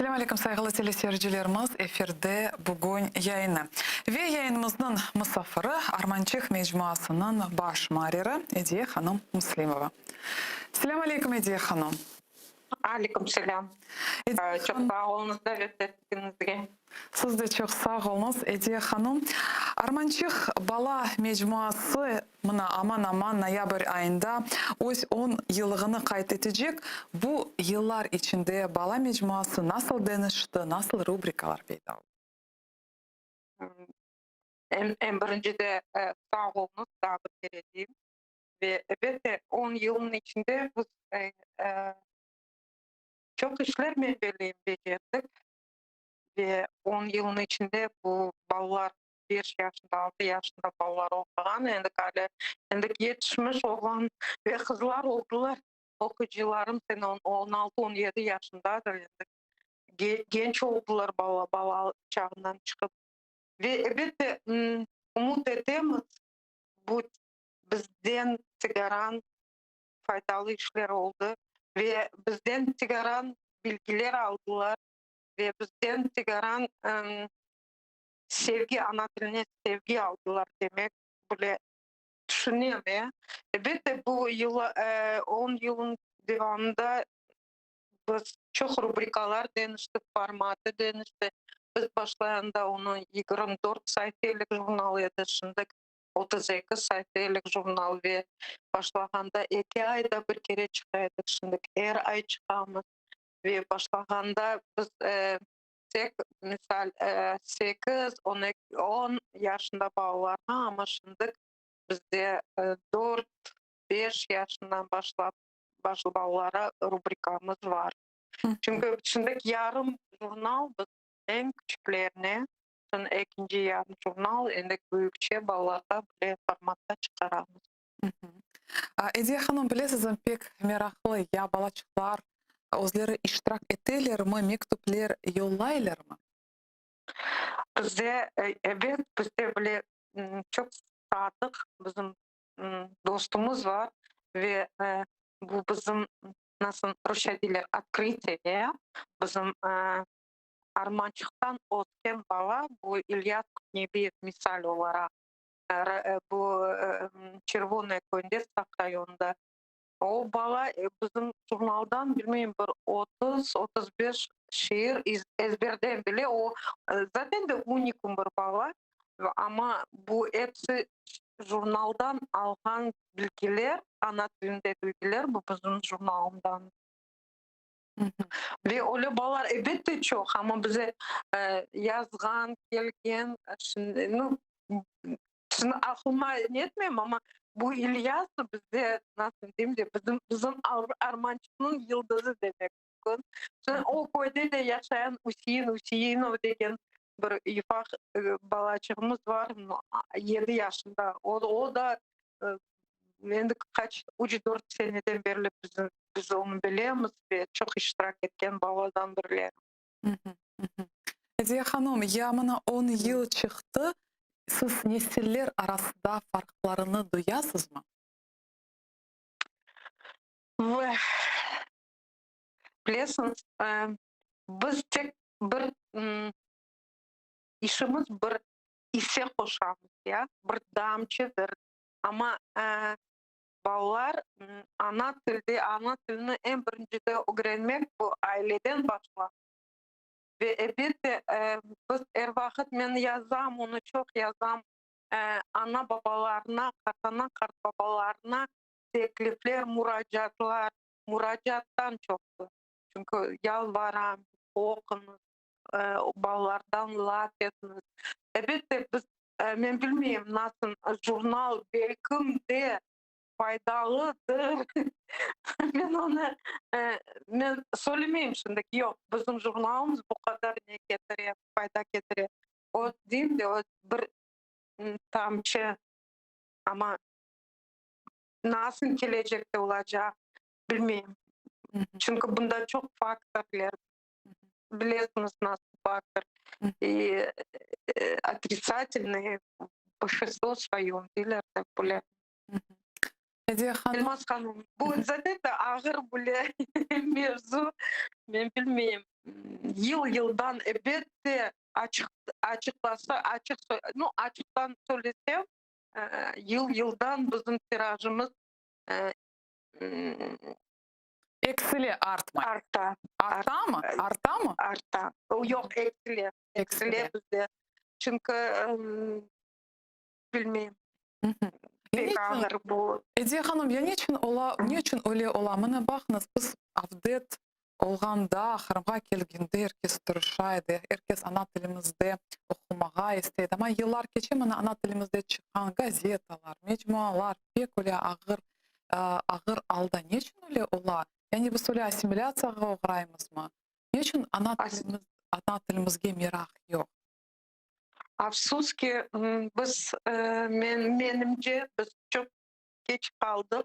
Selâm aleyküm, sayğılı teleseyircilerimiz, efirde Bugün yayını. Ve yayınımıznıñ musafiri Armançıq mecmuasınıñ baş muarriri Ediye hanım Müslimova. Selâm aleyküm, Ediye hanım. Aleyküm selâm. Çoq sağ oluñız davet ettigiñizge. Siz de çoq sağ oluñız, Ediye hanım. Armançıq bala mecmuası mına aman-aman noyabr ayında öz on yıllığını qayd etecek. Bu yıllar içinde bala mecmuası nasıl deñişti, nasıl rubrikalar peyda oldı? Eñ birincide sağ oluñız, daa bir kere deyim. Ve elbette on yılnıñ içinde biz çoq işler men belleyim becerdik. Ve on yılnıñ içinde bu balalar beş yaşında, altı yaşında balalar oquğan, endi hâlâ endi yetişmiş oğlan ve qızlar oldılar. Oquyıcılarım sene on altı, on yedi yaşındadır endi. Genç oldılar bala, bala çağından çıqıp. Ve elbette ümüt etemiz, bu bizden tikaran faydalı işler oldı ve bizden tikaran bilgiler aldılar ve bizden tikaran sevgi, ana tiline sevgi aldılar demek bile tüşünem. Elbette, bu yıl, on yılın devamında biz çoq rubrikalar deñiştik, formatı deñişti. Biz başlayanda onı 24 saifelik jurnal edi, şimdi 32 saifelik jurnal ve başlağanda eki ayda bir kere çıqa edik, şimdi er ay çıqamız. Ve başlağanda biz tek, misal, sekiz, on eki, on yaşında balalarğa, amma şimdi bizde dört, beş yaşından başlap başlı balalara rubrikamız bar. Çünki şimdi yarım jurnal biz eñ küçüklerine, soñ ekinci yarım jurnal endi büyükçe balalarğa bile formatta çıqaramız. Ediye hanım, bilesiz, pek meraqlı, ya balaçıqlar özleri iştirak etelermi, mektüpler yollaylarmı? Bizde, ebet, bizde bile çoq sadıq bizim dostumız bar ve bu bizim, nasıl rusça deyler, otkrıtiye, bizim Armançıqtan ösken bala, bu İlyas Qutnebiyev misal olaraq, bu Çervonaya köyünde, Saq rayonında. O bala bizim jurnaldan, bilmeyim, bir otuz, 35 şiir ezberden bile. O, zaten de unikum bir bala, amma bu episi jurnaldan alğan bilgiler, ana tilinde bilgiler, bu bizim jurnalından. Ve öyle balalar elbette çoq, amma bize yazğan, kelgen, şimdi, nu, şimdi aqlıma netmeyim, amma bu İlyas bizde, nasıl deyim de, bizim Armançıqnıñ yıldızı demek mümkün. Şimdi o köyde de yaşayan Üsein Üseinov degen bir ufaq balaçığımız bar, 7 yaşında. O da endi qaç, üç, dört seneden berli biz onı bilemiz ve çoq iştirak etken balalardan birileri. Ediye hanım, ya mına 10 yıl çıqtı, siz nesiller arasında farqlarını duyasızmı? Ve bilesiñiz, biz tek bir işimiz, bir isse qoşamız, ya, bir damçıdır. Amma balalar ana tilde, ana tilini eñ birincide ögrenmek bu aileden başla. Ve elbette biz er vaqıt, men yazam, onı çoq yazam, ana-babalarına, qartana, qartbabalarına teklifler, muracaatlar, muracaattan çoqtır. Çünki yalvaram, oquñız, balalardan laf etiñiz. Elbette biz, men bilmeyim, nasıl jurnal belkim de faydalıdır. Men onı, men söylemeyim şimdi ki, yoq, bizim jurnalımız bu qadar ne ketire, fayda ketire. O, deyim de, o bir tamçı, amma nasıl kelecekte olacaq, bilmeyim. Çünki bunda çoq faktorlar, bilesiñiz, nasıl faktor. И otritsatelnıy большинство своем deyler de, böyle. Ediye hanım. Elmaz hanım, bu zaten de ağır bile mevzu, men bilmeyim, yıl-yıldan elbette açıq açıqlasa, açıq, nu, açıqtan söylesem, yıl-yıldan bizim tirajımız Eksile, artmay. Arta. Artamı? Artamı? Arta. Yoq, eksile. Eksile bizde. Çünki, bilmeyim. Pek ağır bu. Ediye hanım, ya neçün ola, neçün öyle ola? Mına baqıñız, biz avdet olğanda, Qırımğa kelgende er kes tırışa edi, er kes ana tilimizde oqumağa istey edi. Amma yıllar keçe, mına ana tilimizde çıqqan gazetalar, mecmualar pek öyle ağır, ağır alda. Neçün öyle ola? Yani biz öyle assimilâtsiyağa oğraymızmı? Neçün ana tilimiz, ana tilimizge meraq yoq? Afsus ki, biz, men, menimce, biz çoq keç qaldıq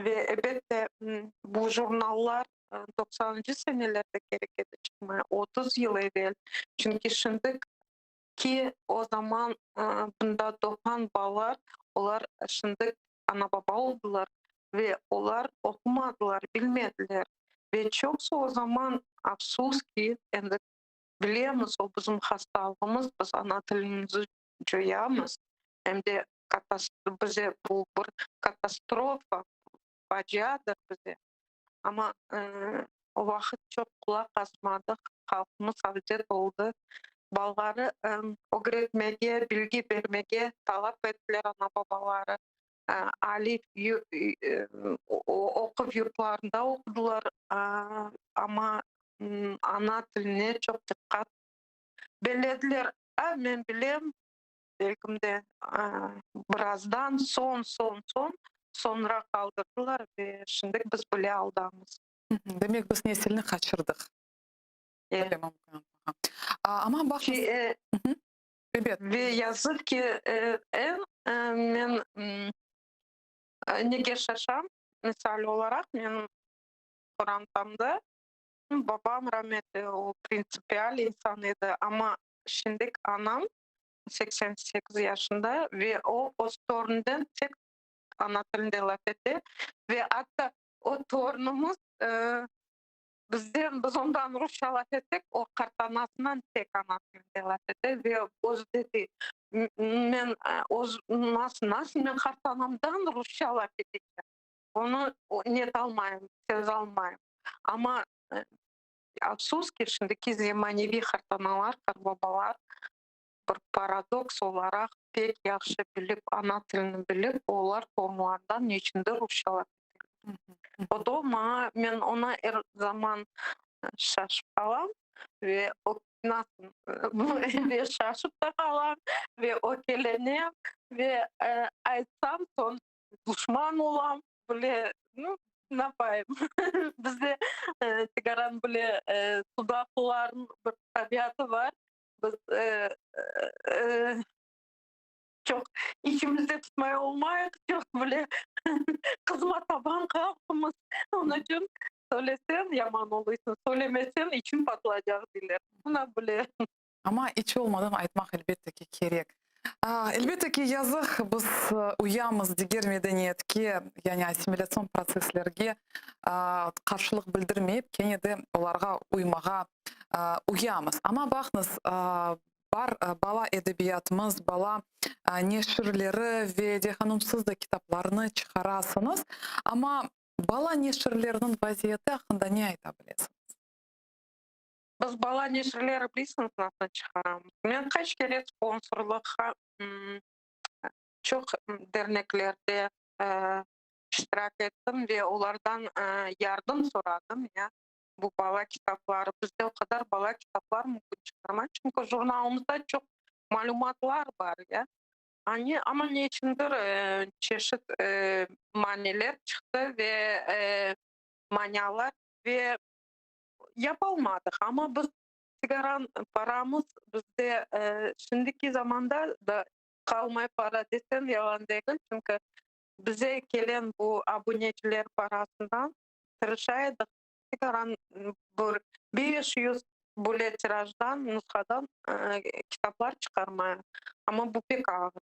ve elbette bu jurnallar doqsanıncı senelerde kerek edi çıqmaya, 30 yıl evel. Çünki şimdi ki o zaman bunda doğğan balalar, olar şimdi ana-baba oldılar ve olar oqumadılar, bilmediler. Ve çoqusı o zaman, afsus ki, endi Bilemiz, o bizim hastalığımız, biz ana tilimizni coyamız, em de bize bu bir katastrofa, faciadır bize. Amma o vaqıt çoq qulaq asmadıq, halqımız avdet oldı, balaları ögretmege, bilgi bermege talap ettiler ana-babaları, aliy oquv yurtlarında oqudılar, amma ana tiline çoq diqqat belediler. A, men bilem, belkim de, birazdan soñ, soñ, soñ, soñra qaldırdılar ve şimdi biz bile aldamız. Demek, biz nesilni qaçırdıq. Öyle mümkün. Amma baqıñız. Ebet. Ve yazıq ki, eñ men nege şaşam, misal olaraq, menim qorantamda babam rametli, o printsipial insan edi, amma şimdik anam 88 yaşında ve o öz torunınen tek ana tilinde laf ete ve atta o torunımız Bizden, biz ondan rusça laf etsek, o qartanasınan tek ana tilinde laf ete ve özü dedi, men öz, nasıl, nasıl men qartanamdan rusça laf etecem? Onı netalmayım, sezalmayım. Amma, afsus ki, şimdiki zemaneviy qartanalar, qartbabalar bir paradoks olaraq pek yahşı bilip, ana tilini bilip, olar torunlarından neçündir rusça laf eteler. O da maña, men oña er zaman şaşıp qalam ve o nasıl ve şaşıp da qalam ve ökelenem ve aytsam soñ duşman olam bile, nu, napayım, bizde tikaran bile sudaqlılarnıñ bir tabiatı bar. Biz çoq içimizde tutmay olmayıq, çoq bile qızma taban halqımız. Onıñ içün söyleseñ yaman oluysıñ, söylemeseñ içiñ patlaycaq deyler. Mına bile. Amma iç olmadan aytmaq elbette ki kerek. Elbette ki, yazıq, biz uyamız diger medeniyetke, yani assimilâtsion protsesslerge qarşılıq bildirmeyip, kene de olarğa uymağa uyamız. Amma baqıñız, bar bala edebiyatımız, bala neşirleri ve de, hanım, siz de kitaplarnı çıqarasıñız, amma bala neşirleriniñ vaziyeti aqqında ne ayta bilesiñiz? Biz bala neşirleri bilesiñiz nasıl çıqaramız? Men qaç kere sponsorlıqqa çoq derneklerde iştirak ettim ve olardan yardım soradım, ya, bu bala kitapları, bizde o qadar bala kitaplar mümkün çıqarmaq, çünki jurnalımızda çoq malümatlar bar, ya. Ani, amma ne içündir çeşit maneler çıqtı ve manialar ve yapalmadıq. Amma biz sigaran paramız bizde şimdiki zamanda da qalmay para desem yalan degil, çünki bize kelen bu abuneciler parasından tırışa edik, tikaran bir 500 böyle tirajdan, nushadan kitaplar çıqarmaya. Amma bu pek ağır.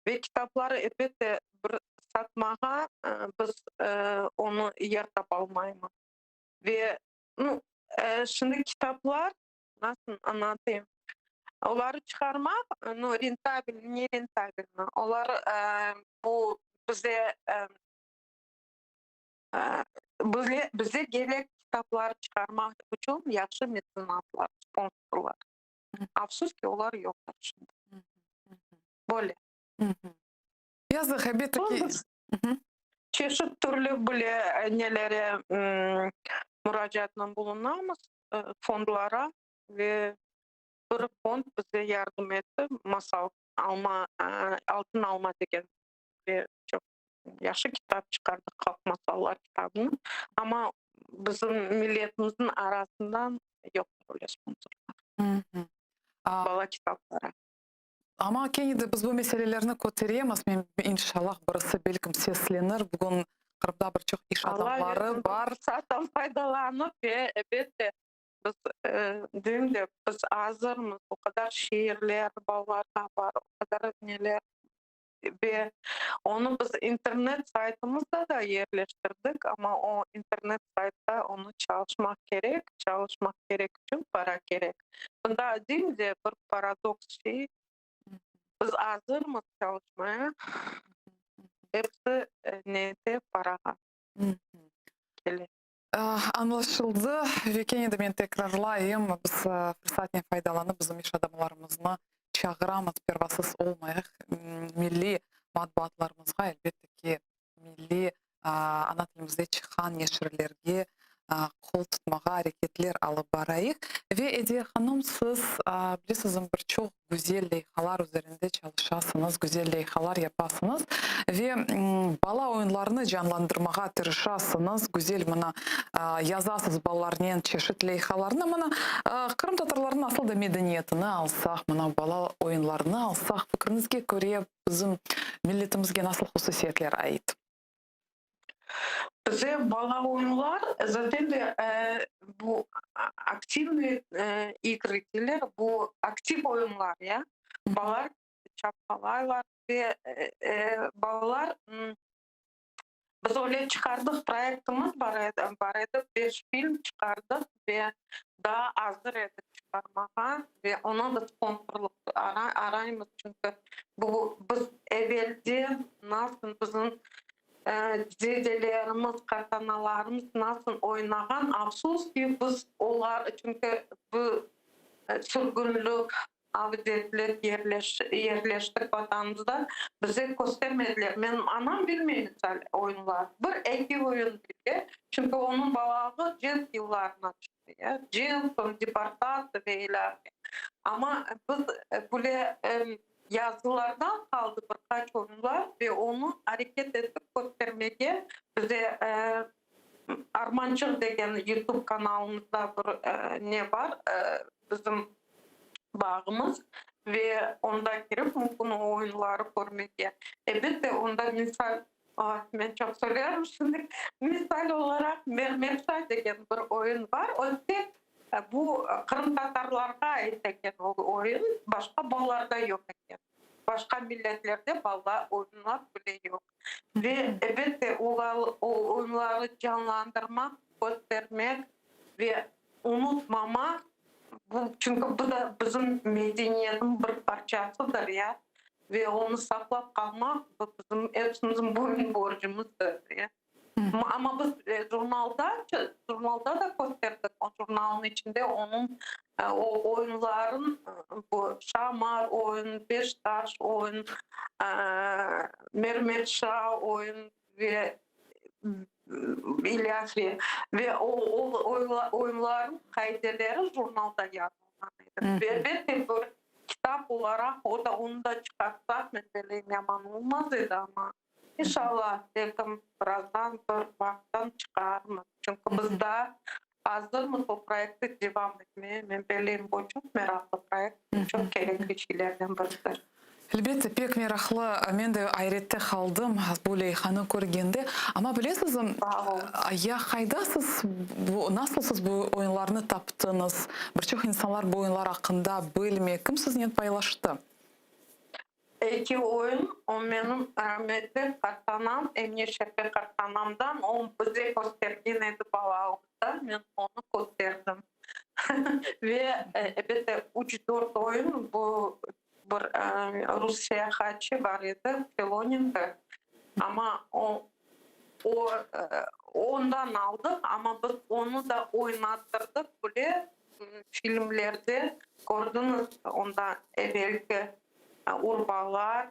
Ve kitaplar, elbette, bir. Satmağa biz onı yer tapalmaymız. Ve, nu, şimdi kitaplar, nasıl añlatayım, oları çıqarmaq, nu, rentabil, ne rentabilno, olar bu bize, bize kerek kitaplar çıqarmaq içün yahşı metsenatlar, sponsorlar. Afsus ki, olar yoqlar şimdi. Böyle. Yazıq, elbette ki. Çeşit türlü bile nelere muracaatnen bulunamız, fondlara, ve bir fond bize yardım etti, Masal alma, Altın alma degen ve çoq yahşı kitap çıqardıq, halq masallar kitabını, amma bizim milletimizniñ arasından yoq böyle sponsorlar bala kitaplara. Amma kene de biz bu meselelerni köteremiz, men inşallah birisi belkim seslenir, bugün Qırımda bir çoq iş adamları bar. Allah fırsattan faydalanıp ve elbette biz deyim de biz azırmız, o qadar şiirler balalarğa bar, o qadar neler ve onı biz internet saytımızda da yerleştirdik, amma o internet saytta onı çalışmaq kerek, çalışmaq kerek içün para kerek. Bunda deyim de bir paradoks şey, biz azırmız çalışmaya, episi nede parağa kele. Añlaşıldı. Ve kene de men tekrarlayım, biz fırsatnen faydalanıp, bizim iş adamlarımıznı çağıramız, pervasız olmayıq, milliy matbuatlarımızğa, elbette ki, milliy ana tilimizde çıqqan neşirlerge qol tutmağa areketler alıp barayıq. Ve Ediye hanım, siz, bilesiñizmi, bir çoq güzel leyhalar üzerinde çalışasıñız, güzel leyhalar yapasıñız ve bala oyunlarını canlandırmağa tırışasıñız, güzel mına yazasız balalarnen çeşit leyhalarnı. Mına qırımtatarlarnıñ asıl da medeniyetini alsaq, mına bala oyunlarını alsaq, fikriñizge köre bizim milletimizge nasıl hususiyetler ait? Bize bala oyunlar, zaten de bu aktivnıy igrı deyler, bu aktiv oyunlar ya, balalar çapqalaylar ve balalar, biz öyle çıqardıq, proyektimiz bar edi, bar edi, beş film çıqardıq ve daa azır edik çıqarmağa ve oña da sponsorlıq araymız, çünki bu biz evelde nasıl bizim dedelerimiz, qartanalarımız nasıl oynağan, afsus ki, biz olar, çünki bu sürgünlik, avdetlik, yerleştik vatanımızda, bize köstermediler. Menim anam bilmey, misal, oyunlar. Bir, eki oyun bile, çünki onıñ balalığı cenk yıllarına tüşti, ya, cenk, soñ deportatsiya ve ilâhre. Amma biz bile Yazılardan qaldı bir qaç oyunlar ve onı areket etip köstermege bize Armançıq degen YouTube kanalımızda bir ne bar, bizim bağımız ve onda kirip mümkün o oyunları körmege. Elbette, onda misal, men çoq söylerim şimdi, misal olaraq Mermerşa degen bir oyun bar, o tek Bu qırımtatarlarğa ait eken o oyun, başqa balalarda yoq eken. Başqa milletlerde bala oyunlar bile yoq. Ve elbette o oyunları canlandırmaq, köstermek ve unutmamaq, bu, çünki bu da bizim medeniyetniñ bir parçasıdır ya, ve onı saqlap qalmaq, bu bizim epsimizniñ boyun borcumızdır ya. Amma biz jurnalda, jurnalda da kösterdik, o jurnalnıñ içinde onıñ o oyunların, bu şamar oyun, beş taş oyun, mermerşa oyun ve ilâhre. Ve o oyunlarnıñ qaideleri jurnalda yazılğan edi. Ve elbette bir kitap olaraq o da, onı da çıqartsaq, men belleyim, yaman olmaz edi, amma İnşallah, belkim, birazdan, bir vaqıttan çıqarmız. Çünki biz daa azırmız o proyektni devam etmeye. Men belleyim, bu çoq meraqlı proyekt, çoq kerekli şeylerden biridir. Elbette, pek meraqlı. Men de ayrette qaldım bu leyhanı körgende. Amma bilesizmi, ya qayda siz, bu, nasıl siz bu oyunlarnı taptıñız? Bir çoq insanlar bu oyunlar aqqında bilmey. Kim siznen paylaştı? Eki oyun, o menim rametli qartanam, Emine Şerfe qartanamdan, o bize köstergen edi balalığımızda, men onı kösterdim. Ve, elbette, üç-dört oyun, bu bir rus seyahatçı bar edi, Filonenko, amma o, o, ondan aldıq, amma biz onı da oynattırdıq bile, Filmlerde kördiñiz, onda evelki urbalar,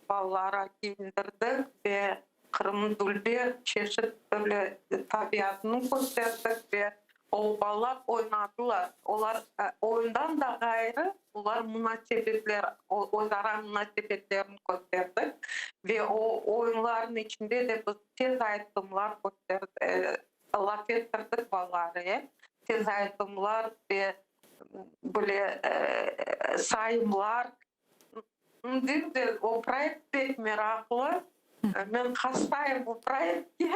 balalara kiyindirdik ve Qırımnıñ dülber, çeşit türlü tabiatını kösterdik ve o balalar oynadılar. Olar oyundan da ğayrı, olar munasebetler, özara munasebetlerini kösterdik ve o oyunlarnıñ içinde de biz tez aytımlar kösterdik, Laf ettirdik balaları, tez aytımlar ve böyle sayımlar. Deyim de, o proyekt pek meraqlı. Men hastayım bu proyektke,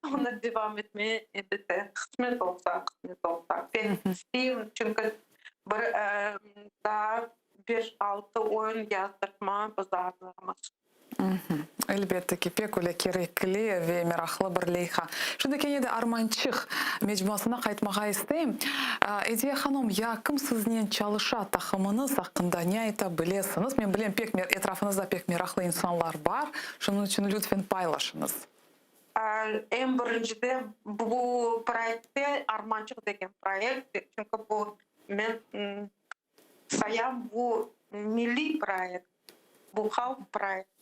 onı devam etmeye elbette, qısmet olsa, qısmet olsa. Pek isteyim, çünki bir daa beş-altı oyun yazdırtmağa biz azırmız. Elbette ki, pek öyle kerekli ve meraqlı bir leyha. Şimdi kene de Armançıq mecmuasına qaytmağa isteyim. Ediye hanım, ya kim siznen çalışa, taqımıñız aqqında ne ayta bilesiñiz? Men bilem, pek etrafıñızda pek meraqlı insanlar bar, şunıñ içün lütfen paylaşıñız. Eñ birinciden, bu proyektte Armançıq degen proyekt, çünki bu men Sayam, bu milliy proyekt, bu halq proyekti.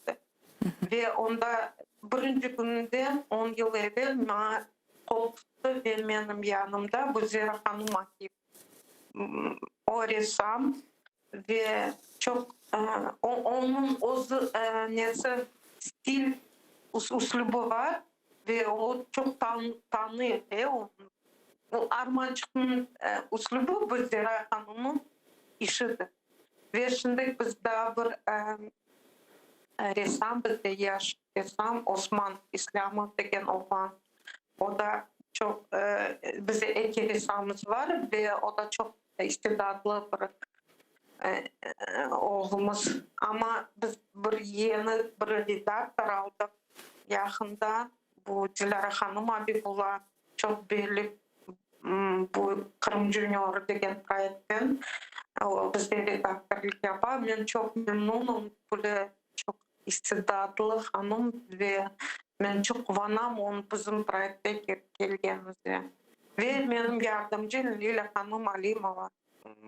Ve onda birinci kününden, on yıl evel maña qol tuttı ve menim yanımda bu Zera hanım Akiyev. O ressam ve çoq onıñ özü nesi, stil, üslübi bar ve o çoq tanıy Bu Armançıqnıñ üslübi bu Zera hanımnıñ işidir. Ve şimdi biz daa bir ressam, bizde yaş ressam Osman İslâmov degen oğlan, o da çoq, bizde eki ressamımız bar ve o da çoq istidatlı bir oğlumız. Amma biz bir yeñi bir redaktor aldıq yaqında, bu Dilâra hanım Abibulla. Çoq belli bu Qırım Junior degen proyektten o bizde redaktorlıq yapa. Men çoq memnunım, böyle çoq istidatlı hanım ve men çoq quvanam onıñ bizim proyektke kelgenine. Ve menim yardımcım Lilâ hanım Alimova.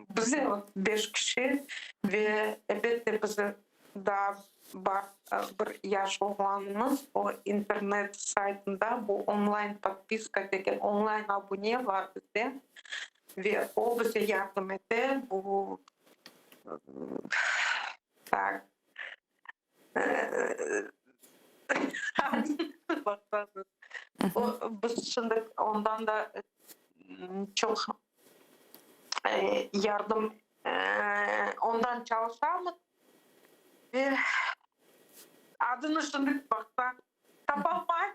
Bizde beş kişi ve elbette bizi daa bar bir yaş oğlanımız, o internet saytında bu onlayn podpiska degen onlayn abune bar bizde ve o bize yardım ete bu tak biz şimdi ondan da çoq yardım ondan çalışamız ve adını şimdi baqsa tapalmayım.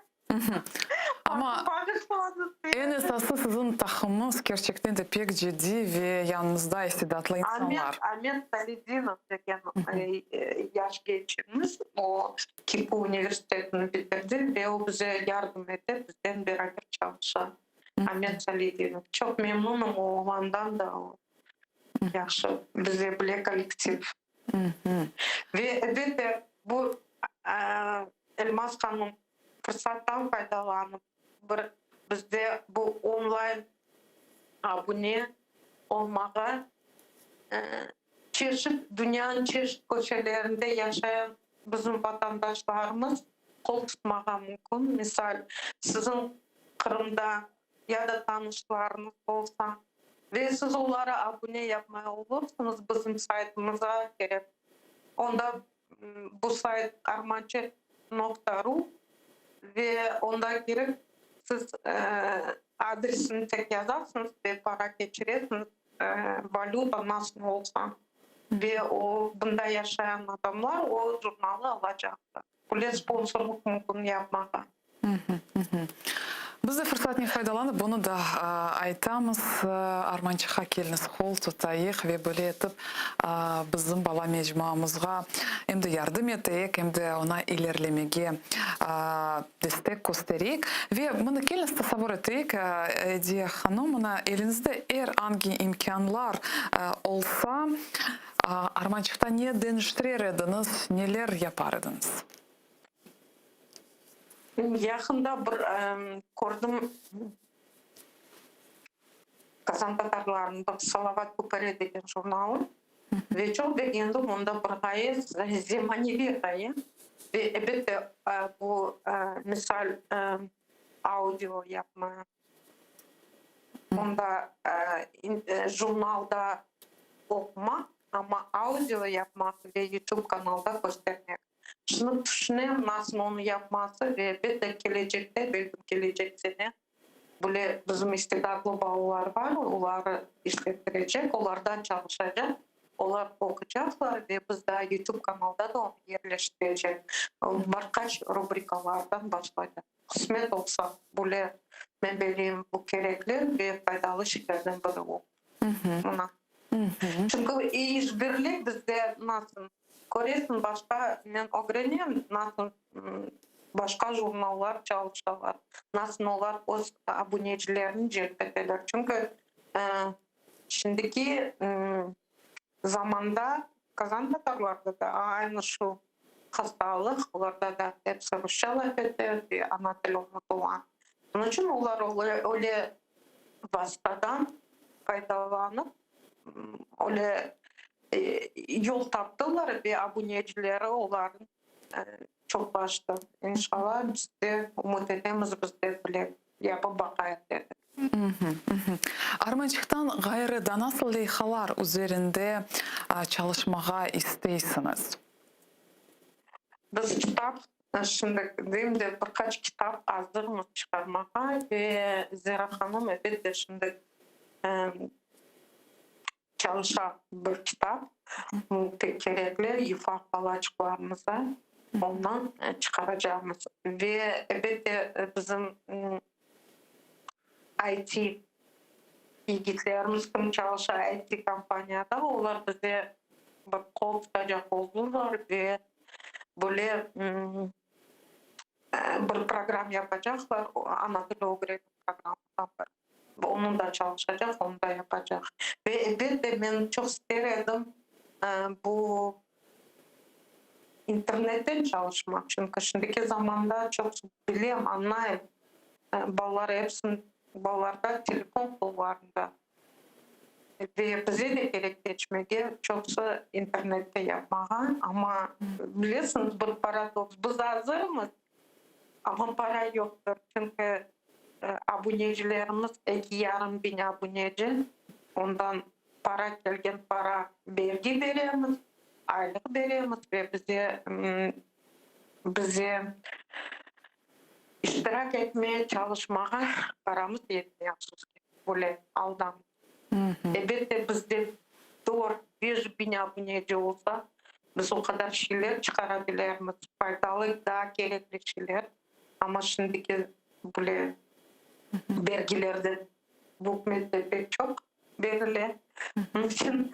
Amma eñ esası siziñ taqımıñız kerçekten de pek ciddiy ve yanıñızda istidatlı insanlar. Amet Saledinov degen yaş gençimiz, o KİPU universitetini bitirdi ve o bize yardım ete, bizden beraber çalışa. Amet Saledinov. Çoq memnunım o oğlandan da, o yahşı, bize bile kollektiv. Ve elbette bu Elmaz hanım fırsattan faydalanıp bir bizde bu onlayn abune olmağa çeşit dünyanıñ çeşit köşelerinde yaşayan bizim vatandaşlarımız qol tutmağa mümkün. Misal, siziñ Qırımda ya da tanışlarıñız olsa ve siz olara abune yapmay olursıñız bizim saytımızğa kirip, onda bu sayt armançıq noqta ru ve onda kirip siz adresini tek yazasıñız ve para keçiresiñiz, valüta nasıl olsa ve o bunda yaşayan adamlar o jurnalı alacaqlar. Bile sponsorlıq mümkün yapmağa. Biz de fırsatnen faydalanıp, bunı da aytamız, Armançıqqa keliñiz, qol tutayıq ve böyle etip bizim bala mecmuamızğa em de yardım eteyik, em de oña ilerlemege destek köstereyik. Ve mına keliñiz tasavvur eteyik, Ediye hanım, mına eliñizde er angi imkânlar olsa, Armançıqta ne deñiştirer ediñiz, neler yapar ediñiz? Yaqında bir kördim, Qazan tatarlarınıñ bir Salavat Küperi degen jurnalı ve çoq begendim, onda bir ğaye, zemaneviy ğaye ve elbette bu misal audio yapma, onda jurnalda oqumaq, amma audio yapmaq ve YouTube kanalda köstermek. Şunı tüşünem, nasıl onı yapması ve elbette kelecekte, belki kelecek sene böyle bizim istidatlı balalar bar, oları işlettirecek, olardan çalışacaq, olar oqucaqlar ve biz daa YouTube kanalda da onı yerleştirecek, bir qaç rubrikalardan başlaycaq. Qısmet olsa, böyle men belleyim, bu kerekli ve faydalı şeylerden biri o. Mına. Çünki işbirlik bizde nasıl, köresiñ, başqa, men ögrenem, nasıl başqa jurnallar çalışalar, nasıl olar öz abunecilerini celp eteler. Çünki şimdiki zamanda qazan tatarlarda da aynı şu hastalıq, olarda da episi rusça laf ete ve ana tili unutılğan. Onıñ içün olar öyle vastadan faydalanıp, öyle yol taptılar ve abunecileri olarnıñ çoqlaştı. İnşallah, biz de ümüt etemiz, biz de bile yapıp baqayıq dedik. Armançıqtan ğayrı da nasıl leyhalar üzerinde çalışmağa isteysiñiz? Biz kitap, şimdi deyim de, bir qaç kitap azırmız çıqarmağa ve Zera hanım, elbette, şimdi çalışa bir kitap, bu pek kerekli, yufaq balaçıqlarımıza ondan çıqaracaqmız. Ve, elbette, bizim IT yigitlerimiz kim çalışa IT kompaniyada, olar bize bir qol tutacaq oldular ve böyle bir program yapacaqlar, ana tili ögrenüv programından bir. Onıñ da çalışacaq, onı da yapacaq. Ve elbette men çoq ister edim bu internetten çalışmaq, çünki şimdiki zamanda çoq bilem, añlayım, balalar episi, balalarda telefon qollarında ve bize de kerek keçmege, çoqusı internette yapmağa, amma bilesiñiz, bir paradoks, biz azırmız, Amma para yoqtır, çünki abunecilerimiz eki yarım biñ abuneci, ondan para kelgen para bergi beremiz, aylıq beremiz ve bize bize iştirak etmeye çalışmağa paramız yetmey, afsus ki, böyle aldamız. Elbette, bizde dört, beş biñ abuneci olsa, biz o qadar şeyler çıqara bilermiz, faydalı, daa kerekli şeyler, amma şimdiki bile bergiler de bu ükümette pek çoq berile, onıñ içün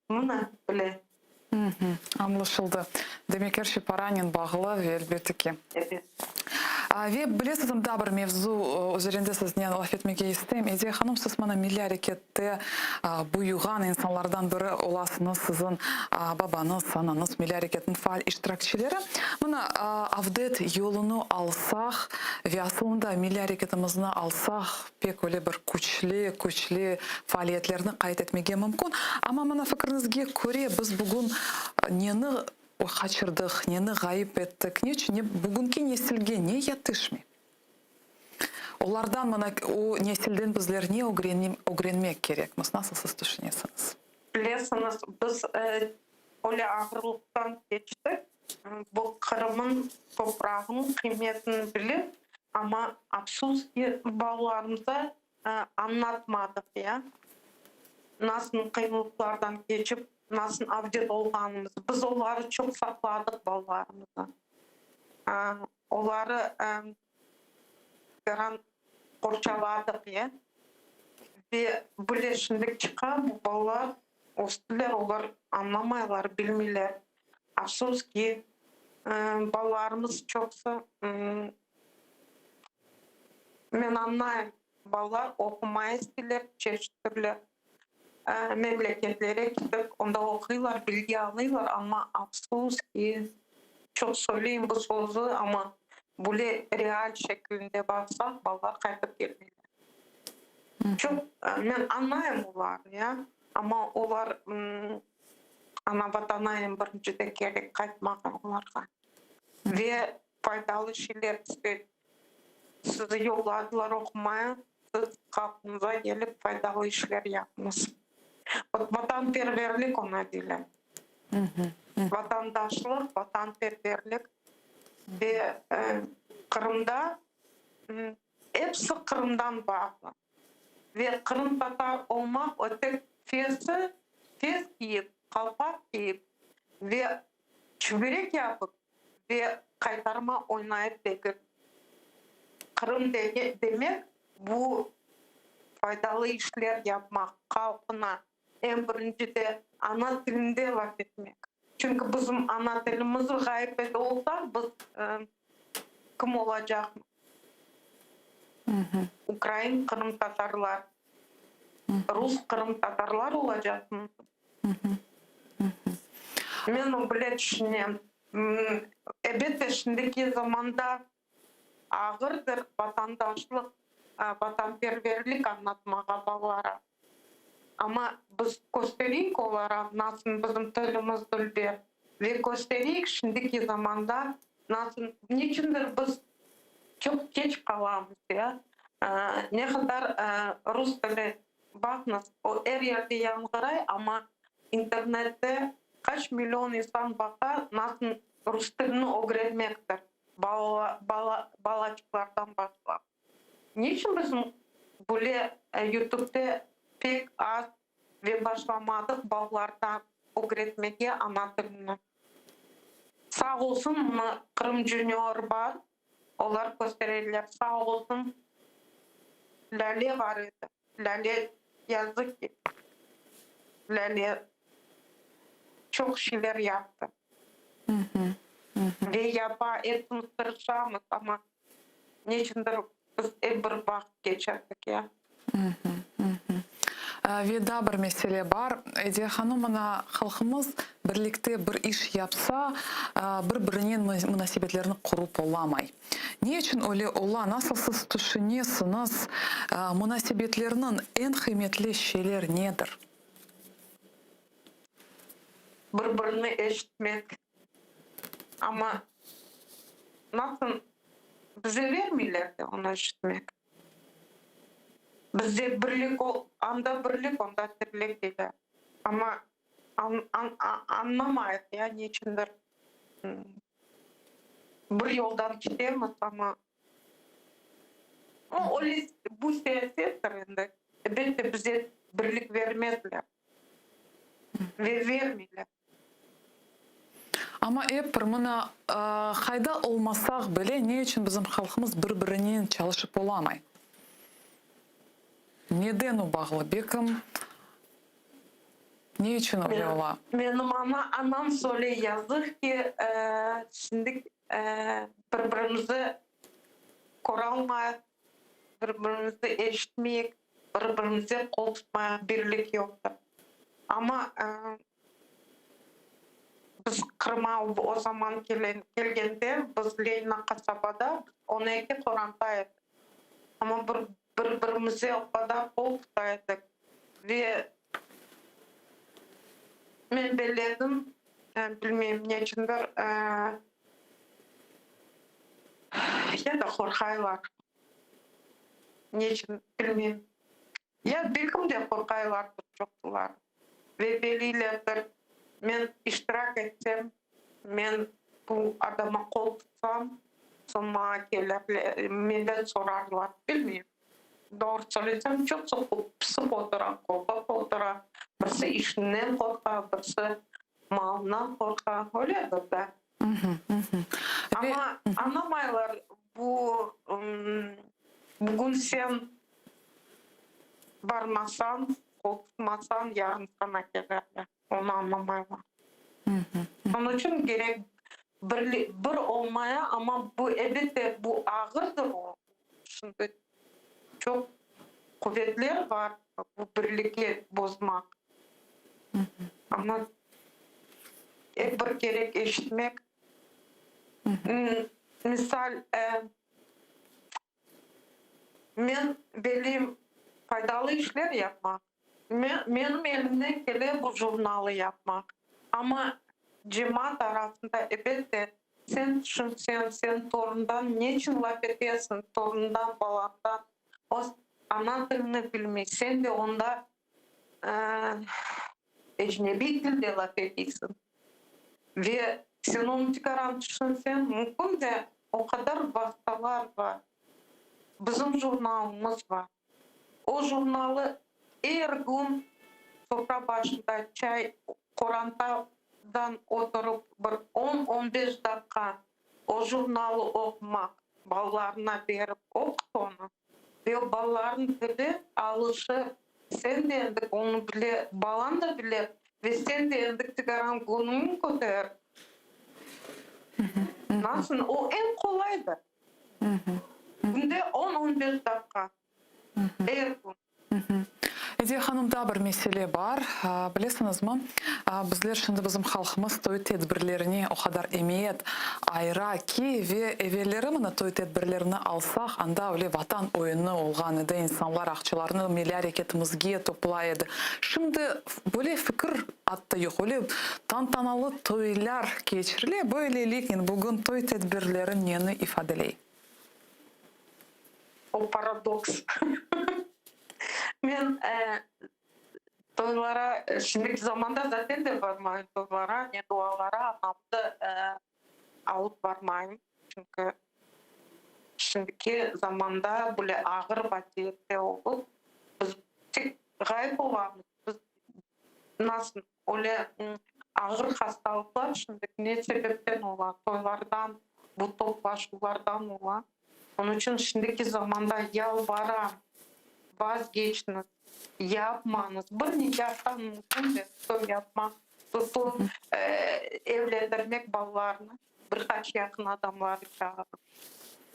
mına bile. Añlaşıldı. Demek, er şey paranen bağlı ve elbette ki. Ebet. Ve bilesiz, daa bir mevzu üzerinde siznen laf etmege isteyim. Ediye hanım, siz mana milliy arekette buyuğan insanlardan biri olasıñız, siziñ babañız, anañız milliy areketniñ faal iştirakçileri. Mına, avdet yolunı alsaq ve asılında milliy areketimizni alsaq, pek öyle bir küçlü, küçlü faaliyetlerni qayd etmege mümkün. Amma mına fikriñizge köre, biz bugün neni qaçırdıq, neni ğayıp ettik, ne içün bugünki nesilge ne yetişmey? Olardan, mına o nesilden bizler ne ögrenmek kerekmiz, nasıl siz tüşünesiñiz? Bilesiñiz, biz öyle ağırlıqtan keçtik, bu Qırımıñ toprağınıñ qıymetini bilip, amma afsus ki, balalarımıza añlatmadıq ya, nasıl qıyınlıqlardan keçip, nasıl avdet olğanımızı. Biz oları çoq saqladıq, balalarımıznı. Oları. Garan qorçaladıq ya. Ve bile şimdik çıqa, bu balalar östiler, olar añlamaylar, bilmeyler. Afsus ki, balalarımız çoqusı, men añlayım, balalar oqumay isteyler, çeşit türlü memleketlere ketip, onda oquylar, bilgi alıylar, amma afsus ki, çoq söyleyim bu sözü, amma böyle real şekilinde baqsaq, balalar qaytıp kelmeyler. Çoq men añlayım olarnı, ya, amma olar ana Vatana eñ birincide kerek qaytmağa olarğa ve faydalı şeyler istey. Sizi yolladılar oqumaya, siz halqıñıza kelip faydalı işler yapıñız. Vot vatanperverlik oña deyler. Vatandaşlıq, vatanperverlik ve Qırımda episi Qırımdan bağlı. Ve qırımtatar olmaq o tek fesi, fes kiyip, qalpaq kiyip ve çüberek yapıp ve qaytarma oynayıp degil. Qırım demek, bu faydalı işler yapmaq, halqına, eñ birinci de ana tilinde laf etmek. Çünki bizim ana tilimiz ğayıp olsa, biz kim olacaqmız? Ukrain qırımtatarlar, rus qırımtatarlar olacaqmız? Men o bile tüşünem. Elbette, şimdiki zamanda ağırdır vatandaşlıq, vatanperverlik añlatmağa balalara. Amma biz köstereyik olara nasıl bizim tilimiz dülber ve köstereyik şimdiki zamanda nasıl, niçündir biz çoq keç qalamız ya. Ne qadar rus tili, baqıñız, o er yerde yañğıray, amma internette qaç million insan baqa, nasıl rus tilini ögrenmektir, balaçıqlardan başlap. Niçün bizim böyle YouTubede pek az ve başlamadıq balalarğa ögretmege ana tilini? Sağ olsun, mına Qırım Junior bar, olar köstereler. Sağ olsun, Lâle bar edi. Lâle, yazıq ki, Lâle çoq şeyler yaptı. Ve yapa, epimiz tırışamız, amma Neçündir biz ep bir vaqıt keçirdik ya. Ve daa bir mesele bar, Ediye hanım, mına halqımız birlikte bir iş yapsa, bir-birinen munasebetlerini qurup olamay. Ne içün öyle ola, nasıl siz tüşünesiñiz, munasebetlerniñ eñ qıymetli şeyler nedir? Bir-birini eşitmek. Amma nasıl bize vermeyler de onı eşitmek. Bizde birlik ol, anda birlik, onda tirlik deyler. Amma añlamayıq ya, neçündir bir yoldan ketemiz, amma öyle bu siyasettir endi. Elbette bize birlik vermezler ve vermeyler. Amma ep bir, mına, qayda olmasaq bile, ne içün bizim halqımız bir-birinen çalışıp olamay? Neden o bağlı, bekim, ne içün öyle ola? Menim ana, anam söyley, yazıq ki, şimdi bir-birimizi köralmayıq, bir-birimizni eşitmeyik, bir-birimize qol tutmayıq, birlik yoqtır. Amma Biz Qırıma o zaman kelgende, biz Lenina qasabada 12 qoranta edik. Amma bir bir-birimize o qadar qol tuta edik. Ve men belledim, bilmeyim neçündir, ya da qorqaylar, neçün bilmeyim. Ya belkim de qorqaylardır çoqsular ve beliylerdir, men iştirak etsem, men bu adama qol tutsam, soñ maña kelirler, menden sorarlar, bilmeyim. Doğru söylesem, çoqsu pısıp otura, qorqıp otura, birisi işinden qorqa, birisi malından qorqa, öyledir da. Amma añlamaylar bu. Bugün sen barmasañ, qol tutmasañ, yarın saña kelirler. Onı añlamaylar. Onıñ içün kerek bir olmaya, amma bu, elbette, bu ağırdır o. Şimdi çoq quvetler bar bu birlikni bozmaq. Amma ep bir kerek eşitmek. Misal, Men bileyim faydalı işler yapmaq. Menim elimden kele bu jurnalı yapmaq. Amma cemaat arasında, elbette, sen tüşünseñ, sen torundan neçün laf etesiñ, torundan, balañdan, o ana tilini bilmey, sen de onda ecnebiy tilde laf eteysiñ. Ve sen onı tikaran tüşünseñ, mümkün de o qadar vastalar bar. Bizim jurnalımız bar. O jurnalı er kün sofra başında çay qorantadan oturıp bir on, on beş daqqa o jurnalı oqumaq, balalarına berip oqut onı. Ve o balalarnıñ tili alışır. Sen de endi onı bile, balañ da bile ve sen de endi tikaran göñlüñ köterir. Nasıl? O eñ qolaydır. Künde on, on beş daqqa. Er kün. Ediye hanım, daa bir mesele bar. Bilesiñizmi, bizler şimdi bizim halqımız toy tedbirlerine o qadar emiyet ayıra ki, ve evelleri mına toy tedbirlerini alsaq, anda öyle vatan oyunı olğan edi, insanlar aqçalarını milliy areketimizge toplay edi. Şimdi böyle fikir atta yoq, öyle tantanalı toylar keçirile. Böyleliknen bugün toy tedbirleri neni ifadeley? O paradoks. Men toylara şimdiki zamanda zaten de barmayım toylara, ne dualara, anamnı alıp barmayım. Çünki şimdiki zamanda böyle ağır vaziyette olıp, biz tek ğayıp olamız. Biz nasıl öyle ağır hastalıqlar şimdi ne sebepten ola? Toylardan, bu toplaşuvlardan ola. Onıñ içün şimdiki zamanda yalvaram, vazgeçiñiz, yapmañız. Bir nikâhtan mümkün de toy yapmaq, toy evlendirmek balalarnı, bir qaç yaqın adamları çağırıp.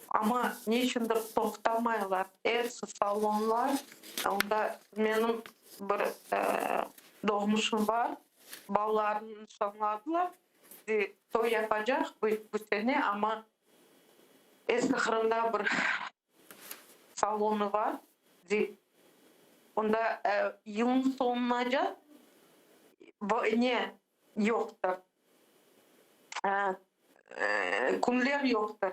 Amma ne içündir toqtamaylar. Episi salonlar, onda menim bir doğmuşım bar, balalarını nişanladılar, toy yapacaq bu sene, amma Eski Qırımda bir salonı bar, onda yılnıñ soñunaca ne yoqtır, künler yoqtır.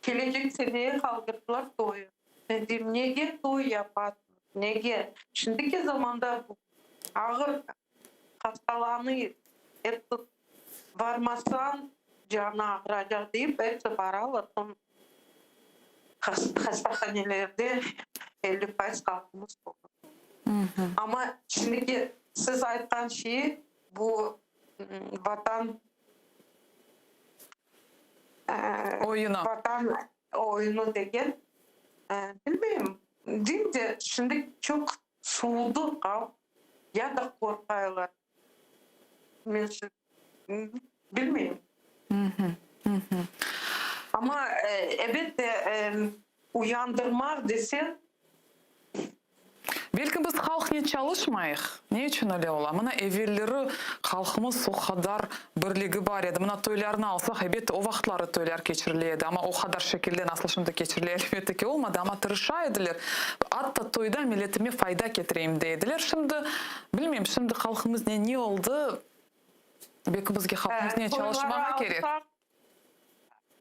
Kelecek seneye qaldırdılar toyu. Men deyim, nege toy yapasıñız, nege? Şimdiki zamanda ağır hastalanıy, Barmasañ, canı ağıracaq deyip, episi baralar, soñ hastahanelerde 50% halqımız tolu. Amma şimdiki siz aytqan şey, bu Vatan oyunı, Vatan oyunı degen, bilmeyim, deyim de, şimdi çoq suvudı halq, ya da qorqaylar. Men bilmeyim. Amma, elbette, uyandırmaq desen. Belki biz halqnen çalışmayıq? Ne içün öyle ola? Mına evelleri halqımız o qadar birligi bar edi. Mına toylarnı alsaq, elbette, o vaqıtları toylar keçirile edi, amma o qadar şekilde nasıl şimdi keçirile, elbette ki, olmadı, amma tırışa ediler. Atta toyda milletime fayda ketireyim dey ediler. Şimdi, bilmeyim, şimdi halqımıznen ne oldı? Belki bizge halqımıznen çalışmağa kerek. Toyları alsaq,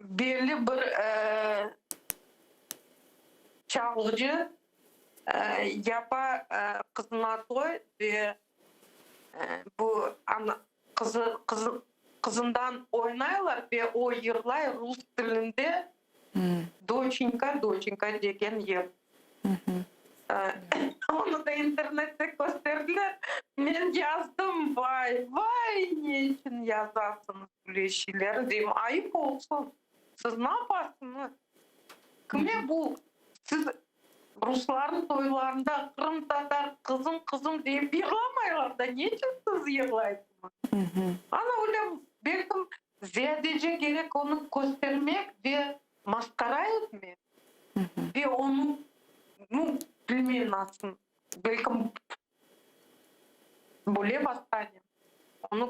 belli bir çalğıcı yapa qızına toy ve bu qızı qızından oynaylar ve o yırlay rus tilinde Doçenka, doçenka degen yır. Onı da internette kösterdiler. Men yazdım, vay, vay, ne içün yazasıñız böyle şeyler, deyim, ayıp olsun, siz ne yapasıñız? Kime bu? Siz ruslarnıñ toylarında qırımtatar qızım, qızım deyip yırlamaylar da, ne içün siz yırlaysıñız? Ana öyle, belkim, ziyadece kerek onı köstermek ve masqara etmek ve onı, nu, bilmeyim nasıl, belkim, böyle vastanen onı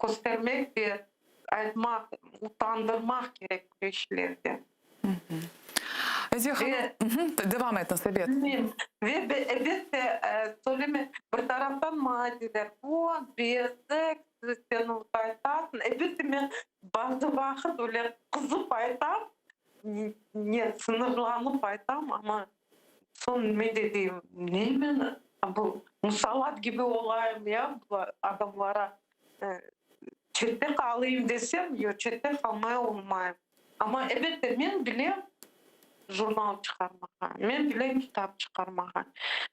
köstermek ve aytmaq, utandırmaq kerek bu işlerden. Ediye hanım, devam etiñiz, ebet. Ve, elbette, söyleme, bir taraftan maña deyler, o, bezdik, sen aytasıñ. Elbette, men bazı vaqıt öyle qızıp aytam, ne, sınırlanıp aytam, amma soñ men de deyim, ne men bu musallat kibi olayım ya bu adamlara, çette qalayım desem, yoq, çette qalmay olmayım. Amma, elbette, men bilem jurnal çıqarmağa, men bilem kitap çıqarmağa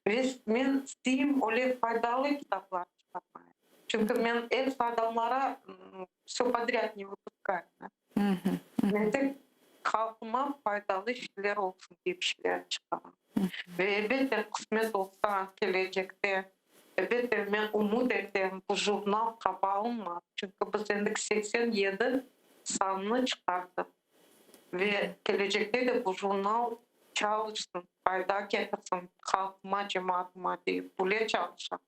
ve men isteyim öyle faydalı kitaplar çıqarmağa. Çünki men episi adamlara vsё podrâd ne vıpuskayu. Men tek halqıma faydalı şeyler olsun dep şeyler çıqaram. Ve, elbette, qısmet olsa, kelecekte, elbette, men ümüt etem, bu jurnal qapalınmaz. Çünki biz endi 87 sanını çıqardıq. Ve kelecekte de bu jurnal çalışsın, fayda ketirsin halqıma, cemaatıma deyip, böyle çalışam.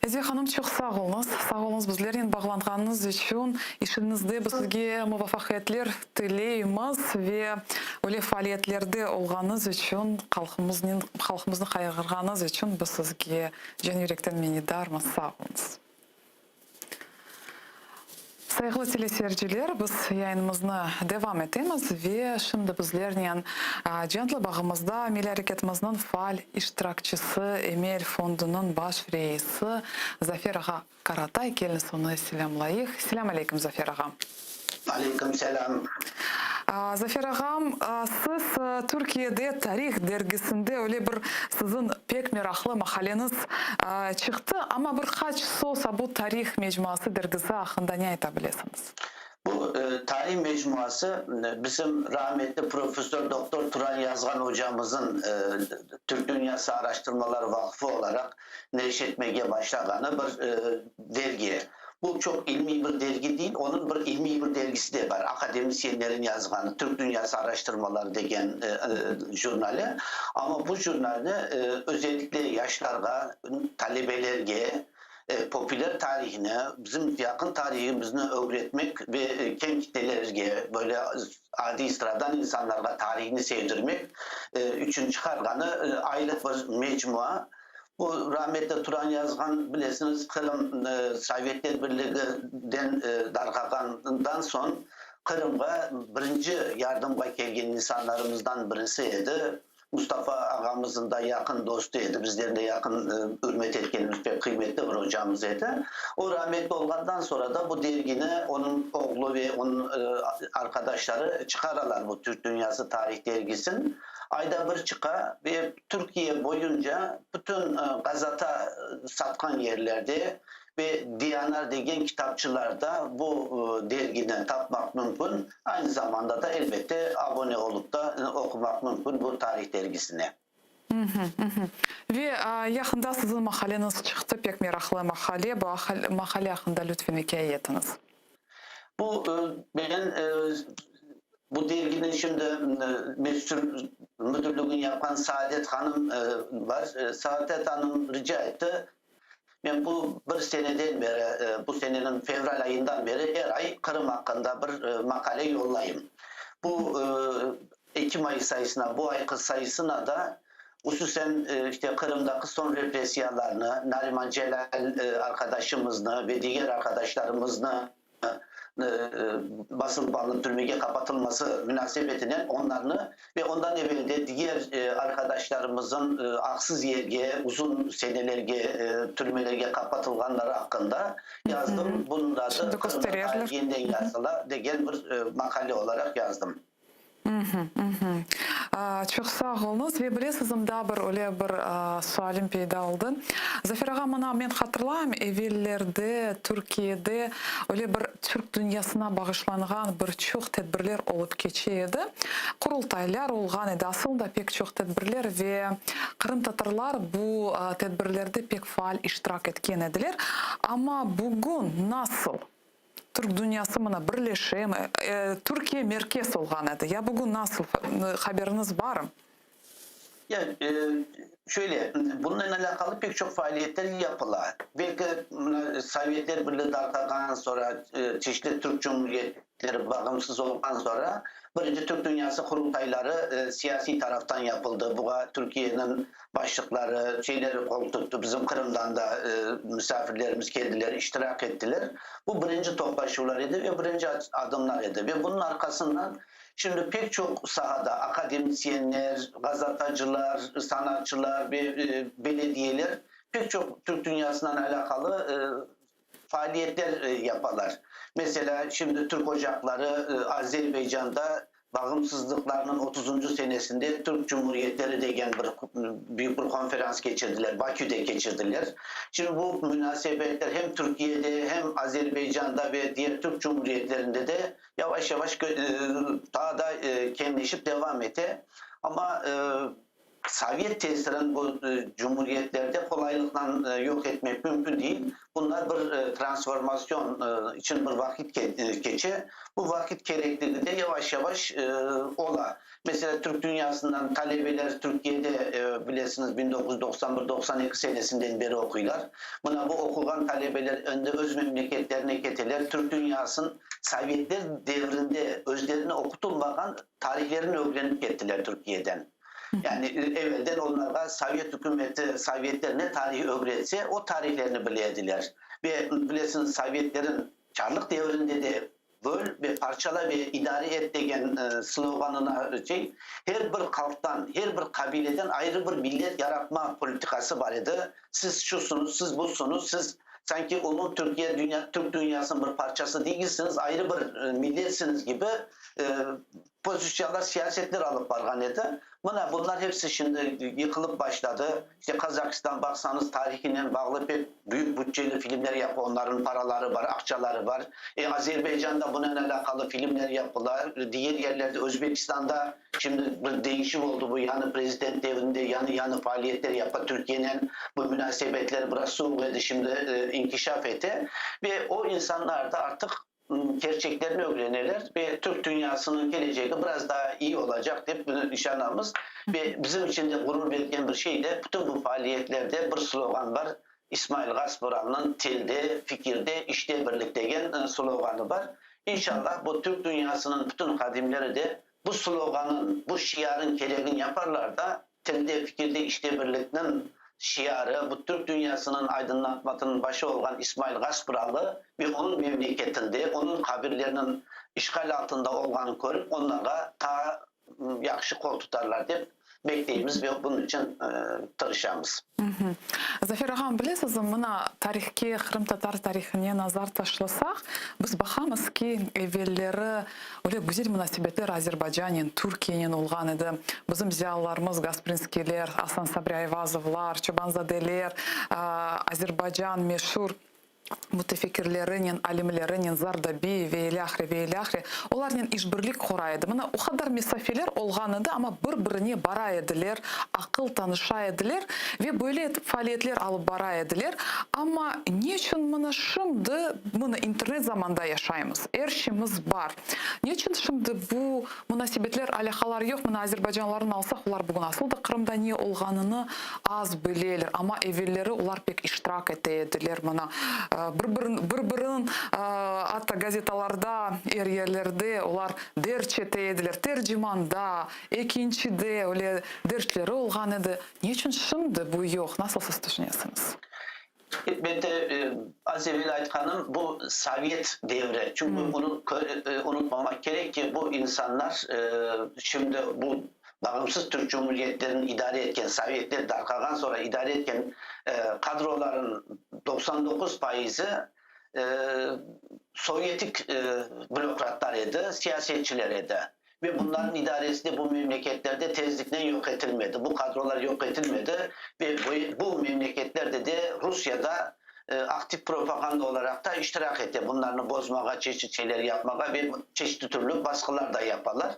Ediye hanım, çoq sağ oluñız. Sağ oluñız bizlernen bağlanğanıñız içün. İşiñizde biz sizge muvafaqiyetler tileymiz ve öyle faaliyetlerde olğanıñız içün, halqımıznen, halqımıznı qayğırğanıñız içün biz sizge can-yürekten minnetdarmız. Sağ oluñız. Sayğılı teleseyirciler, biz yayınımıznı devam etemiz ve şimdi bizlernen canlı bağımızda Milliy areketimizniñ faal iştirakçisi, Emel fondunıñ baş reisi Zafer ağa Karatay. Keliñiz, onı selâmlayıq. Selâm aleyküm, Zafer ağa. Aleyküm selâm. Zafer ağam, siz Türkiyede Tarih dergisinde öyle bir siziñ pek meraqlı maqaleñiz çıqtı, amma bir qaç söz bu Tarih mecmuası dergisi aqqında ne ayta bilesiñiz? Bu Tarih mecmuası bizim rahmetli professor doktor Turan Yazğan ocamızın Türk Dünyası Araştırmalar Vaqfı olaraq neşir etmege başlağanı bir dergi. Bu çoq ilmiy bir dergi değil, onıñ bir ilmiy bir dergisi de bar, akademisyenlerin yazğanı Türk Dünyası Araştırmaları degen jurnali. Amma bu jurnalni özellikle yaşlarğa, talebelerge popüler tarihni, bizim yaqın tarihimizni ögretmek ve keñ kitlelerge, böyle adiy sıradan insanlarğa tarihni sevdirmek içün çıqarğanı aylıq bir mecmua. Bu rahmetli Turan Yazğan, bilesiñiz, Qırım Sovetler Birliginden darqağandan soñ Qırımğa birinci yardımğa kelgen insanlarımızdan birisi edi. Mustafa ağamıznıñ da yaqın dostu edi, bizlerniñ de yaqın ürmet etkenimiz pek qıymetli bir ocamız edi. O rahmetli olğandan soñra da bu dergini onıñ oğlu ve onıñ arqadaşları çıqaralar, bu Türk dünyası tarih dergisin. Ayda bir çıqa ve Türkiye boyunca bütün gazata satqan yerlerde ve Diyanar degen kitapçılarda bu dergini tapmaq mümkün. Aynı zamanda da, elbette, abone olıp da oqumaq mümkün bu tarih dergisine. Ve yaqında siziñ maqaleñiz çıqtı, pek meraqlı maqale. Bu maqale aqqında lütfen ikâye etiñiz. Bu men bu derginiñ şimdi mesül müdirligini yapqan Saadet hanım bar. Saadet hanım rica etti. Men bu bir seneden beri, bu seneniñ fevral ayından beri er ay Qırım aqqında bir maqale yollayım. Bu ekim ayı sayısına, bu ayqı sayısına da hususen işte Qırımdaki soñ repressiyalarnı, Nariman Celâl arqadaşımıznı ve diger arqadaşlarımıznı basılıp alınıp türmege qapatılması münasebetinen onlarnı ve ondan evel de diger arqadaşlarımızın aqsız yerge uzun senelerge türmelerge qapatılğanları aqqında yazdım. Bunıñ da adı Qırımda tarih yeniden yazıla degen bir maqale olaraq yazdım. Çoq sağ oluñız. Ve bilesizmi, daa bir öyle bir sualim peyda oldı. Zafer ağa, mına men hatırlayım, evellerde Türkiyede öyle bir türk dünyasına bağışlanğan bir çoq tedbirler olıp keçe edi. Qurultaylar olğan edi, asıl da pek çoq tedbirler ve qırımtatarlar bu tedbirlerde pek faal iştirak etken ediler. Amma bugün nasıl? Türk dünyası mına birleşemi? Türkiye merkez olğan edi. Ya bugün nasıl, haberiñiz barmı? Ya, şöyle, bununla alâqalı pek çoq faaliyetler yapıla. Belki, mına, Sovetler Birliği darqalğan soñra, çeşitli türk cumhuriyetleri bağımsız olğan soñra, birinci Türk dünyası qurultayları siyasiy taraftan yapıldı. Buğa Türkiyeniñ başlıqları, şeyleri qol tuttı, bizim Qırımdan da misafirlerimiz keldiler, iştirak ettiler. Bu birinci toplaşuvlar edi ve birinci adımlar edi. Ve bunıñ arqasından şimdi pek çoq sahada akademisyenler, gazatacılar, sanatçılar ve belediyeler pek çoq Türk dünyasınan alâqalı faaliyetler yapalar. Meselâ, şimdi Türk ocaqları Azerbaycanda bağımsızlıqlarınıñ otuzıncı senesinde Türk Cumhuriyetleri degen bir büyük bir konferans keçirdiler, Baküde keçirdiler. Şimdi bu münasebetler hem Türkiyede, hem Azerbaycanda ve diğer Türk Cumhuriyetlerinde de yavaş-yavaş daa da kenleşip devam ete. Amma Sovet tesirini bu cumhuriyetlerde qolaylıqla yoq etmek mümkün değil. Bunlar bir transformasyon içün bir vaqıt keçe. Bu vaqıt kerekligi de yavaş-yavaş ola. Meselâ, Türk dünyasından talebeler Türkiyede, bilesiñiz, 1991, 92 senesinden beri oquylar. Mına bu oquğan talebeler endi öz memleketlerine keteler, Türk dünyasın sovetler devrinde özlerine oqutılmağan tarihlerini ögrenip kettiler Türkiyeden. Yani evelden onlarğa sovet ükümeti, sovetler ne tarih ögretse, o tarihlerni bile ediler. Ve bilesiñiz, sovetlerin çarlıq devrinde de böl ve parçala ve idare et degen sloganına şey, her bir halqtan, her bir qabileden ayrı bir millet yaratma politikası bar edi. Siz şusıñız, siz busıñız, siz sanki umum Türkiye dünya, türk dünyasınıñ bir parçası degilsiñiz, ayrı bir milletsiñiz kibi pozitsiyalar, siyasetler alıp barğan edi. Mına bunlar hepsi şimdi yıqılıp başladı. İşte Qazahistan, baqsañız, tarihinen bağlı pek büyük bütçeli filmler yapa, onların paraları bar, aqçaları bar. E, Azerbaycanda bunen alâqalı filmler yapıla, diger yerlerde, Özbekistanda şimdi bir değişim oldı, bu yañı prezident devrinde yañı-yañı faaliyetler yapa, Türkiyenen bu münasebetler biraz soğuq edi, şimdi inkişaf ete ve o insanlar da artıq kerçeklerni ögreneler ve Türk dünyasınıñ kelecegi biraz daa iyi olacaq dep işanamız. Ve bizim içün de ğurur bergen bir şey de, bütün bu faaliyetlerde bir slogan bar, İsmail Gaspuralnıñ Tilde, fikirde, işte birlik degen sloganı bar. İnşallah, bu Türk dünyasınıñ bütün hadimleri de bu sloganıñ, bu şiarıñ keregin yaparlar da, Tilde, fikirde, işte birlikniñ şiarı, bu Türk dünyasınıñ aydınlatmasınıñ başı olğan İsmail Gaspıralı ve onıñ memleketinde, onıñ qabirleriniñ işğal altında olğanın körip, onlarğa taa yahşı qol tutarlar dep bekleymiz ve bunıñ içün tırışamız. Zafer ağam, bilesiz, mına tarihke, qırımtatar tarihine nazar taşlasaq, biz baqamız ki, evelleri öyle güzel munasebetler Azerbaycanen, Türkiyenen olğan edi. Bizim ziyalılarımız Gasprinskiyler, Asan Sabri Ayvazovlar, Çobanzadeler, Azerbaycan meşur mütefekkirlerinen, alimlerinen, Zardabi ve ilâhre, ve ilâhre, olarnen işbirlik qura edi. Mına, o qadar mesafeler olğan edi, amma bir-birine bara ediler, aqıl tanışa ediler ve böyle etip faaliyetler alıp bara ediler. Amma ne içün mına şimdi, mına internet zamanda yaşaymız, er şeyimiz bar, ne içün şimdi bu munasebetler, alâqalar yoq? Mına azerbaycanlarnı alsaq, olar bugün asıl da Qırımda ne olğanını az bileler, amma evelleri olar pek iştirak ete ediler, mına, bir-biriniñ, atta gazetalarda, er yerlerde olar derc ete ediler, Tercimanda, Ekincide öyle dercleri olğan edi. Ne içün şimdi bu yoq, nasıl siz tüşünesiñiz? Elbette, az evel aytqanım, bu sovet devri. Çünki bunı unutmamaq kerek ki, bu insanlar şimdi bu bağımsız Türk Cumhuriyetlerini idare etken, sovetler darqağan soñra idare etken kadroların 99 faizi sovyetik bürokratlar edi, siyasetçiler edi. Ve bunların idaresi de bu memleketlerde tezliknen yoq etilmedi. Bu kadrolar yoq etilmedi ve bu memleketlerde de Rusiyada aktiv propaganda olaraq da iştirak ete, bunlarnı bozmağa, çeşit şeyler yapmağa ve çeşitli türlü basqılar da yapalar.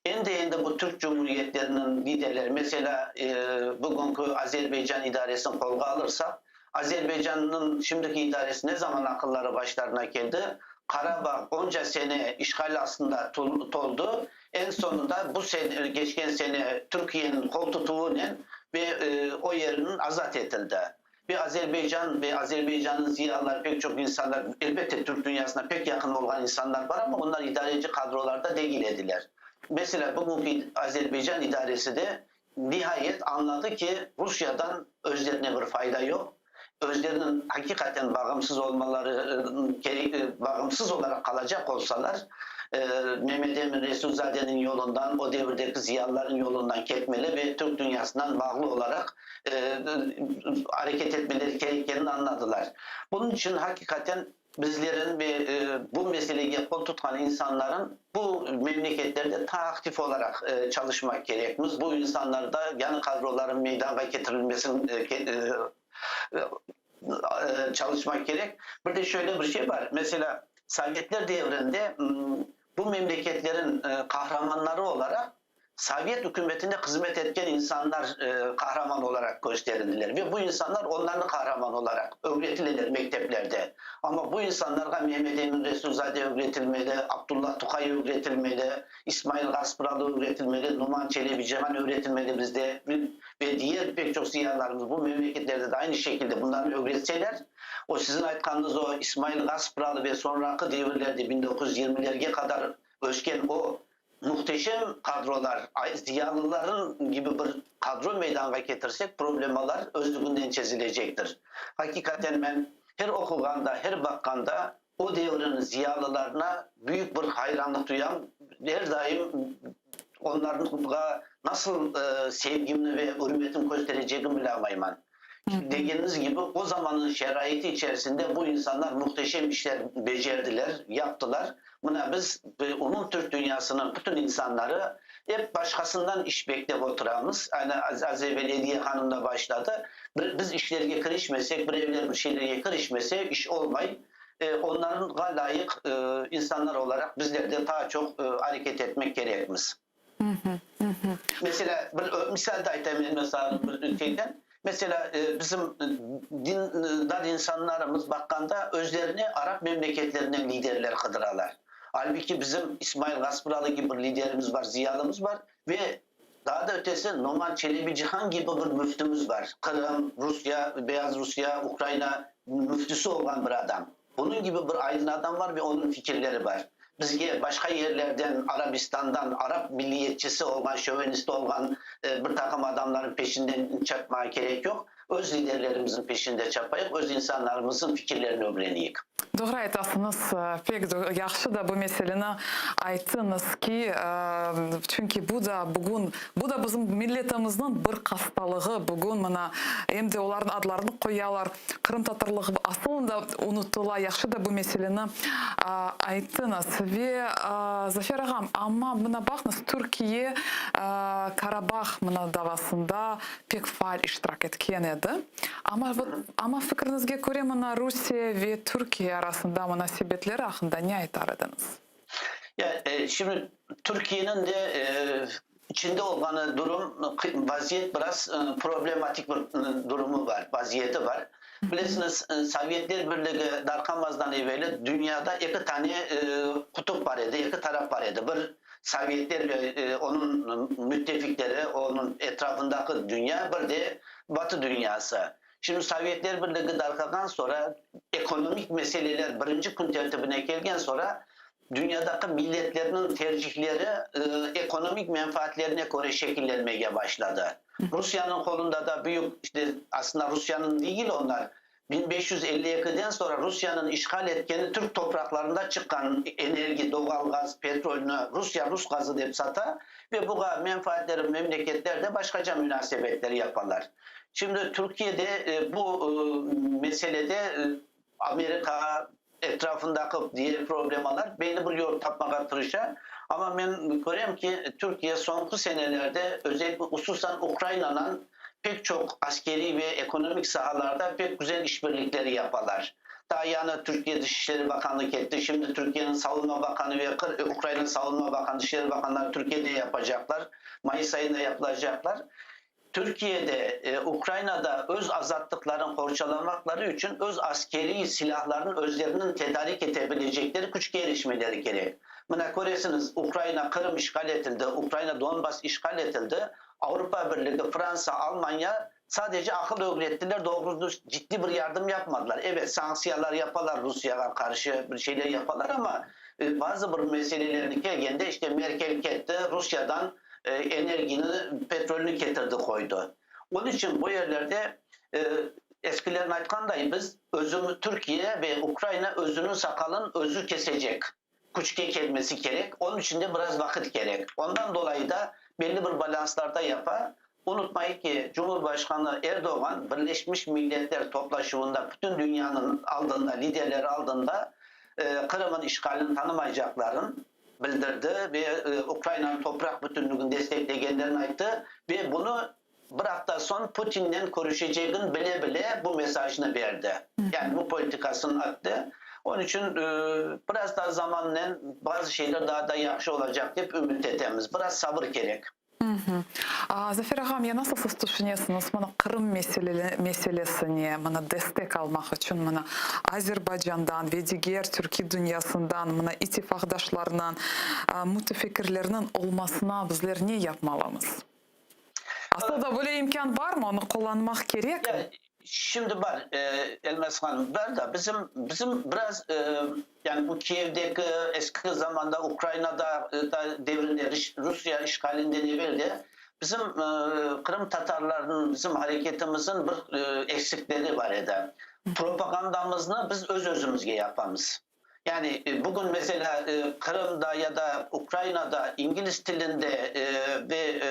Endi-endi bu türk cumhuriyetleriniñ liderleri, meselâ, bugünki Azerbaycan idaresini qolğa alırsaq, Azerbaycannıñ şimdiki idaresi ne zaman aqılları başlarına keldi? Qarabağ onca sene işğal astında toldı, eñ soñunda bu sene, keçken sene Türkiyeniñ qol tutuvınen ve o yeriniñ azat etildi. Ve Azerbaycan ve Azerbaycannıñ ziyalıları, pek çoq insanlar, elbette, türk dünyasına pek yaqın olğan insanlar bar, amma onlar idareci kadrolarda degil ediler. Meselâ, bugünki Azerbaycan idaresi de nihayet añladı ki, Rusiyadan özlerine bir fayda yoq, özleriniñ haqiqaten bağımsız olmaları kerek, bağımsız olaraq qalacaq olsalar, Mehmet Emin Resulzadeniñ yolundan, o devirdeki ziyalılarnıñ yolundan ketmeli ve türk dünyasından bağlı olaraq areket etmeleri kerekkenini añladılar. Bunıñ içün haqiqaten bizlerin ve bu meselege qol tutqan insanların bu memleketlerde taa aktif olaraq çalışmaq kerekmiz. Bu insanlarda yañı kadroların meydanğa ketirilmesini çalışmaq kerek. Bir de şöyle bir şey bar, meselâ, Sovetler devrinde bu memleketlerin qahramanları olaraq Sovet ükümetine hızmet etken insanlar qahraman olaraq kösterildiler ve bu insanlar onlarnı qahraman olaraq ögretileler mekteplerde. Amma bu insanlarğa Mehmet Emin Resulzade ögretilmedi, Abdullah Tuqay ögretilmedi, İsmail Gaspralı ögretilmedi, Numan Çelebicihan ögretilmedi bizde ve diğer pek çoq ziyalılarımız bu memleketlerde de aynı şekilde bunlarnı ögretseler, o siziñ aytqanıñız o İsmail Gaspralı ve soñraki devirlerde 1920-lerge qadar ösken o Muhteşem kadrolar, ziyalıların kibi bir kadro meydanğa ketirsek, problemalar özlüginden çezilecektir. Hakikaten men her oquğanda, her baqqanda o devrin ziyalılarına büyük bir hayranlıq duyam, her daim onlarğa nasıl sevgimni ve ürmetim kösterecegim bilemayman. Degeniñiz kibi, o zamannıñ şaraiti içerisinde bu insanlar muhteşem işler becerdiler, yaptılar. Mına biz, umum türk dünyasınıñ bütün insanları ep başqasından iş beklep oturamız. Aynı az evel Ediye hanım da başladı. Biz işlerge kirişmesek, birevler bir şeylerge kirişmese, iş olmay. Onlarğa lâyıq insanlar olaraq bizler de taa çoq areket etmek kerekmiz. Meselâ, bir misal de aytayım, Elmaz ağa, bir şeyden. Meselâ, bizim dindar insanlarımız baqqanda özlerine arap memleketlerinden liderler qıdıralar. Albuki bizim İsmail Gaspıralı kibi bir liderimiz bar, ziyalımız bar ve daa da ötesi Noman Çelebicihan kibi bir müftimiz bar. Qırım, Rusya, Beyaz Rusya, Ukraina müftisi olğan bir adam. Bunıñ kibi bir aydın adam bar ve onıñ fikirleri bar. Bizge başqa yerlerden, Arabistandan, arap milliyetçisi olğan, şövenisti olğan bir taqım adamlarnıñ peşinden çapmağa kerek yoq. Öz liderlerimizniñ peşinde çapayıq, öz insanlarımıznıñ fikirlerini ögreneyik. Doğru aytasıñız, pek yahşı da bu meseleni ayttıñız ki, çünki bu da bugün, bu da bizim milletimizniñ bir hastalığı, bugün mına em de olarnıñ adlarını qoyalar, Qırımtatarlığı asılında unutıla, yahşı da bu meseleni ayttıñız. Ve Zafer ağam, amma mına baqıñız, Türkiye Karabah mına davasında pek faal iştirak etken edi. Amma, amma fikriñizge köre, mına Rusiye ve Türkiye arasında munasebetler aqqında ne aytar ediñiz? Ya, şimdi Türkiyeniñ de içinde olğanı durum, vaziyet biraz problematik bir durumı bar, vaziyeti bar. Bilesiñiz, Sovetler Birligi darqamazdan eveli dünyada eki tane qutup bar edi, eki taraf bar edi. Bir Sovetler ve onıñ müttefikleri, onıñ etrafındaki dünya, bir de Batı dünyası. Şimdi Sovetler Birligi darqağan soñra, ekonomik meseleler birinci kün tertibine kelgen soñra, dünyadaki milletlerniñ tercihleri ekonomik menfaatlerine köre şekillenmege başladı. Rusiyanıñ qolunda da büyük, işte, aslında Rusiyanıñ degil onlar, 1552-den soñra Rusiyanıñ işğal etkeni türk topraqlarında çıqqan energi, doğal gaz, petrolni Rusiya rus gazı dep sata ve buğa menfaatleri memleketler de başqaca münasebetler yapalar. Şimdi Türkiye de bu meselede Amerika. etrafındaki diğer problemalar belli bir yol tapmağa tırışa. Amma men körem ki, Türkiye soñki senelerde, özellikle, hususan Ukrayinanen pek çoq askeriy ve ekonomik sahalarda pek güzel işbirlikleri yapalar. Taa yañı Türkiye Dışişleri Bakanı ketti, şimdi Türkiyeniñ Savunma Bakanı ve Ukrayina Savunma Bakanı, Dışişleri Bakanları Türkiyede yapacaqlar, mayıs ayında yapılacaqlar. Türkiyede, Ukrainada öz azatlıqlarını qorçalamaqları içün öz askeriy silâhlarını özleriniñ tedarik ete bilecekleri küçke erişmeleri kerek. Mına, köresiñiz, Ukraina, Qırım işğal etildi, Ukraina, Donbass işğal etildi, Avropa Birligi, Fransa, Almanya sadece aqıl ögrettiler, doğru-düz ciddiy bir yardım yapmadılar. Evet, sanktsiyalar yapalar Rusiyağa qarşı, bir şeyler yapalar, amma bazı bir meselelerni kelgende, işte, Merkel ketti, Rusiyadan energini, petrolni ketirdi qoydı. Onıñ içün bu yerlerde, eskilerniñ aytqanday, biz özümiz, Türkiye ve Ukraina özüniñ saqalın özü kesecek küçke kelmesi kerek, onıñ içün de biraz vaqıt kerek. Ondan dolayı da belli bir balanslarda yapa. Unutmayıq ki, Cumhurbaşqanı Erdoğan Birleşmiş Milletler Toplaşuvında bütün dünyanıñ aldında, liderleri aldında Qırım'ın işğalini tanımaycaqların bildirdi ve Ukrainanıñ topraq bütünlügini desteklegenlerini ayttı ve bunı bir afta soñ Putinnen körüşecegini bile-bile bu mesajnı berdi. Yani bu politikasını attı. Onıñ içün biraz daa zamannen bazı şeyler daa da yahşı olacaq dep ümüt etemiz. Biraz sabır kerek. Zafer ağam, ya nasıl siz tüşünesiñiz, mına Qırım meselesine mına destek almaq içün mına Azerbaycandan ve diger türkiy dünyasından mına ittifaqdaşlarnıñ, mütefikirlerniñ olmasına bizler ne yapmalımız? Asıl da böyle imkân barmı, onı qullanmaq kerekmi? Şimdi bar, Elmaz hanım, bar da bizim, bizim biraz, yani bu Kiyevdeki eski zamanda Ukrainada da devrinde, Rusiye işğalinden evel de bizim Qırım tatarlarınıñ, bizim hareketimizin bir eksikleri bar edi. Propagandamıznı biz öz özümizge yapamız. Yani bugün meselâ Qırımda ya da Ukrainada ingliz tilinde ve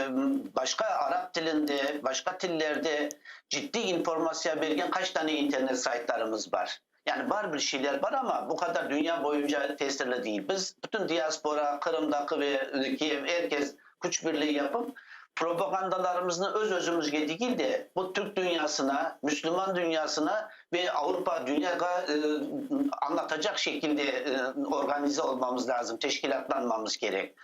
başqa arap tilinde, başqa tillerde ciddiy informatsiya bergen qaç tane internet saytlarımız bar? Yani bar bir şeyler bar, amma bu qadar dünya boyunca tesirli değil. Biz bütün diaspora, Qırımdaki ve Kiyev er kes küç birliği yapıp, propagandalarımıznı öz özümizge degil de, bu türk dünyasına, müslüman dünyasına ve Avropa dünyağa añlatacaq şekilde organize olmamız lazım, teşkilâtlanmamız kerek.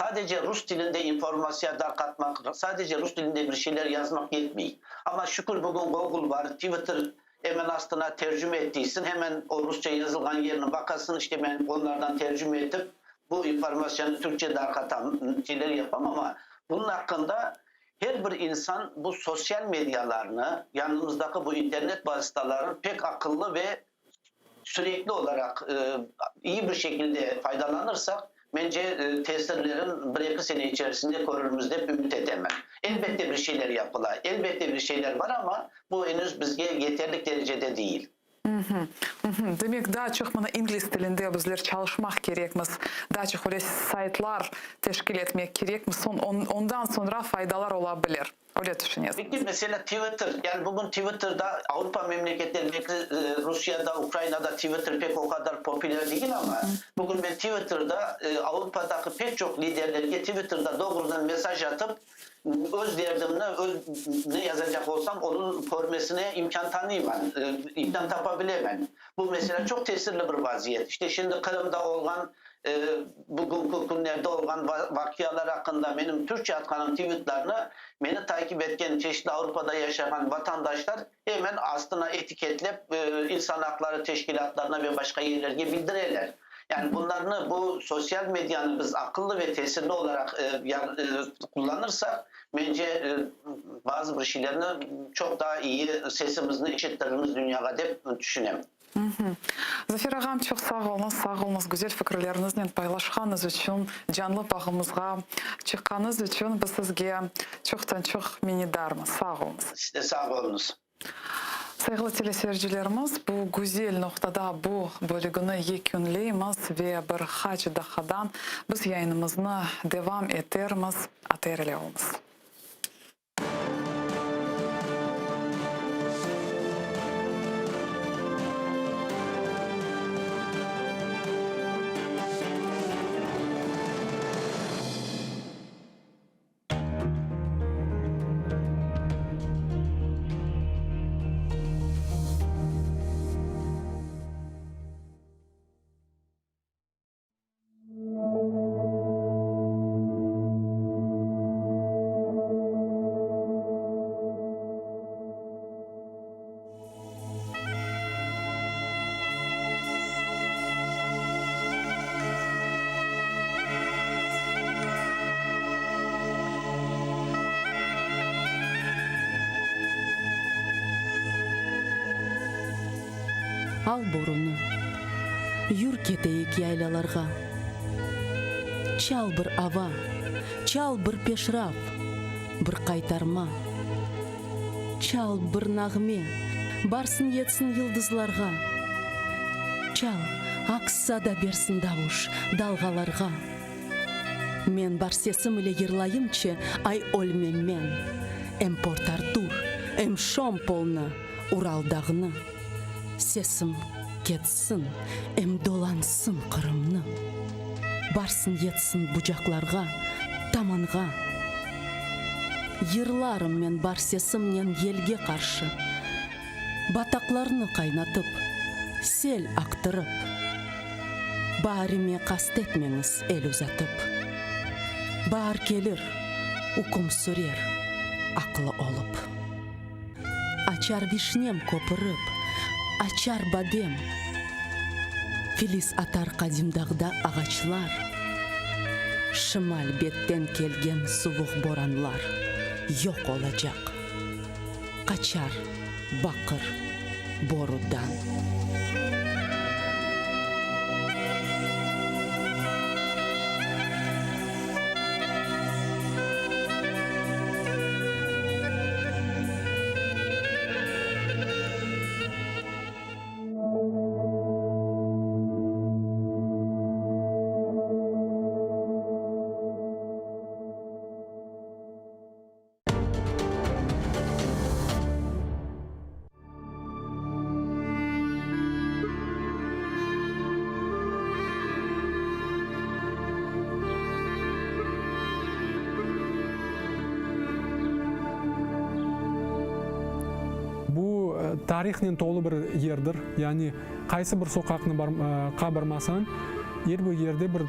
Sadece rus tilinde informatsiya darqatmaq, sadece rus tilinde bir şeyler yazmaq yetmey. Amma şükür bugün Google bar, Twitter hemen astına tercüme et deysiñ, hemen o rusça yazılğan yerini baqasıñ, işte men onlardan tercüme etip, bu informatsiyanı türkçe darqatam, şeyler yapam, amma bunıñ aqqında her bir insan bu sosyal medialarnı, yanımızdaki bu internet vasıtalarını pek aqıllı ve sürekli olaraq iyi bir şekilde faydalanırsaq, mence, tesirlerin bir-eki sene içerisinde körürmiz dep ümüt etemen. Elbette bir şeyler yapıla, elbette bir şeyler bar, amma bu enüz bizge yeterlik derecede değil. Demek, daa çoq mına ingliz tilinde bizler çalışmaq kerekmiz, daa çoq öyle saytlar teşkil etmek kerekmiz, soñ ondan soñra faydalar ola bilir. Öyle tüşünesiñiz. Peki, meselâ, Twitter, yani bugün Twitterda Avropa memleketlerindeki, Rusiyada, Ukrainada Twitter pek o qadar populâr degil, amma bugün men Twitterda Avropadaki pek çoq liderlerge Twitterda doğrudan mesaj atıp, öz derdimni, öz ne yazacaq olsam, onıñ körmesine imkân tanıyman, imkân tapa bilemen. Bu, meselâ, çoq tesirli bir vaziyet. İşte, şimdi Qırımda olğan Bugünki künlerde olğan vaqialar aqqında menim türkçe atqanım tvitlarnı meni takip etken çeşitli Avropada yaşağan vatandaşlar hemen astına etiketlep insan aqları teşkilâtlarına ve başqa yerlerge bildireler. Yani bunlarnı, bu sosyal medianı biz aqıllı ve tesirli olaraq qullanırsaq, mence, bazı bir şeylerni çoq daa iyi sesimizni işittirirmiz dünyağa dep tüşünem. Zafer ağam, çoq sağ oluñız, sağ oluñız güzel fikirleriñiznen paylaşqanıñız içün, canlı bağımızğa çıqqanıñız içün biz sizge çoqtan-çoq minnetdarmız. Sağ oluñız. Siz de sağ oluñız. Sayğılı teleseyircilerimiz, bu güzel noqtada bu bölügini yekünleymiz ve bir qaç daqqadan biz yayınımıznı devam etermiz. ATR ile oluñız. Al borunı, yür keteyik yaylalarğa. Çal bir ava, çal bir peşraf, bir qaytarma. Çal bir nağme, barsın yetsin yıldızlarğa. Çal, aks sada bersin davuş dalğalarğa. Men bar sesim ile yırlayımçı, ay ölmem men. Em Port-Artur, em Şompolnı, Ural dağnı. Sesim ketsin, em dolansın Qırımnı. Barsın yetsin bucaqlarğa, tamanğa. Yırlarım men bar sesimnen yelge qarşı, Bataqlarnı qaynatıp, sel aqtırıp. Baarime qast etmeñiz el uzatıp. Baar kelir, üküm sürer aqlı olıp. Açar vişnem köpürip, açar badem. Filiz atar qadim dağda ağaçlar. Şimal betten kelgen suvuq boranlar yoq olacaq, qaçar baqır borudan. Bu tarihnen tolu bir yerdir. Yani qaysı bir soqaqnı qa barmasañ, er bir yerde bir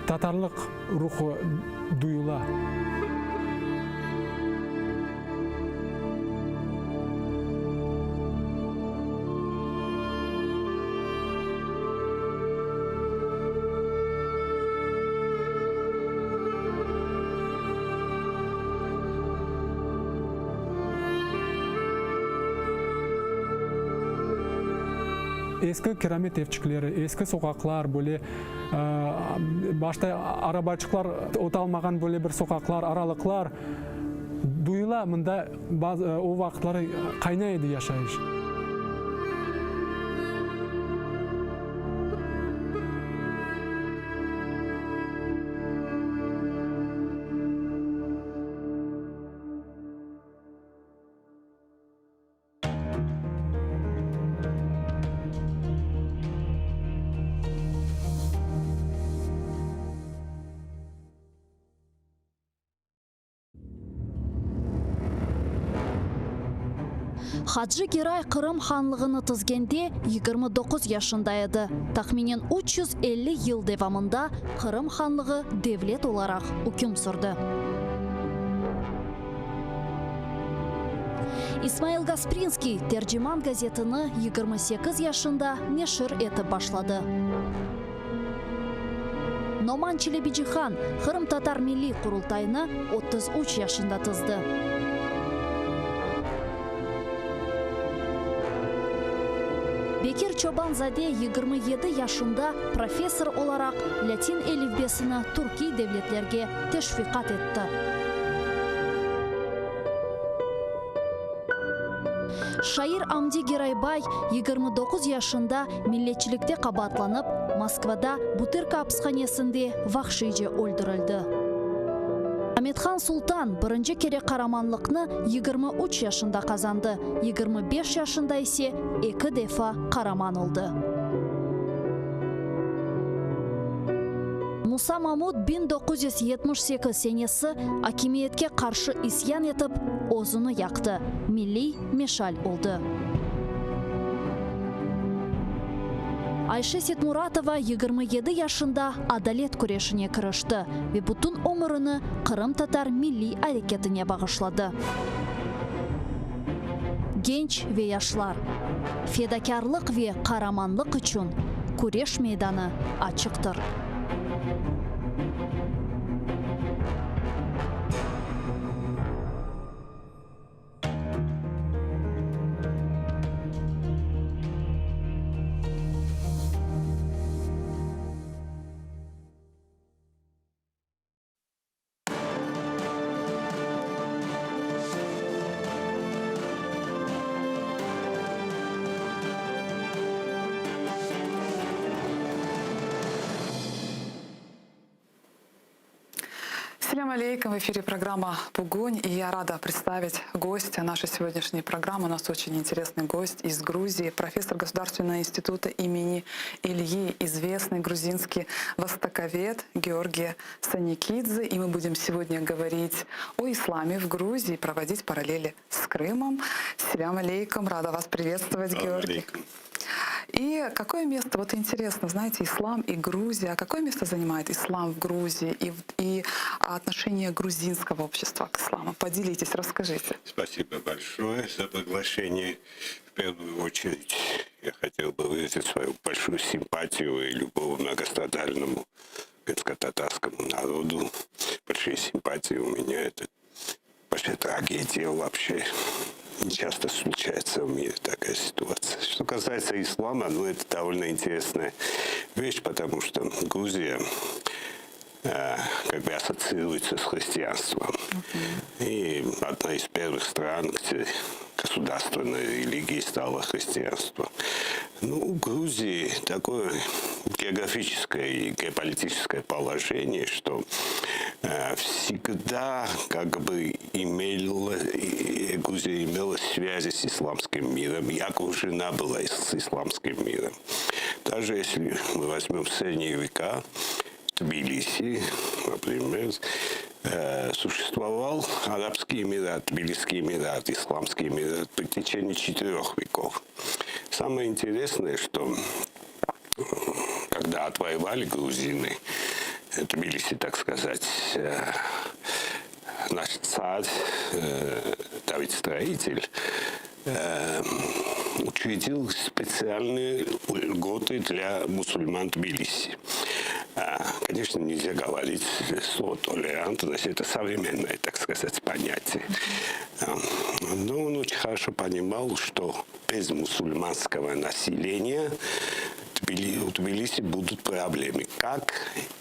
tatarlıq ruhu duyula. Eski kiramet evçikleri, eski soqaqlar, böyle başta arabaçıqlar otalmağan böyle bir soqaqlar, aralıqlar duyula, mında o vaqıtları qaynay edi yaşayış. Hacı Geray Qırım hanlığını tizgende 29 yaşında edi. Tahminen 350 yıl devamında Qırım hanlığı devlet olaraq üküm sürdi. İsmail Gasprinskiy Terciman gazetini 28 yaşında neşir etip başladı. Noman Çelebicihan Qırımtatar Milliy Qurultayını 33 yaşında tizdi. Bekir Çoban-zade 27 yaşında professor olaraq lâtin elifbesini türkiy devletlerge teşviqat etti. Şair Amdi Geraybay 29 yaşında milletçilikte qabaatlanıp, Moskvada Butırka apishanesinde vahşiyce öldürildi. Amethan Sultan birinci kere qaramanlıqnı 23 yaşında qazandı, 25 yaşında ise eki defa qaraman oldı. Musa Mamut 1978 senesi akimiyetke qarşı isyan etip, özüni yaqtı, milliy meşal oldı. Ayşe Setmuratova 27 yaşında adalet küreşine kirişti ve bütün ömürini qırımtatar milliy areketine bağışladı. Genç ve yaşlar, fedakârlıq ve qaramanlıq içün küreş meydanı açıqtır. Selâm aleyküm, в эфире программа «Bugün», и я рада представить гостя нашей сегодняшней программы. У нас очень интересный гость из Грузии, профессор Государственного института имени Ильи, известный грузинский востоковед Георгий Саникидзе. И мы будем сегодня говорить о исламе в Грузии, проводить параллели с Крымом. Selâm aleyküm, рада вас приветствовать, Георгий. И какое место, вот интересно, знаете, ислам и Грузия, а какое место занимает ислам в Грузии и, и отношение грузинского общества к исламу? Поделитесь, расскажите. Спасибо большое за приглашение. В первую очередь я хотел бы выразить свою большую симпатию и любовь многострадальному крымско-татарскому народу. Большие симпатии у меня. Это большая трагедия вообще. Не часто случается в мире такая ситуация. Что касается ислама, ну это довольно интересная вещь, потому что Грузия э, как бы ассоциируется с христианством. И одна из первых стран, где государственной религией стало христианство. Ну, у Грузии такое географическое и геополитическое положение, что э, всегда как бы имела, и Грузия имела связи с исламским миром и окружена была с исламским миром. Даже если мы возьмем средние века, Тбилиси, например, э, существовал Арабский Эмират, Тбилисский Эмират, Исламский Эмират в течение четырех веков. Самое интересное, что э, когда отвоевали грузины, Тбилиси, так сказать, э, наш царь, Давид Строитель, учредил специальные льготы для мусульман Тбилиси. А, Конечно, нельзя говорить слово толерантность, это современное, так сказать, понятие. А, Но он очень хорошо понимал, что без мусульманского населения у Тбилиси будут проблемы, как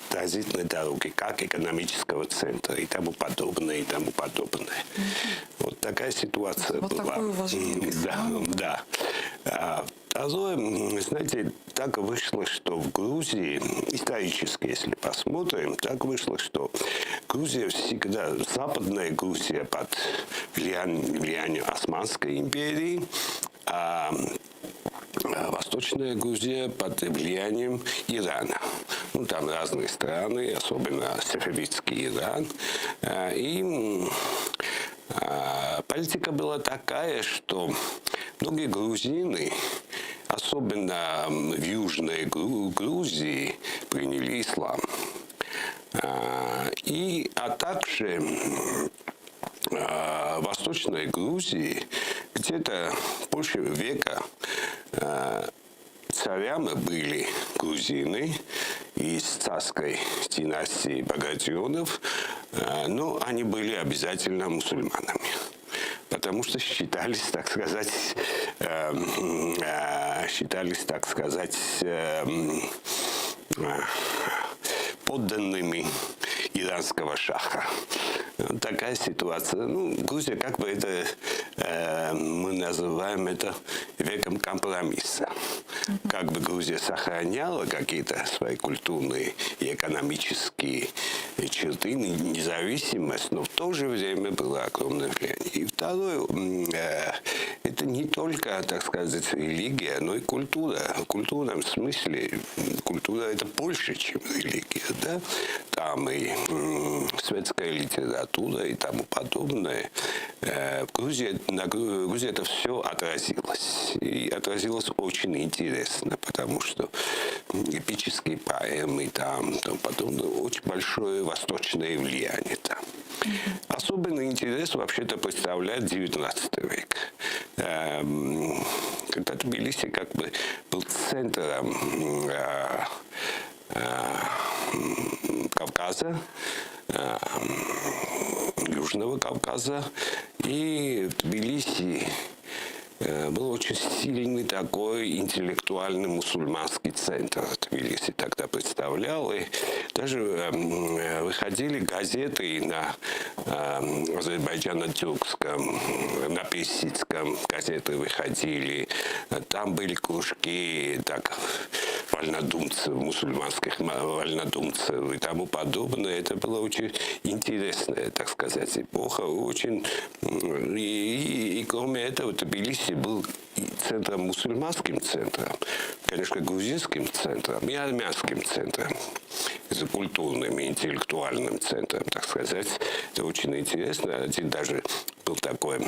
транзитной дороги, как экономического центра и тому подобное, и тому подобное. Вот такая ситуация Вот была. такое уважение к Да, да. А Второе, знаете, так вышло, что в Грузии, исторически, если посмотрим, так вышло, что Грузия всегда, западная Грузия под влиянием, влиянием Османской империи, а Восточная Грузия под влиянием Ирана. Ну, там разные страны, особенно Сефевидский Иран. А, И а, политика была такая, что многие грузины, особенно в Южной Грузии, приняли ислам. А, И, а также а, Восточной Грузии где-то больше века а, царями были грузины из царской династии Багратионов, а, но они были обязательно мусульманами. Потому что считались, так сказать, эм, э, считались, так сказать, эм, э, подданными иранского шаха. Такая ситуация. Ну, Грузия, как бы это э, мы называем это веком компромисса. Как бы Грузия сохраняла какие-то свои культурные и экономические черты, независимость, но в то же время было огромное влияние. И второе, э, это не только, так сказать, религия, но и культура. В культурном смысле культура это больше, чем религия. Да? Там и светская литература и тому подобное. Э, В Грузии, на Грузии это все отразилось. И отразилось очень интересно, потому что эпические поэмы там, тому подобное, очень большое восточное влияние там. Особенный интерес вообще-то представляет 19 век. Эм, Когда Тбилиси как бы был центром э, э, Кавказа, э, Южного Кавказа, и в Тбилиси Был очень сильный такой интеллектуальный мусульманский центр. Тбилиси тогда представлял. И даже выходили газеты на азербайджано-тюркском, на персидском газеты выходили. Там были кружки так, вольнодумцев, мусульманских вольнодумцев и тому подобное. Это было очень интересная, так сказать, эпоха. Очень... И, и, и кроме этого, Тбилиси был центром, мусульманским центром, конечно, грузинским центром и армянским центром. Это культурным и интеллектуальным центром, так сказать. Это очень интересно. Один даже был такой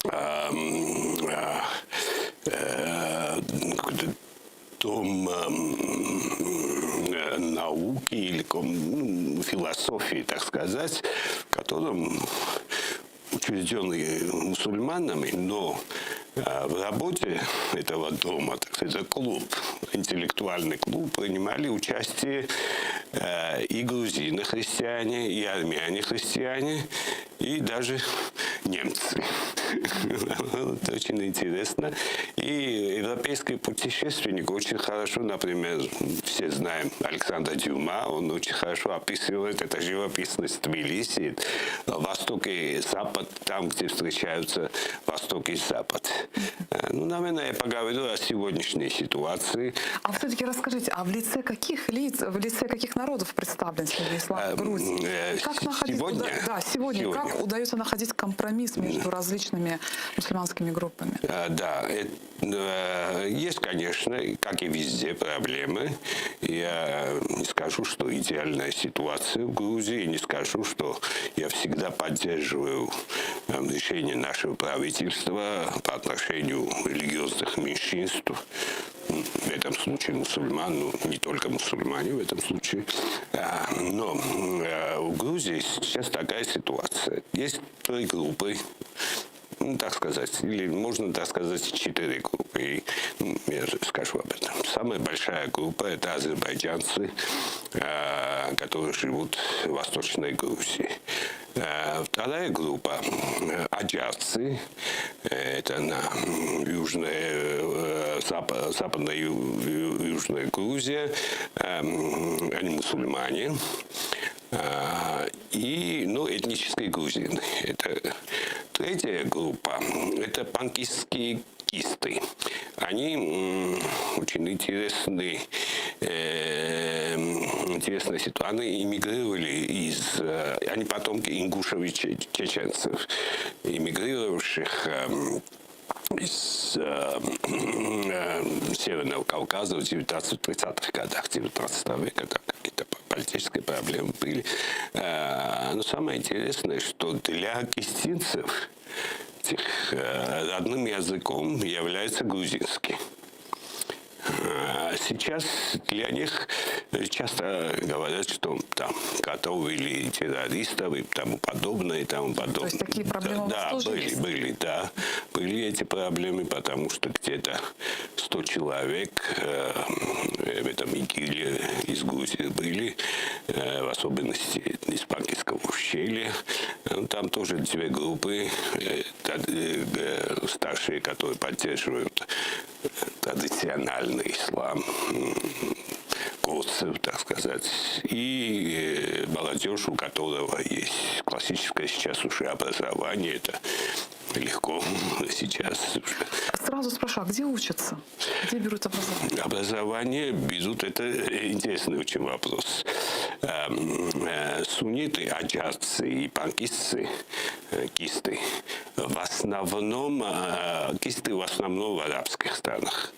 э, э, дом э, науки или ну, философии, так сказать, в котором учрежденный мусульманами, но в работе этого дома, так сказать, это клуб, интеллектуальный клуб, принимали участие и грузины-христиане, и армяне-христиане, и даже немцы. Это очень интересно. И европейский путешественник очень хорошо, например, все знаем Александра Дюма, он очень хорошо описывает это живописность Тбилиси, Восток и Запад, там, где встречаются Восток и Запад. Ну, наверное, я поговорю о сегодняшней ситуации. А все-таки расскажите, а в лице каких лиц, в лице каких народов представлен сегодня ислам в Грузии? Как находить, Сегодня? уда- да, сегодня, Сегодня. Как удается находить компромисс между различными мусульманскими группами? Да, есть, конечно, как и везде, проблемы. Я не скажу, что идеальная ситуация в Грузии, не скажу, что я всегда поддерживаю решение нашего правительства по отношению религиозных меньшинств. В этом случае мусульман, ну, не только мусульмане в этом случае. Но в Грузии сейчас такая ситуация. Есть три группы, ну, так сказать, или можно так сказать, 4 группы. И, ну, я скажу об этом. Самая большая группа — это азербайджанцы, которые живут в Восточной Грузии. Вторая группа — аджарцы, это на южная, западная южная Грузия, они мусульмане. И, ну, этнические грузины. Это третья группа, это панкистские кисты. Они очень интересны, интересная ситуация. Они эмигрировали из, они потомки ингушев и чеченцев, эмигрировавших из Северного Кавказа в 1930-х годах 19 века, там какие-то политические проблемы были. Но самое интересное, что для кистинцев этих, родным языком является грузинский. Сейчас для них часто говорят, что там готовили террористов и тому подобное, и тому То есть подобное. такие проблемы у вас Да, тоже были, есть? были, да. Были эти проблемы, потому что где-то 100 человек в этом ИГИЛе из Грузии были, в особенности из Панкисского ущелья. Там тоже две группы, старшие, которые поддерживают традициональный ислам, горцев, так сказать, и молодежь, у которого есть классическое сейчас уже образование, это легко сейчас. Сразу спрошу, а где учатся? Где берут образование? Образование берут, это интересный очень вопрос. Сунниты, аджарцы и панкисты, кисты, в основном, кисты в основном в арабских странах.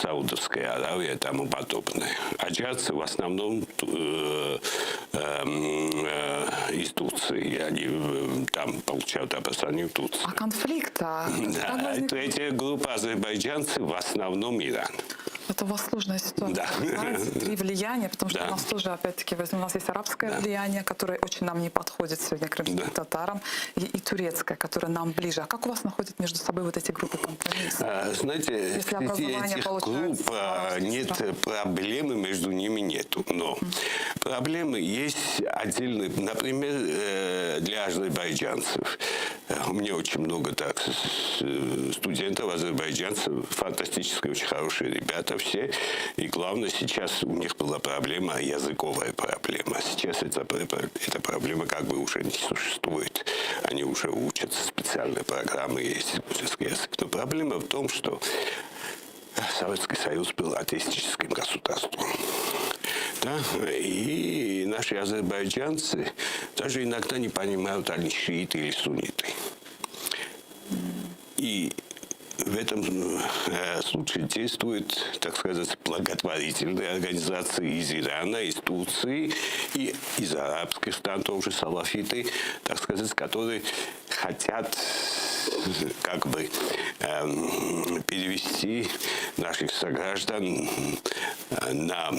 Саудовская Аравия и тому подобное. Аджарцы в основном из Турции. Они там получают образование в Турции. А конфликт? А Да, как возник? третья группа азербайджанцы в основном Иран. Это у вас сложная ситуация. Да. Знаете, три влияния, потому что Да. у нас тоже, опять-таки, у нас есть арабское Да. влияние, которое очень нам не подходит сегодня, крымским Да. татарам, и турецкое, которое нам ближе. А как у вас находят между собой вот эти группы компромисса? Знаете, Если среди образование этих получается групп, арабских нет стран. проблемы, между ними нету. Но проблема. Проблемы есть отдельные, например, э, для азербайджанцев. У меня очень много так студентов, азербайджанцев, фантастические, очень хорошие ребята все. И главное, сейчас у них была проблема, языковая проблема. Сейчас эта, эта проблема как бы уже не существует. Они уже учатся, специальные программы есть, грузинский язык. Но проблема в том, что Советский Союз был атеистическим государством. Да? И наши азербайджанцы даже иногда не понимают, они шииты или сунниты. И в этом э, случае действуют, так сказать, благотворительные организации из Ирана, из Турции и из арабских стран тоже салафиты, так сказать, которые хотят как бы эм, перевести наших сограждан э, на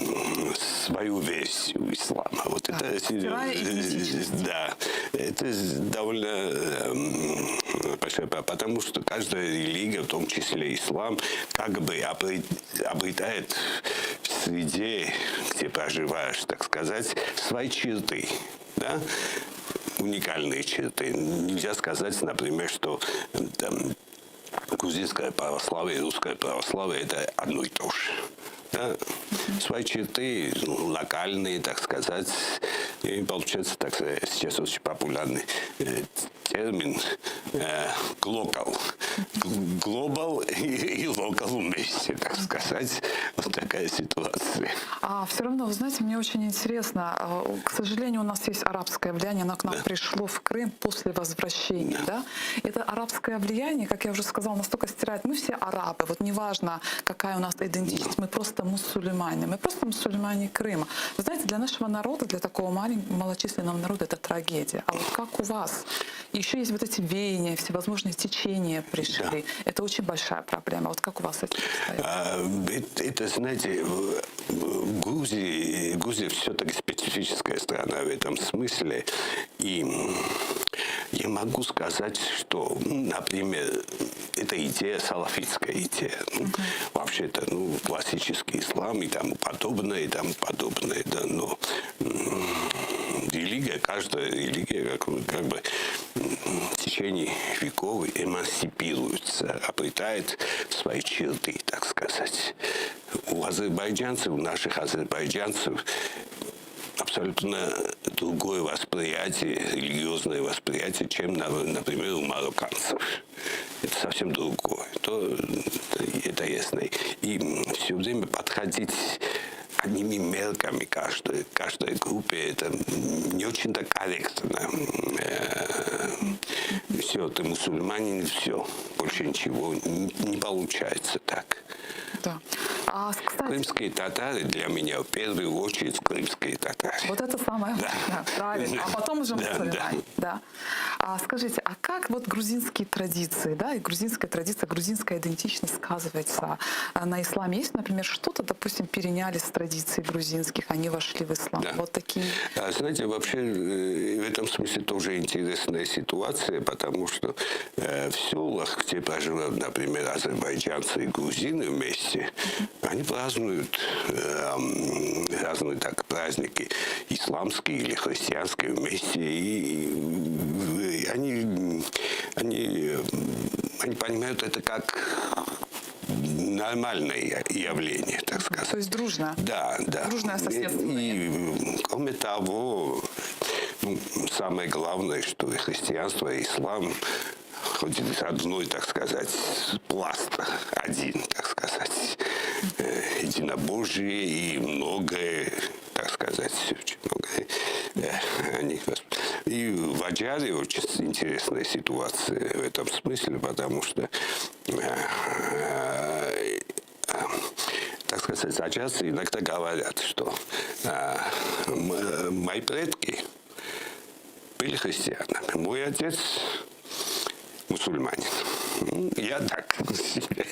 свою версию ислама. Вот Да, это, стирая идентичность. да, это довольно эм, большая проблема, потому что каждая религия, в том числе ислам, как бы обретает в среде, где проживаешь, так сказать, свои черты. Да? Уникальные черты. Нельзя сказать, например, что там, грузинское православие и русское православие – это одно и то же. Да? Свои черты ну, локальные, так сказать. И получается, так сказать, сейчас очень популярный э, термин э, глокал. Global и, и local вместе, так сказать. Вот такая ситуация. А все равно, вы знаете, мне очень интересно, а, к сожалению, у нас есть арабское влияние, оно к нам пришло в Крым после возвращения, да. Это арабское влияние, как я уже сказала, настолько стирает. Мы все арабы, вот неважно, какая у нас идентичность, мы просто мусульмане, мы просто мусульмане Крыма. Вы знаете, для нашего народа, для такого маленького, малочисленного народа это трагедия. А вот как у вас? Еще есть вот эти веяния, всевозможные течения пришли. Это очень большая проблема. Вот как у вас с этим обстоит? А, это, это, знаете, в в Грузии, Грузия все-таки специфическая страна в этом смысле. И я могу сказать, что, ну, например, эта идея, салафитская идея, ну, вообще-то, ну, классический ислам и тому подобное, и тому подобное, да, но религия, каждая религия как, как бы в течение веков эмансипируется, обретает свои черты, так сказать. У азербайджанцев, у наших азербайджанцев абсолютно другое восприятие, религиозное восприятие, чем, например, у марокканцев. Это совсем другое. То, это ясно. И все время подходить одними мерками каждой, каждой группе, это не очень-то корректно. Все, ты мусульманин, все, больше ничего не, не получается так. Да. А, кстати, Крымские татары для меня в первую очередь крымские татары. Вот это самое Да. важное, правильно. А потом уже Да, мусульмане. Да. А скажите, а как вот грузинские традиции, да, и грузинская традиция, грузинская идентичность сказывается а, на исламе? Есть, например, что-то, допустим, переняли с традиций грузинских, они вошли в ислам? Да. Вот такие. А, знаете, вообще э, в этом смысле тоже интересная ситуация, потому что э, в селах, где проживают, например, азербайджанцы и грузины вместе, они празднуют э, разные так праздники, исламские или христианские вместе, и, и они, они, они понимают это как нормальное явление, так сказать. То есть дружно? Да, да. Дружное соседство. И, и, кроме того, ну, самое главное, что и христианство, и ислам хоть из одной, так сказать, пласта, один, так сказать, э, единобожие и многое, так сказать, очень многое. Э, они И в Аджаре очень интересная ситуация в этом смысле, потому что э, так сказать, аджарцы иногда говорят, что мои предки были христианами. Мой отец мусульманин. Ну, Я так себе.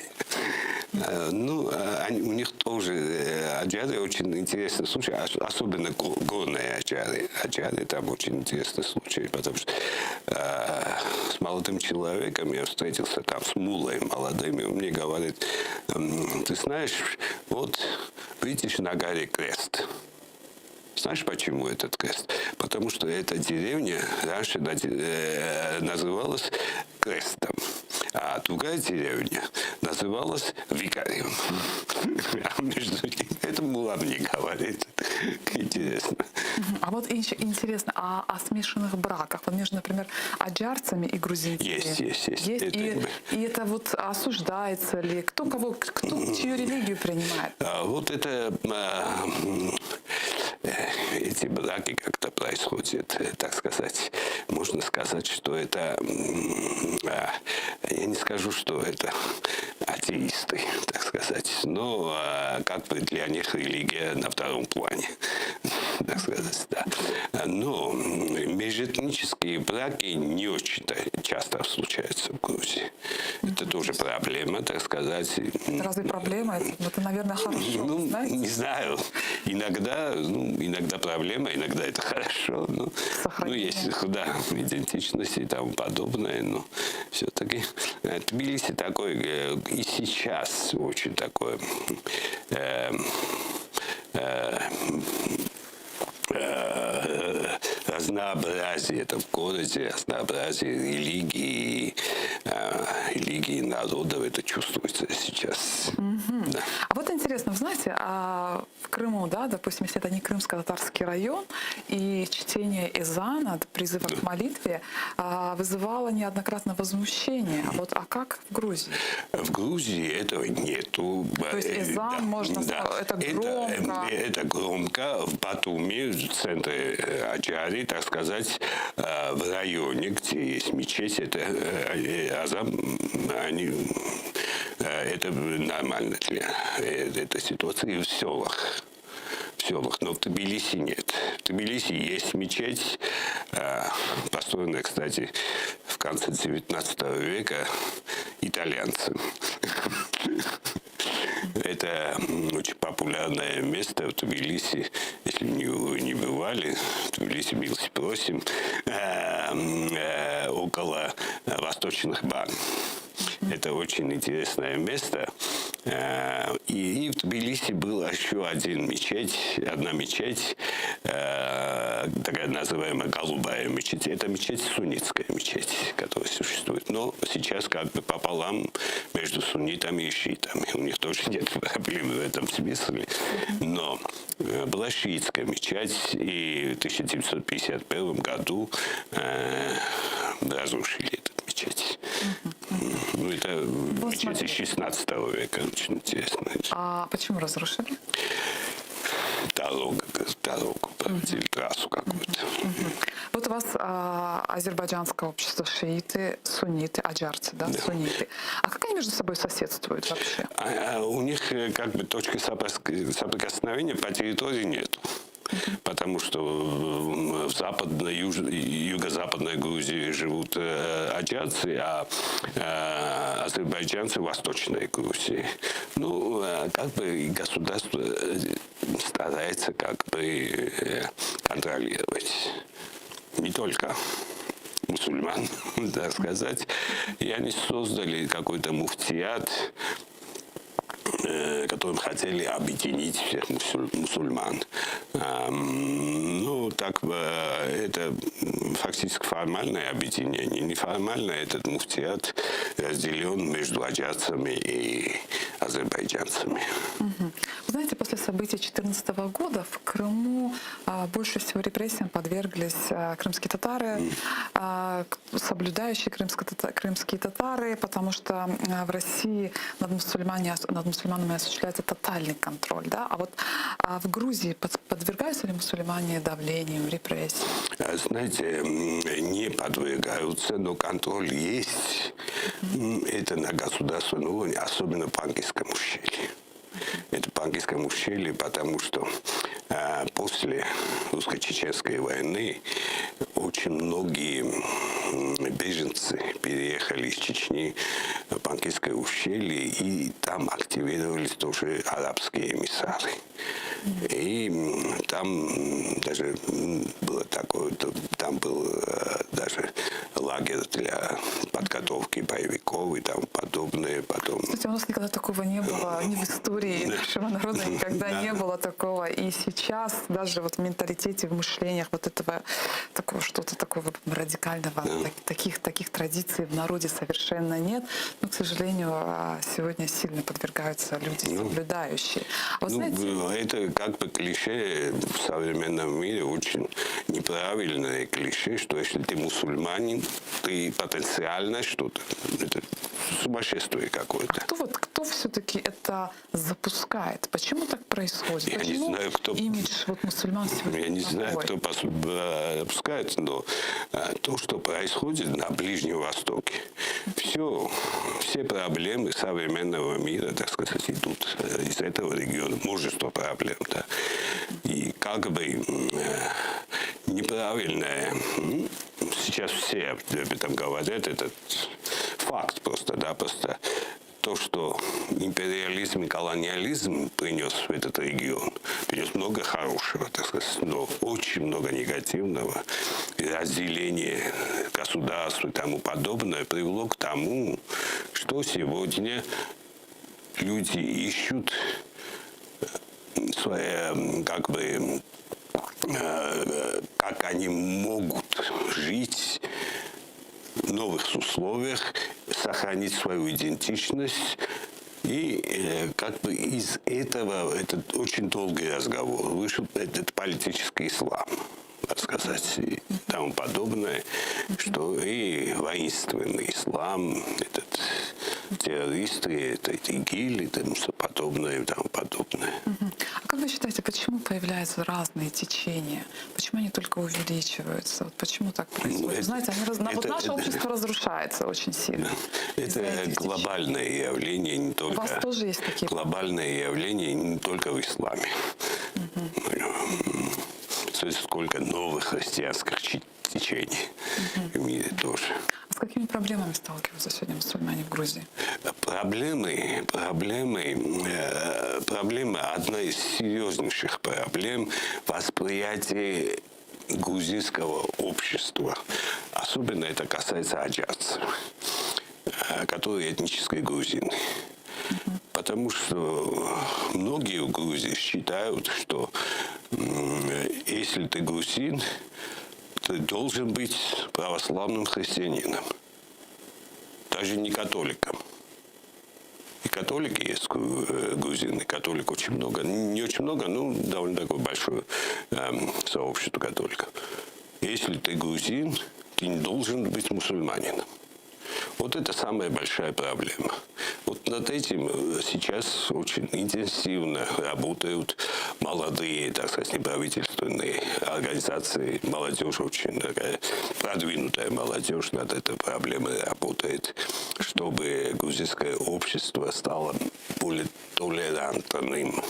Э, Ну, э, они, у них тоже э, аджары очень интересный случай, особенно горные аджары. Аджары там очень интересный случай, потому что э, с молодым человеком я встретился там с мулой молодым, и он мне говорит, «М, ты знаешь, вот видишь на горе крест. Знаешь, почему этот крест? Потому что эта деревня раньше э, называлась Крестом, а другая деревня называлась Викарием. А между ними это Мулам не говорит. Интересно. А вот еще интересно, а о смешанных браках? Вот между, например, аджарцами и грузинцами. Есть, есть, есть. Есть, Это и, и это вот осуждается ли? Кто кого, кто чью религию принимает? А вот это а, э, эти браки как-то происходят, э, так сказать, можно сказать, что это, а, я не скажу, что это атеисты, так сказать, но а, как бы для них религия на втором плане, так сказать, да. Но межэтнические браки не очень часто случаются в Грузии. Это тоже проблема, так сказать. Это разве проблема? Это, это наверное, хорошо, Ну, знаете? не знаю. Иногда, ну, иногда проблема, иногда это хорошо. Ну, ну есть, да, идентичность и тому подобное, но все-таки э, Тбилиси такой э, и сейчас очень такое э, э, э, разнообразие это в городе, разнообразие религии, э, религии народов, это чувствуется сейчас. Да. А вот интересно, вы знаете, а в Крыму, да, допустим, если это не крымско-татарский район, и чтение Эзана, призыва к молитве, а, вызывало неоднократно возмущение. А вот, а как в Грузии? В Грузии этого нету. То есть Э, эзан да, можно да. это громко. Это, это громко в Батуми, в центре э, Аджари, так сказать, э, в районе, где есть мечеть, это азам, они, это нормально для этой ситуации в селах в селах, но в Тбилиси нет. В Тбилиси есть мечеть, построенная, кстати, в конце 19 века итальянцами. Это очень популярное место в Тбилиси. Если не, не бывали, в Тбилиси милости просим, э, э, около восточных бан. Это очень интересное место. Э, и, и в Тбилиси был еще один мечеть, одна мечеть, э, такая называемая голубая мечеть. Это мечеть суннитская мечеть, которая существует. Но сейчас как бы пополам между суннитами и шиитами. У них тоже нет проблем в этом смысле. Но э, была шиитская мечеть, и в 1951 году э, разрушили этот мечеть. Ну, это вот мечеть из 16 века, очень интересно. А почему разрушили? Дорога, дорогу проводили, угу. трассу какую-то. Угу. Вот у вас а, азербайджанское общество, шииты, сунниты, аджарцы, да, да, сунниты. А как они между собой соседствуют вообще? А, а у них э, как бы точки соприкосновения по территории нет потому что в западной, юж, юго-западной Грузии живут э, аджарцы, а э, азербайджанцы в восточной Грузии. Ну, э, как бы государство старается как бы контролировать не только мусульман, так сказать. И они создали какой-то муфтият, которым хотели объединить всех мусульман. Ну, так это фактически формальное объединение. Неформально этот муфтият разделен между аджарцами и азербайджанцами. Угу. Вы знаете, после событий 2014 года в Крыму а, больше всего репрессиям подверглись а, крымские татары, mm. соблюдающие крымские татары, потому что в России над, мусульмане, над мусульманами осуществляется тотальный контроль. Да? А вот а в Грузии подвергаются ли мусульмане давлению, репрессиям? Знаете, не подвергаются, но контроль есть. Mm. Это на государственном уровне, особенно в Панкисском ущелье. Это по Панкисскому ущелью, потому что э, после русско-чеченской войны очень многие беженцы переехали из Чечни в Панкисское ущелье, и там активировались тоже арабские эмиссары. И там даже было такое, там был э, даже Лагерь для подготовки боевиков и тому подобное. Потом... Кстати, у нас никогда такого не было, ни в истории нашего народа никогда не было такого. И сейчас даже вот в менталитете, в мышлениях вот этого такого что-то такого радикального, так, таких, таких традиций в народе совершенно нет. Но, к сожалению, а, сегодня сильно подвергаются люди, ну, соблюдающие. А вот, ну, знаете, это как бы клише в современном мире очень неправильное клише, что если ты мусульманин, ты потенциально что-то. Это сумасшествие какое-то. А кто вот кто все-таки это запускает? Почему так происходит? Я Почему не знаю, кто имидж вот мусульман сегодня Я не такой? знаю, кто запускает, но а, то, что происходит на Ближнем Востоке, все, все проблемы современного мира, так сказать, идут э, из этого региона. Множество проблем, да. И как бы э, неправильное, сейчас все об этом говорят, это факт просто, да, просто то, что империализм и колониализм принес в этот регион, принес много хорошего, так сказать, но очень много негативного, и разделение государств и тому подобное привело к тому, что сегодня люди ищут свои, как бы, э, как они могут жить в новых условиях, сохранить свою идентичность. И э, как бы из этого, этот очень долгий разговор, вышел этот политический ислам, так сказать, и тому подобное, что и воинственный ислам, этот террористы, это ИГИЛ и тому подобное, и тому подобное. А как вы считаете, почему появляются разные течения? Почему они только увеличиваются? Вот почему так происходит? Ну, это, Знаете, они раз... это, вот наше это, общество разрушается очень сильно. Это глобальное явление не только. У вас тоже есть такие? Глобальное явление не только в исламе. Угу. Сколько новых христианских течений угу. в мире тоже. А с какими проблемами сталкиваются сегодня мусульмане в Грузии? Проблемы, проблемы, э, проблема, одна из серьезнейших проблем восприятие грузинского общества. Особенно это касается аджарцев, э, которые этнические грузины. Потому что многие в Грузии считают, что если ты грузин, ты должен быть православным христианином. Даже не католиком. И католики есть э, грузины, католик очень много. Не очень много, но довольно такое большое э, сообщество католиков. Если ты грузин, ты не должен быть мусульманином. Вот это самая большая проблема. Вот над этим э, сейчас очень интенсивно работают молодые, так сказать, неправительственные организации. Молодежь очень такая продвинутая молодежь над этой проблемой работает, чтобы грузинское общество стало более толерантным.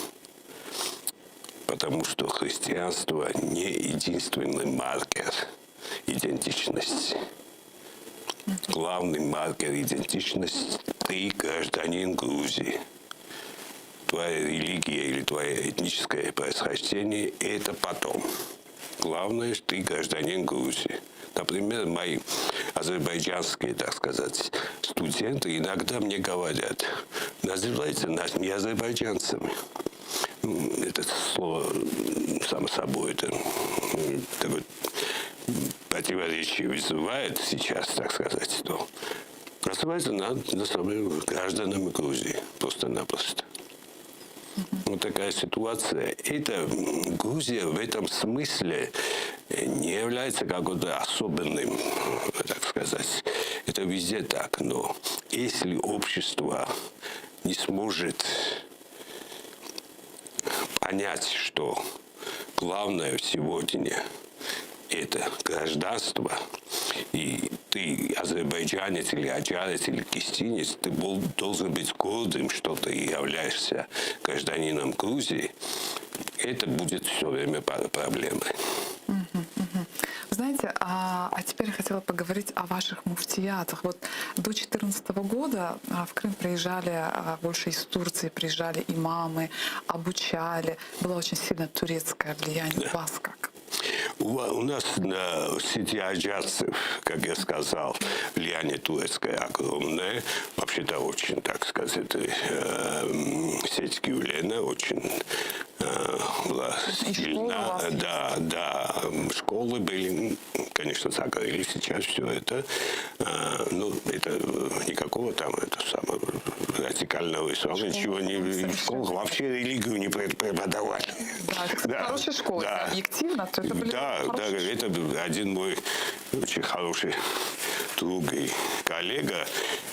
Потому что христианство не единственный маркер идентичности. Главный маркер идентичности – ты гражданин Грузии. Твоя религия или твое этническое происхождение – это потом. Главное, что ты гражданин Грузии. Например, мои азербайджанские, так сказать, студенты иногда мне говорят, называйте нас не азербайджанцами. Ну, это слово, само собой, это такое противоречие вызывает сейчас, так сказать, то называется на, на гражданами Грузии, просто-напросто. Вот такая ситуация. Это Грузия в этом смысле не является каким-то особенным, так сказать. Это везде так. Но если общество не сможет понять, что главное сегодня это гражданство, и ты азербайджанец или аджарец или кистинец, ты должен быть гордым, что ты являешься гражданином Грузии, это будет все время проблемой. Знаете, а, а теперь я хотела поговорить о ваших муфтиятах. Вот до 2014 года а, в Крым приезжали, а, больше из Турции приезжали имамы, обучали. Было очень сильно турецкое влияние. Да. У вас как? У нас среди аджарцев, как я сказал, влияние турецкое огромное. Вообще-то очень, так сказать, э, сеть Гюлена очень э, была сильна. Да, да, школы были, конечно, закрыли сейчас все это. Э, ну, это никакого там это самое, радикального ислама, ничего не... В школах вообще религию не преподавали. Да, это, кстати, да. хорошая школа, да. объективно, то это были Да, да, это один мой очень хороший друг и коллега,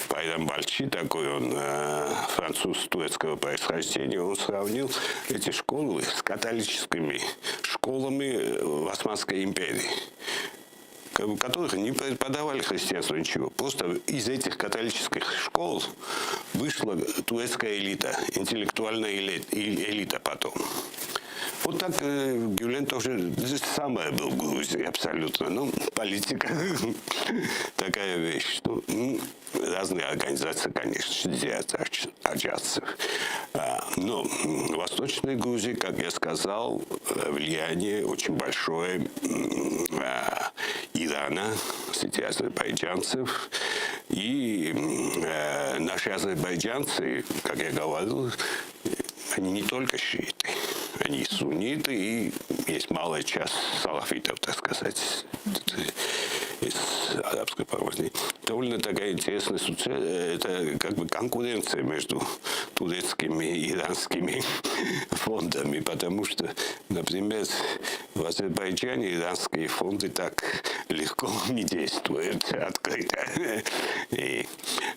Байрам Бальчи такой, он э, француз турецкого происхождения, он сравнил эти школы с католическими школами в Османской империи в которых не преподавали христианство ничего. Просто из этих католических школ вышла турецкая элита, интеллектуальная элита потом. Вот так э, Гюлен тоже самое был в Грузии абсолютно. Ну, политика такая вещь. Ну, разные организации, конечно, среди аджарцев. А, но в Восточной Грузии, как я сказал, влияние очень большое а, Ирана среди азербайджанцев. И э, наши азербайджанцы, как я говорил, они не только шииты, они сунниты и есть малая часть салафитов, так сказать, из арабской провозни. Довольно такая интересная это как бы конкуренция между турецкими и иранскими фондами, потому что, например, в Азербайджане иранские фонды так легко не действуют открыто. И,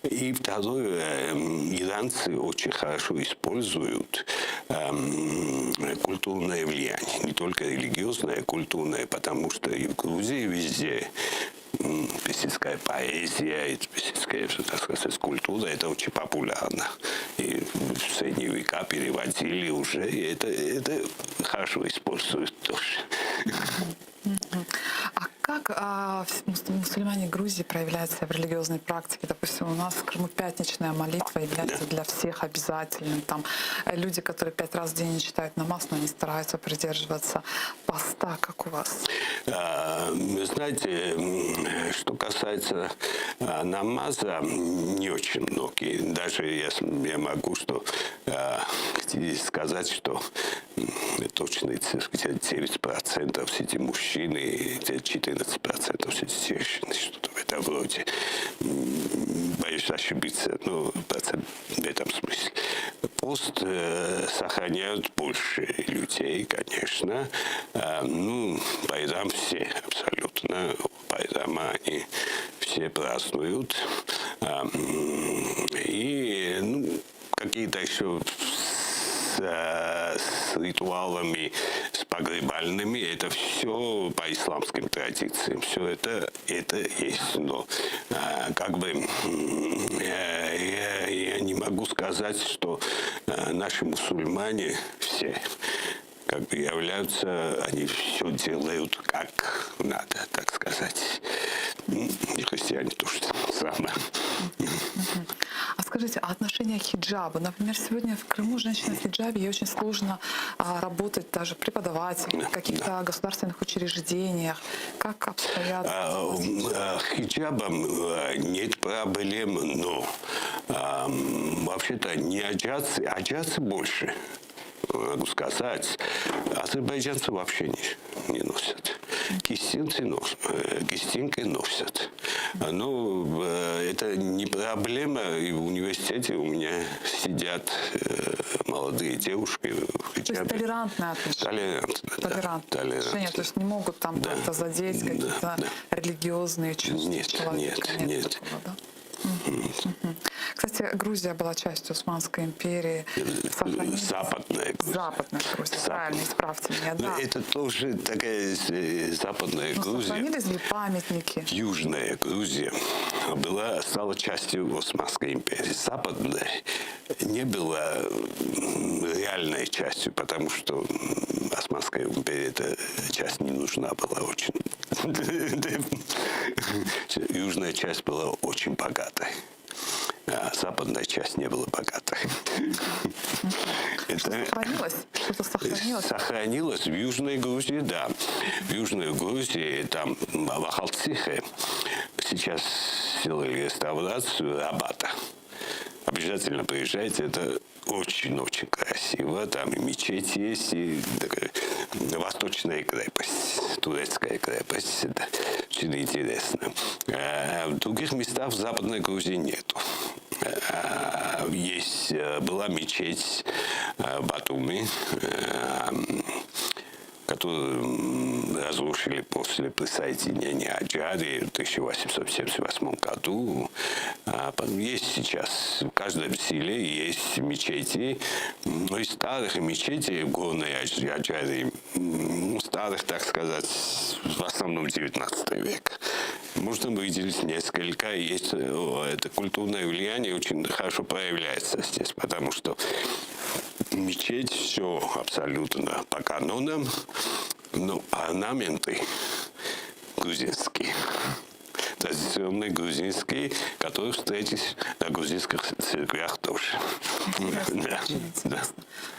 и второе, иранцы очень хорошо используют эм, культурное влияние, не только религиозное, а культурное, потому что и в Грузии везде персидская поэзия, и персидская, так сказать, культура, это очень популярно. И в средние века переводили уже, и это, это хорошо используют тоже. А как а, мусульмане Грузии проявляют себя в религиозной практике? Допустим, у нас в Крыму пятничная молитва является да. для всех обязательным. Там э, люди, которые пять раз в день не читают намаз, но они стараются придерживаться поста, как у вас? А, знаете, что касается а, намаза, не очень многие. Даже я, я могу что, а, сказать, что точные цифры, где-то 9% среди мужчин и 14% среди женщин, что-то в этом роде. Боюсь ошибиться, но процент в этом смысле. Пост э, сохраняют больше людей, конечно. А, ну, байрам все абсолютно. Байрама они все празднуют. А, и ну, какие-то еще с, э, с ритуалами, с погребальными, это все по исламским традициям, все это, это есть. Но а, как бы я, я не могу сказать, что э, наши мусульмане все как бы являются, они все делают как надо, так сказать. И христиане тоже самое. А скажите, а отношение к хиджабу? Например, сегодня в Крыму женщина в хиджабе, ей очень сложно а, работать даже преподавателем в каких-то да. государственных учреждениях. Как обстоят? А, а, хиджабом а, нет проблем, но а, вообще-то не аджарцы, аджарцы больше могу сказать, азербайджанцы вообще не, не носят. Кистинцы носят, э, кистинки носят. Но э, это не проблема. И в университете у меня сидят э, молодые девушки в хиджабе. То есть толерантное отношение? Толерантное, да. Толерантное. То есть не могут там да. как-то задеть какие-то да, да. религиозные чувства нет, человека? Нет, нет. Такого, да? Кстати, Грузия была частью Османской империи. Сохранилась... Западная Грузия. Западная Грузия, Запад... правильно, исправьте меня. Да. Это тоже такая э, западная Но Грузия. Сохранились ли памятники? Южная Грузия была, стала частью Османской империи. Западная не была реальной частью, потому что Османская империя эта часть не нужна была очень. Южная часть была очень богатой. Западная часть не была богатой. Это сохранилось? Что-то сохранилось? Сохранилось в Южной Грузии, да. В Южной Грузии, там, в Ахалцихе, сейчас сделали реставрацию Рабата. Обязательно приезжайте, это очень-очень красиво. Там и мечеть есть, и такая восточная крепость, турецкая крепость. Это очень интересно. А в других местах в Западной Грузии нету. А, есть, э, была мечеть э, Батуми, э, которую разрушили после присоединения Аджарии в 1878 году. А, есть сейчас в каждом селе есть мечети, но из старых мечетей в горной Аджарии, старых, так сказать, в основном 19 век. Можно выделить несколько. Есть, это культурное влияние очень хорошо проявляется здесь, потому что мечеть все абсолютно по канонам, но орнаменты грузинские традиционный грузинский, который встретить на грузинских церквях тоже. Да. Да.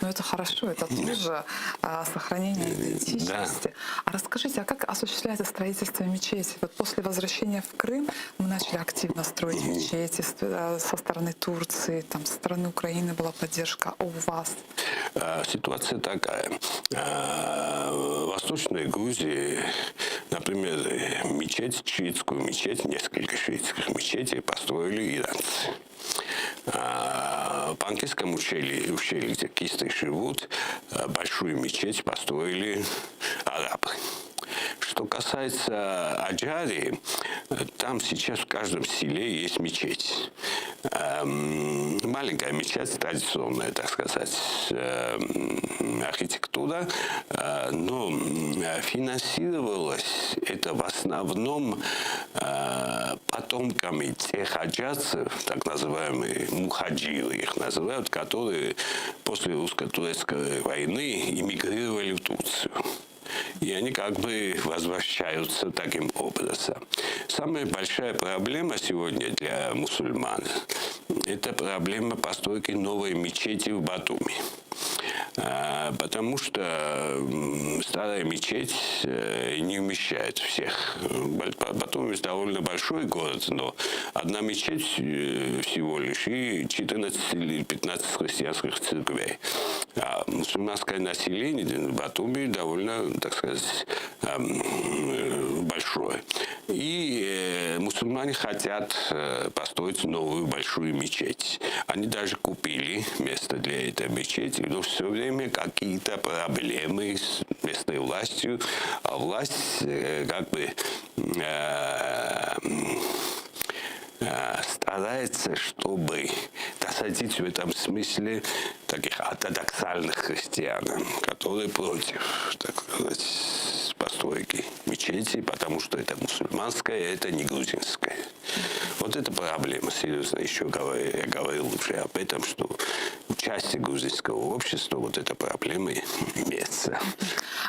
Ну это хорошо, это тоже а, сохранение идентичности. Да. А расскажите, а как осуществляется строительство мечети? Вот после возвращения в Крым мы начали активно строить мечети э, со стороны Турции, там со стороны Украины была поддержка, а у вас? А, ситуация такая. А, в Восточной Грузии, например, мечеть, шиитскую мечеть, несколько шиитских мечетей построили иранцы. А, в Панкисском ущелье, ущелье, где кисты живут, большую мечеть построили арабы. Что касается Аджарии, там сейчас в каждом селе есть мечеть. Эм, маленькая мечеть, традиционная, так сказать, эм, архитектура, э, но финансировалось это в основном э, потомками тех аджарцев, так называемые мухаджиры их называют, которые после русско-турецкой войны эмигрировали в Турцию. И они как бы возвращаются таким образом. Самая большая проблема сегодня для мусульман – это проблема постройки новой мечети в Батуми. А, потому что старая мечеть э, не вмещает всех. Батуми довольно большой город, но одна мечеть э, всего лишь и 14 или 15 христианских церквей. А мусульманское население в Батуми довольно, так сказать, эм, э, большое. И мусульмане хотят построить новую большую мечеть. Они даже купили место для этой мечети, но все время какие-то проблемы с местной властью. А власть э, как бы э, э, старается, чтобы досадить в этом смысле таких ортодоксальных христиан, которые против, так сказать, постройки мечети, потому что это мусульманское, это не грузинское. Вот это проблема серьезно. Еще говорю, я говорил уже об этом, что в части грузинского общества вот эта проблема имеется.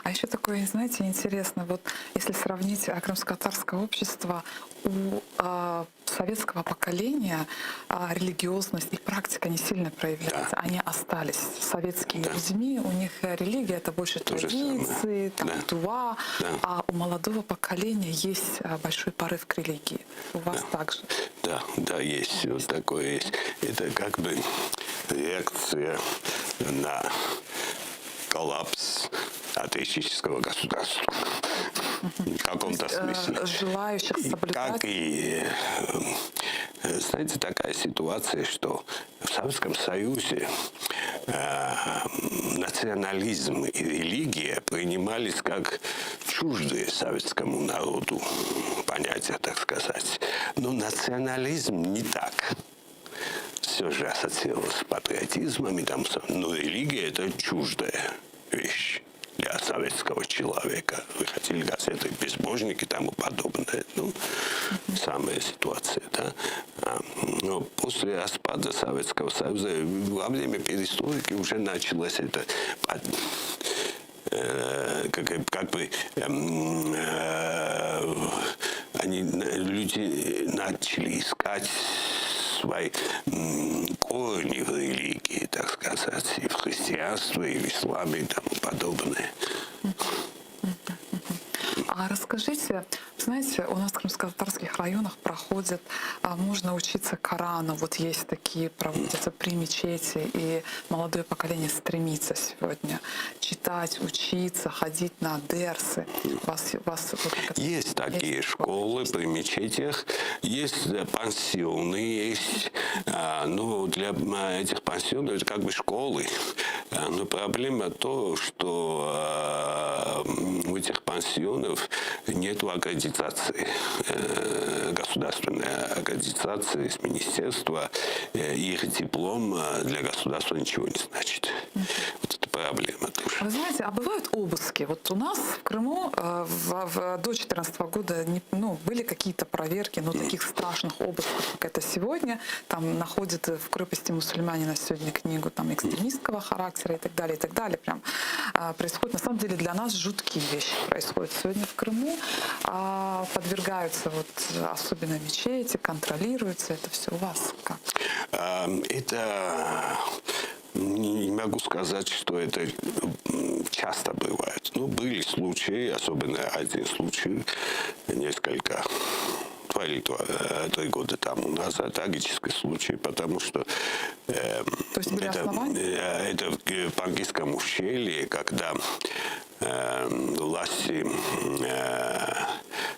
А еще такое, знаете, интересно, вот если сравнить крымско-татарское общество, у э, советского поколения э, религиозность и практика не сильно проявляется. Да. Они остались советскими да. людьми, у них религия это больше То традиции, там, да. дуа, да. а у молодого поколения есть большой порыв к религии. У вас да. также? Да, да, есть вот такое есть. Это как бы реакция на коллапс атеистического государства. В каком-то э, смысле. Желающих соблюдать. Как и, э, знаете, такая ситуация, что в Советском Союзе э, национализм и религия принимались как чуждые советскому народу понятия, так сказать. Но национализм не так все же ассоциировалось с патриотизмом, и там, но религия – это чуждая вещь для советского человека. Выходили газеты «Безбожники» и тому подобное. Ну, самая ситуация, да. А, но после распада Советского Союза, во время перестройки уже началось это э, как, как бы эм, э, они, люди начали искать. свои корни в религии, так сказать, и в христианстве, и в исламе, и тому подобное. А расскажите, знаете, у нас в крымско-татарских районах проходят, а, можно учиться Корану, вот есть такие, проводятся при мечети, и молодое поколение стремится сегодня читать, учиться, ходить на дерсы. Вас, вас вот это- Есть такие есть школы при мечетях, есть э, пансионы, есть, а, ну, для а, этих пансионов это как бы школы. А, Но проблема то, что а, у этих пансионов нет аккредитации, э, государственной аккредитации с министерства. Э, Их диплом э, для государства ничего не значит. Вот это проблема тоже. Вы знаете, а бывают обыски? Вот у нас в Крыму в, в, до 2014 года не, ну, были какие-то проверки, но таких страшных обысков, как это сегодня, там находят в крепости мусульманина сегодня книгу там экстремистского характера и так далее, и так далее. Прям а, происходит, на самом деле для нас жуткие вещи происходят сегодня в Крыму, а, подвергаются вот особенно мечети, контролируются это все у вас как? Это не могу сказать, что это часто бывает. Но были случаи, особенно один случай, несколько два или два, э, три года тому назад, трагический случай, потому что э, То есть были это, основания? Э, это в Пангийском ущелье, когда э, власти э,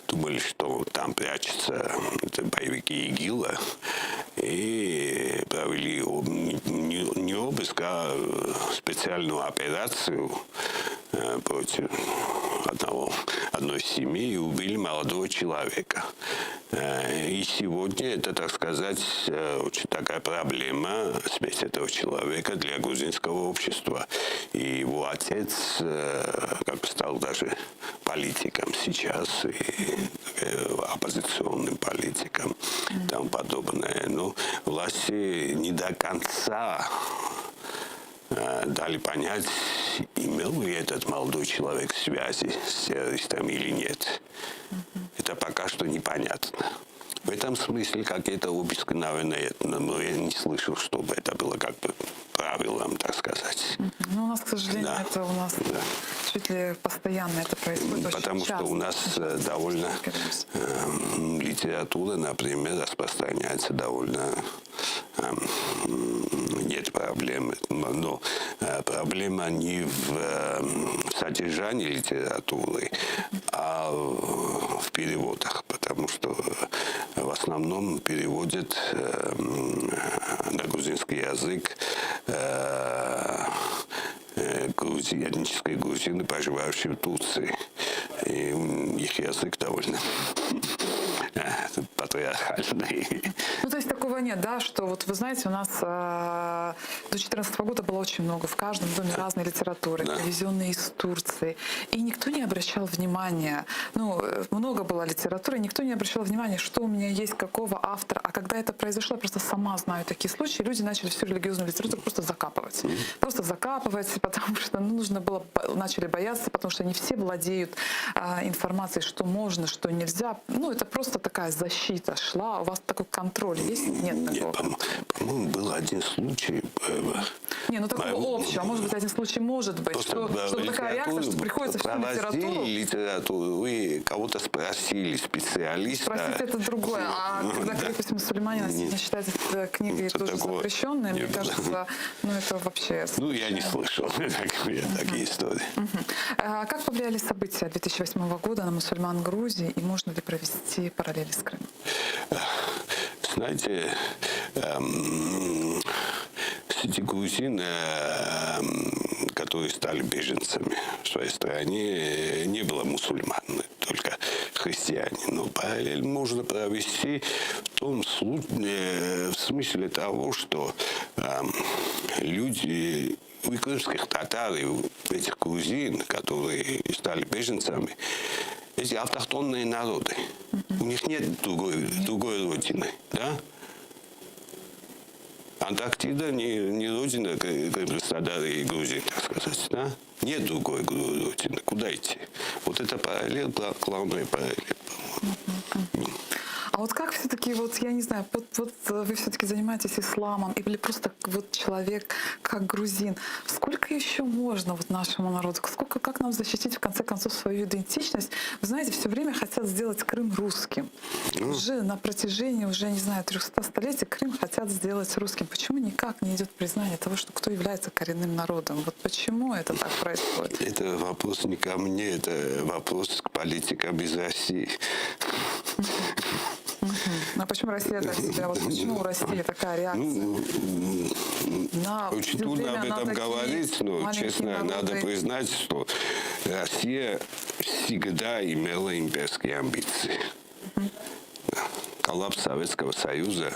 думали, что там прячутся это боевики ИГИЛа, и провели не, не обыск, а специальную операцию э, против одного, одной семьи и убили молодого человека. Э, и сегодня это, так сказать, э, очень такая проблема, смерть этого человека для грузинского общества. И его отец как бы стал даже политиком сейчас, и оппозиционным политиком и тому подобное. Но власти не до конца дали понять, имел ли этот молодой человек связи с террористами или нет. Это пока что непонятно. В этом смысле какие-то обыски, наверное, но я не слышал, чтобы это было как бы правилом, так сказать. Ну, у нас, к сожалению, да. это у нас да. чуть ли постоянно это происходит. Потому очень что у нас э, довольно э, литература, например, распространяется довольно э, нет проблем. Но э, проблема не в э, содержании литературы, а в переводах, потому что в основном переводят э, на грузинский язык грузи, этнические грузины, проживающие в Турции. И их язык довольно патриархальный. Ну, то есть такого нет, да, что вот вы знаете, у нас э, до 2014 года было очень много, в каждом доме разной литературы, да. привезенной из Турции, и никто не обращал внимания, ну, много было литературы, никто не обращал внимания, что у меня есть, какого автора, а когда это произошло, я просто сама знаю такие случаи, люди начали всю религиозную литературу просто закапывать, просто закапывать, потому что ну, нужно было, начали бояться, потому что не все владеют э, информацией, что можно, что нельзя, ну, это просто такая защита шла, у вас такой контроль есть? Нет такого? Нет, по-моему, был один случай. Э, Не, ну такого моего, общего. Может быть, один случай может быть. Что, что такая реакция, что приходится всю литературу... литературу, вы кого-то спросили, специалиста. Спросить это другое. А ну, когда крепость мусульманина сегодня считается книгой тоже запрещенной, мне кажется, ну это вообще... Ну, я не слышал такие истории. А как повлияли события 2008 года на мусульман Грузии и можно ли провести параллели с Крымом? Знаете, эм, среди грузин, эм, которые стали беженцами в своей стране, не было мусульман, только христиане. Но параллель можно провести в том случае, в смысле того, что эм, люди у крымских татар и у этих грузин, которые стали беженцами, эти автохтонные народы. У них нет другой, другой родины, да? Антарктида не, не родина крымских татар и грузин, так сказать, да? Нет другой родины. Куда идти? Вот это параллель, главная параллель, по-моему. А вот как все-таки, вот я не знаю, вот, вот вы все-таки занимаетесь исламом или просто вот человек как грузин, сколько еще можно вот нашему народу, сколько, как нам защитить в конце концов свою идентичность? Вы знаете, все время хотят сделать Крым русским. Ну. Уже на протяжении, уже, не знаю, 300 столетий Крым хотят сделать русским. Почему никак не идет признание того, что кто является коренным народом? Вот почему это так происходит? Это вопрос не ко мне, это вопрос к политикам из России. А почему Россия так себя? Вот почему у России такая реакция? Ну, На очень трудно об на этом такие говорить, но, маленькие честно, надо народы. признать, что Россия всегда имела имперские амбиции. Да. Коллапс Советского Союза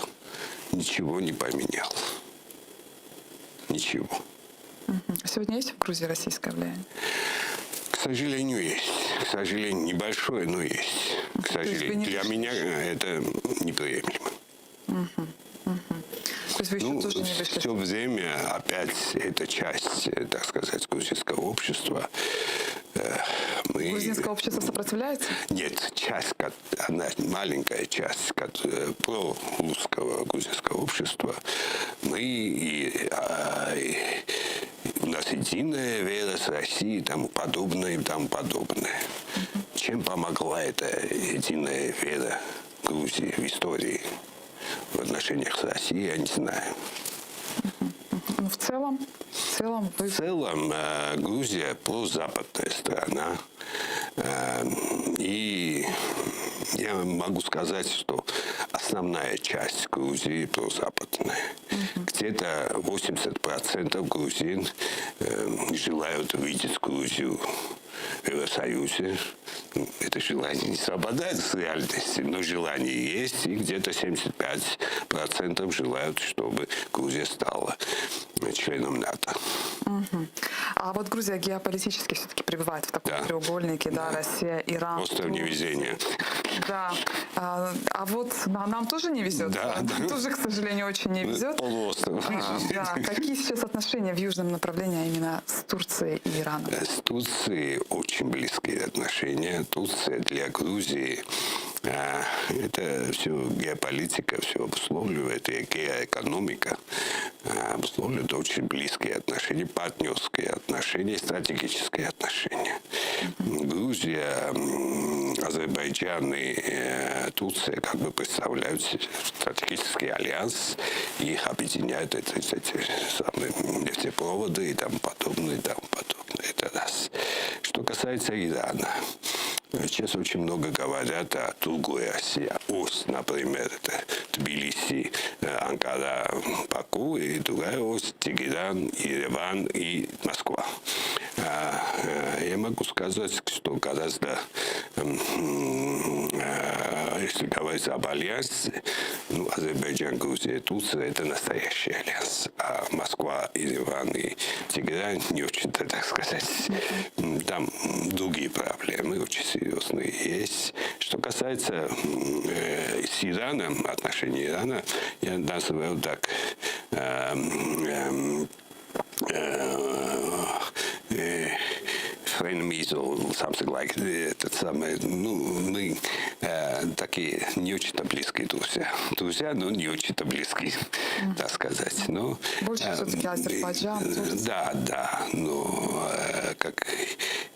ничего не поменял. Ничего. Сегодня есть в Грузии российское влияние? К сожалению, есть. К сожалению, небольшое, но есть. К То есть вы сожалению, не для вышли меня это неприемлемо. То есть вы еще Ну, тоже не вышли? все время опять эта часть, э, так сказать, грузинского общества. э, Мы... Грузинское общество сопротивляется? Нет, часть, ко- одна маленькая часть ко- э, прорусского грузинского общества. Мы и, а, и у нас единая вера с Россией и тому подобное, и тому подобное. Чем помогла эта единая вера Грузии в истории в отношениях с Россией, я не знаю. Ну, в целом, в целом вы... В целом э, Грузия прозападная страна. Э, И я могу сказать, что основная часть Грузии прозападная. Где-то 80% грузин э, желают увидеть Грузию в Евросоюзе. Ну, Это желание не совпадает с реальностью, но желание есть, и где-то 75% желают, чтобы Грузия стала членом НАТО. А вот Грузия геополитически все-таки пребывает в таком Да. треугольнике, да, Россия, Иран. Остров Турция. невезения. Да. А, а вот на- нам тоже не везет. Да, Нам да. тоже, к сожалению, очень не везет. Полуостров. А, да. Какие сейчас отношения в южном направлении, а именно с Турцией и Ираном? С Турцией очень близкие отношения. Турция для Грузии а, это все геополитика, все обусловливает, и геоэкономика а, обусловливает очень близкие отношения, партнерские отношения, стратегические отношения. Грузия, м, Азербайджан и э, Турция как бы представляют стратегический альянс, их объединяют эти, эти самые нефтепроводы и тому подобное, и тому подобное. Это раз. Что касается Ирана, сейчас очень много говорят о другой оси. Ось, например, это Тбилиси, э, Анкара, Баку, и другая ось Тегеран, Ереван и Москва. А, э, Я могу сказать, что гораздо, м, э, если говорить об альянсе, ну, Азербайджан, Грузия, Турция – это настоящий альянс. А Москва, Ереван и Тегеран не очень-то, так сказать, м, там другие проблемы очень серьезные есть. Что касается м, э, с Ираном, отношений Ирана, я называю так, эм, эм, э, э, frenemies or something like этот самый, ну, мы э, такие не очень-то близкие друзья. Друзья, но не очень-то близкие, так сказать. Но, Больше всё-таки Азербайджан, э, Турция. Да, да, но э, как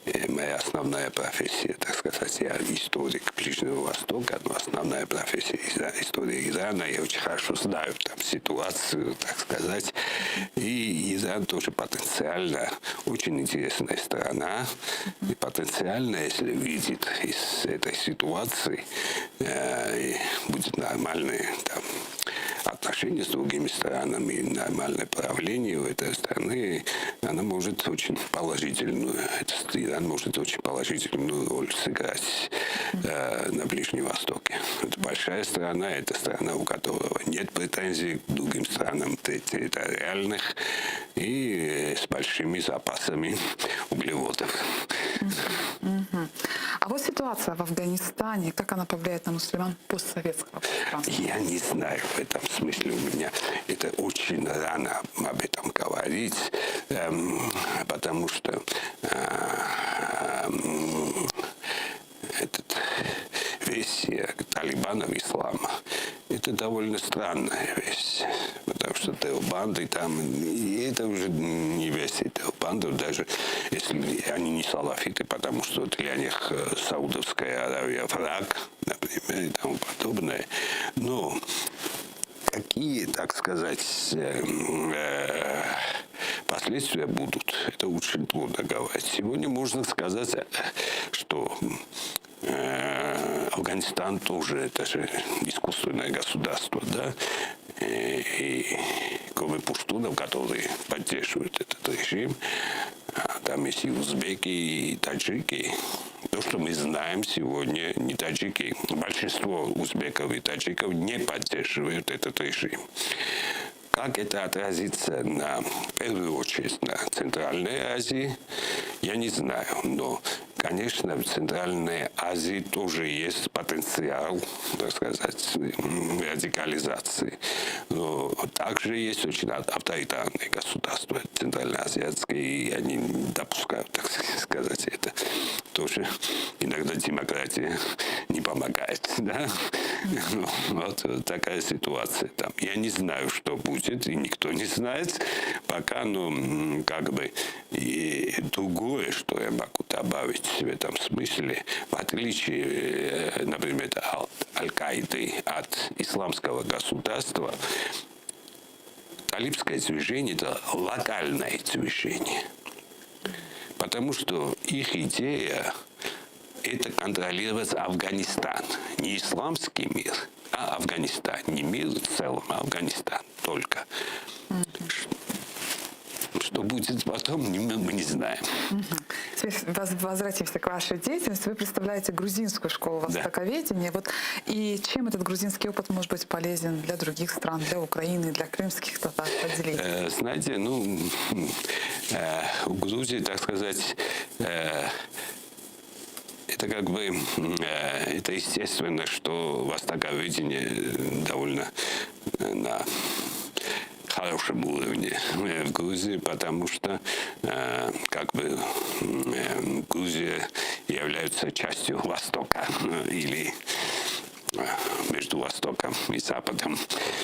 э, моя основная профессия, так сказать, я историк Ближнего Востока, но основная профессия Ира- история Ирана, я очень хорошо знаю там ситуацию, так сказать. И Иран тоже потенциально очень интересная страна. И потенциально, если выйдет из этой ситуации, э, и будет нормальный там, отношения с другими странами, и нормальное правление у этой страны, она может очень положительную, этот Иран может очень положительную роль сыграть э, на Ближнем Востоке. Это большая страна, это страна, у которого нет претензий к другим странам территориальных и с большими запасами углеводов. А вот ситуация в Афганистане, как она повлияет на мусульман постсоветского пространства? Я не знаю, в этом смысле у меня это очень рано об этом говорить, эм, потому что э, эм, этот весь э, талибан. Талибанов ислама, это довольно странная вещь, потому что теобанды там, и это уже не весь теобандов, даже если они не салафиты, потому что для них э, Саудовская Аравия враг, например, и тому подобное. Но какие, так сказать, э, э, последствия будут, это очень трудно говорить. Сегодня можно сказать, что Афганистан тоже это же искусственное государство, да, и кроме пуштунов, которые поддерживают этот режим, а там есть и узбеки, и таджики. То, что мы знаем сегодня, не таджики, большинство узбеков и таджиков не поддерживают этот режим. Как это отразится на, в первую очередь на Центральной Азии, я не знаю. Но, конечно, в Центральной Азии тоже есть потенциал, так сказать, радикализации. Но также есть очень авторитарные государства центральноазиатские, и они не допускают, так сказать, это тоже иногда демократия не помогает. Да? Ну, вот такая ситуация там. Я не знаю, что будет, и никто не знает пока, ну, как бы, и другое, что я могу добавить в этом смысле, в отличие, э, например, от Аль-Каиды, от исламского государства, талибское движение – это локальное движение. Потому что их идея – это контролировать Афганистан. Не исламский мир, а Афганистан. Не мир в целом, а Афганистан только. Что будет потом, мы не знаем. Теперь возвратимся к вашей деятельности. Вы представляете грузинскую школу востоковедения. Да. Вот, и чем этот грузинский опыт может быть полезен для других стран, для Украины, для крымских татар? Поделитесь. Э, знаете, ну, э, у Грузии, так сказать, э, это как бы, это естественно, что востоковедение довольно на хорошем уровне в Грузии, потому что э, как бы э, Грузия является частью Востока или э, между Востоком и Западом,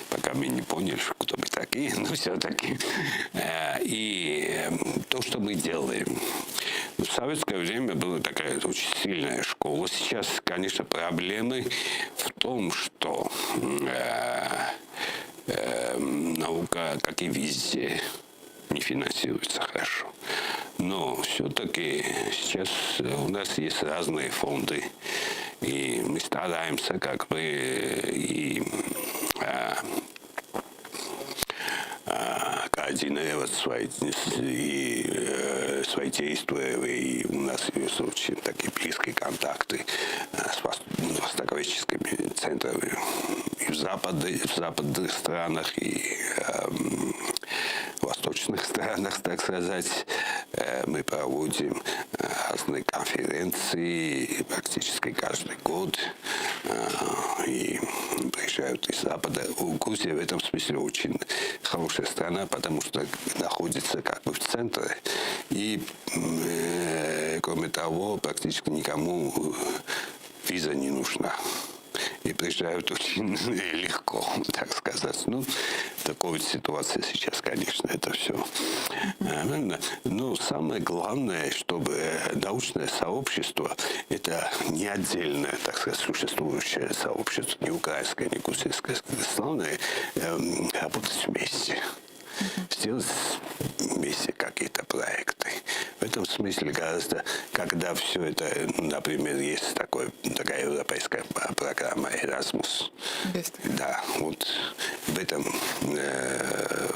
пока мы не поняли, кто мы такие, но все-таки. И то, что мы делаем. В советское время была такая очень сильная школа. Сейчас, конечно, проблемы в том, что э, наука, как и везде, не финансируется хорошо. Но все-таки сейчас у нас есть разные фонды, и мы стараемся как бы и э, э, координировать свои, и, э, свои действия, и у нас есть очень такие близкие контакты с востоковедческими центрами и в, запад, в западных странах, и э, в восточных странах, так сказать. Э, мы проводим э, разные конференции практически каждый год. Э, и приезжают из Запада. Грузия в этом смысле очень хорошая страна, потому что находится как бы в центре. И, кроме того, практически никому виза не нужна и приезжают очень легко, так сказать. Ну, такой вот ситуация сейчас, конечно, это все. Но самое главное, чтобы научное сообщество, это не отдельное, так сказать, существующее сообщество, не украинское, не грузинское. Главное эм, работать вместе сделать вместе какие-то проекты. В этом смысле гораздо, когда все это, например, есть такой, такая европейская программа Erasmus. Есть. Да, вот в этом э,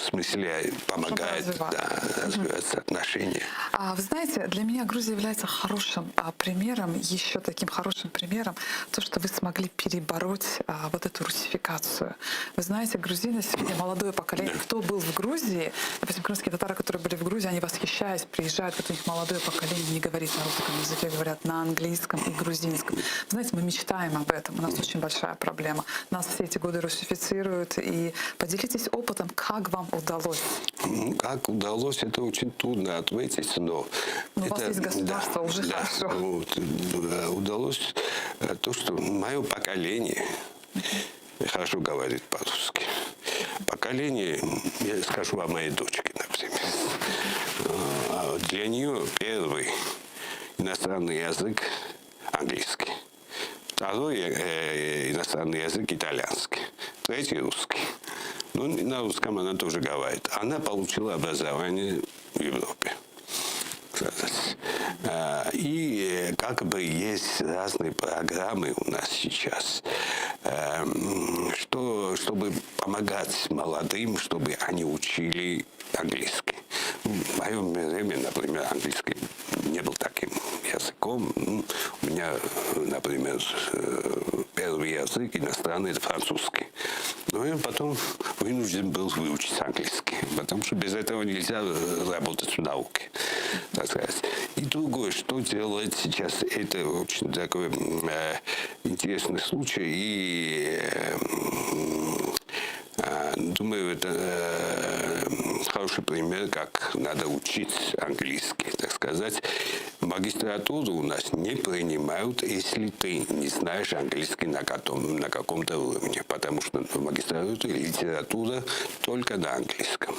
смысле помогает да, развиваться отношения. А, вы знаете, для меня Грузия является хорошим а, примером, еще таким хорошим примером, то, что вы смогли перебороть а, вот эту русификацию. Вы знаете, грузины сегодня, молодое поколение, да. кто бы. был в Грузии, допустим, крымские татары, которые были в Грузии, они восхищаясь, приезжают, вот у них молодое поколение не говорит на русском языке, говорят на английском и грузинском. Знаете, мы мечтаем об этом, у нас очень большая проблема. Нас все эти годы русифицируют. И поделитесь опытом, как вам удалось? Ну, как удалось, это очень трудно ответить, но... Но у вас это, есть государство, да, уже да, хорошо. Вот, э, удалось э, то, что мое поколение хорошо говорит по-русски. Поколение, я скажу о моей дочке, например. Э, Для нее первый иностранный язык английский. Второй э, иностранный язык итальянский. Третий русский. Ну, на русском она тоже говорит. Она получила образование в Европе. Сказать. А, И э, как бы есть разные программы у нас сейчас, эм, что, чтобы помогать молодым, чтобы они учили английский. В моем время, например, английский не был таким языком. Ну, У меня, например, э, первый язык иностранный – это французский. Но я потом вынужден был выучить английский, потому что без этого нельзя э, работать в науке, так сказать. И другое, что делать сейчас, это очень такой э, интересный случай. И э, э, думаю, это э, хороший пример, как надо учить английский, так сказать. Магистратуру у нас не принимают, если ты не знаешь английский на, каком, на каком-то уровне, потому что в магистратуре литература только на английском.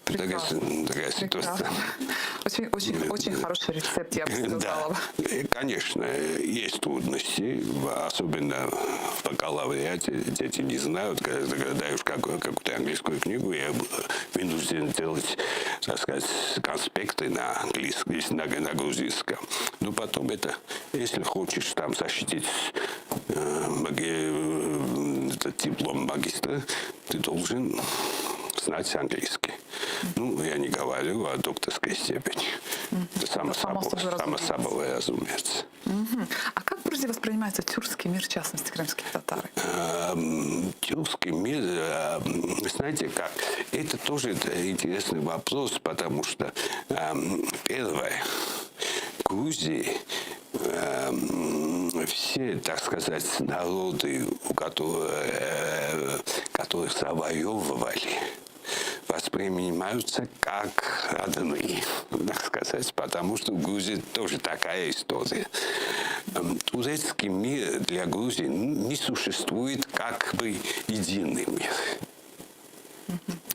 Такая, Прекрасно. такая ситуация. Прекрасно. Очень, очень, очень хороший рецепт, я бы сказала. Да, Э, конечно, э, есть трудности, особенно в бакалавриате дети не знают, когда когда даешь какую- какую-то английскую книгу, я вынужден делать, так сказать, конспекты на английском, если на, на грузинском. Но потом это, если хочешь там защитить э, маги- э, этот диплом магистра, ты должен знать английский. Ну, я не говорю о докторской степени. Это само, Это само собой, собой само разумеется. собой разумеется. Мгм. А как в Грузии воспринимается тюркский мир, в частности, крымские татары? Эм, Тюркский мир, эм, знаете как, это тоже интересный вопрос, потому что эм, первое, в Грузии эм, все, так сказать, народы, у которых, э, которых завоевывали, воспринимаются как родные, так сказать, потому что в Грузии тоже такая история. Эм, Турецкий мир для Грузии не существует как бы единый мир.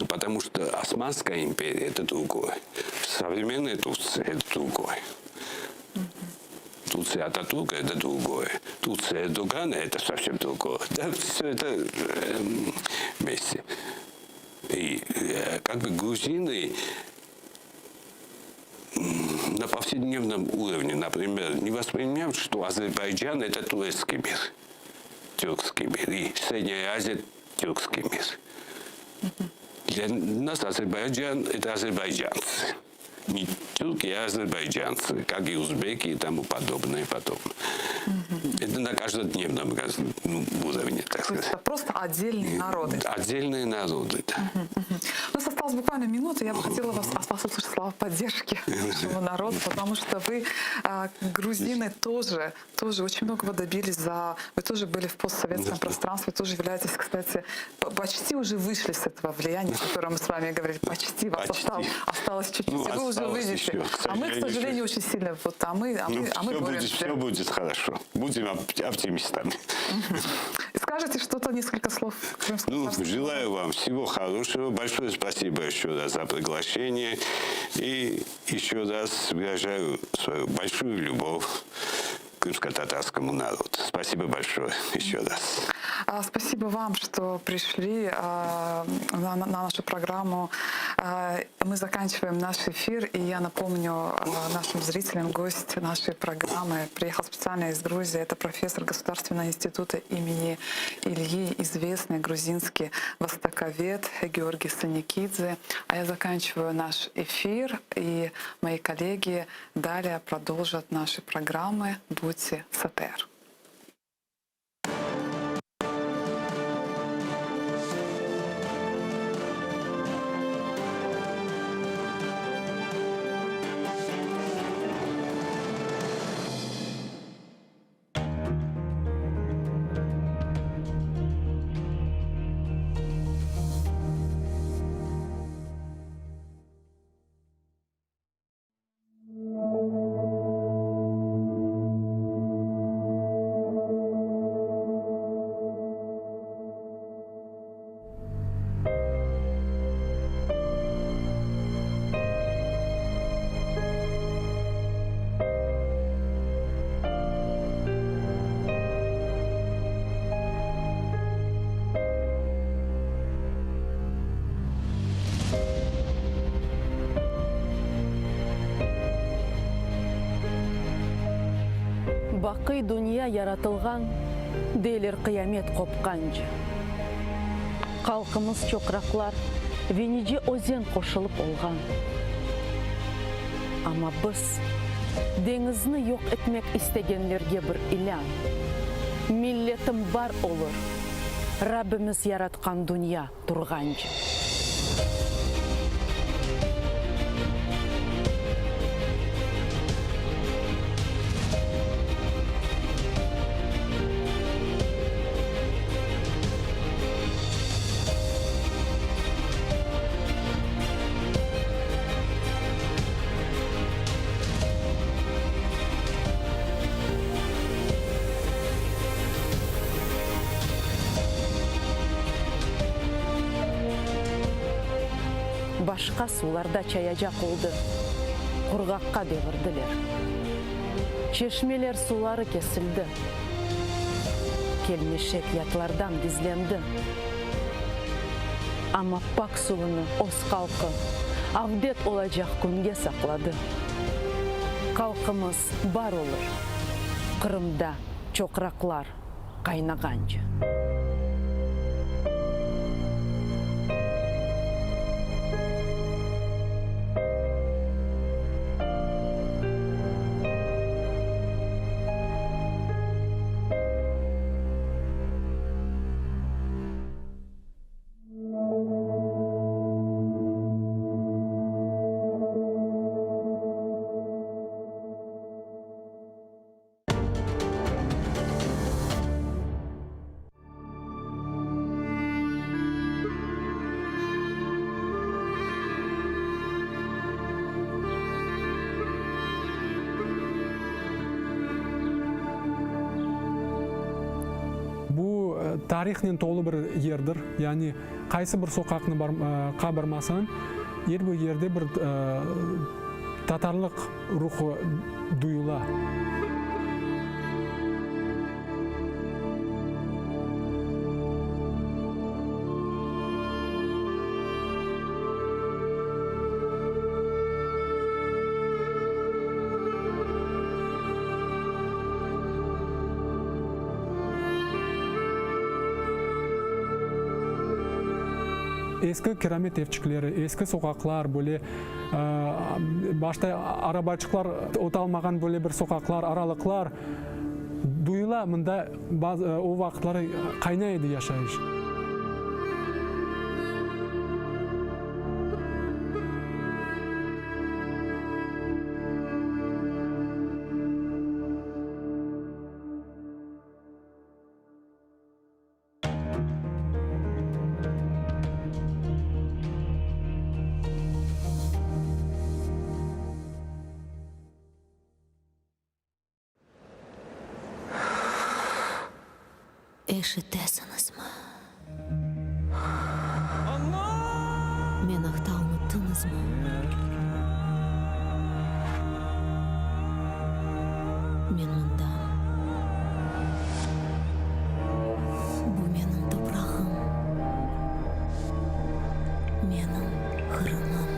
Потому что Османская империя – это другое. Современная Турция – это другое. Турция Ататюрка – это другое. Турция Эрдогана – это совсем другое. Да, все это эм, вместе. И э, как бы грузины м, на повседневном уровне, например, не воспринимают, что Азербайджан – это турецкий мир, тюркский мир, и Средняя Азия – тюркский мир. Для нас Азербайджан – это азербайджанцы. Не тюрки, а азербайджанцы, как и узбеки и тому подобное. и подобное. Это на каждодневном ну, уровне, так То есть сказать. это просто отдельные народы. Отдельные народы, да. У нас осталась буквально минута. Я бы хотела вас, от вас услышать слова поддержки нашему народу, потому что вы, а, грузины, тоже, тоже очень многого добились за... Вы тоже были в постсоветском пространстве, тоже являетесь, кстати, п- почти уже вышли с этого влияния, о котором мы с вами говорили. Почти вас Почти. осталось, осталось чуть-чуть, Ну, и вы уже осталось выйдете. еще, к а мы, к сожалению, сожалению, очень сильно... Вот, а мы, а Ну, мы, а мы все, будет, боремся. все будет хорошо. Будем оп- оптимистами. Скажете что-то, несколько слов крымскому Ну, татарскому желаю вам всего хорошего. Большое спасибо еще раз за приглашение. И еще раз выражаю свою большую любовь к крымско-татарскому народу. Спасибо большое еще раз. А, Спасибо вам, что пришли а, на, на нашу программу. А, Мы заканчиваем наш эфир, и я напомню а, нашим зрителям, гость нашей программы приехал специально из Грузии. Это профессор Государственного института имени Ильи, известный грузинский востоковед Георгий Саникидзе. А я заканчиваю наш эфир, и мои коллеги далее продолжат наши программы. Будьте с АТР. Baqıy dünya yaratılğan, deyler qıyamet qopqance. Halqımız çoqraqlar ve nice özen qoşulıp olğan. Amma biz, deñizni yoq etmek istegenlerge bir ilân, Milletim bar olur, Rabbimiz yaratqan dünya turğance. Başqa suvlarda çayacaq oldı, qurğaqqa devirdiler. Çeşmeler suları kesildi. Kelmeşek yatlardan gizlendi. Amma pak suvunı öz halqı avdet olacaq künge saqladı. Halqımız bar olur, Qırımda çoqraqlar qaynağance. Bu tarihnen tolu bir yerdir. Yani qaysı bir soqaqnı qa barmasañ, er bir yerde bir tatarlıq ruhu duyula. Eski kiramet evçikleri, eski soqaqlar, böyle başta arabaçıqlar otalmağan böyle bir soqaqlar, aralıqlar duyula, mında o vaqıtları qaynay edi yaşayış. Eşitesiñizmi? Men aqta unuttıñızmı? Men mındam. Bu menim toprağım, menim Qırımım.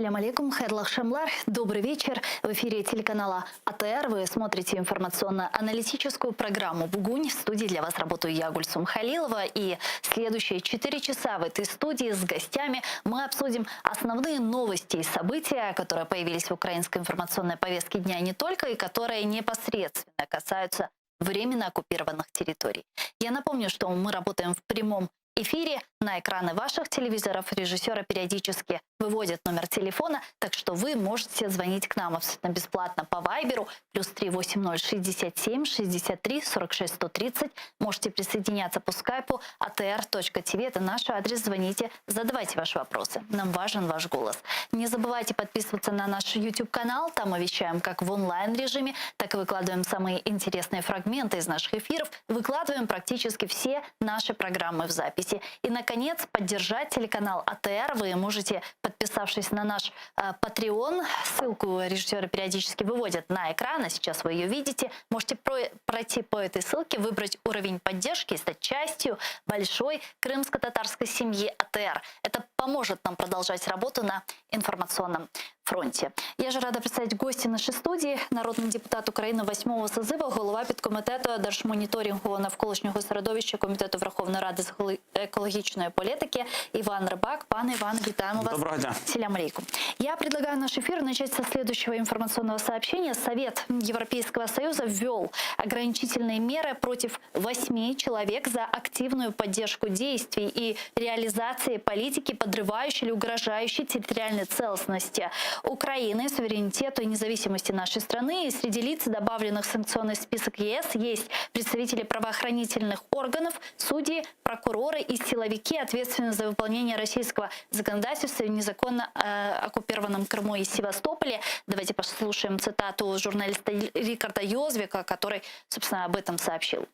Selâm aleyküm, hayırlı aqşamlar, добрый вечер. В эфире телеканала АТР вы смотрите информационно-аналитическую программу «Бугунь». В студии для вас работаю я, Гульсум Халилова. И следующие 4 часа в этой студии с гостями мы обсудим основные новости и события, которые появились в украинской информационной повестке дня не только и которые непосредственно касаются временно оккупированных территорий. Я напомню, что мы работаем в прямом эфире на экраны ваших телевизоров. Режиссеры периодически выводят номер телефона, так что вы можете звонить к нам абсолютно бесплатно по Вайберу плюс 380 67 63 46 130. Можете присоединяться по скайпу atr.tv. Это наш адрес. Звоните, задавайте ваши вопросы. Нам важен ваш голос. Не забывайте подписываться на наш YouTube-канал. Там мы вещаем как в онлайн-режиме, так и выкладываем самые интересные фрагменты из наших эфиров. Выкладываем практически все наши программы в записи. И, наконец, поддержать телеканал АТР вы можете, подписавшись на наш э, Patreon. Ссылку режиссеры периодически выводят на экран, а сейчас вы ее видите. Можете про- пройти по этой ссылке, выбрать уровень поддержки и стать частью большой крымско-татарской семьи АТР. Это поможет нам продолжать работу на информационном фронте. Я же рада представить гостя нашей студии, народний депутат України восьмого созыву, голова підкомітету держмоніторингу навколишнього середовища Комітету Верховної Ради з екологічної екологічної політики Іван Рибак. Пане Іван, вітаємо вас. Доброго дня. Селям алейкум. Я предлагаю наш эфир начать со следующего информационного сообщения. Совет Европейского Союза ввел ограничительные меры против восьми человек за активную поддержку действий и реализации политики, подрывающей или угрожающей территориальной целостности Украины, суверенитету и независимости нашей страны. И среди лиц, добавленных в санкционный список ЕС, есть представители правоохранительных органов, судьи, прокуроры и силовики, ответственные за выполнение российского законодательства в незаконно э, оккупированном Крыму и Севастополе. Давайте послушаем цитату журналиста Рикарда Йозвика, который, собственно, об этом сообщил.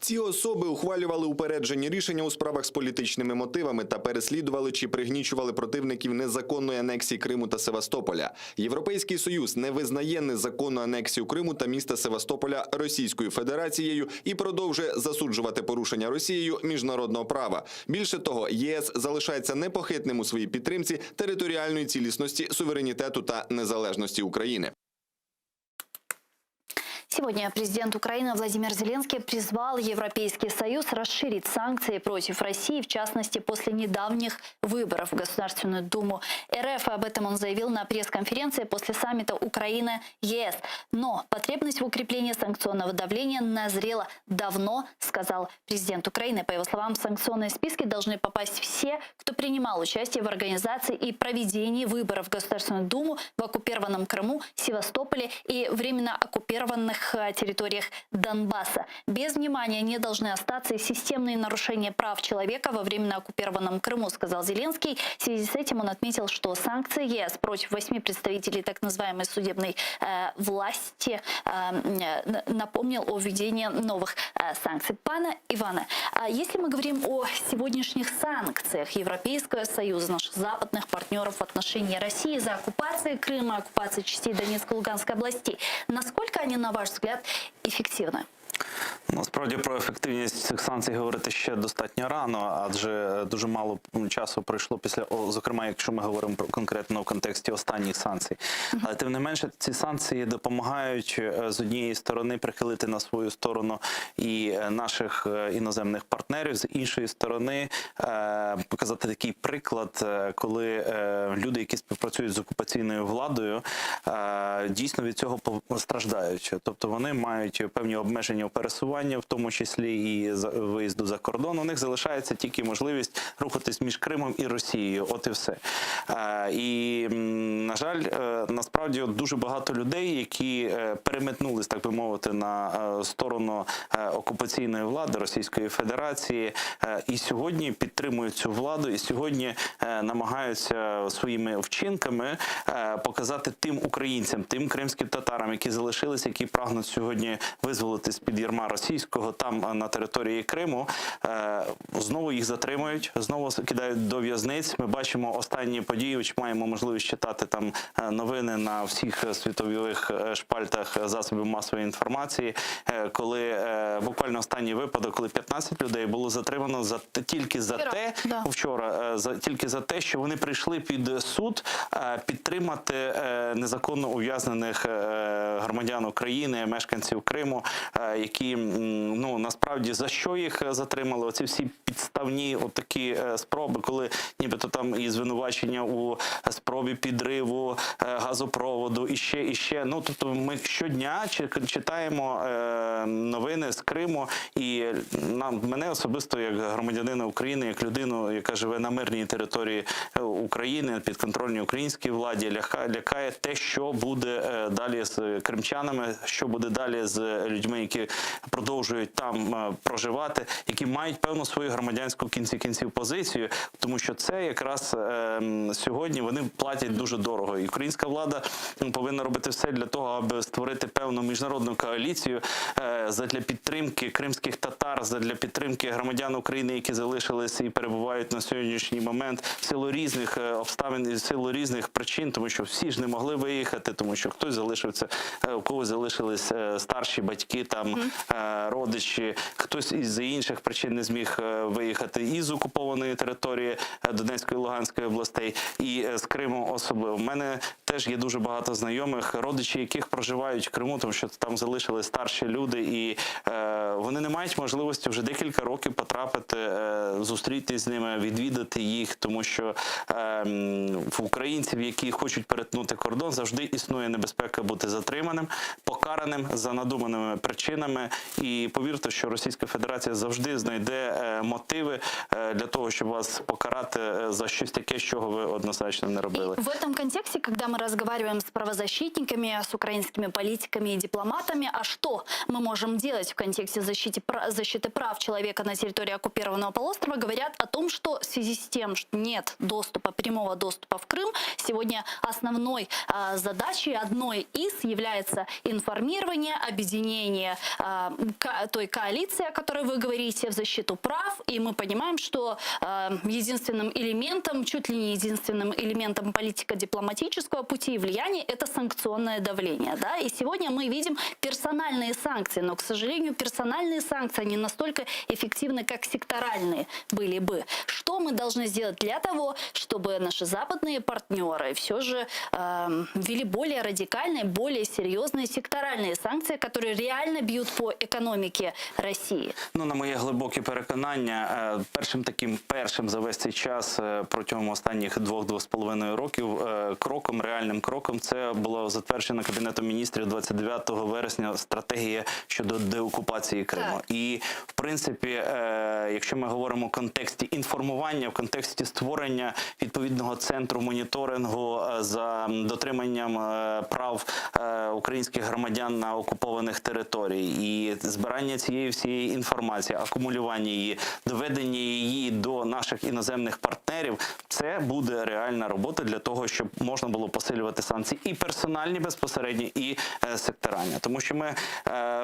Ці особи ухвалювали упереджені рішення у справах з політичними мотивами та переслідували чи пригнічували противників незаконної анексії Криму та Севастополя. Європейський союз не визнає незаконну анексію Криму та міста Севастополя Російською Федерацією і продовжує засуджувати порушення Росією міжнародного права. Більше того, ЄС залишається непохитним у своїй підтримці територіальної цілісності, суверенітету та незалежності України. Сегодня президент Украины Владимир Зеленский призвал Европейский Союз расширить санкции против России, в частности, после недавних выборов в Государственную Думу РФ. Об этом он заявил на пресс-конференции после саммита Украина-ЕС. Но потребность в укреплении санкционного давления назрела давно, сказал президент Украины. По его словам, в санкционные списки должны попасть все, кто принимал участие в организации и проведении выборов в Государственную Думу в оккупированном Крыму, Севастополе и временно оккупированных э, территориях Донбасса. Без внимания не должны остаться и системные нарушения прав человека во временно оккупированном Крыму, сказал Зеленский. В связи с этим он отметил, что санкции ЕС против восьми представителей так называемой судебной э, власти э, э, напомнил о введении новых э, санкций. Пане Иване, а если мы говорим о сегодняшних санкциях Европейского Союза, наших западных партнеров в отношении России за оккупацию Крыма, оккупацию частей Донецкой и Луганской областей, насколько они, на ваш взгляд, эффективны? Насправді про ефективність цих санкцій говорити ще достатньо рано, адже дуже мало часу пройшло після, о, зокрема, якщо ми говоримо про конкретно в контексті останніх санкцій. Але тим не менше, ці санкції допомагають е, з однієї сторони прихилити на свою сторону і е, наших е, іноземних партнерів, з іншої сторони е, показати такий приклад, е, коли е, люди, які співпрацюють з окупаційною владою, е, дійсно від цього пов- страждають. Тобто вони мають певні обмеження в пересуванні, в тому числі і за- виїзду за кордон. У них залишається тільки можливість рухатись між Кримом і Росією. От і все. Е, І, м, на жаль, е, насправді от дуже багато людей, які е, переметнулись, так би мовити, на е, сторону е, окупаційної влади Російської Федерації, е, і сьогодні підтримують цю владу, і сьогодні е, намагаються своїми вчинками е, показати тим українцям, тим кримським татарам, які залишилися, які прагнуть сьогодні визволитись з-під ярма російської. російського там на території Криму, знову їх затримують, знову кидають до в'язниць. Ми бачимо останні події, чи маємо можливість читати там новини на всіх світових шпальтах засобів масової інформації, коли буквально останній випадок, коли 15 людей було затримано за тільки за Вчора, те, да. вчора, за тільки за те, що вони прийшли під суд підтримати незаконно ув'язнених громадян України, мешканців Криму, які ну насправді за що їх затримали? Оці всі підставні отакі спроби, коли нібито там і звинувачення у спробі підриву газопроводу, і ще, і ще. Ну тобто, ми щодня читаємо новини з Криму, і нам мене особисто, як громадянина України, як людину, яка живе на мирній території України, підконтрольній українській владі, лякає те, що буде далі з кримчанами, що буде далі з людьми, які продовжують там проживати, які мають певну свою громадянську в кінці кінців позицію, тому що це якраз сьогодні вони платять дуже дорого. І українська влада повинна робити все для того, аби створити певну міжнародну коаліцію задля підтримки кримських татар, задля підтримки громадян України, які залишилися і перебувають на сьогоднішній момент в силу різних обставин і в силу різних причин, тому що всі ж не могли виїхати, тому що хтось залишився, у когось залишились старші батьки, там родичі, хтось із інших причин не зміг виїхати із окупованої території Донецької і Луганської областей, і з Криму особливо. У мене теж є дуже багато знайомих, родичі, яких проживають в Криму, тому що там залишились старші люди, і вони не мають можливості вже декілька років потрапити, зустрітися з ними, відвідати їх, тому що в українців, які хочуть перетнути кордон, завжди існує небезпека бути затриманим, покараним за надуманими причинами. І повірте, що Російська Федерація завжди знайде мотиви для того, щоб вас покарати за щось таке, чого ви однозначно не робили. И в этом контексте, когда мы разговариваем с правозащитниками, с украинскими политиками и дипломатами, а что мы можем делать в контексте защиты, защиты прав человека на территории оккупированного полуострова, говорят о том, что в связи с тем, что нет доступа, прямого доступа в Крым, сегодня основной задачей, одной из, является информирование, объединение той коалиции, о которой вы говорите, в защиту прав. И мы понимаем, что единственным элементом, чуть ли не единственным элементом политико-дипломатического пути и влияния это санкционное давление. Да? И сегодня мы видим персональные санкции, но, к сожалению, персональные санкции не настолько эффективны, как секторальные были бы. Что мы должны сделать для того, чтобы наши западные партнеры все же ввели более радикальные, более серьезные секторальные санкции, которые реально бьют по экономике России? Ну, на моє глибоке переконання, першим таким першим за весь цей час протягом останніх двох-двох з половиною років кроком, реальним кроком, це було затверджено Кабінетом міністрів 29 вересня стратегія щодо деокупації Криму. Так. І, в принципі, якщо ми говоримо в контексті інформування, в контексті створення відповідного центру моніторингу за дотриманням прав українських громадян на окупованих територій і збирання цієї всієї інформації, акумулювання її, доведення її до наших іноземних партнерів, це буде реальна робота для того, щоб можна було посилювати санкції і персональні безпосередньо, і секторальні. Тому що ми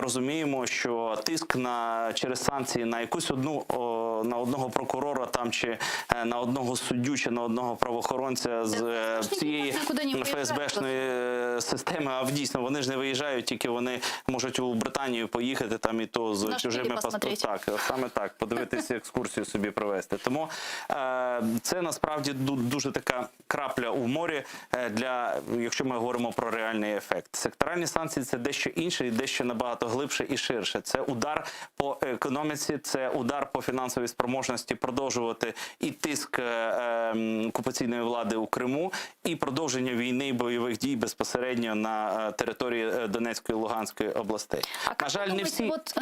розуміємо, що тиск на через санкції на якусь одну о, на одного прокурора там чи на одного суддю, чи на одного правоохоронця з цієї нікуди не виїжджають ФСБшної системи, а дійсно вони ж не виїжджають, тільки вони можуть у Британію поїхати там і то з На шпилі чужими посмотреть. паспортами. Так, саме так, подивитися екскурсію собі провести. Тому це насправді дуже така крапля у морі для, якщо ми говоримо про реальний ефект. Секторальні санкції це дещо інше і дещо набагато глибше і ширше. Це удар по економіці, це удар по фінансовій спроможності продовжувати і тиск окупаційної влади у Криму, і продовження війни і бойових дій безпосередньо на території Донецької і Луганської областей. А На как жаль, вы не думаете, всі вот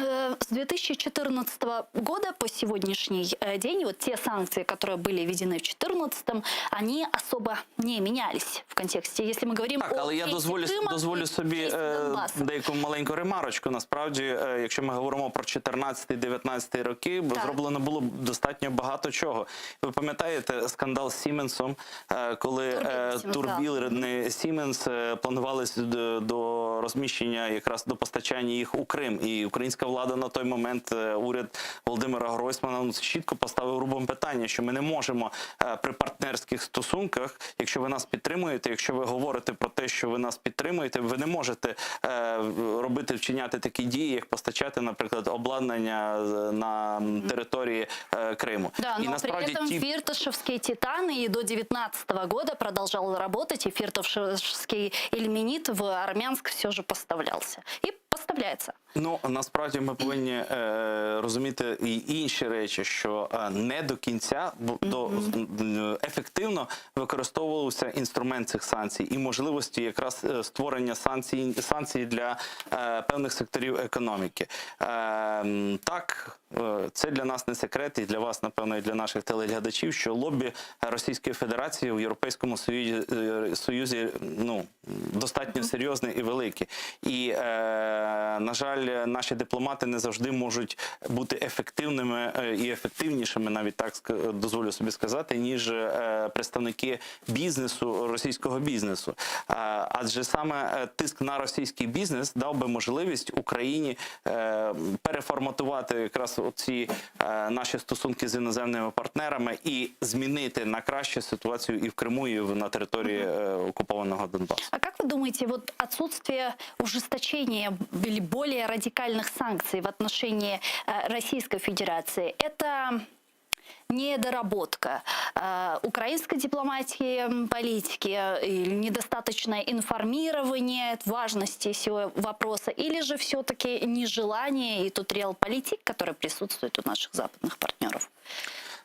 с 2014 года по сегодняшний день, вот те санкции, которые были введены в 2014, они особо не менялись в контексте, если мы говорим Так, о але я кейсе дозволю, Крыма дозволю и собі кейсе Донбасса. деяку маленьку ремарочку. Насправді, якщо ми говоримо про 14-19 роки, бо Так. зроблено було було достатньо багато чого. Ви пам'ятаєте скандал з Сіменсом, е, коли е, Турбіни Siemens, турбіни Сіменс е, планувались до, до розміщення якраз до постачання їх у Крим. І українська влада на той момент, е, уряд Володимира Гройсмана, ну, чітко поставив рубом питання, що ми не можемо е, при партнерських стосунках, якщо ви нас підтримуєте, якщо ви говорите про те, що ви нас підтримуєте, ви не можете е, робити вчиняти такі дії, як постачати, наприклад, обладнання е, на території е, Криму. Да, і но при этом ті фирташевские титаны и до 19 года продолжал работать, и фирташевский ильменит в Армянск все же поставлялся. И поставляется. Ну насправді ми повинні е, розуміти і інші речі, що е, не до кінця бу- до м, ефективно використовувався інструмент цих санкцій і можливості якраз е, створення санкцій санкцій для е, певних секторів економіки. Е, м, так, е, це для нас не секрет, і для вас, напевно, і для наших телеглядачів, що лобі Російської Федерації в Європейському Союзі, е, Союзі ну, достатньо серйозне і велике. І, е, на жаль, наші дипломати не завжди можуть бути ефективними е, і ефективнішими, навіть так ск- дозволю собі сказати, ніж е, представники бізнесу, російського бізнесу. Е, Адже саме е, тиск на російський бізнес дав би можливість Україні е, переформатувати якраз оці е, наші стосунки з іноземними партнерами і змінити на краще ситуацію і в Криму, і в- на території е, окупованого Донбасу. А как вы думаете, вот отсутствие ужесточения или более радикальных санкций в отношении э, Российской Федерации, это недоработка э, украинской дипломатии, м, политики э, или недостаточное информирование важности всего вопроса, или же все-таки нежелание и тот реалполитик, который присутствует у наших западных партнеров?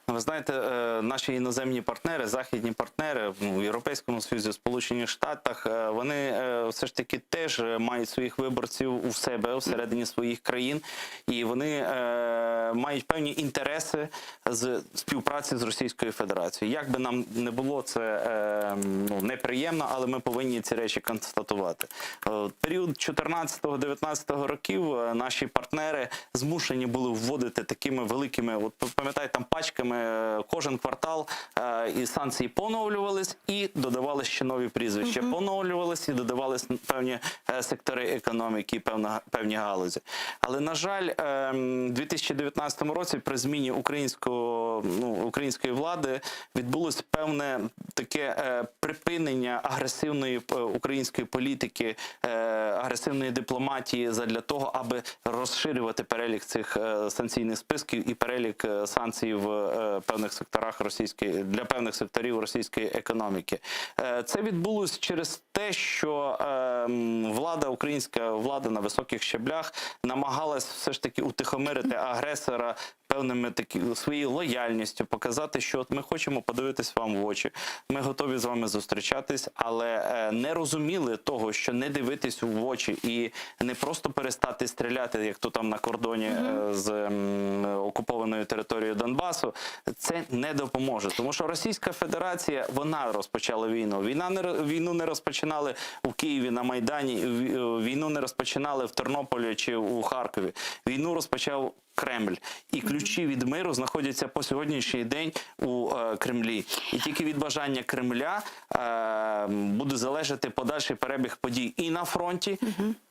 Ну, Ви знаєте, е, наші іноземні партнери, західні партнери ну, в Європейському Союзі, в Сполучених Штатах, е, вони е, все ж таки теж е, мають своїх виборців у себе всередині своїх країн, і вони е, мають певні інтереси з співпраці з Російською Федерацією. Як би нам не було це е, ну, неприємно, але ми повинні ці речі констатувати. Е, Період 14-19 років е, наші партнери змушені були вводити такими великими, от пам'ятаєте, там пачками е, кожен квартал е, і санкції поновлювались, і додавали ще нові прізвища, поновлювались і додавались певні е, сектори економіки, певна, певні галузі. Але на жаль, ем, у 2019 році при зміні українського ну, української влади відбулось певне таке е, припинення агресивної е, української політики, е, агресивної дипломатії задля того, аби розширювати перелік цих е, санкційних списків і перелік е, санкцій в е, певних секторах російської для певних секторів російської економіки. Е, Це відбулось через те, що е, м, влада, українська влада на високих щаблях намагалась все ж таки утихомирити агресора певними такі своєю лояльністю, показати, що от ми хочемо подивитись вам в очі, ми готові з вами зустрічатись, але е, не розуміли того, що не дивитись в очі і не просто перестати стріляти, як то там на кордоні е, з м, окупованою територією Донбасу, це не допоможе, тому що Російська Федерація вона розпочала війну. Війна не ро- війну не розпочинали у Києві на Майдані. ві- е, Війну не розпочинали в Тернополі чи у Харкові. Війну розпочав Кремль, і ключі від миру знаходяться по сьогоднішній день у е, Кремлі. І тільки від бажання Кремля е, буде залежати подальший перебіг подій і на фронті,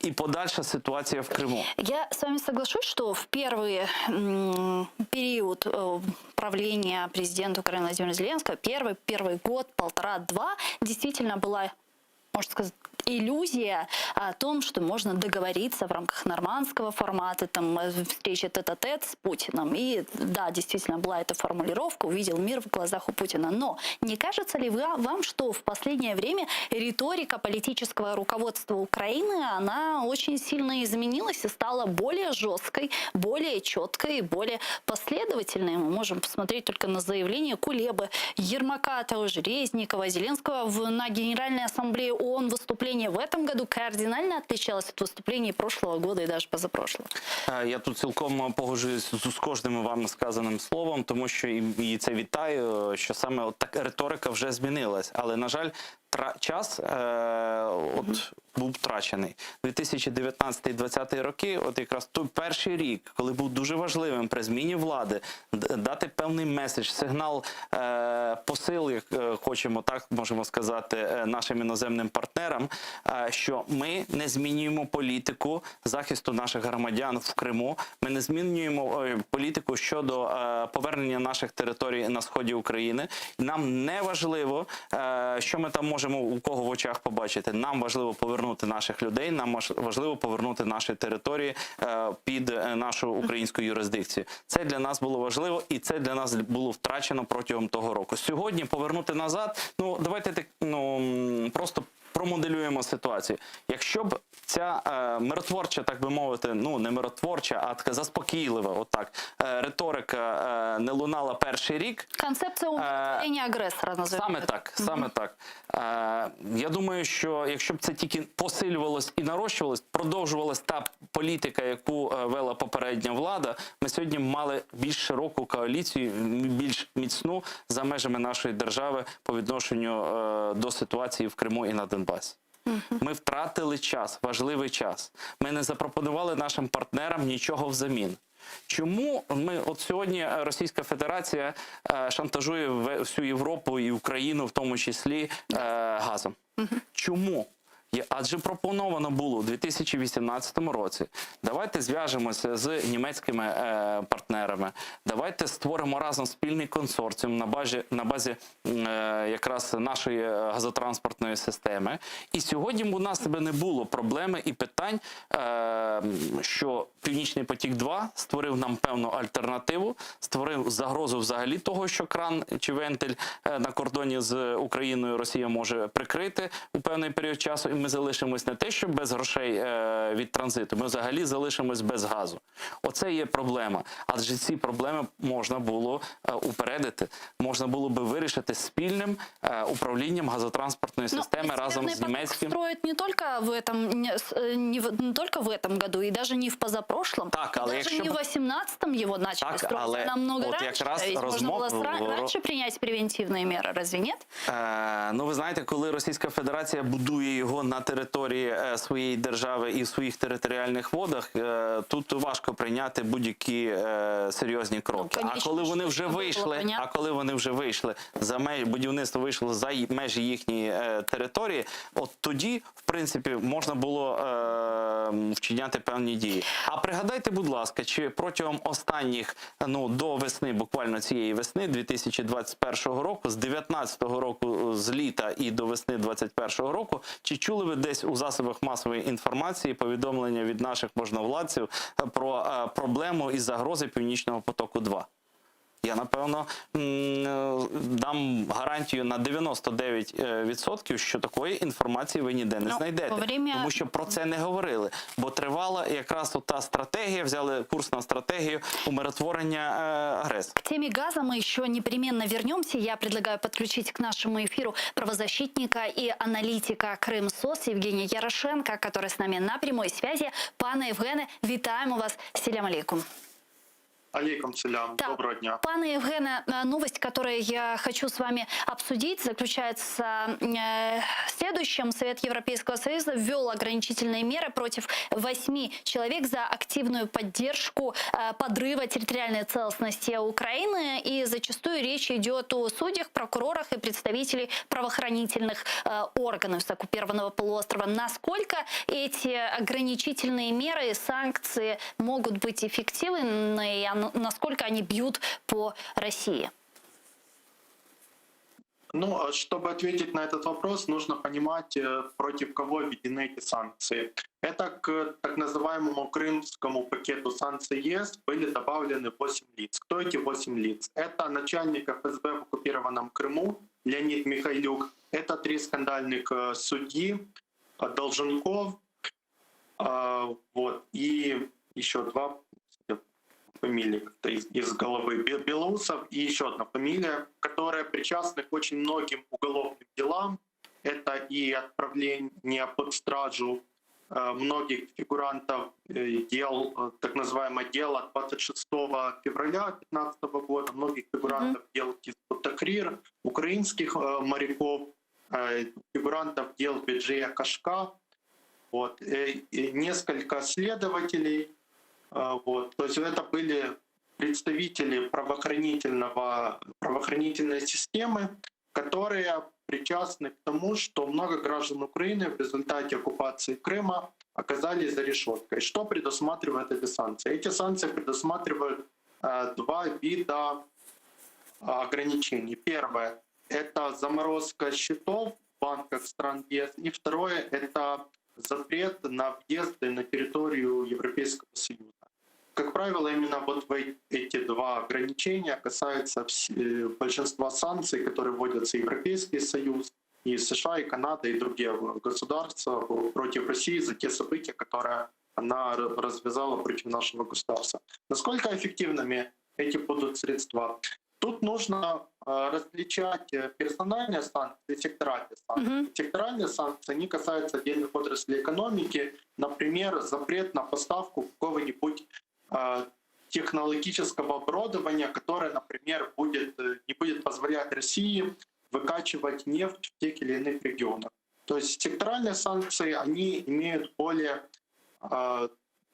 і подальша ситуація в Криму. Я с вами соглашусь, что в первый м, период э, правления президента Украины Владимира Зеленского, первый, первый год, полтора-два, действительно была, можно сказать, иллюзия о том, что можно договориться в рамках нормандского формата, там, э, встречи тет-а-тет с Путиным. И да, действительно была эта формулировка, увидел мир в глазах у Путина. Но не кажется ли вы- вам, что в последнее время риторика политического руководства Украины, она очень сильно изменилась и стала более жесткой, более четкой и более последовательной? Мы можем посмотреть только на заявление Кулебы, Ермака, того же Резникова, Зеленского в, на Генеральной Ассамблее ООН выступление в этом году кардинально отличалось от выступлений прошлого года и даже позапрошлого. Е, Я тут цілком погоджуюсь з з кожним вам сказаним словом, тому що і, і це вітаю, що саме от так риторика вже змінилась. Але на жаль, час от був втрачений. 2019-2020 роки, от якраз той перший рік, коли був дуже важливим при зміні влади, дати певний меседж, сигнал, посил, як хочемо, так можемо сказати, нашим іноземним партнерам, що ми не змінюємо політику захисту наших громадян в Криму, ми не змінюємо політику щодо повернення наших територій на сході України. Нам не важливо, що ми там можемо у кого в очах побачити. Нам важливо повернути наших людей, нам важливо повернути наші території під нашу українську юрисдикцію. Це для нас було важливо, і це для нас було втрачено протягом того року. Сьогодні повернути назад, ну давайте так, ну просто промоделюємо ситуацію. Якщо б ця миротворча, так би мовити, ну не миротворча, а така заспокійлива, отак, риторика не лунала перший рік. Концепция умиротворения агрессора, назовем Саме это. так, саме так. Я думаю, що якщо б це тільки посилювалось і нарощувалось, продовжувалась та політика, яку вела попередня влада, ми сьогодні мали більш широку коаліцію, більш міцну за межами нашої держави по відношенню до ситуації в Криму і на Донбасі. Ми втратили час, важливий час. Ми не запропонували нашим партнерам нічого взамін. Чому ми от сьогодні Російська Федерація шантажує всю Європу і Україну, в тому числі, газом? Чому? Адже пропоновано було у 2018 році. Давайте зв'яжемося з німецькими партнерами. Давайте створимо разом спільний консорціум на базі якраз нашої газотранспортної системи. І сьогодні б у нас би не було проблеми і питань, що Північний потік-2 створив нам певну альтернативу, створив загрозу взагалі того, що кран чи вентиль на кордоні з Україною Росія може прикрити у певний період часу, і ми залишимось не те, що без грошей від транзиту, ми взагалі залишимось без газу. Оце є проблема. Адже ці проблеми можна було упередити, можна було би вирішити спільним управлінням газотранспортної Но системи разом Северный з поток німецьким. строят не только в этом, не, с-, не в, не только в этом году, и даже не в позапрошлом, Так, и але даже якщо не в б 18-м его начали Так, строить, але а намного от раньше. якраз Ведь можно розмов было раньше принять превентивные меры, разве нет? Ви знаєте, коли Російська Федерація будує його на території своєї держави і в своїх територіальних водах, тут важко прийняти будь-які серйозні кроки. Ну, А конечно, коли вони що вже це було вийшли, понятно. а коли вони вже вийшли за межі, будівництво вийшло за межі їхньої території, от тоді, в принципі, можна було вчиняти певні дії. А пригадайте, будь ласка, чи протягом останніх, до весни, буквально цієї весни 2021 року, з 19-го року, з літа і до весни 21-го року, чи чули ви десь у засобах масової інформації повідомлення від наших можновладців про проблему і загрози Північного потоку-2? Я, напевно, дам гарантію на 99%, що такої інформації ви ніде не знайдете. Во время Тому що про це не говорили. Бо тривала якраз ота стратегія, взяли курс на стратегію умиротворення агресора. К теме газа мы еще непременно вернемся. Я предлагаю подключить к нашему эфиру правозащитника и аналитика Крым.СОС Евгения Ярошенко, который с нами на прямой связи. Пане Евгене, вітаємо вас. Селям алейкум. Алейкум селям. Доброго дня. Пане Евгене, новость, которую я хочу с вами обсудить, заключается в следующем. Совет Европейского Союза ввел ограничительные меры против 8 человек за активную поддержку подрыва территориальной целостности Украины. И зачастую речь идет о судьях, прокурорах и представителей правоохранительных органов с оккупированного полуострова. Насколько эти ограничительные меры и санкции могут быть эффективны и насколько они бьют по России? Чтобы ответить на этот вопрос, нужно понимать, против кого введены эти санкции. Это к так называемому крымскому пакету санкций ЕС были добавлены 8 лиц. Кто эти 8 лиц? Это начальник ФСБ в оккупированном Крыму Леонид Михайлюк, это 3 скандальных судьи, Долженков, и еще 2 фамилии как-то из головы, Белоусов и еще одна фамилия, которая причастна к очень многим уголовным делам. Это и отправление под стражу многих фигурантов дел, так называемое дело 26 февраля пятнадцатого года, многих фигурантов дел Хизб-ут-Тахрир, украинских моряков. фигурантов дел Беджея Кашка, вот, несколько следователей, вот, то есть это были представители правоохранительного, правоохранительной системы, которые причастны к тому, что много граждан Украины в результате оккупации Крыма оказались за решеткой. Что предусматривают эти санкции? Эти санкции предусматривают э, два вида ограничений. Первое — это заморозка счетов в банках стран ЕС. И второе — это запрет на въезды на территорию Европейского Союза. Как правило, именно вот эти два ограничения касаются э, большинства санкций, которые вводятся Европейский Союз, и США, и Канада, и другие государства против России за те события, которые она развязала против нашего государства. Насколько эффективными эти будут средства? Тут нужно э, различать э, персональные санкции и секторальные санкции. Угу. Секторальные санкции, они касаются отдельных отраслей экономики. Например, запрет на поставку какого-нибудь э, технологического оборудования, которое, например, будет, не будет позволять России выкачивать нефть в тех или иных регионах. То есть секторальные санкции, они имеют более э,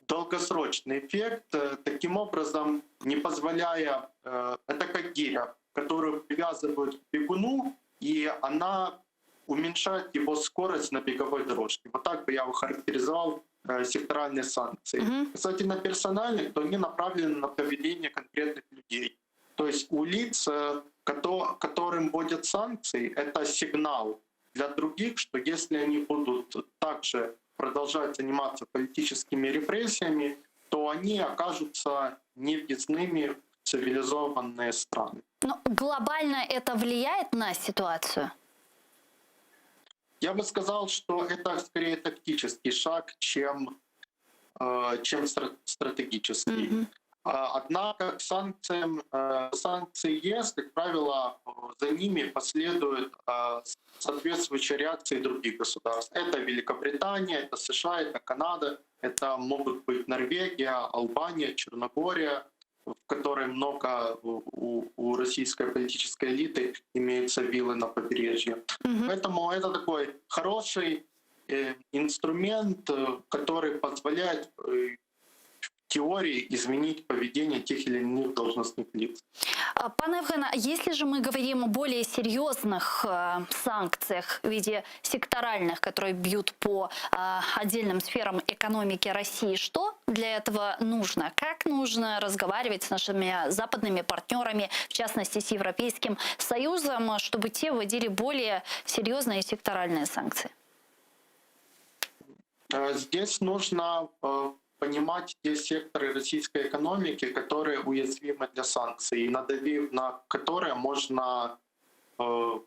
долгосрочный эффект, э, таким образом не позволяя, э, это как гиря, которую привязывают к бегуну, и она уменьшает его скорость на беговой дорожке. Вот так бы я охарактеризовал э, секторальные санкции. Mm-hmm. Касательно персональных, то они направлены на поведение конкретных людей. То есть у лиц, которым вводят санкции, это сигнал для других, что если они будут также продолжать заниматься политическими репрессиями, то они окажутся невъездными в цивилизованные страны. Но глобально это влияет на ситуацию? Я бы сказал, что это скорее тактический шаг, чем, э, чем стратегический. Mm-hmm. Однако к санкциям, э, санкции ЕС, как правило, за ними последуют э, соответствующие реакции других государств. Это Великобритания, это США, это Канада, это могут быть Норвегия, Албания, Черногория, в которой много у, у российской политической элиты имеются виллы на побережье. Mm-hmm. Поэтому это такой хороший э, инструмент, который позволяет теории изменить поведение тех или иных должностных лиц. Пане Евгене, если же мы говорим о более серьезных э, санкциях в виде секторальных, которые бьют по э, отдельным сферам экономики России, что для этого нужно? Как нужно разговаривать с нашими западными партнерами, в частности с Европейским Союзом, чтобы те вводили более серьезные секторальные санкции? Э, здесь нужно понимать те секторы российской экономики, которые уязвимы для санкций, и надавив на которые можно э,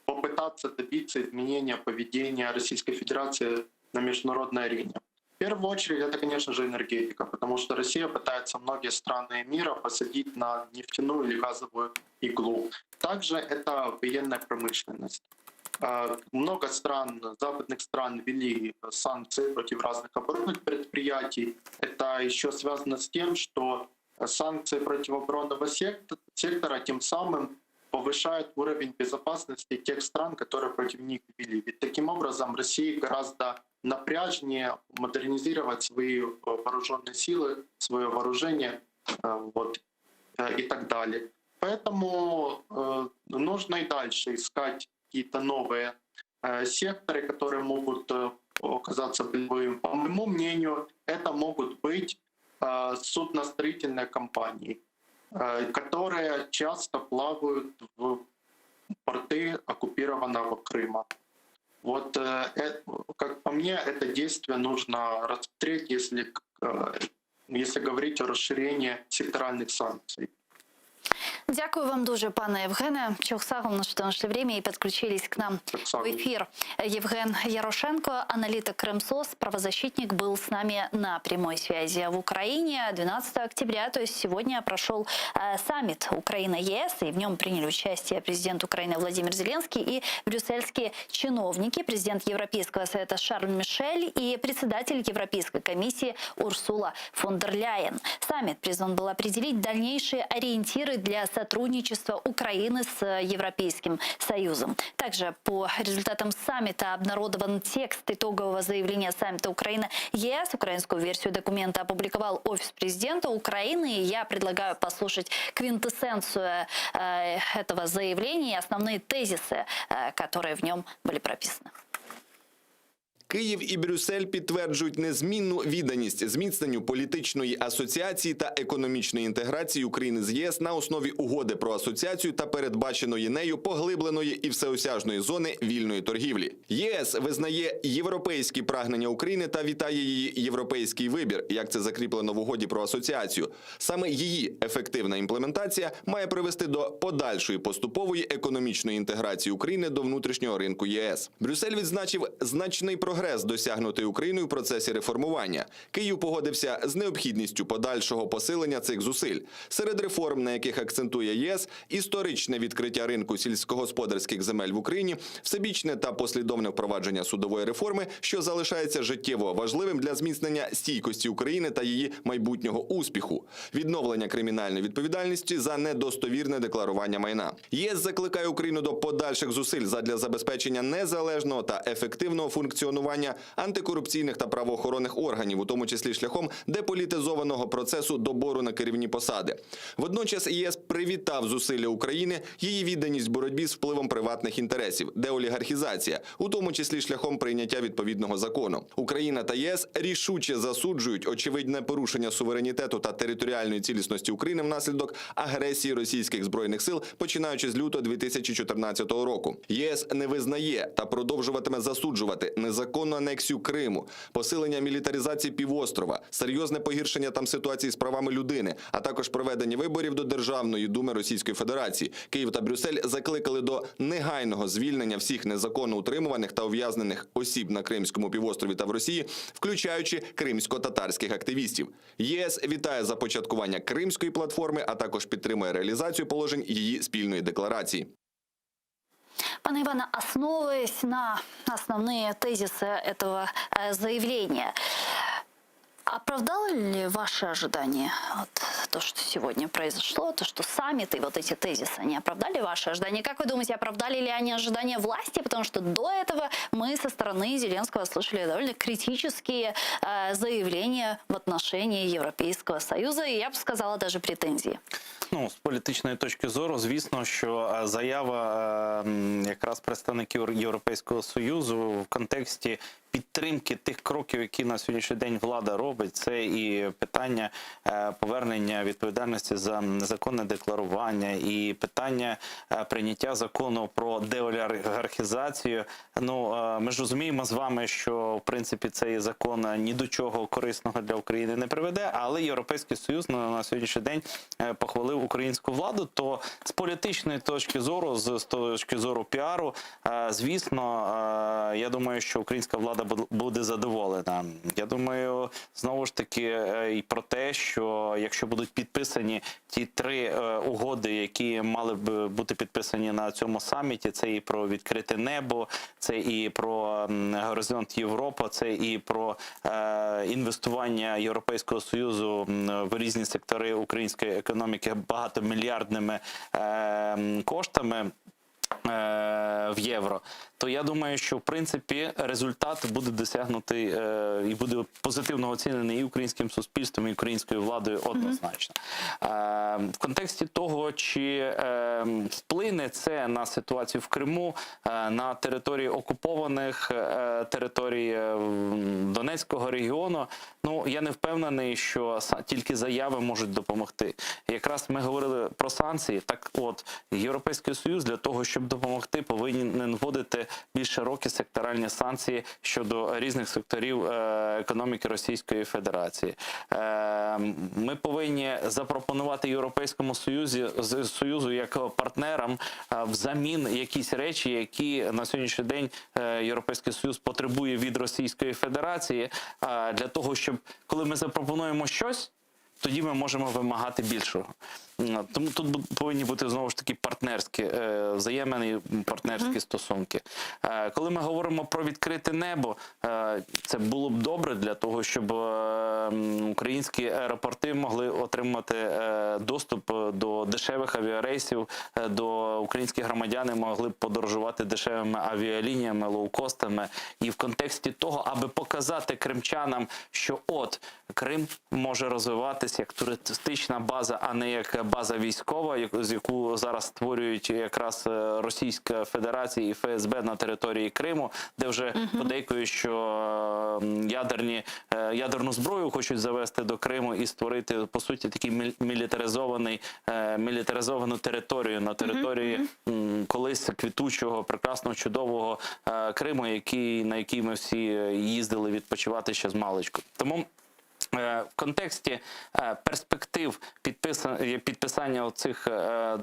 попытаться добиться изменения поведения Российской Федерации на международной арене. В первую очередь это, конечно же, энергетика, потому что Россия пытается многие страны мира посадить на нефтяную или газовую иглу. Также это военная промышленность. Э, много стран, западных стран ввели санкции против разных оборонных предприятий. Это еще связано с тем, что санкции против оборонного сектора тем самым повышают уровень безопасности тех стран, которые против них ввели. Ведь таким образом России гораздо напряжнее модернизировать свои вооруженные силы, свое вооружение э, вот, э, и так далее. Поэтому нужно и дальше искать какие-то новые э, секторы, которые могут э, оказаться болевыми. По моему мнению, это могут быть э, судностроительные компании, которые часто плавают в порты оккупированного Крыма. Вот, как по мне, это действие нужно рассмотреть, если, если говорить о расширении секторальных санкций. Дякую вам дуже, пане Євгене. Çoq sağ oluñ, что нашли время и подключились к нам в эфир. Евген Ярошенко, аналитик Крымсос, правозащитник, был с нами на прямой связи в Украине. 12 октября, то есть сегодня, прошел э, саммит Украина-ЕС, и в нем приняли участие президент Украины Владимир Зеленский и брюссельские чиновники, президент Европейского совета Шарль Мишель и председатель Европейской комиссии Урсула фон дер Ляйен. Саммит призван был определить дальнейшие ориентиры для сотрудничества. сотрудничества Украины с Европейским Союзом. Также по результатам саммита обнародован текст итогового заявления саммита Украина-ЕС. Украинскую версию документа опубликовал Офис президента Украины. И я предлагаю послушать квинтэссенцию э, этого заявления и основные тезисы, э, которые в нем были прописаны. Київ і Брюссель підтверджують незмінну відданість зміцненню політичної асоціації та економічної інтеграції України з ЄС на основі угоди про асоціацію та передбаченої нею поглибленої і всеосяжної зони вільної торгівлі. ЄС визнає європейські прагнення України та вітає її європейський вибір, як це закріплено в угоді про асоціацію. Саме її ефективна імплементація має привести до подальшої поступової економічної інтеграції України до внутрішнього ринку ЄС. Брюссель відзначив значний прогрес, досягнутий Україною в процесі реформування. Київ погодився з необхідністю подальшого посилення цих зусиль. Серед реформ, на яких акцентує ЄС, історичне відкриття ринку сільськогосподарських земель в Україні, всебічне та послідовне впровадження судової реформи, що залишається життєво важливим для зміцнення стійкості України та її майбутнього успіху, відновлення кримінальної відповідальності за недостовірне декларування майна. ЄС закликає Україну до подальших зусиль задля забезпечення незалежного та ефективного функціонування антикорупційних та правоохоронних органів, у тому числі шляхом деполітизованого процесу добору на керівні посади. Водночас ЄС привітав зусилля України, її відданість боротьбі з впливом приватних інтересів, деолігархізація, у тому числі шляхом прийняття відповідного закону. Україна та ЄС рішуче засуджують очевидне порушення суверенітету та територіальної цілісності України внаслідок агресії російських збройних сил, починаючи з лютого 2014 року. ЄС не визнає та продовжуватиме засуджувати незаконну анексію Криму, посилення мілітаризації півострова, серйозне погіршення там ситуації з правами людини, а також проведення виборів до Державної думи Російської Федерації. Київ та Брюссель закликали до негайного звільнення всіх незаконно утримуваних та ув'язнених осіб на Кримському півострові та в Росії, включаючи кримсько-татарських активістів. ЄС вітає започаткування Кримської платформи, а також підтримує реалізацію положень її спільної декларації. Пане Иване, основываясь на основные тезисы этого э, заявления, оправдало ли ваши ожидания вот, то, что сегодня произошло, то, что саммит и вот эти тезисы, они оправдали ваши ожидания? Как вы думаете, оправдали ли они ожидания власти? Потому что до этого мы со стороны Зеленского слышали довольно критические э, заявления в отношении Европейского Союза и, я бы сказала, даже претензии. Ну, з політичної точки зору, звісно, що е, заява е, м, якраз представників Європейського Союзу в контексті підтримки тих кроків, які на сьогоднішній день влада робить, це і питання е, повернення відповідальності за незаконне декларування, і питання е, прийняття закону про деолігархізацію. Ну е, ми ж розуміємо з вами, що в принципі цей закон ні до чого корисного для України не приведе, але Європейський Союз на, на сьогоднішній день е, похвалив українську владу. То з політичної точки зору, з з точки зору піару, е, звісно, е, я думаю, що українська влада буд- буде задоволена. Я думаю, знову ж таки, е, і про те, що якщо будуть підписані ті три е, угоди, які мали б бути підписані на цьому саміті, це і про відкрите небо, це і про м, горизонт Європа, це і про е, інвестування Європейського союзу м, в різні сектори української економіки багатомільярдними е, м, коштами. е, В євро, то я думаю, що в принципі результат буде досягнутий е, і буде позитивно оцінений і українським суспільством, і українською владою однозначно. Е, в контексті того, чи е, вплине це на ситуацію в Криму, е, на території окупованих е, територій е, м, Донецького регіону, ну я не впевнений, що са- тільки заяви можуть допомогти. Якраз ми говорили про санкції. Так, от Європейський Союз для того, щоб допомогти, повинен вводити більш широкі секторальні санкції щодо різних секторів е, економіки Російської Федерації. Е, Ми повинні запропонувати Європейському Союзі з- Союзу як партнерам е, взамін якісь речі, які на сьогоднішній день е, Європейський Союз потребує від Російської Федерації, е, для того, щоб коли ми запропонуємо щось. Тоді ми можемо вимагати більшого. Тому тут повинні бути знову ж таки партнерські е, взаємини, партнерські стосунки. Е, Коли ми говоримо про відкрите небо, е, це було б добре для того, щоб українські аеропорти могли отримати доступ до дешевих авіарейсів, до українські громадяни могли б подорожувати дешевими авіалініями, лоукостами. І в контексті того, аби показати кримчанам, що от Крим може розвиватися як туристична база, а не як база військова, з яку зараз створюють якраз е, Російська Федерація і ФСБ на території Криму, де вже подейкують, що ядерні, е, ядерну зброю хочуть завести до Криму і створити по суті такий мілітаризований, е, мілітаризовану територію на території колись квітучого, прекрасного, чудового Криму, який, на який ми всі їздили відпочивати ще з маличку. Тому в контексті е, перспектив е, підписання цих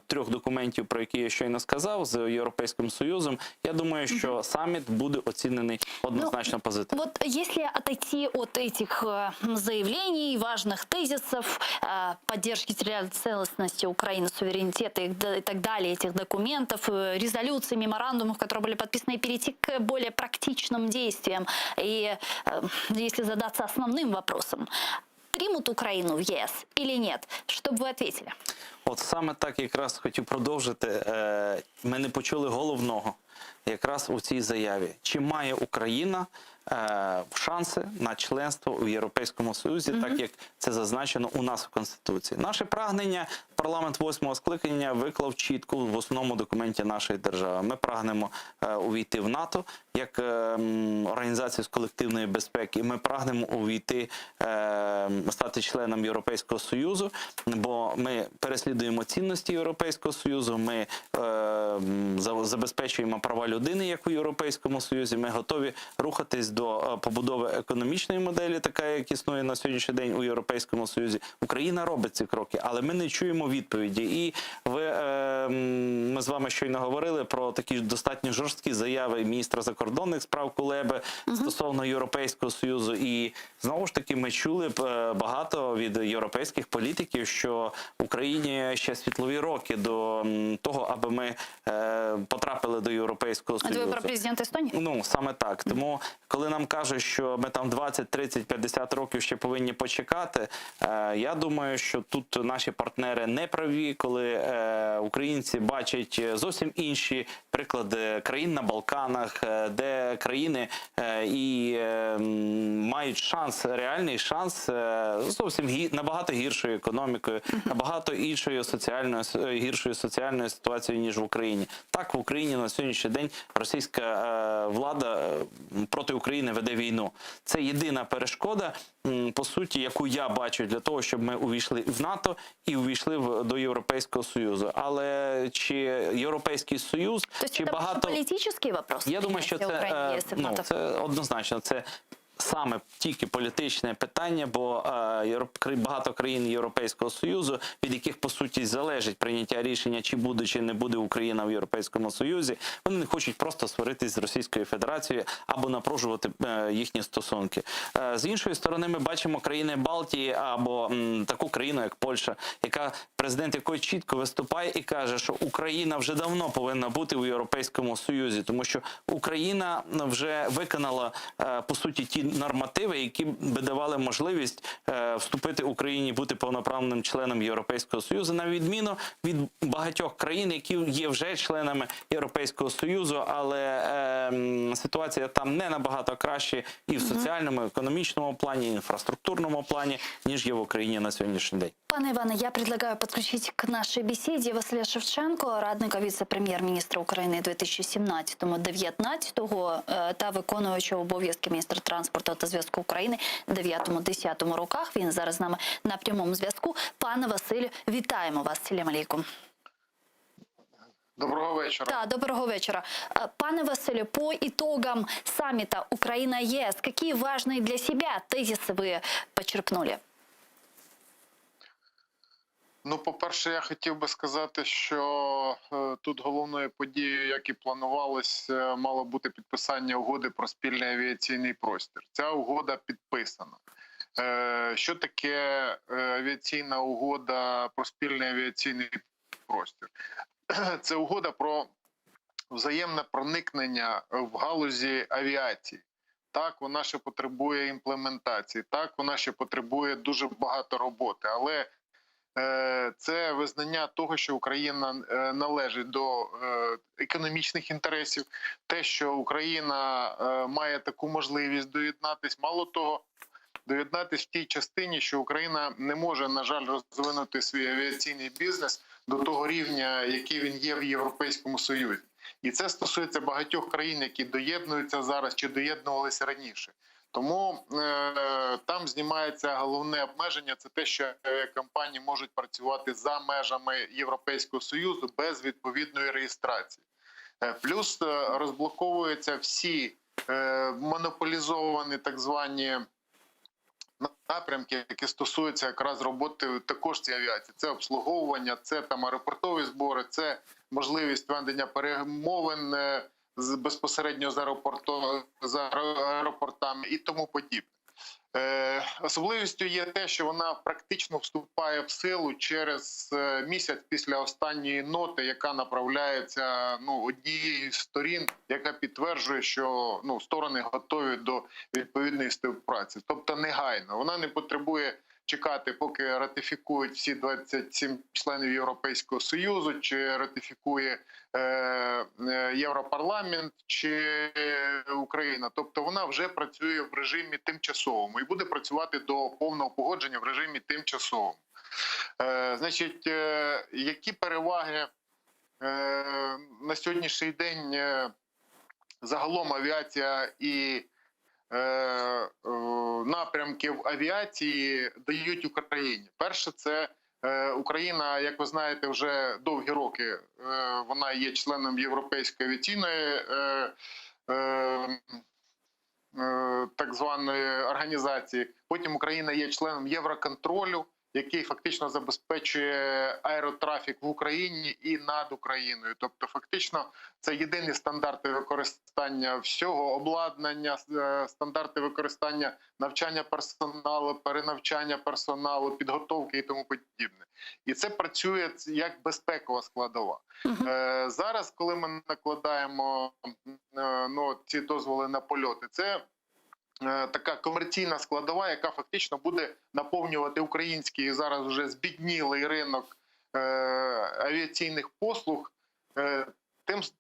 трьох документів, про які я щойно сказав, з Європейським Союзом, я думаю, що саміт буде оцінений однозначно позитивно. Вот если отойти от этих э, заявлений, важных тезисов, э, поддержки территориальной целостности Украины, суверенитета и д- и так далее, этих документов, э, резолюций, меморандумов, которые были подписаны, и перейти к более практичным действиям. И э, если задаться основным вопросом, примут Украину в ЕС или нет, что бы вы ответили? От саме так якраз хотів продовжити. Е, Ми не почули головного якраз у цій заяві. Чи має Україна е, шанси на членство у Європейському Союзі, так як це зазначено у нас в Конституції? Наше прагнення парламент восьмого скликання виклав чітко в основному документі нашої держави. Ми прагнемо е, увійти в НАТО як е, організацію з колективної безпеки. Ми прагнемо увійти, е, стати членом Європейського Союзу, бо ми переслідуємо цінності Європейського Союзу. Ми е, забезпечуємо права людини, як у Європейському Союзі. Ми готові рухатись до е, побудови економічної моделі, така як існує на сьогоднішній день у Європейському Союзі. Україна робить ці кроки, але ми не чуємо відповіді. І ви е, ми з вами щойно говорили про такі достатньо жорсткі заяви міністра закордонних справ Кулеби стосовно Європейського Союзу. І знову ж таки ми чули е, багато від європейських політиків, що Україні ще світлові роки до того, аби ми е, потрапили до Європейського Это Союзу. вы про президента Эстонии? Ну саме так. Тому, коли нам кажуть, що ми там 20, 30, 50 років ще повинні почекати, е, я думаю, що тут наші партнери не праві, коли е, українці бачать зовсім інші приклади країн на Балканах, е, де країни і мають шанс, реальний шанс зовсім гі- набагато гіршою економікою, набагато іншою соціальною гіршою соціальною ситуацією ніж в Україні. Так, в Україні на сьогоднішній день російська влада проти України веде війну. Це єдина перешкода, по суті, яку я бачу для того, щоб ми увійшли в НАТО і увійшли в до Європейського Союзу. Але чи Європейський Союз, То есть чи это багато политический вопрос? я думаю, що це, е, ну, це однозначно. Це саме тільки політичне питання, бо е, багато країн Європейського Союзу, від яких по суті залежить прийняття рішення, чи буде чи не буде Україна в Європейському Союзі, вони не хочуть просто сваритись з Російською Федерацією або напружувати е, їхні стосунки. Е, з іншої сторони, ми бачимо країни Балтії або таку країну, як Польща, яка президент якої чітко виступає і каже, що Україна вже давно повинна бути у Європейському Союзі, тому що Україна вже виконала по суті ті нормативи, які би давали можливість е, вступити Україні, бути повноправним членом Європейського Союзу, на відміну від багатьох країн, які є вже членами Європейського Союзу, але е, ситуація там не набагато краще і в соціальному, і економічному плані, і інфраструктурному плані, ніж є в Україні на сьогоднішній день. Пане Иване, я предлагаю подключить к нашей беседе Василя Шевченко, радника віце-прем'єр-міністра України 2017-2019 е, та виконуючого обов'язки міністра транспорту та зв'язку України 9-10 роках. Він зараз з нами на прямому зв'язку. Пане Василю, вітаємо вас. Салям алейкум. Доброго вечора. Да, доброго вечора. Е, Пане Василю, по итогам саммита Украина-ЕС, какие важные для себя тезисы вы почерпнули? Ну, по-перше, я хотів би сказати, що е, тут головною подією, як і планувалось, е, мало бути підписання угоди про спільний авіаційний простір. Ця угода підписана. Що таке авіаційна угода про спільний авіаційний простір? Це угода про взаємне проникнення в галузі авіації. Так, вона ще потребує імплементації, так, вона ще потребує дуже багато роботи, але це визнання того, що Україна належить до економічних інтересів, те, що Україна має таку можливість доєднатись, мало того, доєднатись в тій частині, що Україна не може, на жаль, розвинути свій авіаційний бізнес до того рівня, який він є в Європейському Союзі. І це стосується багатьох країн, які доєднуються зараз чи доєднувалися раніше. Тому там знімається головне обмеження, це те, що компанії можуть працювати за межами Європейського Союзу без відповідної реєстрації. Плюс розблоковуються всі монополізовані так звані напрямки, які стосуються якраз роботи також цієї авіації. Це обслуговування, це там аеропортові збори, це можливість ведення перемовин безпосередньо з аеропортами і тому подібне. Особливістю є те, що вона практично вступає в силу через місяць після останньої ноти, яка направляється, однією з сторін, яка підтверджує, що сторони готові до відповідної співпраці. Тобто негайно. Вона не потребує чекати, поки ратифікують всі 27 членів Європейського Союзу, чи ратифікує Європарламент, чи Україна. Тобто вона вже працює в режимі тимчасовому і буде працювати до повного погодження в режимі тимчасовому. Які переваги на сьогоднішній день загалом авіація і напрямки в авіації дають Україні? Перше, це Україна, як ви знаєте, вже довгі роки вона є членом Європейської авіаційної так званої організації. Потім Україна є членом Євроконтролю, який фактично забезпечує аеротрафік в Україні і над Україною. Тобто фактично це єдині стандарти використання всього обладнання, стандарти використання навчання персоналу, перенавчання персоналу, підготовки і тому подібне. І це працює як безпекова складова. Зараз, коли ми накладаємо ці дозволи на польоти, це така комерційна складова, яка фактично буде наповнювати український зараз вже збіднілий ринок авіаційних послуг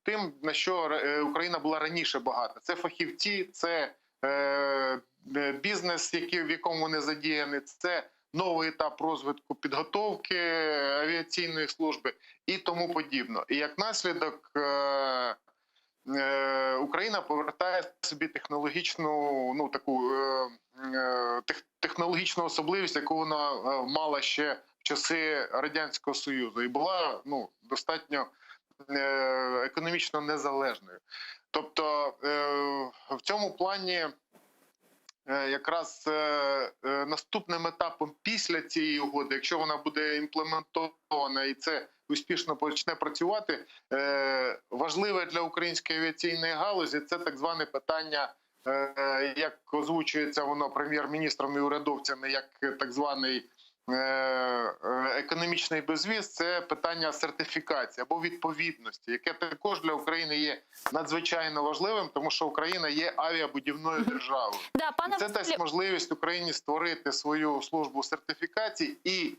тим, на що Україна була раніше багата. Це фахівці, це бізнес, в якому вони задіяні, це новий етап розвитку підготовки авіаційної служби і тому подібне. І як наслідок Україна повертає собі технологічну, ну, таку технологічну особливість, яку вона мала ще в часи Радянського Союзу, і була достатньо економічно незалежною. Тобто в цьому плані якраз наступним етапом після цієї угоди, якщо вона буде імплементована і це успішно почне працювати, важливе для української авіаційної галузі це так зване питання, як озвучується воно прем'єр-міністром і урядовцями, як так званий економічний безвіз, це питання сертифікації або відповідності, яке також для України є надзвичайно важливим, тому що Україна є авіабудівною державою. Да, пане І це дасть Василю. можливість Україні створити свою службу сертифікації і,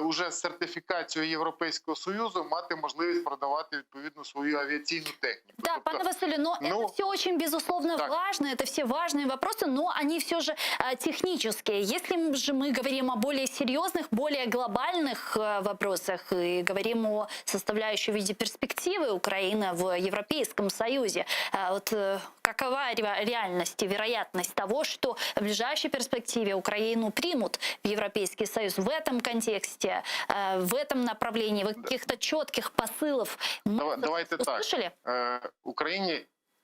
уже з сертифікацією Європейського Союзу мати можливість продавати відповідну свою авіаційну техніку. Да, пане Василю, но это все очень, безусловно, важно, это все важные вопросы, но они все же технические. Если же мы говорим о более серьезных, более глобальных вопросах и говорим о составляющей в виде перспективы Украины в Европейском Союзе, какова реальность и вероятность того, что в ближайшей перспективе Украину примут в Европейский Союз в этом контексте, в этом направлении, вы каких-то четких посылов мы Давайте так. услышали?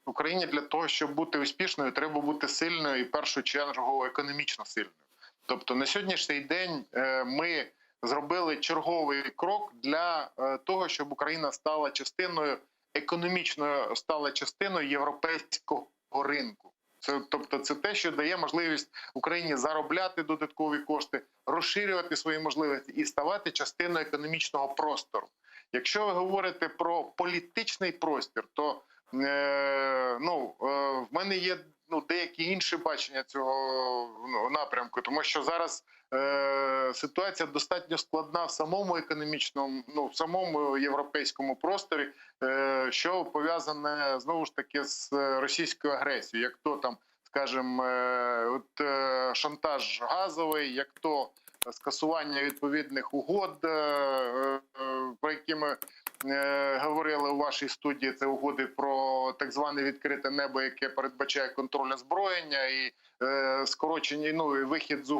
Україні для того, щоб бути успішною, треба бути сильною і в першу чергу економічно сильною. Тобто на сьогоднішній день ми зробили черговий крок для того, щоб Україна стала частиною, економічно стала частиною європейського ринку. Це тобто, це те, що дає можливість Україні заробляти додаткові кошти, розширювати свої можливості і ставати частиною економічного простору. Якщо ви говорите про політичний простір, то е, ну, е, в мене є ну, деякі інші бачення цього ну, напрямку, тому що зараз е, ситуація достатньо складна в самому економічному, ну, в самому європейському просторі, е, що пов'язане знову ж таки з російською агресією, як то там, скажімо, е, от, е, шантаж газовий, як то скасування відповідних угод, е, е, про які ми е, говорили у вашій студії, це угоди про так зване відкрите небо, яке передбачає контроль озброєння і е, скорочення, ну і вихід з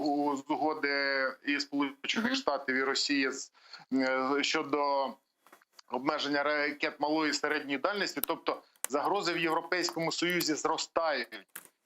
угоди і Сполучених Штатів і Росії з е, щодо обмеження ракет малої і середньої дальності, тобто загрози в Європейському Союзі зростають.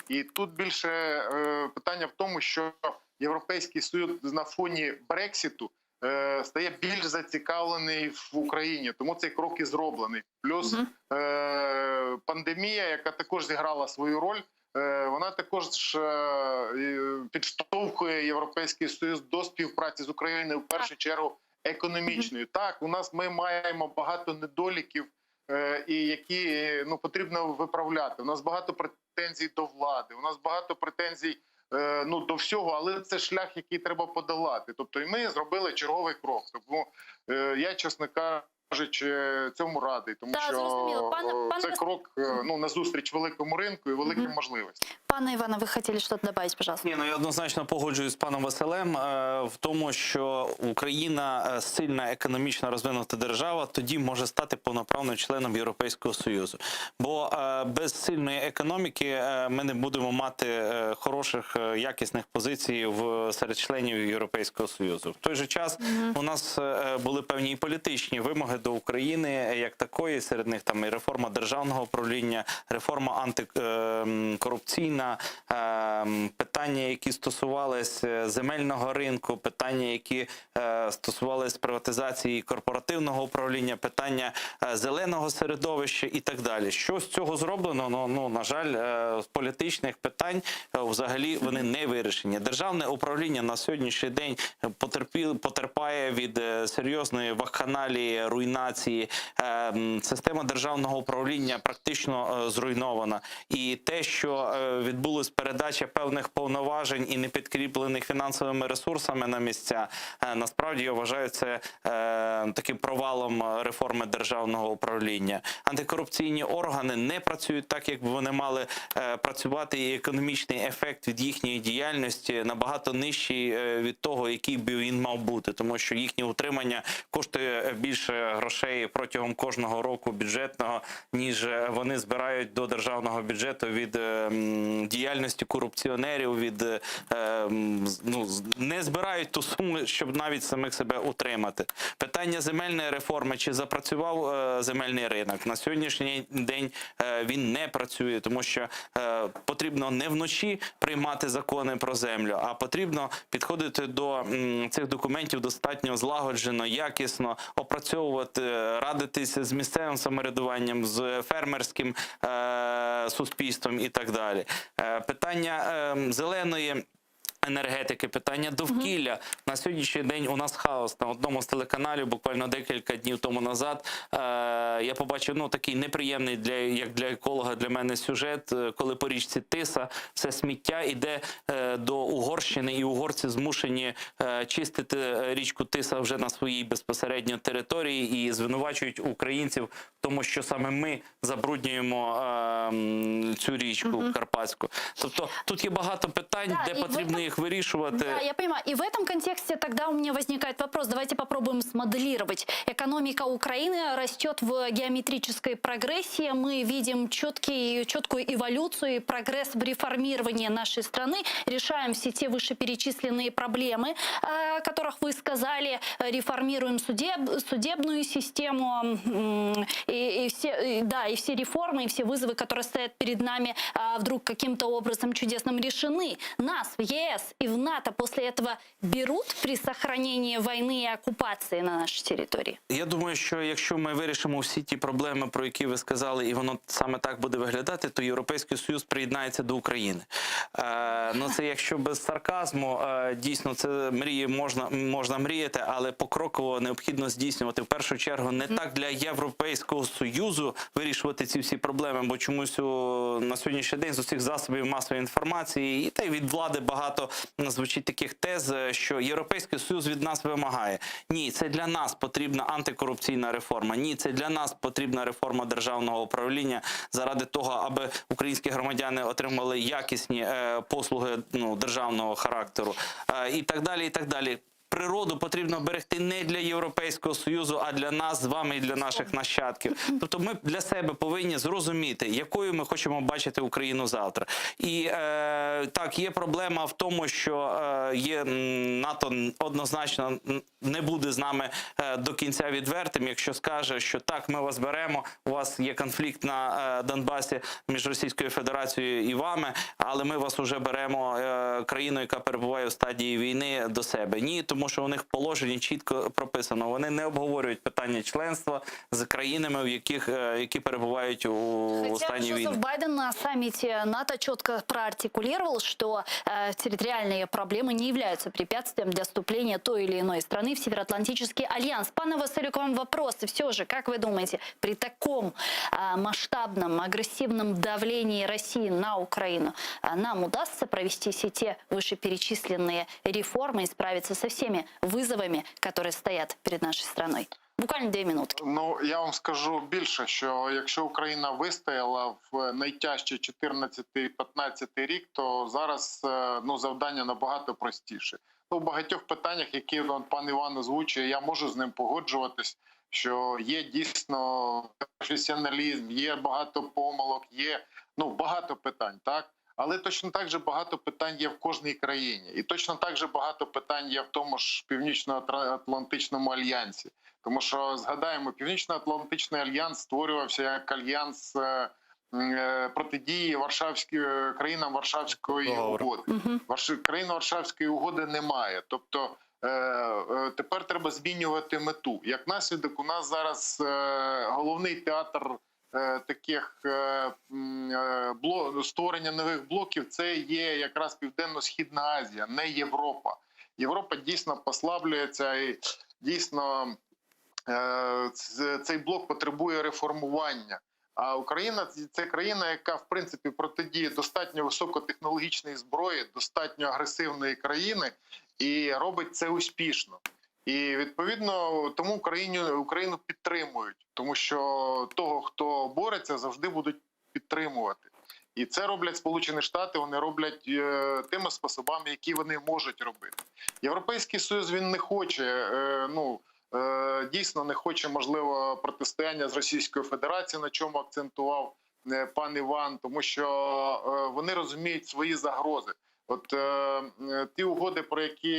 І тут більше е, питання в тому, що Європейський Союз на фоні Брексіту е, стає більш зацікавлений в Україні, тому цей крок і зроблений. Плюс е, пандемія, яка також зіграла свою роль, е, вона також е, підштовхує Європейський Союз до співпраці з Україною в першу чергу економічною. Так, у нас ми маємо багато недоліків, е, і які ну потрібно виправляти. У нас багато претензій до влади, у нас багато претензій е, ну до всього, але це шлях, який треба подолати. Тобто, і ми зробили черговий крок. Тому е, я, чесно кажучи, цьому радий, тому Да, що зрозуміло. Пане- е, пане це Вас- крок е, ну назустріч великому ринку і великим можливостям. Пане Иване, вы хотели что-то добавить, пожалуйста? Ні, ну я однозначно погоджуюсь з паном Василем е, в тому, що Україна е, сильна економічно розвинута держава, тоді може стати повноправним членом Європейського Союзу. Бо е, без сильної економіки е, ми не будемо мати е, хороших е, якісних позицій в серед членів Європейського Союзу. В той же час у нас е, були певні і політичні вимоги до України е, як такої, серед них там і реформа державного управління, реформа антикорупційна, е, питання, які стосувались е, земельного ринку, питання, які е, стосувались приватизації корпоративного управління, питання е, зеленого середовища і так далі. Що з цього зроблено? Ну, ну на жаль, е, з політичних питань е, взагалі вони не вирішені. Державне управління на сьогоднішній день потерпі, потерпає від е, серйозної вакханалії, руйнації. Е, м, Система державного управління практично е, зруйнована. І те, що е, відбулась передача певних повноважень і не підкріплених фінансовими ресурсами на місця, е, насправді я вважаю це е, таким провалом е, реформи державного управління. Антикорупційні органи не працюють так, як би вони мали е, працювати, і економічний ефект від їхньої діяльності набагато нижчий е, від того, який би він мав бути, тому що їхнє утримання коштує більше грошей протягом кожного року бюджетного, ніж е, вони збирають до державного бюджету від е, м, діяльності корупціонерів, від е, м, з- ну, з- не збирають ту суму, щоб навіть самих себе утримати. Питання земельної реформи, чи запрацював е, земельний ринок на сьогоднішній день е, він не працює, тому що е, потрібно не вночі приймати закони про землю, а потрібно підходити до м, цих документів достатньо злагоджено, якісно опрацьовувати, радитися з місцевим самоврядуванням, з фермерським е, суспільством і так далі. Е, питання е, зеленої. Енергетики, питання довкілля на сьогоднішній день у нас хаос на одному з телеканалів. Буквально декілька днів тому назад е, я побачив ну такий неприємний для як для еколога для мене сюжет, е, коли по річці Тиса все сміття іде е, до Угорщини, і угорці змушені е, чистити е, річку Тиса вже на своїй безпосередньо території і звинувачують українців в тому, що саме ми забруднюємо е, м, цю річку Карпатську. Тобто тут є багато питань, Да, де і в потрібно этом- їх вирішувати. Да, я понимаю. И в этом контексте тогда у меня возникает вопрос. Давайте попробуем смоделировать. Экономика Украины растет в геометрической прогрессии. Мы видим четкий, четкую эволюцию и прогресс в реформировании нашей страны. Решаем все те вышеперечисленные проблемы, э, о которых вы сказали. Реформируем судеб, судебную систему м, и, и все, и, да, и все реформы, и все вызовы, которые стоят перед нами, а, вдруг каким-то образом чудесным решены. Нас в ЕС. ЕС и в НАТО после этого берут при сохранении войны и оккупации на нашей территории? Я думаю, що якщо ми вирішимо всі ті проблеми, про які ви сказали, і воно саме так буде виглядати, то Європейський Союз приєднається до України. Е, ну це якщо без сарказму, е, дійсно це мрії можна, можна мріяти, але покроково необхідно здійснювати в першу чергу не так для Європейського Союзу вирішувати ці всі проблеми, бо чомусь у, на сьогоднішній день з усіх засобів масової інформації і та й від влади багато звучить таких тез, е, що Європейський Союз від нас вимагає. Ні, це для нас потрібна антикорупційна реформа. Ні, це для нас потрібна реформа державного управління заради того, аби українські громадяни отримали якісні е, послуги ну, державного характеру е, і так далі. І так далі. Природу потрібно берегти не для Європейського Союзу, а для нас з вами і для наших нащадків. Тобто ми для себе повинні зрозуміти, якою ми хочемо бачити Україну завтра. І е, так, є проблема в тому, що е, є м, НАТО однозначно не буде з нами е, до кінця відвертим, якщо скаже, що так, ми вас беремо, у вас є конфлікт на е, Донбасі між Російською Федерацією і вами, але ми вас уже беремо е, країну, яка перебуває в стадії війни до себе. Ні, тому що у них в положенні чітко прописано. Вони не обговорюють питання членства з країнами, в яких е, які перебувають у, у Хотя стані Джозеф війни. Байден на саммите НАТО четко проартикулировал, что э, территориальные проблемы не являются препятствием для вступления той или иной страны в Североатлантический альянс. Пане Василю, к вам вопрос. И все же, как вы думаете, при таком э, масштабном, агрессивном давлении России на Украину э, нам удастся провести все те вышеперечисленные реформы и справиться со всеми вызовами, которые стоят перед нашей страной? Буквально две минутки. Ну я вам скажу більше, що якщо Україна вистояла в найтяжчий 14-15 рік, то зараз е, ну завдання набагато простіше. Ну, в багатьох питаннях, які от пан Іван озвучує, я можу з ним погоджуватись, що є дійсно професіоналізм, є багато помилок, є ну багато питань, так. Але точно так же багато питань є в кожній країні, і точно так же багато питань є в тому ж Північно-Атлантичному альянсі. Тому що згадаємо, Північно-Атлантичний альянс створювався як альянс е, м, е, протидії Варшавській е, країнам Варшавської Договору. угоди. Варш... Країн Варшавської угоди немає. Тобто е, е, тепер треба змінювати мету. Як наслідок, у нас зараз е, головний театр е, таких е, м, е, бло... створення нових блоків це є якраз Південно-Східна Азія, не Європа. Європа дійсно послаблюється і дійсно е, ц- цей блок потребує реформування. А Україна це країна, яка в принципі протидіє достатньо високотехнологічної зброї, достатньо агресивної країни, і робить це успішно. І відповідно тому Україну Україну підтримують, тому що того, хто бореться, завжди будуть підтримувати. І це роблять Сполучені Штати. Вони роблять е, тими способами, які вони можуть робити. Європейський союз він не хоче. Е, ну е, дійсно не хоче можливо протистояння з Російською Федерацією, на чому акцентував е, пан Іван, тому що е, вони розуміють свої загрози. От е, е, ті угоди, про які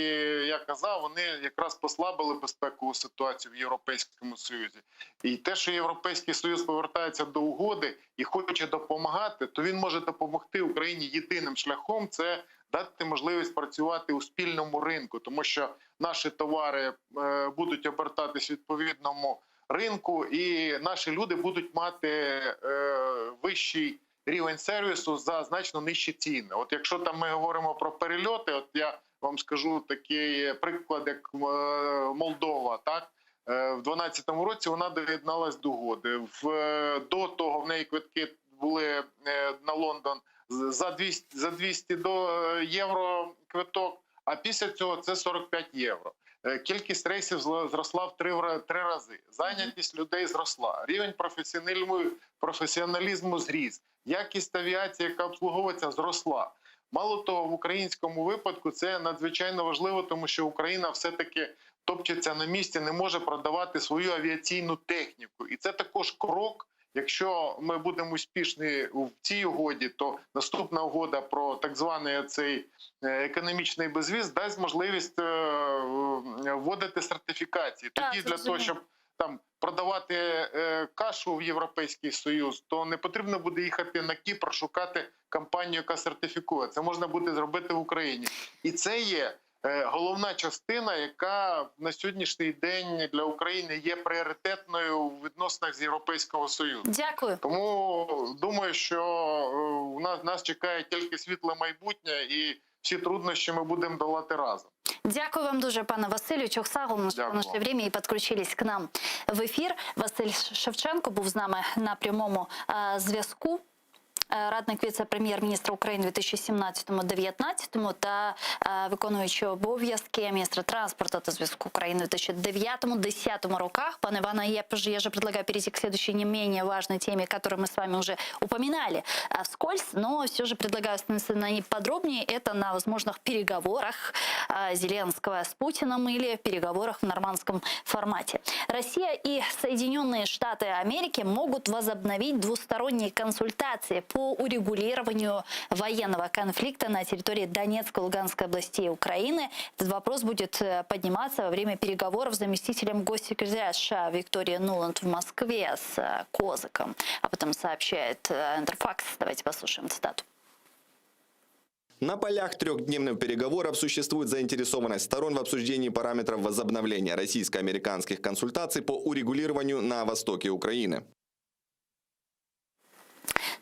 я казав, вони якраз послабили безпекову ситуацію в Європейському Союзі. І те, що Європейський Союз повертається до угоди і хоче допомагати, то він може допомогти Україні єдиним шляхом це дати можливість працювати у спільному ринку, тому що наші товари е, будуть обертатись в відповідному ринку, і наші люди будуть мати е, вищий рівень сервісу за значно нижчі ціни. От якщо там ми говоримо про перельоти, от я вам скажу такий приклад, як е, Молдова, так. Е, В 2012 році вона доєдналась до угоди. В е, до того в неї квитки були е, на Лондон за 200, за 200 до е, євро квиток, а після цього це 45 євро. Е, Кількість рейсів зла- зросла в три, в три рази. Зайнятість людей зросла. Рівень професіоналізму, професіоналізму зріс. Якість авіації, яка обслуговується, зросла. Мало того, в українському випадку це надзвичайно важливо, тому що Україна все-таки топчеться на місці, не може продавати свою авіаційну техніку. І це також крок. Якщо ми будемо успішні в цій угоді, то наступна угода про так званий цей економічний безвіз дасть можливість е, вводити сертифікації. Так, Тоді для того, зрозуміло. щоб. там продавати е, кашу в Європейський Союз, то не потрібно буде їхати на Кіпр шукати компанію, яка сертифікує. Це можна буде зробити в Україні, і це є. е, Головна частина, яка на сьогоднішній день для України є пріоритетною у відносинах з Європейського Союзу. Дякую. Тому думаю, що е, у нас нас чекає тільки світле майбутнє, і всі труднощі ми будемо долати разом. Дякую вам дуже, пане Василю. Çoq sağ oluñ, що Дякую нашли вам. время і підключились к нам в ефір. Василь Шевченко був з нами на прямому е, зв'язку. Е, Радник віце-прем'єр-міністра України у 2017-2019 та е, виконуючий обов'язки міністра транспорту та зв'язку України у 2009-2010 роках. Пане Иване, я, ж- я же предлагаю перейти к следующей не менее важной теме, которую мы с вами уже упоминали э, вскользь, но все же предлагаю остановиться на ней подробнее. Это на возможных переговорах э, Зеленского с Путиным или переговорах в нормандском формате. Россия и Соединенные Штаты Америки могут возобновить двусторонние консультации по урегулированию военного конфликта на территории Донецкой и Луганской областей Украины. Этот вопрос будет э, подниматься во время переговоров с заместителем госсекретаря США Викторией Нуланд в Москве с э, Козаком. Об этом сообщает э, Интерфакс. Давайте послушаем цитату. На полях трехдневных переговоров существует заинтересованность сторон в обсуждении параметров возобновления российско-американских консультаций по урегулированию на востоке Украины.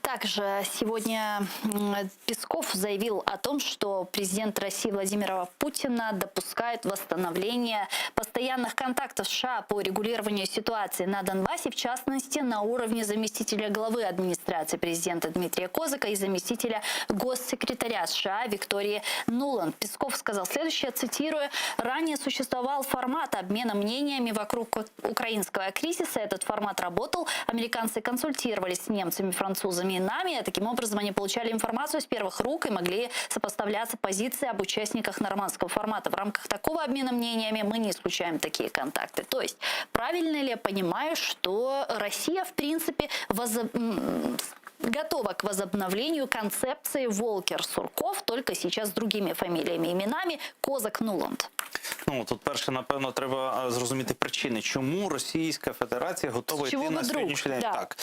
Также сегодня м, Песков заявил о том, что президент России Владимира Путина допускает восстановление постоянных контактов США по регулированию ситуации на Донбассе, в частности, на уровне заместителя главы администрации президента Дмитрия Козака и заместителя госсекретаря США Виктории Нуланд. Песков сказал следующее, цитирую, «Ранее существовал формат обмена мнениями вокруг украинского кризиса. Этот формат работал. Американцы консультировались с немцами, французами и нами. Таким образом, они получали информацию с первых рук и могли сопоставляться позиции об участниках нормандского формата. В рамках такого обмена мнениями мы не исключаем такие контакты. То есть, правильно ли я понимаю, что Россия, в принципе, возоб- м, готова к возобновлению концепции Волкер-Сурков, только сейчас с другими фамилиями и именами Козак-Нуланд? Ну тут перше, напевно, треба е, зрозуміти причини, чому Російська Федерація готова З чого йти на вдруг? сьогоднішній день. Да. Так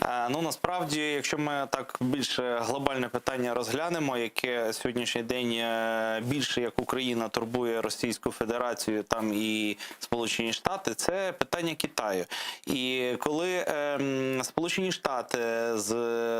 Е, ну насправді, якщо ми так більш глобальне питання розглянемо, яке сьогоднішній день е, більше як Україна турбує Російську Федерацію, там і Сполучені Штати, це питання Китаю. І коли ем, Сполучені Штати з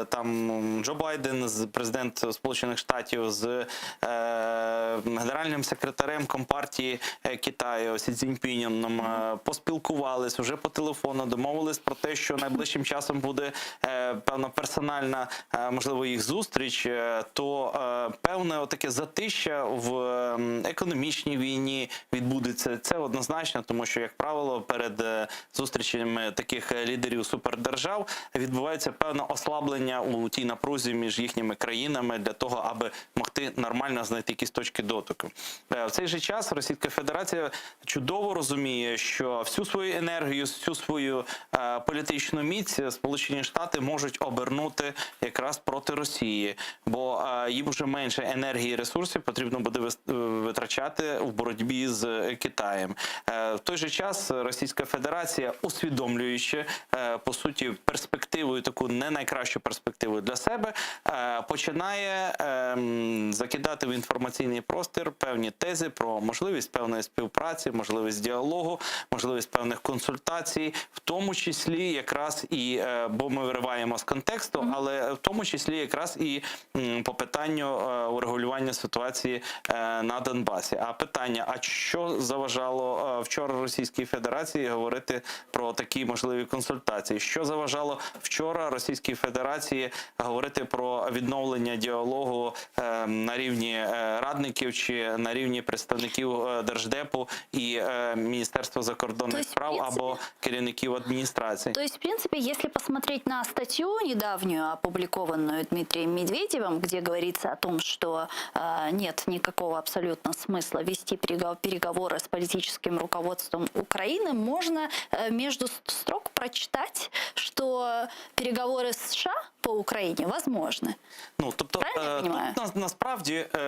там Джо Байден, з президент Сполучених Штатів, з е, генеральним секретарем Компартії е, Китаю Сі Цзіньпіном е, поспілкувались уже по телефону, домовились про те, що найближчим часом буде е, певна персональна, е, можливо, їх зустріч, е, то е, певне отаке затища в ем, економічній війні відбудеться. Це однозначно, тому що, як правило, перед е, зустрічами таких е, лідерів супердержав відбувається певне ослаблення у тій напрузі між їхніми країнами для того, аби могти нормально знайти якісь точки дотику. Е, В цей же час Російська Федерація чудово розуміє, що всю свою енергію, всю свою е, політичну міць Сполучені Штати можуть обернути якраз проти Росії, бо е, їм вже менше енергії і ресурсів потрібно буде вис- е, витрачати в боротьбі з Китаєм. Е, В той же час Російська Федерація, усвідомлюючи е, по суті перспективу і таку не найкращу перспективу для себе, е, починає ем, закидати в інформаційний простір певні тези про можливість певної співпраці, можливість діалогу, можливість певних консультацій, в тому числі якраз і е, бо ми вириваємо з контексту, але в тому числі якраз і м, по питанню е, урегулювання ситуації е, на Донбасі. А питання: а що заважало е, вчора Російській Федерації говорити про такі можливі консультації? Що заважало вчора Російській Федерації говорити про відновлення діалогу е, на рівні е, радників чи на рівні представників е, Держдепу і е, Міністерства закордонних То есть, в справ принципі- або керівників адміністрації? То есть, в принципе, если посмотреть на статью недавнюю, опубликованную Дмитрием Медведевым, где говорится о том, что э, нет никакого абсолютно смысла вести перего- переговоры с политическим руководством Украины, можно э, между с- строк прочитать, что переговоры с США по Украине возможны. Ну тобто, Правильно я е, понимаю? тут на, насправді е,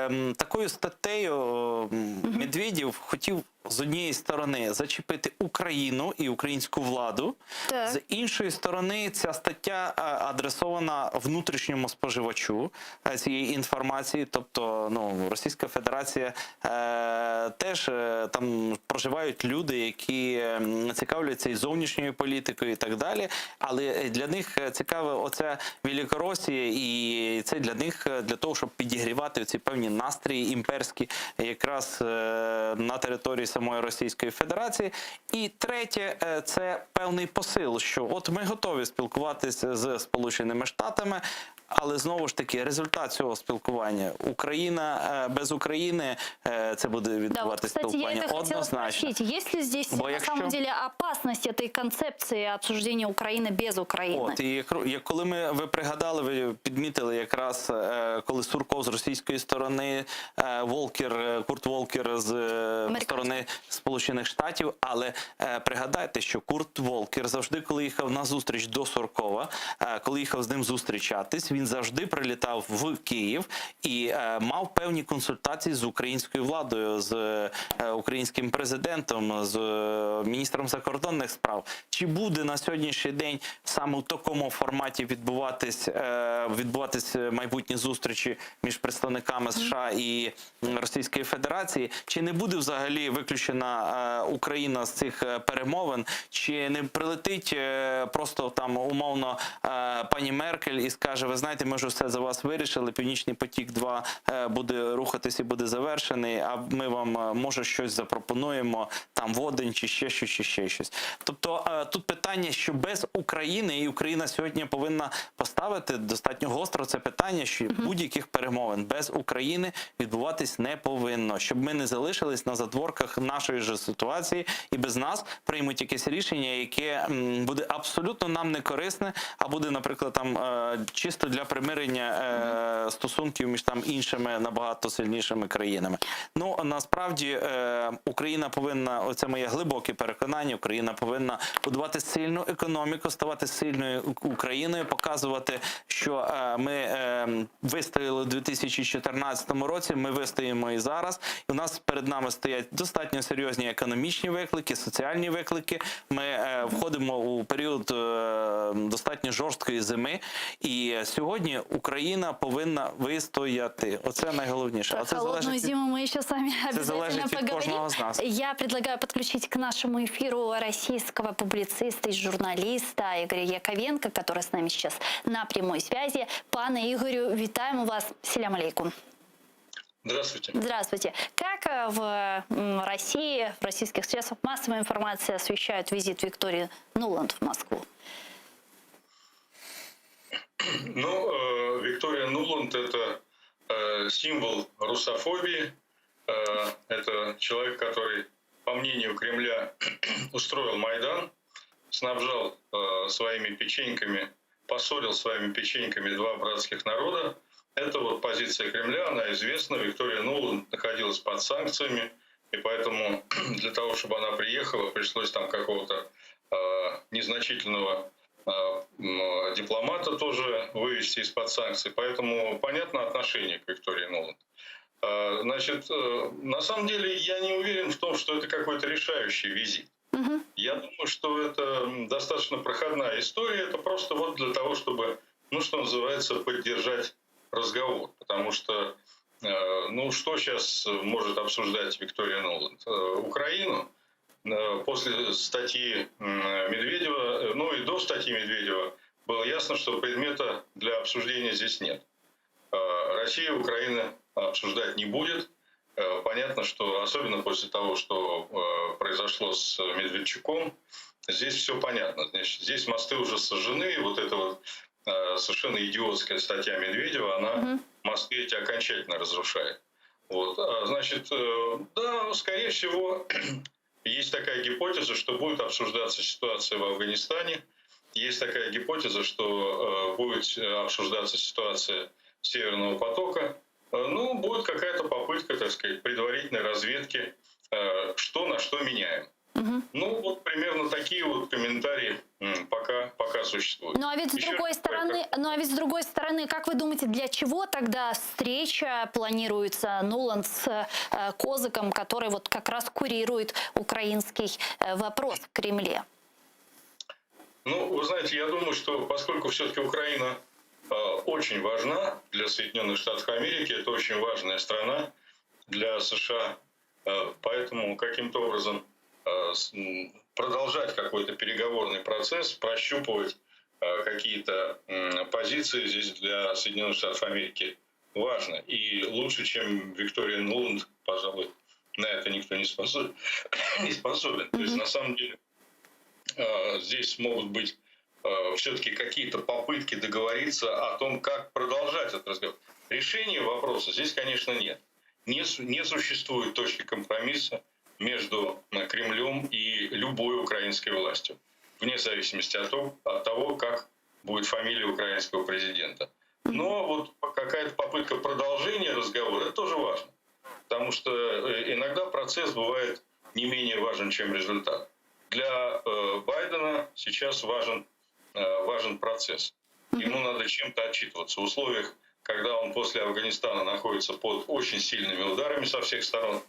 м, такою статтею м, Медведєв хотів. З однієї сторони зачепити Україну і українську владу, Так. з іншої сторони, ця стаття е, адресована внутрішньому споживачу е, цієї інформації, тобто ну, Російська Федерація е, теж е, там проживають люди, які м, цікавляться і зовнішньою політикою, і так далі. Але е, для них е, цікава оця Великоросія, і це для них е, для того, щоб підігрівати ці певні настрої імперські, якраз е, на території самої Російської Федерації. І третє, е, це певний посил, що от ми готові спілкуватися з Сполученими Штатами. Але знову ж таки, результат цього спілкування Україна е, без України е, це буде Да, вот, відбуватися кстати, я спілкування это хотела однозначно. спросить. Есть ли здесь Бо на якщо- самом деле опасность этой концепции обсуждения Украины без Украины? От і як, як коли ми ви пригадали, ви підмітили якраз е, коли Сурков з російської сторони, е, Волкер, е, Курт Волкер з е, сторони Сполучених Штатів. Але е, пригадайте, що Курт Волкер завжди, коли їхав на зустріч до Суркова, е, коли їхав з ним зустрічатись, він завжди прилітав в Київ і е, мав певні консультації з українською владою, з е, українським президентом, з е, міністром закордонних справ. Чи буде на сьогоднішній день саме в такому форматі відбуватись, е, відбуватись майбутні зустрічі між представниками США і м, Російської Федерації? Чи не буде взагалі виключена е, Україна з цих е, перемовин? Чи не прилетить е, просто там умовно е, пані Меркель і скаже: Ви знаєте, ми вже все за вас вирішили. Північний потік 2 е, буде рухатись і буде завершений. А ми вам е, може щось запропонуємо, там водень чи ще щось, чи ще щось. Тобто е, тут питання, що без України, і Україна сьогодні повинна поставити достатньо гостро це питання, що будь-яких перемовин без України відбуватись не повинно, щоб ми не залишились на задворках нашої ж ситуації, і без нас приймуть якесь рішення, яке м, буде абсолютно нам не корисне, а буде, наприклад, там е, чисто для примирення е, стосунків між там іншими набагато сильнішими країнами. Ну насправді е, Україна повинна, оце моє глибоке переконання. Україна повинна будувати сильну економіку, ставати сильною Україною, показувати, що е, ми е, вистояли у 2014 році. Ми вистоїмо і зараз. І у нас перед нами стоять достатньо серйозні економічні виклики, соціальні виклики. Ми е, входимо у період е, достатньо жорсткої зими. І сьогодні Україна повинна вистояти. Оце найголовніше. Про А це холодную залежить від зиму мы еще с вами Це обязательно залежить від поговорим. кожного з нас. Я предлагаю подключить к нашему эфиру российского публициста и журналиста Игоря Яковенко, который с нами сейчас на прямой связи. Пане Игорю, вітаємо вас. Селям алейкум. Здравствуйте. Здравствуйте. Как э, в м, России, в российских средствах массовой информации освещают визит Виктории Нуланд в Москву? Ну, э, Виктория Нуланд – это э, символ русофобии. Э, это человек, который, по мнению Кремля, устроил Майдан, снабжал э, своими печеньками, поссорил своими печеньками два братских народа. Это вот позиция Кремля, она известна. Виктория Нуланд находилась под санкциями, и поэтому для того, чтобы она приехала, пришлось там какого-то э, незначительного э, м, дипломата тоже вывести из-под санкций. Поэтому понятно отношение к Виктории Нуланд. Э, Значит, э, на самом деле я не уверен в том, что это какой-то решающий визит. Я думаю, что это м, достаточно проходная история. Это просто вот для того, чтобы, ну, что называется, поддержать разговор. Потому что, э, ну, что сейчас может обсуждать Виктория Нуланд? Э, Украину? Э, После статьи м, Медведева, э, ну и до статьи Медведева, было ясно, что предмета для обсуждения здесь нет. Э, Россия Украина обсуждать не будет. Э, Понятно, что особенно после того, что э, произошло с Медведчуком, здесь все понятно. Значит, здесь мосты уже сожжены, и вот эта вот э, совершенно идиотская статья Медведева, она мосты эти окончательно разрушает. Вот, а, значит, э, да, скорее всего, есть такая гипотеза, что будет обсуждаться ситуация в Афганистане. Есть такая гипотеза, что э, будет э, обсуждаться ситуация Северного потока. Э, Ну, будет какая-то попытка, так сказать, предварительной разведки, э, что на что меняем. Ну, вот примерно такие вот комментарии м, пока, пока существуют. Ну а ведь с Еще другой раз стороны, ну а ведь с другой стороны, стороны, как вы думаете, для чего тогда встреча планируется Нуланд с э, Козаком, который вот как раз курирует украинский э, вопрос в Кремле? Ну, вы знаете, я думаю, что поскольку все-таки Украина э, очень важна для Соединенных Штатов Америки, это очень важная страна для США, э, поэтому каким-то образом э, продолжать какой-то переговорный процесс, прощупывать э, какие-то позиции здесь для Соединенных Штатов Америки важно. И лучше, чем Виктория Нуланд, пожалуй, на это никто не способен. не способен. То есть, на самом деле, э, здесь могут быть э, все-таки какие-то попытки договориться о том, как продолжать этот разговор. Решения вопроса здесь, конечно, нет. Не, не существует точки компромисса между э, Кремлем и любой украинской властью, вне зависимости от того, от того как будет фамилия украинского президента. Но вот какая-то попытка продолжения разговора, это тоже важно. Потому что э, иногда процесс бывает не менее важен, чем результат. Для э, Байдена сейчас важен, важен процесс. Ему надо чем-то отчитываться. В условиях, когда он после Афганистана находится под очень сильными ударами со всех сторон,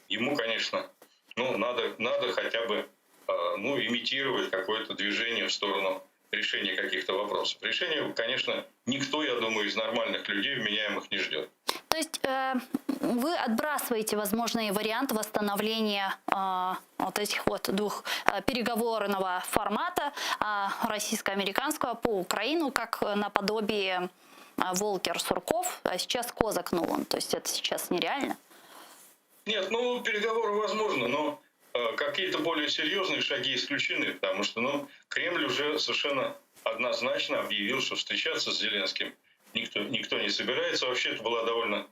ему, конечно, ну, надо, надо хотя бы э, ну, имитировать какое-то движение в сторону решения каких-то вопросов. Решение, конечно, никто, я думаю, из нормальных людей вменяемых не ждет. То есть э, вы отбрасываете возможный вариант восстановления э, вот этих вот двух э, переговорного формата э, российско-американского по Украину, как наподобие э, Волкер-Сурков, а сейчас Козак Нуланд. То есть это сейчас нереально? Нет, ну переговоры возможны, но э, какие-то более серьезные шаги исключены, потому что ну, Кремль уже совершенно однозначно объявил, что встречаться с Зеленским никто, никто не собирается. Вообще это была довольно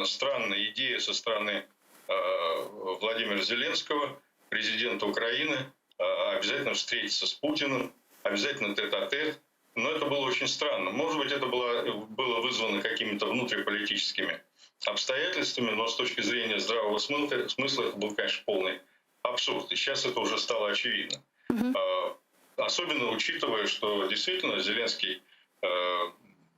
странная идея со стороны э, Владимира Зеленского, президента Украины, э, обязательно встретиться с Путиным, обязательно тет-а-тет. Но это было очень странно. Может быть, это было, было вызвано какими-то внутриполитическими обстоятельствами, но с точки зрения здравого смысла, смысла это был, конечно, полный абсурд. И сейчас это уже стало очевидно. Mm-hmm. Особенно учитывая, что действительно Зеленский э,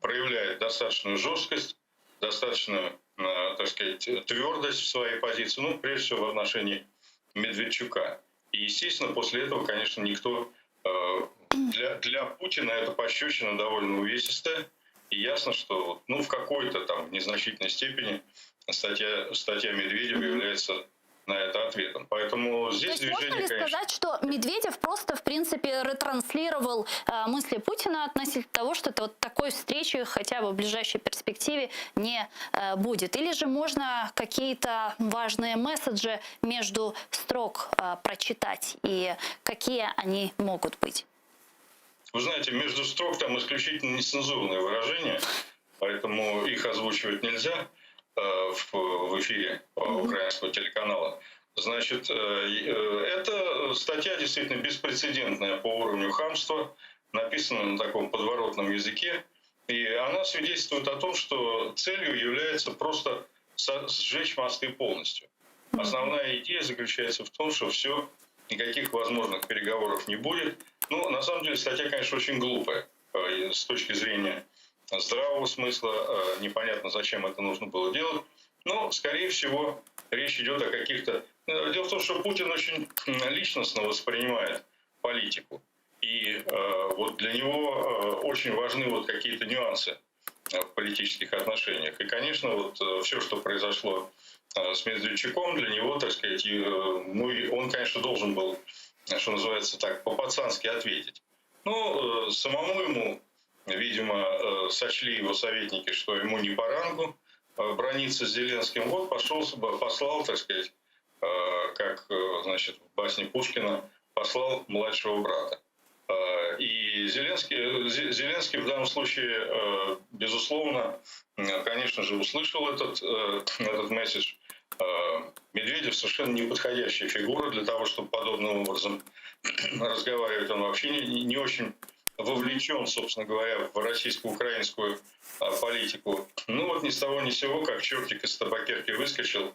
проявляет достаточную жесткость, достаточную, э, так сказать, твердость в своей позиции, ну, прежде всего в отношении Медведчука. И, естественно, после этого, конечно, никто... Э, для, для Путина это пощечина довольно увесистая. И ясно, что ну, в какой-то там незначительной степени статья, статья Медведева является на это ответом. Поэтому здесь То есть движение, можно ли конечно... сказать, что Медведев просто, в принципе, ретранслировал э, мысли Путина относительно того, что это вот такой встречи хотя бы в ближайшей перспективе не э, будет? Или же можно какие-то важные месседжи между строк э, прочитать, и какие они могут быть? Вы знаете, между строк там исключительно нецензурные выражения, поэтому их озвучивать нельзя э, в, в эфире украинского телеканала. Значит, э, э, эта статья действительно беспрецедентная по уровню хамства, написана на таком подворотном языке, и она свидетельствует о том, что целью является просто сжечь мосты полностью. Основная идея заключается в том, что все, никаких возможных переговоров не будет. Ну, на самом деле, статья, конечно, очень глупая э, с точки зрения здравого смысла. Э, непонятно, зачем это нужно было делать. Но, скорее всего, речь идет о каких-то... Э, дело в том, что Путин очень личностно воспринимает политику. И вот для него очень важны вот какие-то нюансы в политических отношениях. И, конечно, вот все, что произошло с Медведчуком, для него, так сказать, ну, он, конечно, должен был, что называется так, по-пацански ответить. Но самому ему, видимо, сочли его советники, что ему не по рангу браниться с Зеленским. Вот пошел, послал, так сказать, как, значит, в басне Пушкина, послал младшего брата. И Зеленский, Зеленский в данном случае, безусловно, конечно же, услышал этот, этот месседж. Медведев совершенно неподходящая фигура для того, чтобы подобным образом разговаривать. Он вообще не, не очень вовлечен, собственно говоря, в российско-украинскую политику. Ну вот ни с того ни с сего, как чертик из табакерки выскочил,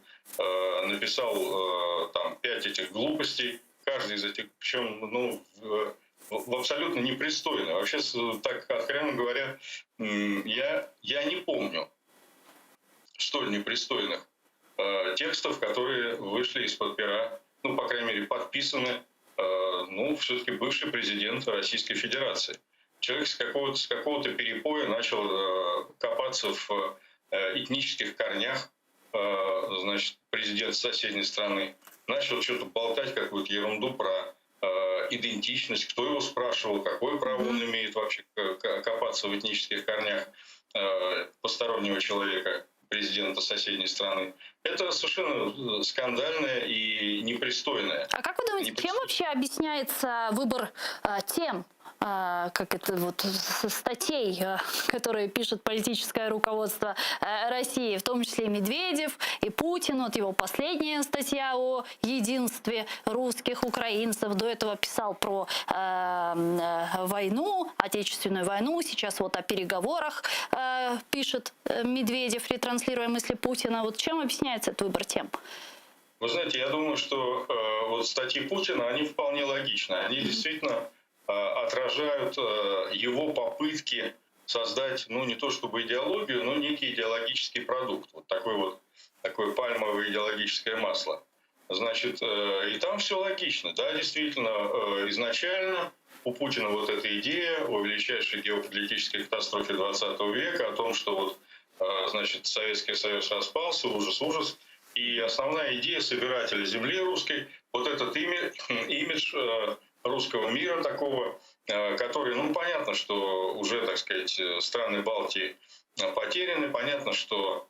написал там пять этих глупостей, каждый из этих, причем, ну, в абсолютно непристойное. Вообще, так откровенно говоря, я, я не помню столь непристойных э, текстов, которые вышли из-под пера, ну, по крайней мере, подписаны, э, ну, все-таки бывший президент Российской Федерации. Человек с какого-то, с какого-то перепоя начал э, копаться в э, этнических корнях, э, значит, президент соседней страны, начал что-то болтать, какую-то ерунду про э, идентичность, кто его спрашивал, какое право он имеет вообще копаться в этнических корнях э, постороннего человека, президента соседней страны. Это совершенно скандальное и непристойное. А как вы думаете, чем вообще объясняется выбор э, тем, э, как это вот статей, э, которые пишет политическое руководство э, России, в том числе и Медведев, и Путин, вот его последняя статья о единстве русских, украинцев, до этого писал про э, э, войну, отечественную войну, сейчас вот о переговорах э, пишет Медведев, ретранслируя мысли Путина. Вот чем объясняется этот выбор тем? Вы знаете, я думаю, что э, вот статьи Путина, они вполне логичны. Они действительно э, отражают э, его попытки создать, ну, не то чтобы идеологию, но некий идеологический продукт. Вот такой вот, такое пальмовое идеологическое масло. Значит, э, и там все логично. Да, действительно, э, изначально у Путина вот эта идея о величайшей геополитической катастрофе 20 века, о том, что вот, э, значит, Советский Союз распался, ужас, ужас. И основная идея собирателя земли русской, вот этот имидж русского мира такого, который, ну, понятно, что уже, так сказать, страны Балтии потеряны, понятно, что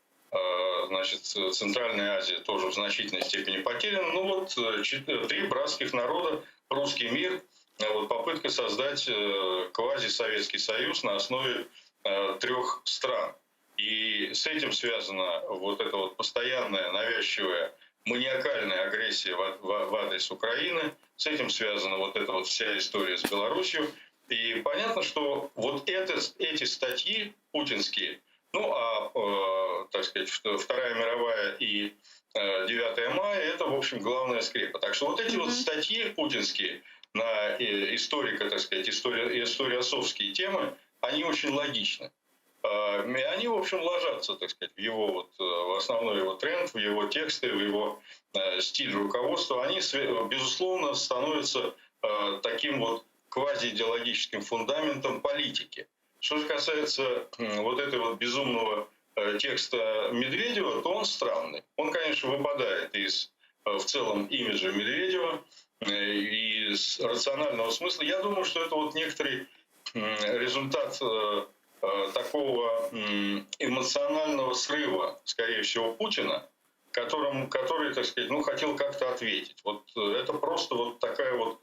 значит, Центральная Азия тоже в значительной степени потеряна. Ну вот три братских народа, русский мир, вот попытка создать квазисоветский союз на основе трех стран. И с этим связана вот эта вот постоянная, навязчивая, маниакальная агрессия в, в, в адрес Украины. С этим связана вот эта вот вся история с Беларусью. И понятно, что вот это, эти статьи путинские, ну а, э, так сказать, Вторая мировая и э, 9 мая, это, в общем, главная скрепа. Так что вот эти mm-hmm. вот статьи путинские на э, историка, так сказать, история, историософские темы, они очень логичны. И они, в общем, ложатся, так сказать, в его вот, в основной его тренд, в его тексты, в его стиль руководства. Они, безусловно, становятся таким вот квазиидеологическим фундаментом политики. Что же касается вот этого вот безумного текста Медведева, то он странный. Он, конечно, выпадает из в целом имиджа Медведева и из рационального смысла. Я думаю, что это вот некоторый результат такого эмоционального срыва, скорее всего, Путина, которым, который, так сказать, ну, хотел как-то ответить. Вот это просто вот такая вот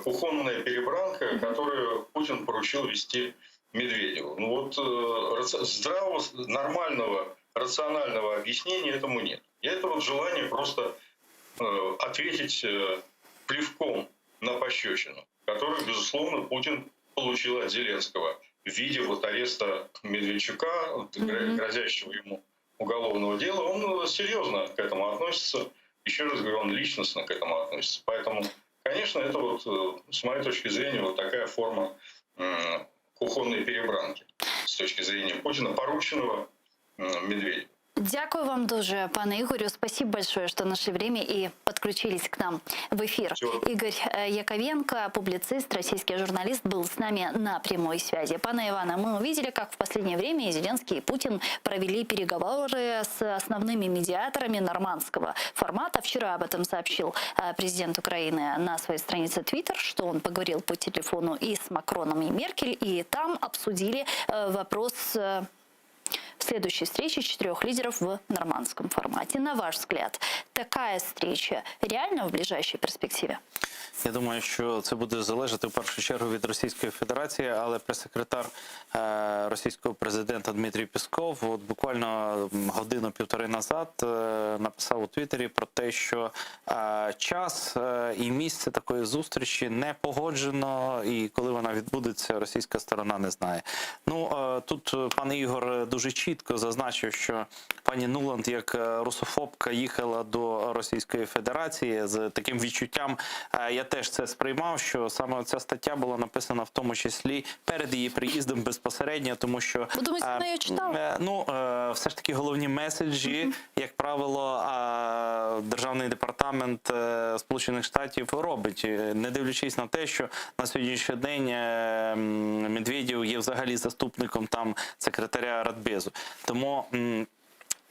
кухонная перебранка, которую Путин поручил вести Медведеву. Ну вот здравого, нормального, рационального объяснения этому нет. И это вот желание просто ответить плевком на пощечину, которую, безусловно, Путин получил от Зеленского в виде вот ареста Медведчука, mm-hmm. грозящего ему уголовного дела. Он серьезно к этому относится. Еще раз говорю, он личностно к этому относится. Поэтому, конечно, это вот, с моей точки зрения, вот такая форма кухонной перебранки с точки зрения Путина, порученного Медведеву. Дякую вам дуже, пане Игорю. Спасибо большое, что нашли время и подключились к нам в эфир. Всего. Игорь Яковенко, публицист, российский журналист, был с нами на прямой связи. Пане Иване, мы увидели, как в последнее время и Зеленский, и Путин провели переговоры с основными медиаторами нормандского формата. Вчера об этом сообщил президент Украины на своей странице Twitter, что он поговорил по телефону и с Макроном, и Меркель, и там обсудили вопрос следующей встречи четырех лидеров в нормандском формате. На ваш взгляд, такая встреча реальна в ближайшей перспективе? Я думаю, що це буде залежати в першу чергу від Російської Федерації, але прес-секретар російського президента Дмитрій Пєсков от буквально годину-півтори назад написав у Твіттері про те, що час і місце такої зустрічі не погоджено, і коли вона відбудеться, російська сторона не знає. Ну тут пан Ігор дуже чітко зазначив, що пані Нуланд як русофобка їхала до до Російської Федерації з таким відчуттям. е, Я теж це сприймав, що саме ця стаття була написана в тому числі перед її приїздом безпосередньо, тому що Ви думаєте, е, вона її читала? е, Ну, е, все ж таки головні меседжі, як правило, е, Державний департамент е, Сполучених Штатів робить, е, не дивлячись на те, що на сьогоднішній день е, м, Медведєв є взагалі заступником там секретаря Радбезу. Тому. м,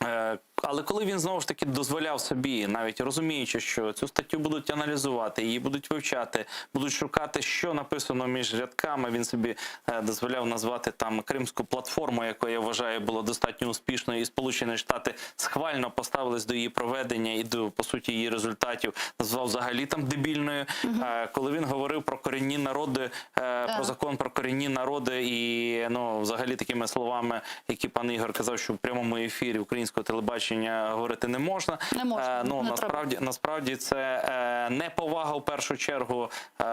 Е, Але коли він знову ж таки дозволяв собі, навіть розуміючи, що цю статтю будуть аналізувати, її будуть вивчати, будуть шукати, що написано між рядками, він собі е, дозволяв назвати там Кримську платформу, яку я вважаю була достатньо успішною, і Сполучені Штати схвально поставились до її проведення і до по суті її результатів, назвав взагалі там дебільною. Е, Коли він говорив про корінні народи, е, про закон про корінні народи, і ну взагалі такими словами, які пан Ігор казав, що в прямому ефірі українського телебачення говорити не можна. Не можна, Е, ну не насправді насправді це е, неповага в першу чергу, е,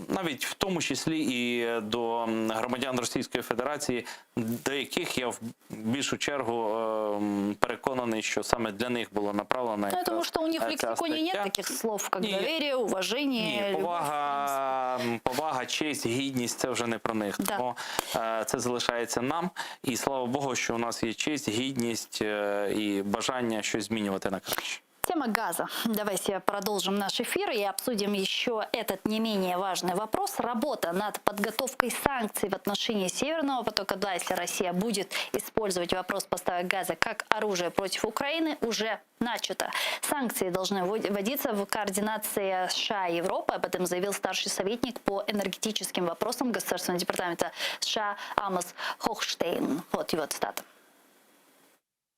навіть в тому числі і до м, громадян Російської Федерації, до яких я в більшу чергу е, м, переконаний, що саме для них було направлена. Ну, я якраз, думаю, что у них в е, ця лексиконе нет стаття. таких слов, как Ні. доверие, уважение, Ні, любовь. повага, м, повага, честь, гідність це вже не про них. Да. Тому е, це залишається нам. І слава Богу, що у нас є честь, гідність е, і бажання щось змінювати на краще. Тема газа. Давайте продолжим наш эфир и обсудим еще этот не менее важный вопрос. Работа над подготовкой санкций в отношении Северного потока-2, если Россия будет использовать вопрос поставок газа как оружие против Украины, уже начата. Санкции должны ввод- вводиться в координации США и Европы. Об этом заявил старший советник по энергетическим вопросам Государственного департамента США Амос Хохштейн. Вот его цитата.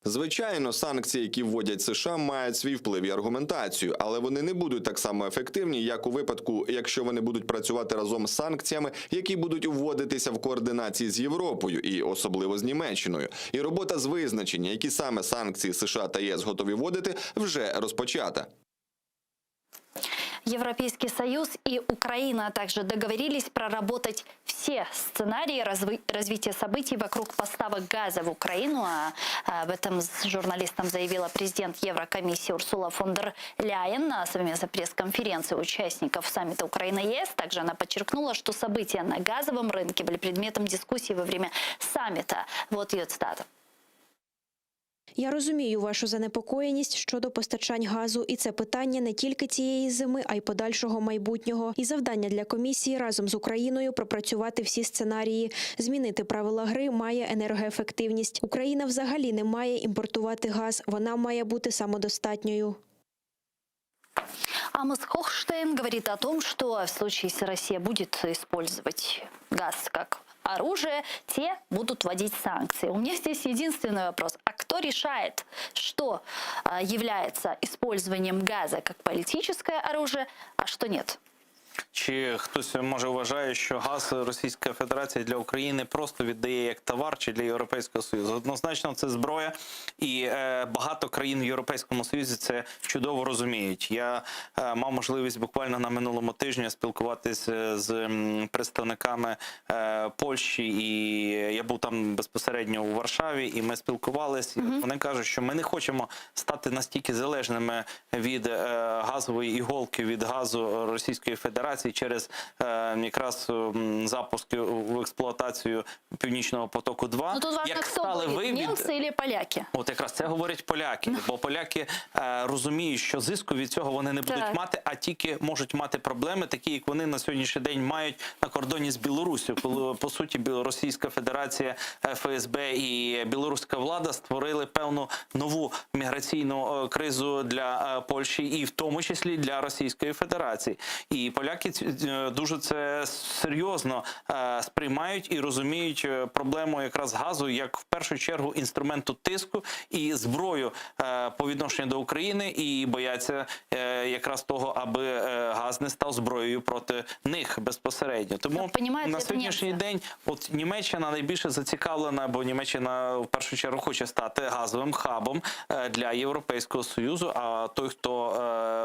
Звичайно, санкції, які вводять США, мають свій вплив і аргументацію, але вони не будуть так само ефективні, як у випадку, якщо вони будуть працювати разом з санкціями, які будуть вводитися в координації з Європою і особливо з Німеччиною. І робота з визначення, які саме санкції США та ЄС готові вводити, вже розпочата. Европейский Союз и Украина также договорились проработать все сценарии разви- развития событий вокруг поставок газа в Украину. А об этом с журналистам заявила президент Еврокомиссии Урсула фон дер Ляйен на совместной пресс-конференции участников саммита Украина-ЕС. Также она подчеркнула, что события на газовом рынке были предметом дискуссии во время саммита. Вот ее цитата. Я розумію вашу занепокоєність щодо постачань газу, і це питання не тільки цієї зими, а й подальшого майбутнього. І завдання для комісії разом з Україною пропрацювати всі сценарії, змінити правила гри має енергоефективність. Україна взагалі не має імпортувати газ, вона має бути самодостатньою. Амос Хохштейн говорит о том, что в случае, если Россия будет использовать газ как оружие, те будут вводить санкции. У меня здесь единственный вопрос. А кто решает, что а, является использованием газа как политическое оружие, а что нет? Чи хтось може вважає, що газ Російська Федерація для України просто віддає як товар чи для Європейського Союзу? Однозначно, це зброя, і е, багато країн в Європейському Союзі це чудово розуміють. Я е, мав можливість буквально на минулому тижні спілкуватися з м, представниками е, Польщі, і я був там безпосередньо у Варшаві, і ми спілкувалися. Вони кажуть, що ми не хочемо стати настільки залежними від е, газової іголки від газу Російської Федерації через е, якраз м, запуски в експлуатацію Північного потоку 2 Ну тут важно, як кто стали говорит, ви від немцы или поляки? От якраз це говорять поляки, бо поляки е, розуміють, що зиску від цього вони не будуть Так. мати, а тільки можуть мати проблеми, такі як вони на сьогоднішній день мають на кордоні з Білоруссю, коли по суті Білоросійська Федерація, ФСБ і білоруська влада створили певну нову міграційну е, кризу для е, Польщі і в тому числі для Російської Федерації. І поляки ць- е, дуже це серйозно е, сприймають і розуміють е, проблему якраз газу як в першу чергу інструменту тиску і зброю е, по відношенню до України, і бояться е, якраз того, аби е, газ не став зброєю проти них безпосередньо. Тому Ну, понімають на ли це сьогоднішній німці? день, от Німеччина найбільше зацікавлена, бо Німеччина в першу чергу хоче стати газовим хабом е, для Європейського союзу. А той, хто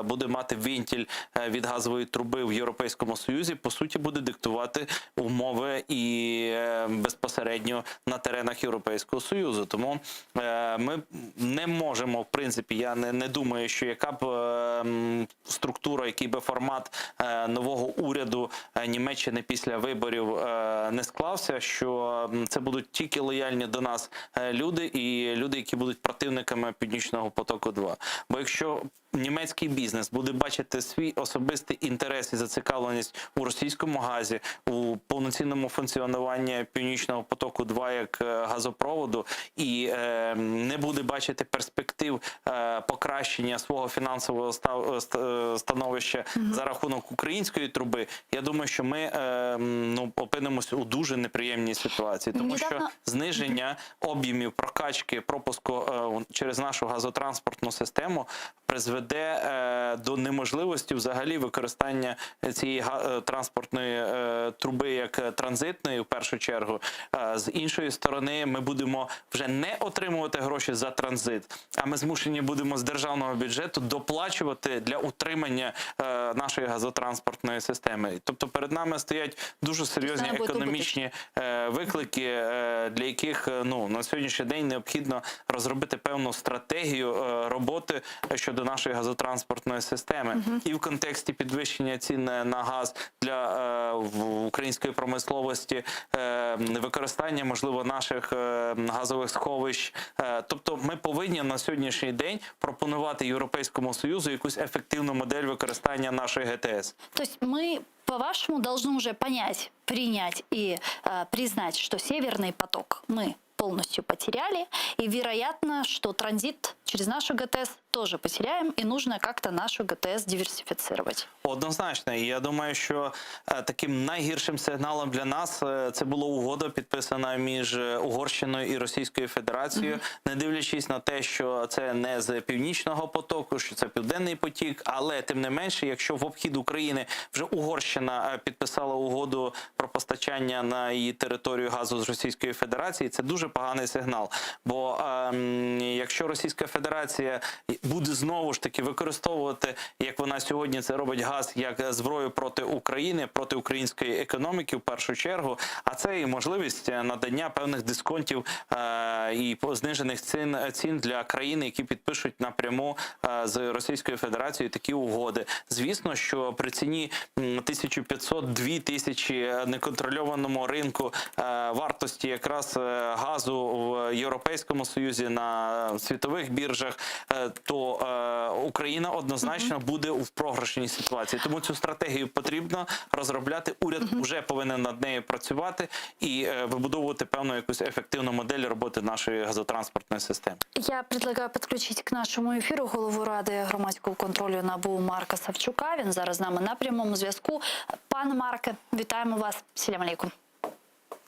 е, буде мати вентиль е, від газової труби в Європейському. Європейському Союзі, по суті, буде диктувати умови і е, безпосередньо на теренах Європейського Союзу. Тому е, ми не можемо, в принципі, я не, не думаю, що яка б е, м, структура, який би формат е, нового уряду е, Німеччини після виборів е, не склався, що м, це будуть тільки лояльні до нас е, люди і люди, які будуть противниками Північного потоку 2 Бо якщо німецький бізнес буде бачити свій особистий інтерес і зацікавленість у російському газі, у повноцінному функціонуванні Північного потоку 2 як е, газопроводу, і е, не буде бачити перспектив е, покращення свого фінансового став- е, ст- е, становища за рахунок української труби, я думаю, що ми е, м, ну, опинимось у дуже неприємній ситуації, тому що Недавно- зниження об'ємів прокачки пропуску е, через нашу газотранспортну систему призведе е, до неможливості взагалі використання цієї га- е, транспортної е, труби як е, транзитної в першу чергу. Е, З іншої сторони, ми будемо вже не отримувати гроші за транзит, а ми змушені будемо з державного бюджету доплачувати для утримання е, нашої газотранспортної системи. Тобто перед нами стоять дуже серйозні Вона буде економічні е, виклики, е, для яких е, ну на сьогоднішній день необхідно розробити певну стратегію е, роботи щодо нашої газотранспортної системи, і в контексті підвищення цін на газ для е, в- української промисловості, е, використання можливо наших е, газових сховищ. Е, Тобто, ми повинні на сьогоднішній день пропонувати Європейському союзу якусь ефективну модель використання нашої ГТС. То есть мы, по-вашему, должны уже понять, принять и э, признать, что Северный поток мы полностью потеряли, и вероятно, что транзит через нашу ГТС тоже потеряем, и нужно как-то нашу ГТС диверсифицировать. Однозначно, і я думаю, що е, таким найгіршим сигналом для нас е, це була угода, підписана між е, Угорщиною і Російською Федерацією, не дивлячись на те, що це не з північного потоку, що це південний потік, але тим не менше, якщо в обхід України вже Угорщина е, підписала угоду про постачання на її територію газу з Російської Федерації, це дуже поганий сигнал. Бо ем, якщо Російська Федерація буде знову ж таки використовувати, як вона сьогодні це робить, газ як зброю проти України, проти української економіки в першу чергу, а це і можливість е, надання певних дисконтів е, і по- знижених цін, цін для країн, які підпишуть напряму е, з Російською Федерацією такі угоди. Звісно, що при ціні 1500-2000 неконтрольованому ринку е, вартості якраз е, газу в Європейському Союзі на світових біржах, е, то е, Україна однозначно буде в програшній ситуації. Тому цю стратегію потрібно розробляти. Уряд вже повинен над нею працювати і е, вибудовувати певну якусь ефективну модель роботи нашої газотранспортної системи. Я предлагаю подключить к нашому ефіру голову Ради громадського контролю НАБУ Марка Савчука. Він зараз з нами на прямому зв'язку. Пане Марке, вітаємо вас. Селям алейкум.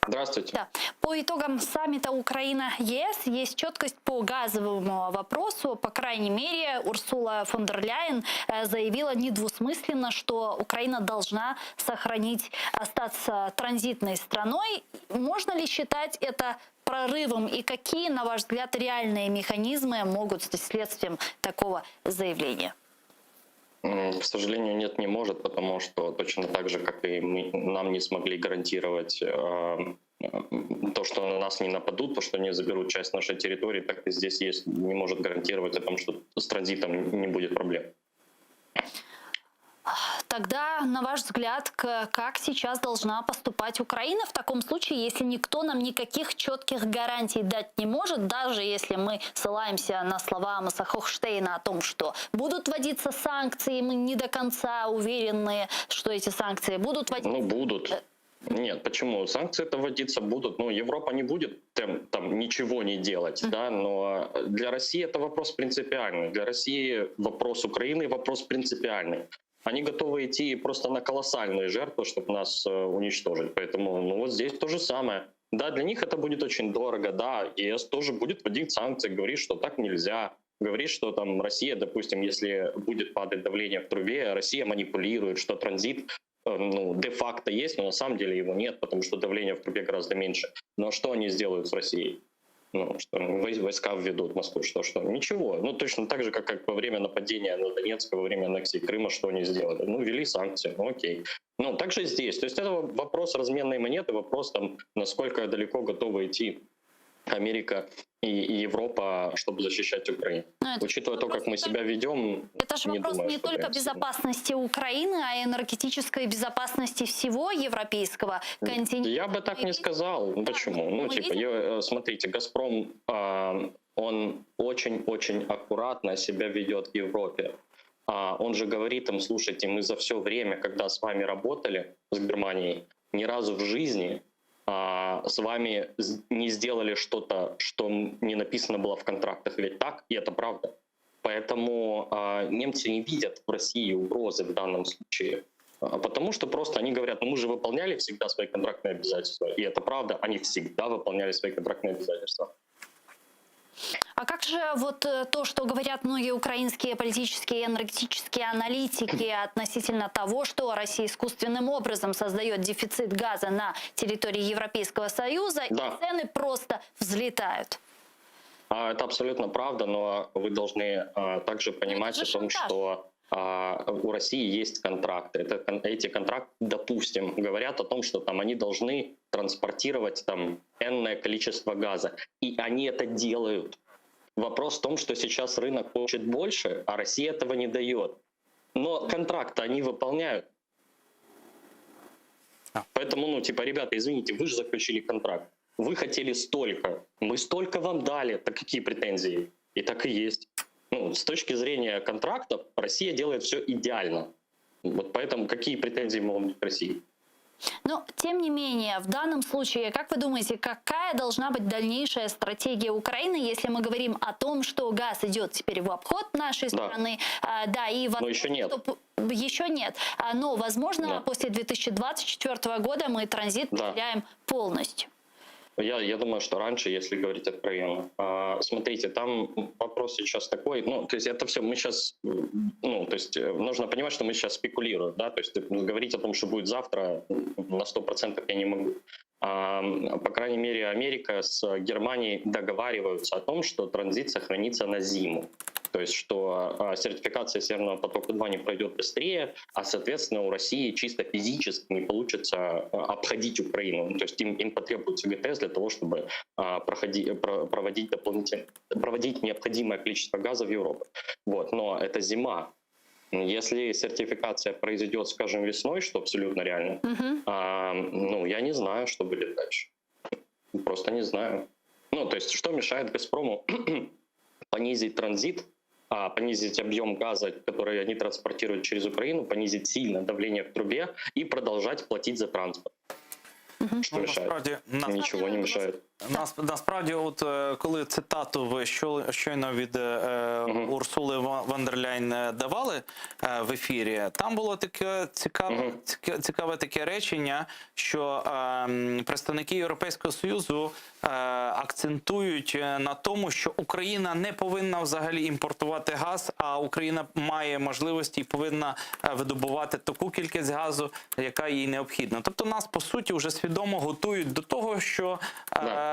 Здравствуйте. Да. По итогам саммита Украина-ЕС есть четкость по газовому вопросу. По крайней мере, Урсула фон дер Ляйен э, заявила недвусмысленно, что Украина должна сохранить, остаться транзитной страной. Можно ли считать это прорывом и какие, на ваш взгляд, реальные механизмы могут стать следствием такого заявления? М, К сожалению, нет, не может, потому что точно так же, как и мы, нам не смогли гарантировать э, э, то, что на нас не нападут, то, что не заберут часть нашей территории, так и здесь есть, не может гарантировать о том, что с транзитом не будет проблем. Тогда, на ваш взгляд, к- как сейчас должна поступать Украина в таком случае, если никто нам никаких четких гарантий дать не может, даже если мы ссылаемся на слова Амоса Хохштейна о том, что будут вводиться санкции, мы не до конца уверены, что эти санкции будут вводиться. Ну, будут. Нет, почему? Санкции это вводиться будут. Ну, Европа не будет там, там ничего не делать, да, но для России это вопрос принципиальный. Для России вопрос Украины вопрос принципиальный. Они готовы идти просто на колоссальные жертвы, чтобы нас э, уничтожить. Поэтому, ну, вот здесь то же самое. Да, для них это будет очень дорого, да, ЕС тоже будет вводить санкции, говорит, что так нельзя, говорит, что там Россия, допустим, если будет падать давление в трубе, Россия манипулирует, что транзит э, ну, де-факто есть, но на самом деле его нет, потому что давление в трубе гораздо меньше. Но что они сделают с Россией? Ну, что войска введут в Москву, что, что? Ничего. Ну, точно так же, как, как во время нападения на Донецк, во время аннексии Крыма, что они сделали? Ну, ввели санкции, ну, окей. Ну, также здесь. То есть это вопрос разменной монеты, вопрос там, насколько далеко готовы идти Америка и, и Европа, чтобы защищать Украину. Но это Учитывая то, как мы себя ведем, Это же не вопрос думаю, не что только прям сильно. безопасности Украины, а и энергетической безопасности всего европейского континента. Я бы так не сказал. Ну, почему? Ну, мы типа, видим- я, э, смотрите, Газпром, а, он очень-очень аккуратно себя ведет в Европе. А, Он же говорит им, слушайте, мы за все время, когда с вами работали, с Германией, ни разу в жизни а, с вами не сделали что-то, что не написано было в контрактах. Ведь так, и это правда. Поэтому а, немцы не видят в России угрозы в данном случае. А, Потому что просто они говорят, ну мы же выполняли всегда свои контрактные обязательства. И это правда, они всегда выполняли свои контрактные обязательства. А как же вот э, то, что говорят многие украинские политические и энергетические аналитики относительно того, что Россия искусственным образом создает дефицит газа на территории Европейского Союза, Да. и цены просто взлетают? А, Это абсолютно правда, но вы должны а, также понимать о том, что а, у России есть контракты. Это, эти контракты, допустим, говорят о том, что там они должны транспортировать там энное количество газа. И они это делают. Вопрос в том, что сейчас рынок хочет больше, а Россия этого не дает. Но контракты они выполняют. Поэтому, ну, типа, ребята, извините, вы же заключили контракт. Вы хотели столько, мы столько вам дали, так какие претензии? И так и есть. Ну, с точки зрения контрактов, Россия делает все идеально. Вот поэтому какие претензии могут быть к России? Но, тем не менее, в данном случае, как вы думаете, какая должна быть дальнейшая стратегия Украины, если мы говорим о том, что газ идет теперь в обход нашей Да. страны, а, да, и Но еще нет. что еще нет, А, но, возможно, Да. после 2024 года мы транзит Да. потеряем полностью. Я, я думаю, что раньше, если говорить откровенно. А, смотрите, там вопрос сейчас такой, ну, то есть это все, мы сейчас, ну, то есть э, нужно понимать, что мы сейчас спекулируем, да, то есть э, говорить о том, что будет завтра, на 100% я не могу. А, по крайней мере, Америка с Германией договариваются о том, что транзит сохранится на зиму. То есть, что а, сертификация Северного потока-2 не пройдет быстрее, а, соответственно, у России чисто физически не получится а, обходить Украину. Ну, То есть им, им потребуется ГТС для того, чтобы а, проходи, про- проводить, дополнительно, проводить необходимое количество газа в Европу. Вот. Но это зима. Если сертификация произойдет, скажем, весной, что абсолютно реально, а, ну, я не знаю, что будет дальше. Просто не знаю. Ну, то есть, что мешает «Газпрому» понизить транзит, а, понизить объем газа, который они транспортируют через Украину, понизить сильно давление в трубе и продолжать платить за транспорт. Что Ну, мешает? насправді, нас- Ничего не мешает. Нас, насправді, от е, коли цитату ви щойно від е, Урсули Ва- ван дер Ляйн е, давали е, в ефірі, там було таке цікаве, цікаве таке речення, що е, представники Європейського Союзу е, акцентують е, на тому, що Україна не повинна взагалі імпортувати газ, а Україна має можливості і повинна е, видобувати таку кількість газу, яка їй необхідна. Тобто нас по суті вже свідомо готують до того, що е,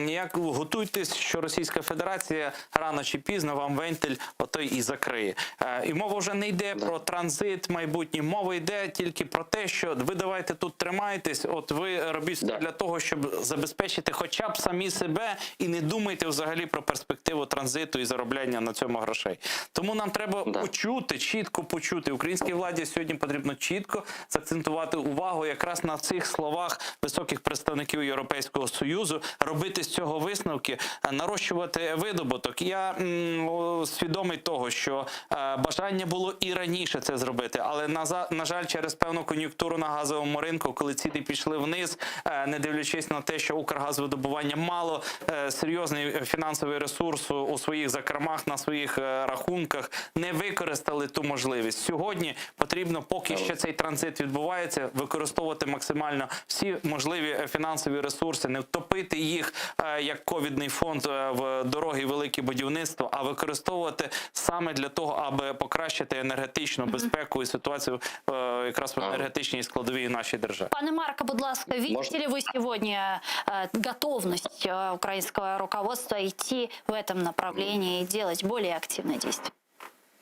як готуйтесь, що Російська Федерація рано чи пізно вам вентиль отой і закриє. Е, і мова вже не йде про транзит майбутній, мова йде тільки про те, що ви давайте тут тримайтесь, от ви робіть все для того, щоб забезпечити хоча б самі себе і не думайте взагалі про перспективу транзиту і заробляння на цьому грошей. Тому нам треба почути, чітко почути. Українській владі сьогодні потрібно чітко закцентувати увагу якраз на цих словах високих представників Європейського Союзу, робити з цього висновки, е, нарощувати видобуток. Я свідомий того, що е, бажання було і раніше це зробити, але на, на жаль, через певну кон'юнктуру на газовому ринку, коли ціни пішли вниз, е, не дивлячись на те, що Укргазвидобування мало серйозний фінансовий ресурс у, своїх закромах, на своїх рахунках, не використали ту можливість. Сьогодні потрібно, поки ще цей транзит відбувається, використовувати максимально всі можливі фінансові ресурси, не втопити. пустити їх е, як ковідний фонд е, в дороги велике будівництво, а використовувати саме для того, аби покращити енергетичну безпеку і ситуацію е, якраз в енергетичній складовій нашій державі. Пане Марко, будь ласка, видите ли вы сегодня э, готовность э, украинского руководства идти в этом направлении и делать более активные действия?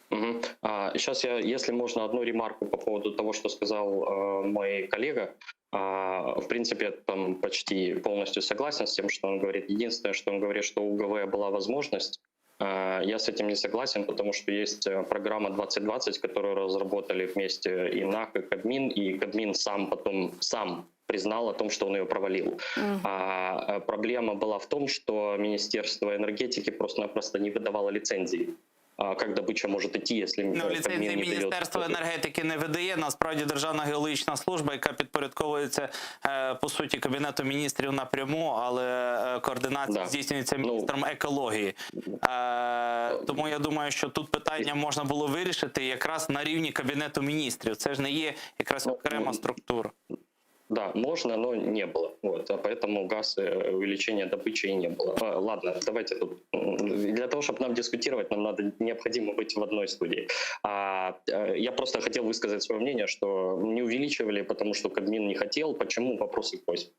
Мгм. А, сейчас я, если можно, одну ремарку по поводу того, что сказал э, мой коллега. А, в принципе, я там почти полностью согласен с тем, что он говорит. Единственное, что он говорит, что у ГВ была возможность. А, я с этим не согласен, потому что есть э, программа 2020, которую разработали вместе и НАК, и Кабмин, и Кабмин сам потом сам признал о том, что он ее провалил. А, э, проблема была в том, что Министерство энергетики просто-напросто не выдавало лицензий. А как добыча может идти, если Ну, э, ліцензії Кабмин не дает? Міністерство енергетики не видає. Насправді Державна геологічна служба, яка підпорядковується е, по суті Кабінету міністрів напряму, але е, координація Да. здійснюється Ну, міністром екології. Е, тому я думаю, що тут питання можна було вирішити якраз на рівні Кабінету міністрів. Це ж не є якраз окрема структура. Да, можно, но не было. Вот, а поэтому газ, э, увеличения добычи и не было. А, ладно, давайте тут. м, Для того, чтобы нам дискутировать, нам надо необходимо быть в одной студии. А, э, я просто хотел высказать свое мнение, что не увеличивали, потому что Кабмин не хотел. Почему? Вопросы к Косте.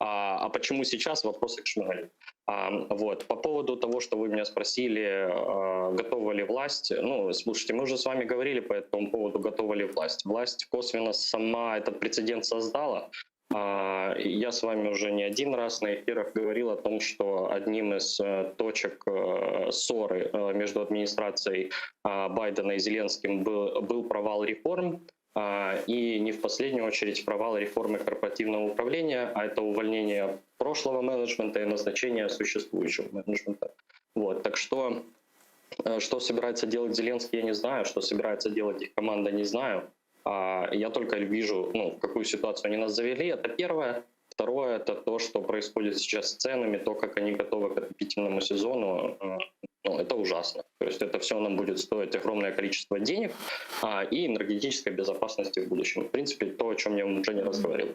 А, а почему сейчас? Вопросы к Шмыгалю. А, вот. По поводу того, что вы меня спросили, а, готова ли власть. Ну, слушайте, мы уже с вами говорили по этому поводу, готова ли власть. Власть косвенно сама этот прецедент создала. А, и Я с вами уже не один раз на эфирах говорил о том, что одним из э, точек э, ссоры э, между администрацией а, Байдена и Зеленским был, был провал реформ. А, И не в последнюю очередь провал реформы корпоративного управления, а это увольнение прошлого менеджмента и назначение существующего менеджмента. Вот, так что, э, что собирается делать Зеленский, я не знаю, что собирается делать их команда, не знаю. А, Я только вижу, ну, в какую ситуацию они нас завели, это первое. Второе, это то, что происходит сейчас с ценами, то, как они готовы к отопительному сезону, э, ну, это ужасно. То есть это все нам будет стоить огромное количество денег а, и энергетической безопасности в будущем. В принципе, то, о чем я вам уже не раз говорил.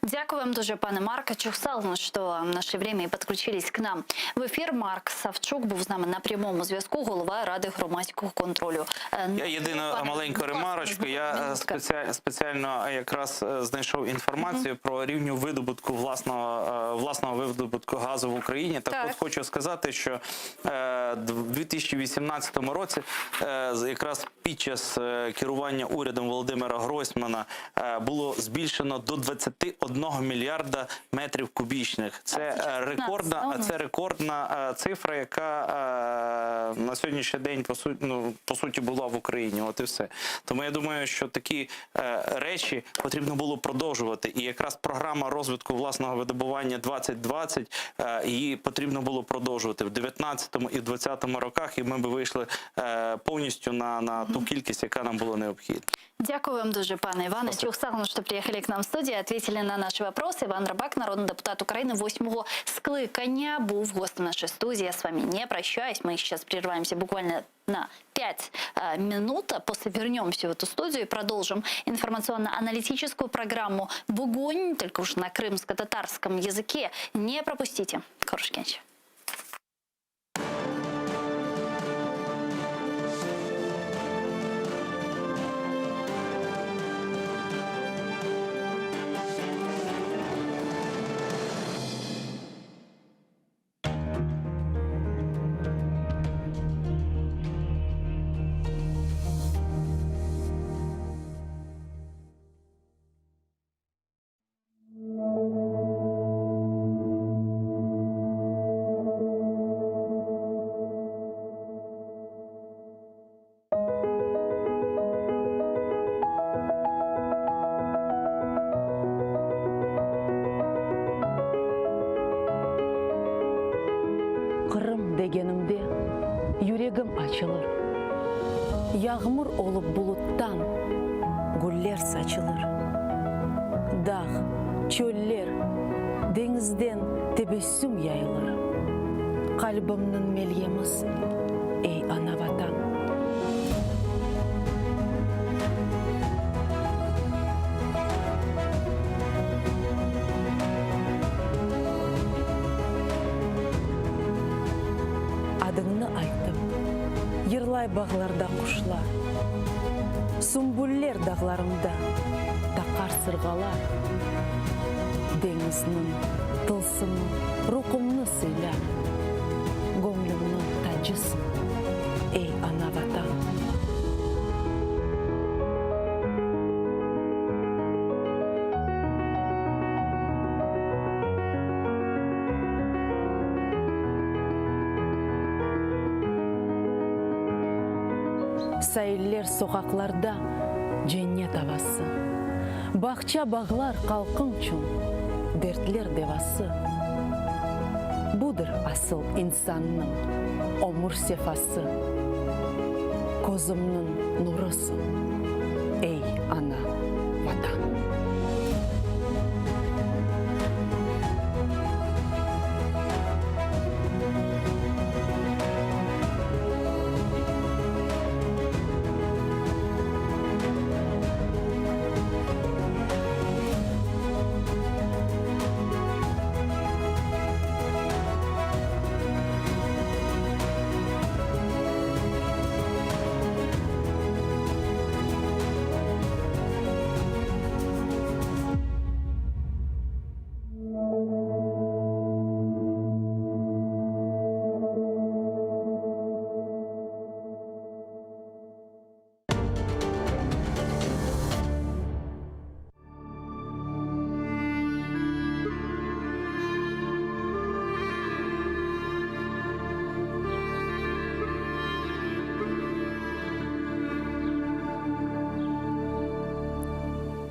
Дякую вам дуже, пане Марко. Çoq sağ oluñ, что нашли время и подключились к нам. В ефір Марк Савчук був з нами на прямому зв'язку, голова Ради громадського контролю. Е, Я єдину пане, маленьку будь ласка, ремарочку. Я е, минутка. спеціаль, спеціально якраз е, знайшов інформацію про рівню видобутку власного, е, власного видобутку газу в Україні. Так, Так. от хочу сказати, що е, в 2018 році, е, з- якраз під час е, керування урядом Володимира Гройсмана, е, було збільшено до 21 мільярда метрів кубічних. Це е, рекордна, да, у нас? це рекордна е, цифра, яка е, на сьогоднішній день по суті, ну, по суті була в Україні. От і все. Тому я думаю, що такі е, речі потрібно було продовжувати. І якраз програма розвитку власного видобування 2020, е, її потрібно було продовжувати в 19 і в 20 роках, і ми би вийшли е, повністю на, на ту кількість, яка нам була необхідна. Дякую вам дуже, пане Іване. Çoq sağ oluñ, что приехали к нам в студию, ответили на наши вопросы. Иван Рибак, народний депутат України восьмого скликання, був гостем нашей студии. Я с вами не прощаюсь. Мы сейчас прерываемся буквально на 5 э, минут. А После вернемся в эту студию и продолжим информационно-аналитическую программу «Бугунь», только уж на крымско-татарском языке. Не пропустите. Körüşkence. Qırım degenimde yüregim açılır, Yağmur olıp buluttan güller saçılır. Dağ, çöller, deñizden tebessüm yayılır. Qalbimniñ melyemisiñ, ey, ana-Vatan. Yırlay bağlarda quşlar. Sümbüller dağlarında taqar sırğalar. Deñizniñ tılsımı ruhumnı sıylar. Göñlümniñ tacısıñ, ey ana-Vatan. Sailler, soqaqlarda cennet avası, Bağça-bağlar halqıñçün dertler devası. Budır asıl insannıñ ömür sefası, Közümniñ nurısıñ, ey, ana, Vatan.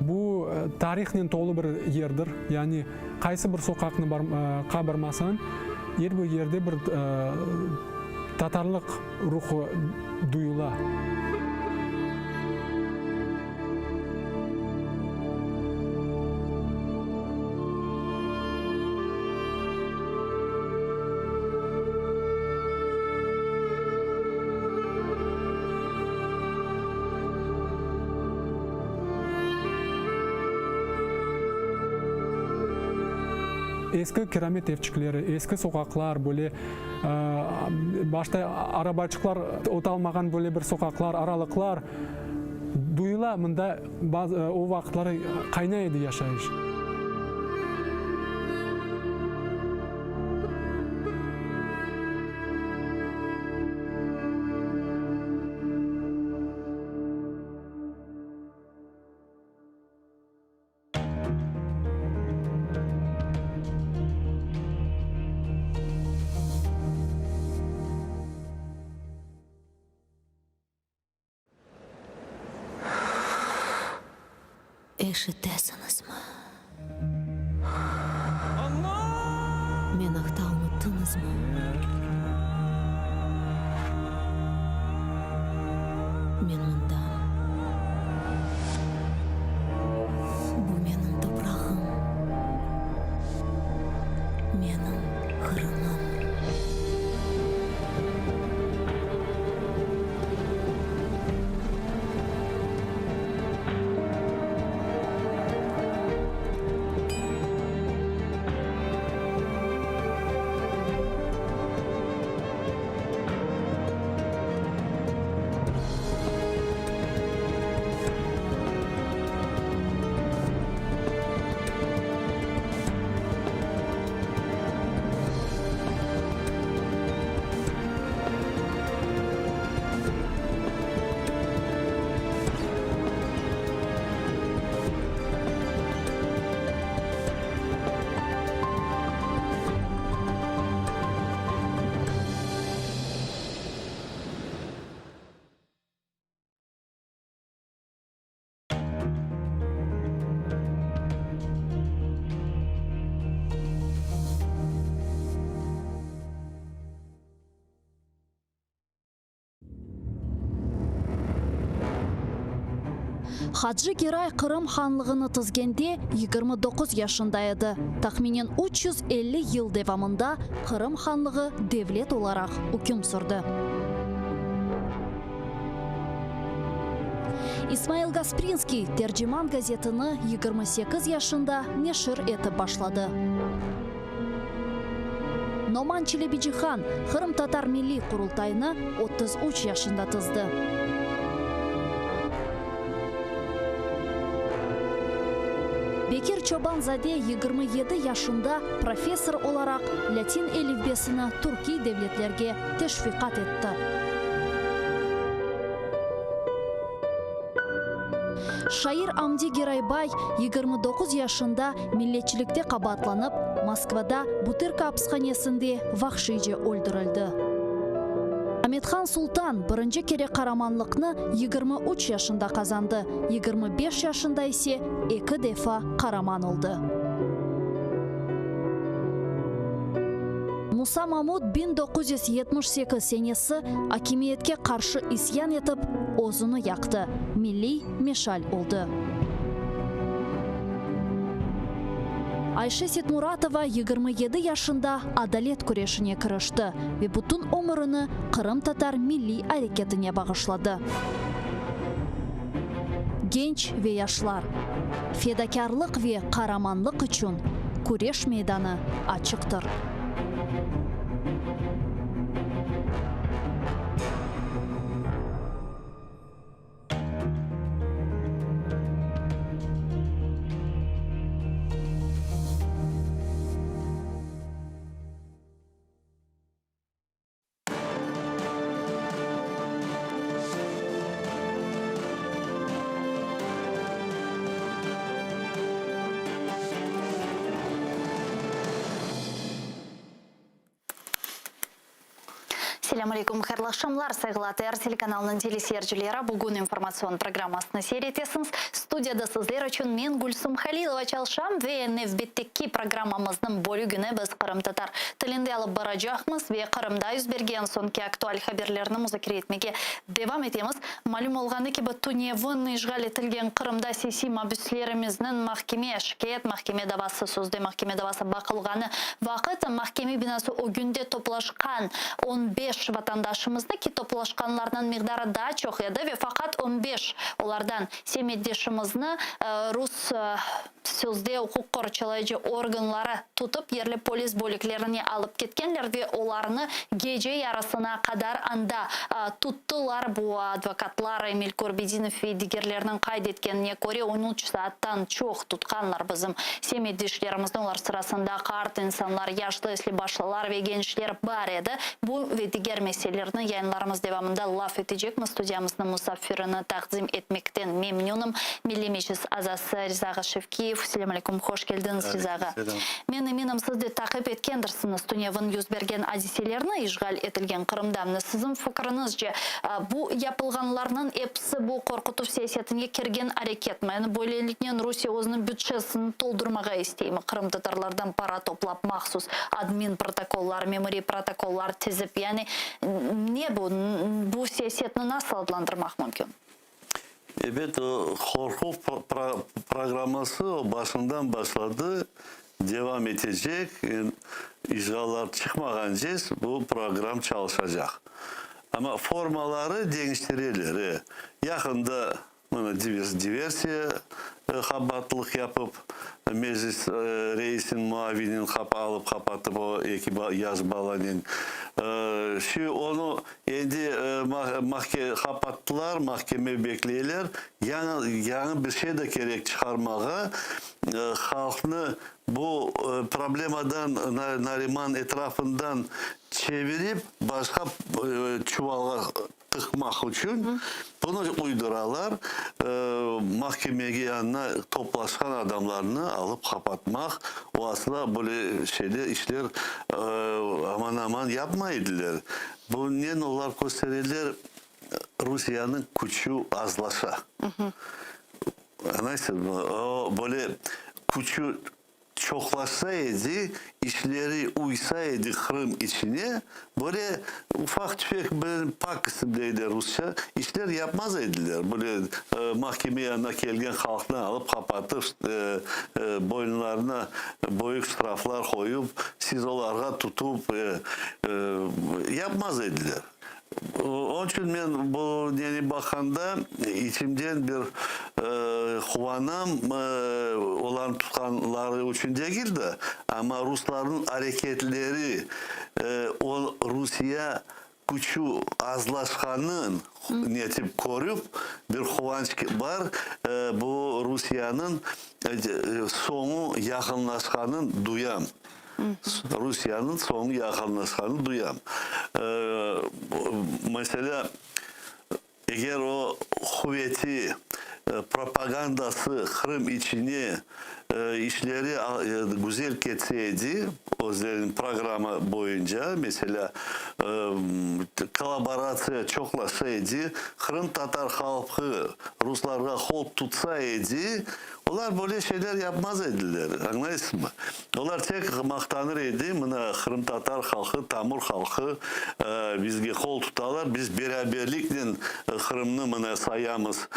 Bu tarihnen tolu bir yerdir. Yani qaysı bir soqaqnı qa barmasañ, er bir yerde bir tatarlıq ruhu duyula. Eski kiramet evçikleri, eski soqaqlar, böyle başta arabaçıqlar otalmağan böyle bir soqaqlar, aralıqlar duyula, mında o vaqıtları qaynay edi yaşayış. Eşitesiñizmi? Men aqta unuttıñızmı? Men mındam. Bu menim toprağım, menim Qırımım. Hacı Geray Qırım hanlığını tizgende 29 yaşında edi. Tahminen 350 yıl devamında Qırım hanlığı devlet olaraq üküm sürdi. İsmail Gasprinskiy Terciman gazetini 28 yaşında neşir etip başladı. Noman Çelebicihan Qırımtatar Milliy Qurultayını 33 yaşında tizdi. Bekir Çoban-zade 27 yaşında professor olaraq lâtin elifbesini türkiy devletlerge teşviqat etti. Şair Amdi Geraybay 29 yaşında milletçilikte qabaatlanıp, Moskvada Butırka apishanesinde vahşiyce öldürildi. Amethan Sultan birinci kere qaramanlıqnı 23 yaşında qazandı, 25 yaşında ise eki defa qaraman oldı. Musa Mamut 1978 senesi akimiyetke qarşı isyan etip, özüni yaqtı, milliy meşal oldı. Ayşe Setmuratova 27 yaşında adalet küreşine kirişti ve bütün ömürini qırımtatar milliy areketine bağışladı. Genç ve yaşlar, fedakârlıq ve qaramanlıq içün küreş meydanı açıqtır. Selâm aleyküm, hayırlı aqşamlar, sayğılı ATR telekanalınıñ teleseyircileri. Bugün informatsion programmasını seyir etesiñiz. Studiyada sizler içün men, Gülsum Halilova, çalışam ve nevbetteki programmamıznıñ bölügini biz qırımtatar tilinde alıp baracaqmız ve Qırımda yüz bergen soñki aktual haberlerni muzakere etmege devam etemiz. Malüm olğanı kibi, tünevin işğal etilgen Qırımda siyasiy mabüslerimizniñ mahkeme, şikâyet mahkeme davası, sözde mahkeme davası baqılğanı vaqıt mahkeme binası ögünde toplaşqan on beş vatandaşımıznı, ki toplaşqanlarnıñ miqdarı daa çoq edi ve faqat on beş olardan semetdeşimizni rus sözde uquq qorçalayıcı organları tutıp yerli polis bölüklerine alıp ketkenler ve olarnı gece yarısına qadar anda tuttılar. Bu advokatlar Emil Kurbedinov ve digerleriniñ qayd etkenine köre, on üç saattan çoq tutqanlar bizim semetdeşlerimizni, olar sırasında qart insanlar, yaşlı esli-başlılar ve gençler bar edi. Bu ve diger meselelerni yayınlarımız devamında laf etecekmiz. Studiyamıznıñ musafirini taqdim etmekten memnünim. Milliy Meclis azası Riza ağa Şevkiyev. Selâm aleyküm, hoş keldiñiz, Riza ağa. Men eminim, siz de taqip etkendirsiñiz tünevin yüz bergen adiselerni işğal etilgen Qırımda. Siziñ fikriñizce, bu yapılğanlarnıñ episi bu qorqutuv siyasetine kirgen areketmi? Yani böyleliknen Rusiye özüniñ büdjetini toldurmağa isteymi, qırımtatarlardan para toplap mahsus admin protokollar, memuriy protokollar tizip? Yani ne bu? Bu siyasetni nasıl adlandırmaq mümkün? Ebet, o qorquv programması o başından başladı, devam etecek, işğallar çıqmağance bu program çalışacaq. Amma formaları deñiştireler. E, yaqında mına diversiya qabatlıq yapıp, Meclis reisiniñ muavinin alıp qapatıp o eki yaş balanen. Şi onı endi qapattılar, mahkeme bekleyler. Yañı yañı bir şey de kerek çıqarmağa, halqnı bu problemadan Nariman etrafından çevirip başqa çuvalğa tıqmaq içün bunı uyduralar, mahkemege yanına toplaşqan adamlarnı alıp qapatmaq, o asla böyle şeyler, işler aman-aman yapmay ediler. Bunen olar köstereler, Rusiyeniñ küçü azlaşa. Añlaysızmı? O böyle küçü çoqlaşsa edi, işleri uysa edi Qırım içine, böyle ufaq-tüfek bir pakisi deyler rusça, işler yapmaz ediler. Böyle mahkeme yanına kelgen halqnı alıp qapatıp, boyunlarına büyük ştraflar qoyup, SİZOlarğa tutup yapmaz ediler. Onıñ içün men bu neni baqqanda içimden bir quvanam, olarnı tutqanları içün degil de, amma ruslarnıñ areketleri, o Rusiye küçü azlaşqanın netip körüp, bir quvanç bar, bu Rusiyeniñ soñu yaqınlaşqanın duyam. Rusiyeniñ soñu yaqınlaşqanını duyam. Meselâ, eger o quveti, propagandası Qırım içine işleri güzel ketse edi, özleriniñ programma boyunca, meselâ, kollaboratsiya çoqlaşsa edi, qırımtatar halqı ruslarğa qol tutsa edi, Olar böyle şeyler yapmaz ediler, añlaysızmı? Olar tek maqtanır edi, mına, qırımtatar halqı, tamır halqı bizge qol tutalar, biz beraberliknen Qırımnı mına sayamız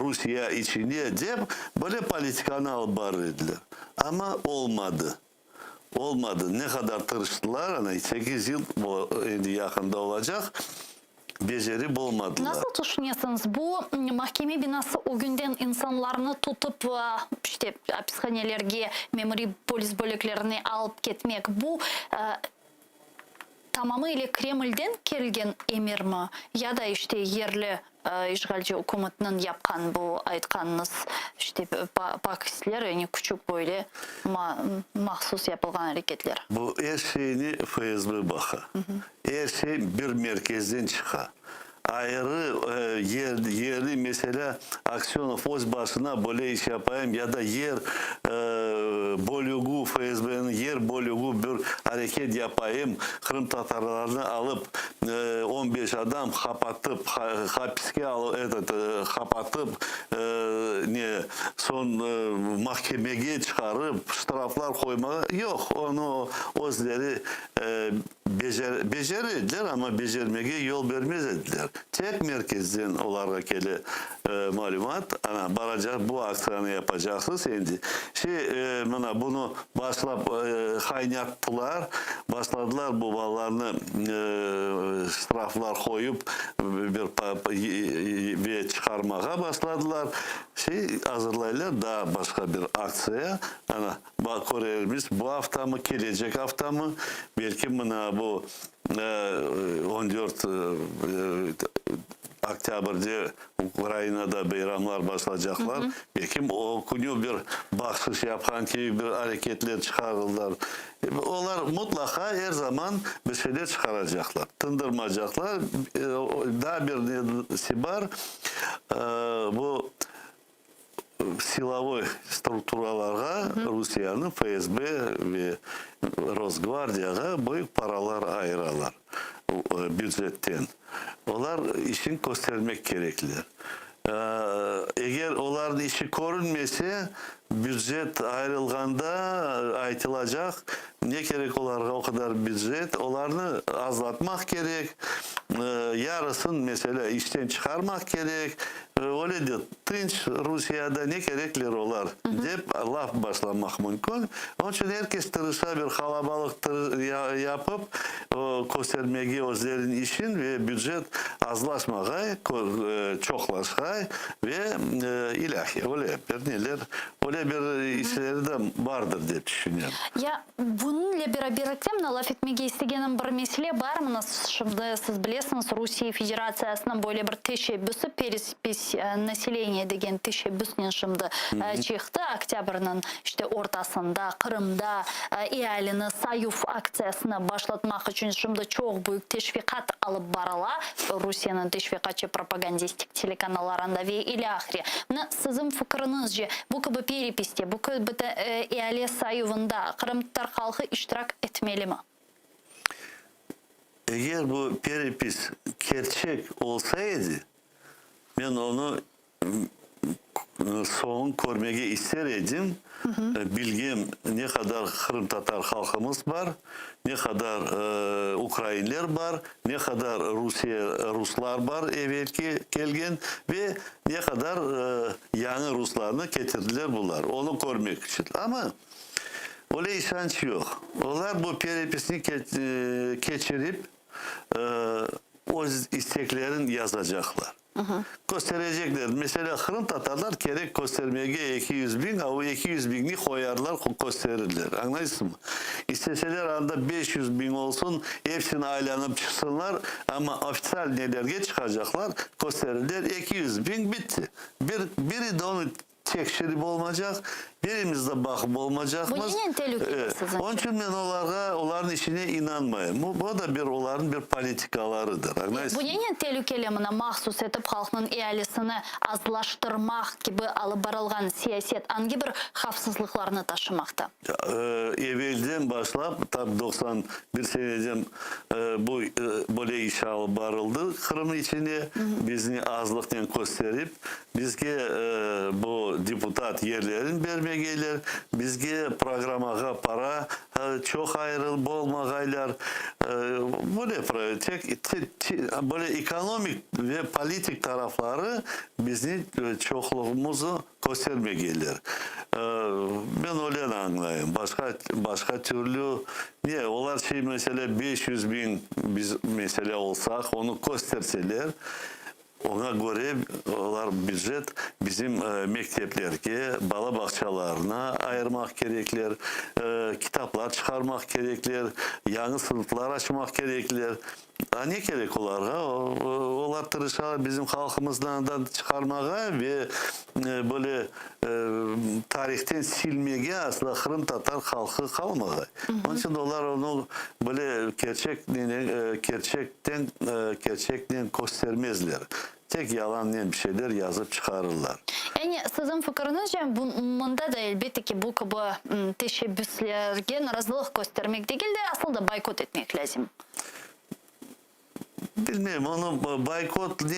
Rusiye içine dep, böyle politikanı alıp barır ediler. Amma olmadı. Olmadı. Ne qadar tırıştılar, ana, sekiz yıl endi yaqında olacaq, becerip olmadılar. Nasıl tüşünesiñiz, bu mahkeme binası ögünden insanlarnı tutıp, işte, apishanelerge, memuriy polis bölüklerine alıp ketmek, bu tamamı ile Kremlden kelgen emirmi ya da, işte, yerli İşğalci ükümetniñ yapqan bu aytqanıñız işte pakistler, yani küçük böyle mahsus yapılğan areketler. Bu er şeyni FSB baqa. Er şey bir merkezden çıqa. Ayrı yer, yerli meselâ, Aksönov öz başına böyle iş yapayım ya da yer bölügi, FSBniñ yer bölügi bir areket yapayım, qırımtatarlarnı alıp, On beş adam qapatıp, hapiske alıp, etot, qapatıp, ne, soñ mahkemege çıqarıp, ştraflar qoymağa, yoq, onı özleri becer, becer ediler, amma becermege yol bermez ediler. Tek merkezden olarğa kele malümat, ana, baracaq, bu aktsiyanı yapacaqsız endi. Şey, mına, bunı Başlap qaynattılar, başladılar bu balalarnı ştraflar qoyup bir ve çıqarmağa başladılar. Şey azırlaylar daa başqa bir aktsiya. Ana, körermiz, bu aftamı, kelecek aftamı, belki mına bu 14 oktâbrde Ukrainada beyramlar başlacaqlar. Belki o künü bir bahşış yapqan kibi bir areketler çıqarırlar. Olar mutlaqa er zaman bir şeyler çıqaracaqlar, tındırmacaqlar. Daa bir nesi bar, bu silovoy strukturalarğa Rusiyeniñ FSB ve Rosgvardiyağa büyük paralar ayıralar bücetten. Olar işin köstermek kerekler. Eger olarnıñ işi körünmese, bücet ayırılğanda aytılacaq, ne kerek olarğa o qadar bücet, olarnı azlatmaq kerek, yarısın, meselâ, işten çıqarmaq kerek, öyle de tınç Rusiyada ne kerekler olar, dep laf başlamaq mümkün. Onıñ içün er kes tırışa bir qalabalıq yapıp, köstermege özleriniñ işin ve bücet azlaşmağay, çoqlaşqay ve ilâhre. Öyle bir neler, öyle bir işleri de bardır dep tüşünem. Ya bunıñle beraberlikte mına laf etmege istegenim bir mesele bar. Mına şimdi siz bilesiñiz, Rusiye Federatsiyasınıñ böyle bir teşebbüsi, perespis naseleniya degen teşebbüsnen şimdi çıqtı. Oktâbrniñ işte ortasında Qırımda ealini sayuv aktsiyasını başlatmaq içün şimdi çoq büyük teşviqat alıp barıla, Rusiyeniñ teşviqatçı propagandistik telekanallarında ve ilâhre. Mına siziñ fikriñizce, bu kibi perepiste, bu kibi eali sayuvında qırımtatar halqı iştirak etmelimi? Eger bu perepis kerçek olsa edi, men onı Soñun körmege ister edim, bilgem ne qadar qırımtatar halqımız bar, ne qadar ukrainler bar, ne qadar Rusiye ruslar bar evelki kelgen ve ne qadar yañı ruslarnı ketirdiler bular, onı körmek içün. Amma öyle işanç yoq. Olar bu perepisni keçirip. Öz isteklerin yazacaqlar. Kösterecekler. Meselâ, qırımtatarlar kerek köstermege 200 biñ, a o 200 biñni qoyarlar, kösterirler. Añlaysızmı? İsteseler anda 500 biñ olsun, epsini aylanıp çıqsınlar, amma ofitsial nelerge çıqacaqlar, kösterirler 200 biñ, bitti. Bir, biri de onı Tekşirip olmacaq, birimiz de baqıp olmacaqmız. Bu nenen telükeli siziñce? Onıñ içün men olarğa, olarnıñ işine inanmayım. Bu da bir olarnıñ bir politikalarıdır, añlaysızmı? Bu nenen telükeli, mına mahsus etip halqnıñ ealisini azlaştırmaq kibi alıp barılğan siyaset angi bir havfsızlıqlarnı taşımaqta? Evelden başlap, tap 91 seneden bu böyle iş alıp barıldı Qırım içine, bizni azlıqnen kösterip, Bizge bu deputat yerlerin bermegeyler, bizge programmağa para çoq ayırıl bolmağaylar. Böyle tek böyle ekonomik ve politik tarafları bizni çoqluğımızı köstermegeyler. Men öyle añlayım. Başqa başqa türlü ne olar şey meselâ 500 biñ biz meselâ olsaq onı kösterseler, Oña köre, olar bücet bizim mekteplerge, bala bağçalarına ayırmaq kerekler, kitaplar çıqarmaq kerekler, yañı sınıflar açmaq kerekler. A ne kerek olarğa? Olar tırışalar bizim halqımıznı andan çıqarmağa ve böyle tarihten silmege asla qırımtatar halqı qalmağay. Onıñ içün olar onı böyle kerçek kerçekten kerçeknen köstermezler. Tek yalannen bir şeyler yazıp çıqarırlar. Yani, siziñ fikiriñizce, bu mında da, elbette ki, bu kibi teşebbüslerge narazılıq köstermek degil de, asıl da boykot etmek lâzim. Bilmeyim, onı boykot ne,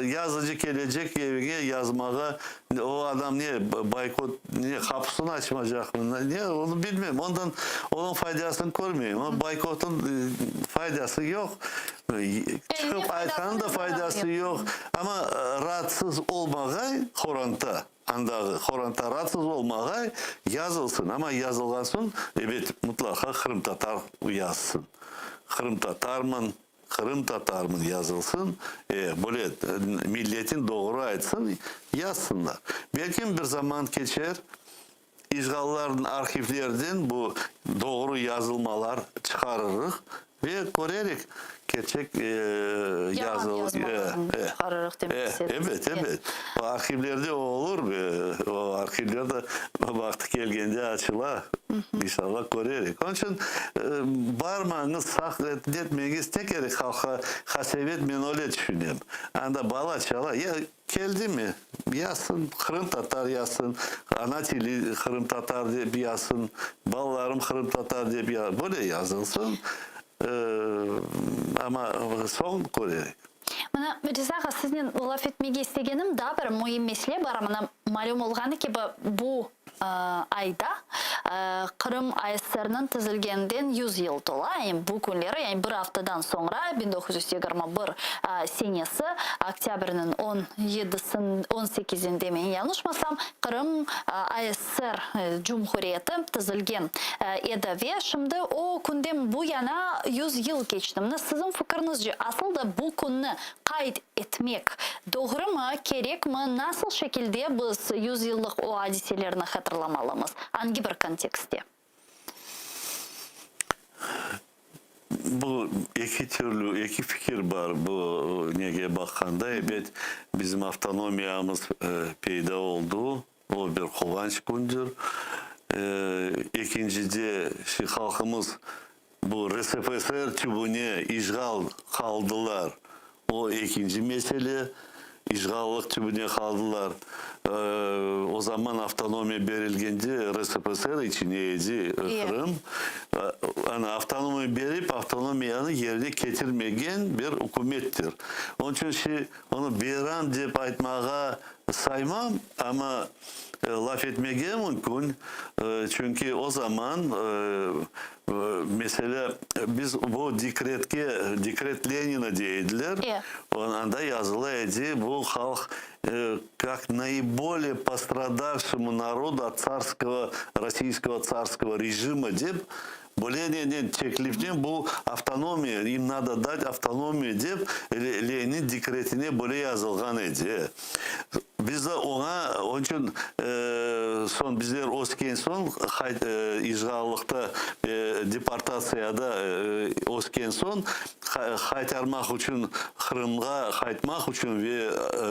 yazıcı kelecek eviñe yazmağa, o adam ne, boykot ne, qapusını açmacaqmı, ne, onı bilmeyim, ondan, onıñ faydasını körmeyim, o boykotnıñ faydası yoq, çıqıp aytqanıñ da faydası yoq, amma raatsız olmağay qoranta, andağı qoranta raatsız olmağay, yazılsın, amma yazılğan soñ, ebet, mutlaqa qırımtatar yazsın. Qırımtatarmın, qırımtatarmın yazılsın, e, böyle milletin doğru aytsın, yazsınlar. Belkim bir zaman keçer, işğallarnıñ arhivlerden bu doğru yazılmalar çıqarırıq ve körerik kerçek Yalan yazmalarnı çıqarırıq demek istediñiz. Ebet, ebet. O arhivlerde o olur, o arhivler de vaqtı kelgende açıla, inşallah körerik. Onıñ içün barmañız, saq etmeñiz ne kerek halqqa qasevet, men öyle tüşünem. Anda bala-çala, ya keldimi, yazsın, qırımtatar yazsın, ana tili qırımtatar dep yazsın, balalarım qırımtatar dep böyle yazılsın, amma soñ körerik. Mına, Riza ağa, siznen laf etmege istegenim daa bir müim mesele bar. Mına, malüm olğanı kibi, bu ayda Qırım ASSRniñ tizilgeninden 100 yıl tola. Yani bu künleri, yani bir aftadan soñra, 1921 senesi, oktâbrniñ on yedisin, on sekizinde, men yañlışmasam, Qırım ASSR Cumhuriyeti tizilgen edi. Ve şimdi o künden bu yana 100 yıl keçti. Mına siziñ fikiriñizce, asıl da bu künni qayd etmek doğrumı, kerekmi, nasıl şekilde biz 100 yıllıq o adiselerni hatırlamalımız, angi bir kontekstte? Bu eki türlü, eki fikir bar bu nege baqqanda. Ebet, bizim avtonomiyamız peyda oldu, o bir quvanç kündir. Ekincide, şi halqımız bu RSFSR tübüne işğal qaldılar, O ekinci mesele, işğallıq tübüne qaldılar. O zaman avtonomiya berilgende RSFSR içine edi Qırım. Ana, avtonomiya berip, avtonomiyanı yerine ketirmegen bir ükümettir. Onıñ içün şi, onı beyran dep aytmağa saymam, amma laf etmege mümkün, çünki o zaman Meselâ, biz bu dekretke, dekret Lenina dey ediler, anda yazıla edi, bu halq kak naibolее postradavşemu narodu ot tsarskogo, rossiyskogo tsarskogo rejima dep. Böyle nenen teklifnen bu avtonomiya, im nado dat avtonomiyu dep Lenin dekretine böyle yazılğan edi. Biz de oña, onıñ içün soñ bizler ösken soñ, işğallıqta, deportatsiyada ösken soñ, qaytarmaq içün, Qırımğa qaytmaq içün ve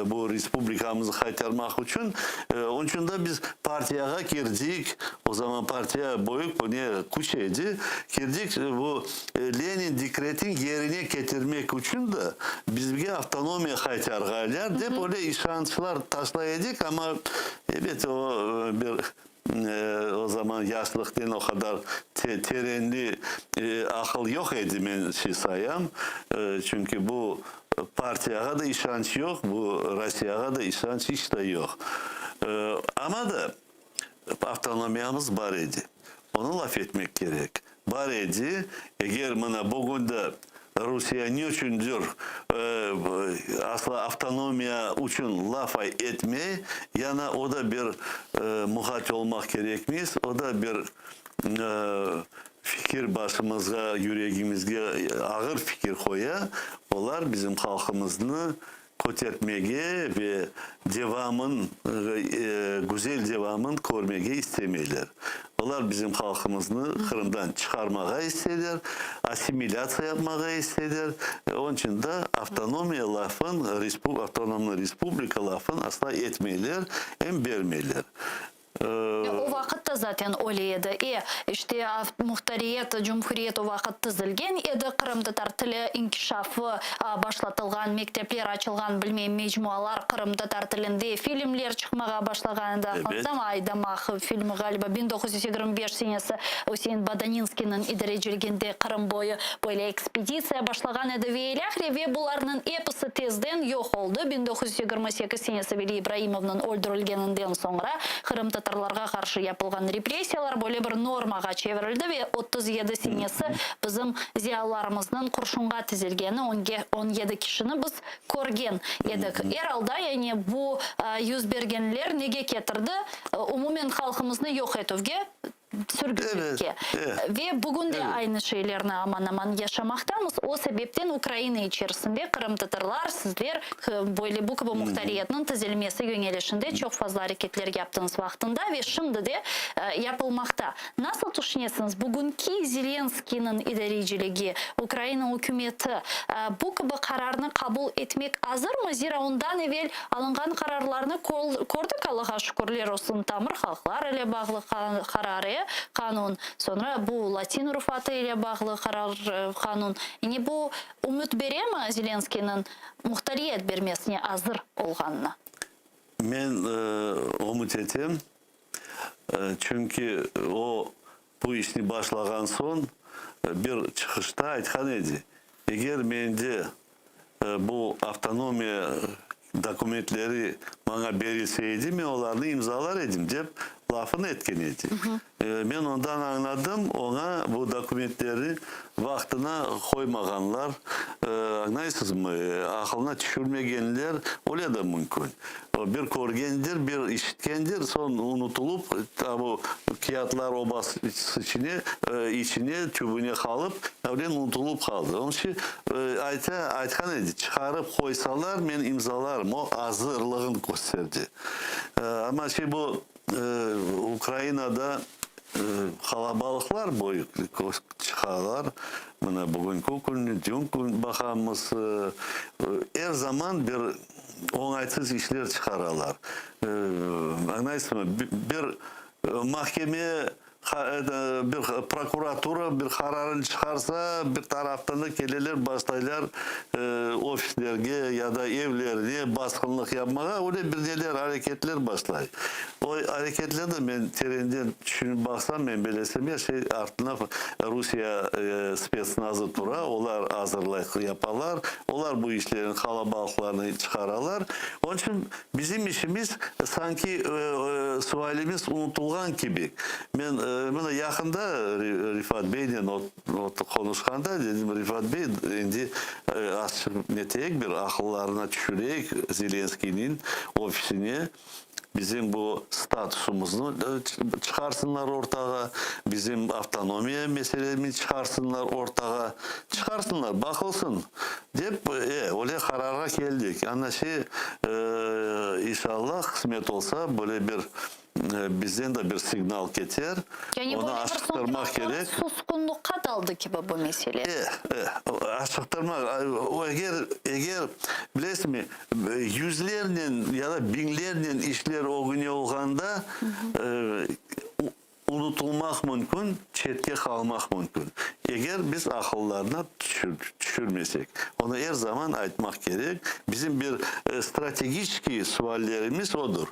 bu respublikamıznı qaytarmaq içün, onıñ içün de biz partiyağa kirdik, o zaman partiya büyük ne küç edi, kirdik, bu Lenin dekretin yerine ketirmek içün de bizge avtonomiya qaytarğanlar dep öyle işançlar taşlay edik, amma ebet o bir o zaman yaşlıqten o qadar terenli aqıl yoq edi men şey sayam, çünki bu partiyağa da işanç yoq, bu Rossiyağa da işanç iç de yoq. Amma da avtonomiyamız bar edi, onı laf etmek kerek. Bar edi, eger mına bugün de Rusiye ne içündir asla avtonomiya içün laf etmey, yana o da bir muhat olmaq kerekmiz, o da bir fikir başımızğa, yüregimizge ağır fikir qoya, olar bizim halqımıznı kötertmege ve devamın, güzel devamın körmege istemeyler. Olar bizim halqımıznı Qırımdan çıqarmağa isteyler, assimilâtsiya yapmağa isteyler. Onıñ içün de avtonomiya lafın, avtonomnıy respublika lafın asla etmeyler, em bermeyler. O vaqıt da zaten öyle edi. E, işte, muhtariyet, cumhuriyet o vaqıt tizilgen edi, qırımtatar tili inkişafı başlatılğan, mektepler açılğan, bilmeyim, mecmualar qırımtatar tilinde, filmler çıqmağa başlağan edi, aqılsam, Aydamaq filmi, ğaliba, 1925 senesi Üsein Bodaninskiyniñ idarecilginde Qırım boyu böyle ekspeditsiya başlağan edi ve ilâhre, ve bularnıñ episi tezden yoq oldı, 1928 senesi Veli İbraimovnıñ öldürilgeninden soñra qırımtatarlarğa qarşı yapılğan repressiyalar böyle bir normağa çevirildi ve 37 senesi bizim ziyalılarımıznıñ qurşunğa tizilgeni 17 kişini biz körgen edik. Er alda, yani bu yüz bergenler nege ketirdi? Umumen halqımıznı yoq etüvge, sürgünlikke. Ve bugün de aynı şeylerni aman-aman yaşamaqtamız. O sebepten Ukraina içerisinde qırımtatarlar, sizler böyle bu kibi muhtariyetniñ tizilmesi yöñelişinde çoq fazla areketler yaptıñız vaqtında ve şimdi de yapılmaqta. Nasıl tüşünesiñiz, bugünki Zelenskıynıñ idareciligi, Ukraina ükümeti bu kibi qararnı qabul etmek azırmı? Zira ondan evel Alınğan qararlarnı kördik, Allağa şükürler olsun, tamır halqlar ile bağlı qarar, e, qanun, soñra bu latin urufatı ile bağlı qarar, qanun. Yani bu ümüt beremi Zelenskıynıñ muhtariyet bermesine azır olğanına? Men ümüt etem, çünki o bu işni başlağan soñ bir çıqışta aytqan edi, eger mende Bu avtonomiya dokumentleri maña berilse edi, men olarnı imzalar edim, dep lafını etken edi. Men ondan añladım, oña bu dokumentlerni vaqtına qoymağanlar, añlaysızmı, aqılına tüşürmegenler, öyle de mümkün. Bir körgendir, bir işitkendir, soñ unutulıp, ta bu kâğıtlar obası içine, içine, tübüne qalıp, öyle unutulıp qaldı. Onıñ içün ayta, aytqan edi, çıqarıp qoysalar, men imzalarım, o azırlığın kösterdi. Amma şey bu Ukrainada qalabalıqlar büyük çıqalar, mına bugünki kün, dün kün baqamız, er zaman bir oñaytsız işler çıqaralar. Añlaysızmı, bir mahkeme, bir prokuratura bir qararını çıqarsa, bir taraftan da keleler, başlaylar ofislerge ya da evlerine basqınlıq yapmağa, öyle bir neler, areketler başlay. O areketlerni men terenden tüşünip baqsam, men belesem, er şey artına Rusiye spetsnazı tura, olar azırlay yapalar, olar bu işlerni, qalabalıqlarnı çıqaralar. Onıñ içün bizim işimiz sanki sualimiz unutılğan kibi. Men mına yaqında Refat beynen qonuşqanda dedim, Refat bey, endi azçıq neteyik, bir aqıllarına tüşüreyik Zelenskıynıñ ofisine. Bizim bu statusımıznı çıqarsınlar ortağa, bizim avtonomiya meselemizni çıqarsınlar ortağa. Çıqarsınlar, baqılsın, dep, e, öyle qararğa keldik. Ana şey, inşallah, qısmet olsa, böyle bir bizden de bir signal keter. Yani Onı böyle bir soñki aşıqtırmaq vaqıtları kerek. susqunlıqqa daldı kibi bu mesele. E, e, aşıqtırmaq, o eger, eger, bilesizmi, yüzlernen ya da biñlernen işler ögüne olğanda, unutılmaq mümkün, çetke qalmaq mümkün. Eger biz aqıllarına tüşürmesek. Onı er zaman aytmaq kerek. Bizim bir strategiçeskiy suallerimiz odur.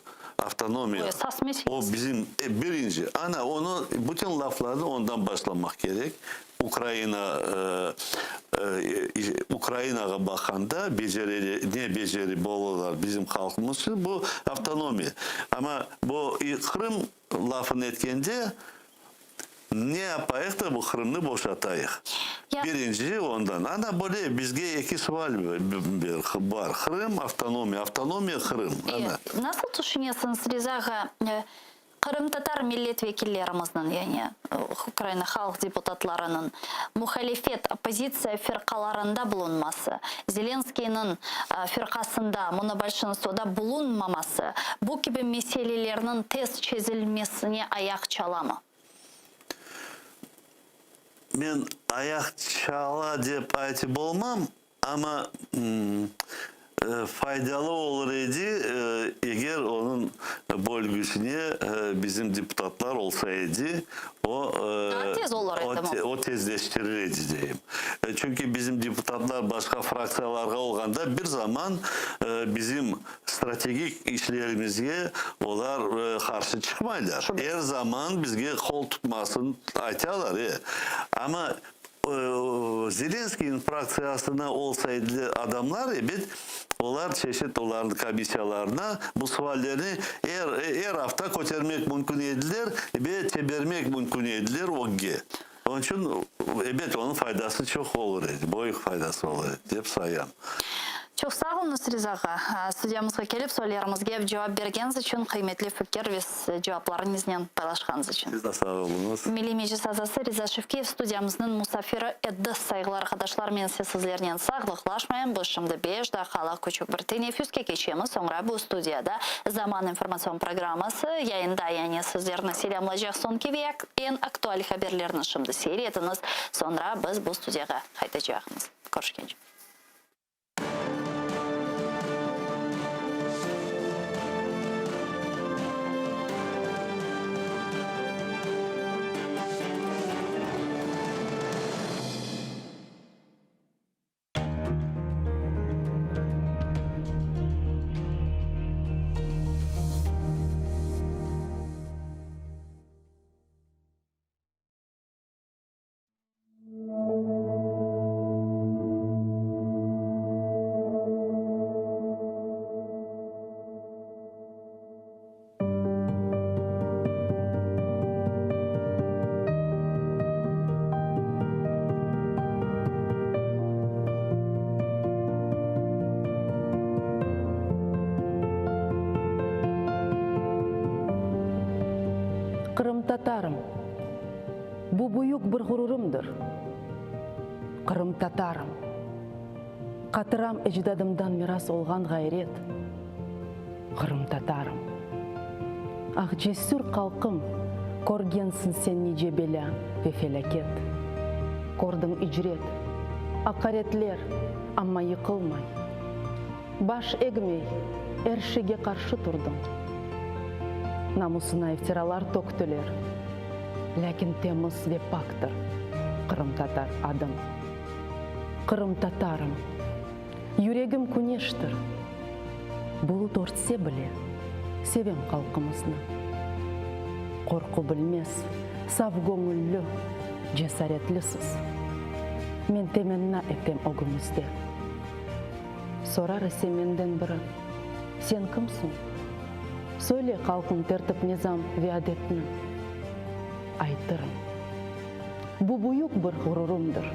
Avtonomiya. O esas meselesi. O bizim birinci. Ana, onı, bütün laflarnı ondan başlamaq kerek. Ukraina, Ukrainağa baqqanda becereli, ne becerip olalar bizim halqımız içün, bu avtonomiya. Amma bu Qırım lafını etkende, ne yapayıq da bu Qırımnı boşatayıq? Birinci ondan. Ana böyle bizge eki sual bar, Qırım, avtonomiya, avtonomiya, Qırım. Ana. Nasıl tüşünesiñiz, Riza ağa, Qırımtatar millet vekillerimizniñ, yani Ukraina halq deputatlarınıñ muhalifet, oppozitsiya firqalarında bulunması, Zelenskıynıñ firqasında, monobolşinstvoda bulunmaması bu kibi meselelerniñ tez çezilmesine ayaq çalamı? Men ayaq çala dep aytıp olmam, Amma faydalı olur edi, eger onıñ bölgüsine bizim deputatlar olsa edi, o Daa tez olur edimi? O tezleştirir edi deyim. Çünki bizim deputatlar başqa fraktsiyalarğa olğanda bir zaman bizim strategik işlerimizge olar qarşı çıqmaylar. Er zaman bizge qol tutmasın aytalar, e. Amma Zelenskıynıñ fraktsiyasına olsa ediler adamlar, ebet, olar çeşit olarnıñ komissiyalarına bu suallerni er, er afta kötermek mümkün ediler ve tebermek mümkün ediler ögge. Onıñ içün, ebet, onıñ faydası çoq olur edi, böyük faydası olur edi, dep sayam. Çoq sağ oluñız, Riza ağa, studiyamızğa kelip, suallerimizge cevap bergeniñiz içün, qıymetli fikir ve cevaplarıñıznen paylaşqanıñız içün. Siz de sağ oluñız. Milliy Meclis azası Riza Şevkiyev studiyamıznıñ musafiri edi. Sayğılı arqadaşlar, men ise sizlernen sağlıqlaşmayım. Biz şimdi beş daqqalıq küçük bir teneffüske keçemiz, soñra bu studiyada Zaman informatsion programması yayında, yani sizlerni selâmlaycaq soñki ve eñ aktual haberlerni şimdi seyir etiñiz, soñra biz bu studiyağa qaytacaqmız. Körüşkence. Qırımtatarım. Bu büyük bir ğururımdır. Qırımtatarım. Qatıram ecdadımdan miras olğan ğayret. Qırımtatarım. Ah, cesür qalqım, körgensiñ sen nice belâ ve felâket. Kördiñ icret, aqaretler, amma yıqılmay. Baş egmey, er şeyge qarşı turdıñ. Namusına iftiralar töktüler, lâkin temiz ve paktır qırımtatar adıñ. Qırımtatarım, yüregim küneştir, bulut örtse bile, sevem halqımıznı. Qorqu bilmez, saf göñüllü, cesaretlisiz. Men temenna etem ögüñizde. Sorar ise menden biri, Sen kimsiñ? Söyle halqıñ tertip-nizam ve adetni. Aytırım. Bu büyük bir ğururımdır.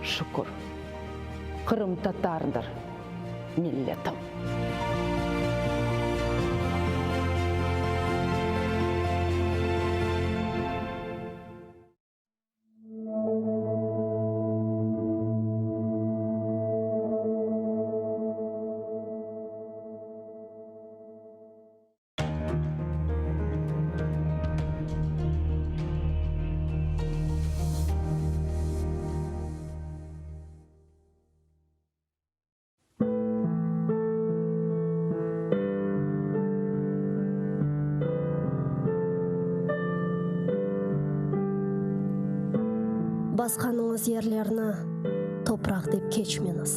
Şükür, qırımtatardır milletim. Basqanıñız yerlerni topraq dep keçmeñiz.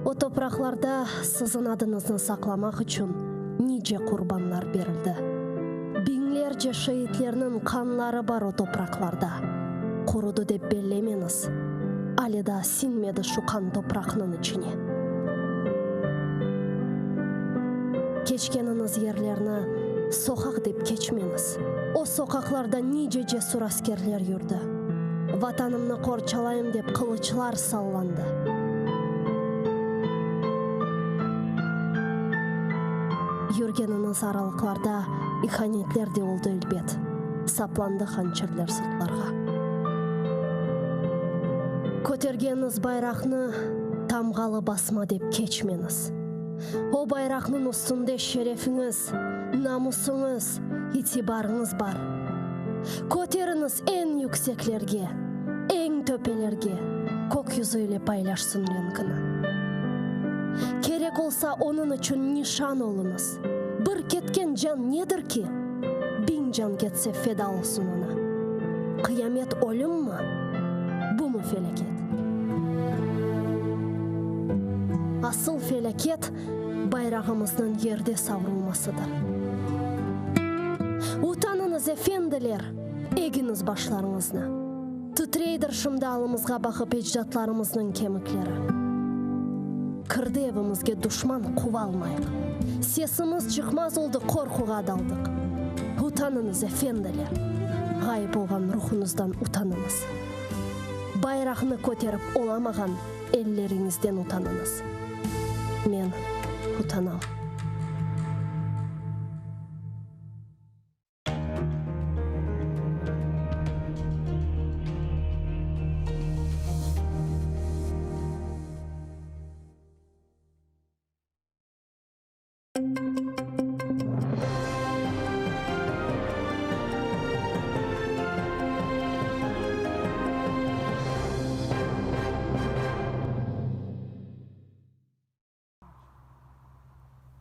O topraqlarda siziñ adıñıznı saqlamaq içün nice qurbanlar berildi. Biñlerce şeitlerniñ qanları bar o topraqlarda. Qurudı dep bellemeñiz, ale daa siñmedi şu qan topraqnıñ içine. Keçkeniñiz yerlerni soqaq dep keçmeñiz. O soqaqlarda nice cesur askerler yürdi. Vatanımnı qorçalayım dep qılıçlar sallandı. Yürgeniñiz aralıqlarda ihanetler de oldı elbet, saplandı hançerler sırtlarğa. Kötergeniñiz bayraqnı tamğalı basma dep keçmeñiz. O bayraqnıñ üstünde şerefiñiz, namusıñız, itibarıñız bar. Köteriñiz eñ yükseklerge, eñ töpelerge, kök yüzü ile paylaşsın renkini. Kerek olsa, onıñ içün nişan oluñız. Bir ketken can nedir ki? Biñ can ketse feda olsun oña. Qıyamet ölümmi? Bumı felâket? Asıl felâket, bayrağımıznıñ yerde savrulmasıdır. Utanıñız, efendiler, egiñiz başlarıñıznı. Titreydir şimdi alımızğa baqıp ecdatlarımıznıñ kemikleri. Kirdi evimizge duşman quvalmayıq. Sesimiz çıqmaz oldı, qorquğa daldıq. Utanıñız, efendiler, ğayıp olğan ruhuñızdan utanıñız. Bayraqnı köterip olamağan elleriñizden utanıñız. Men utanam.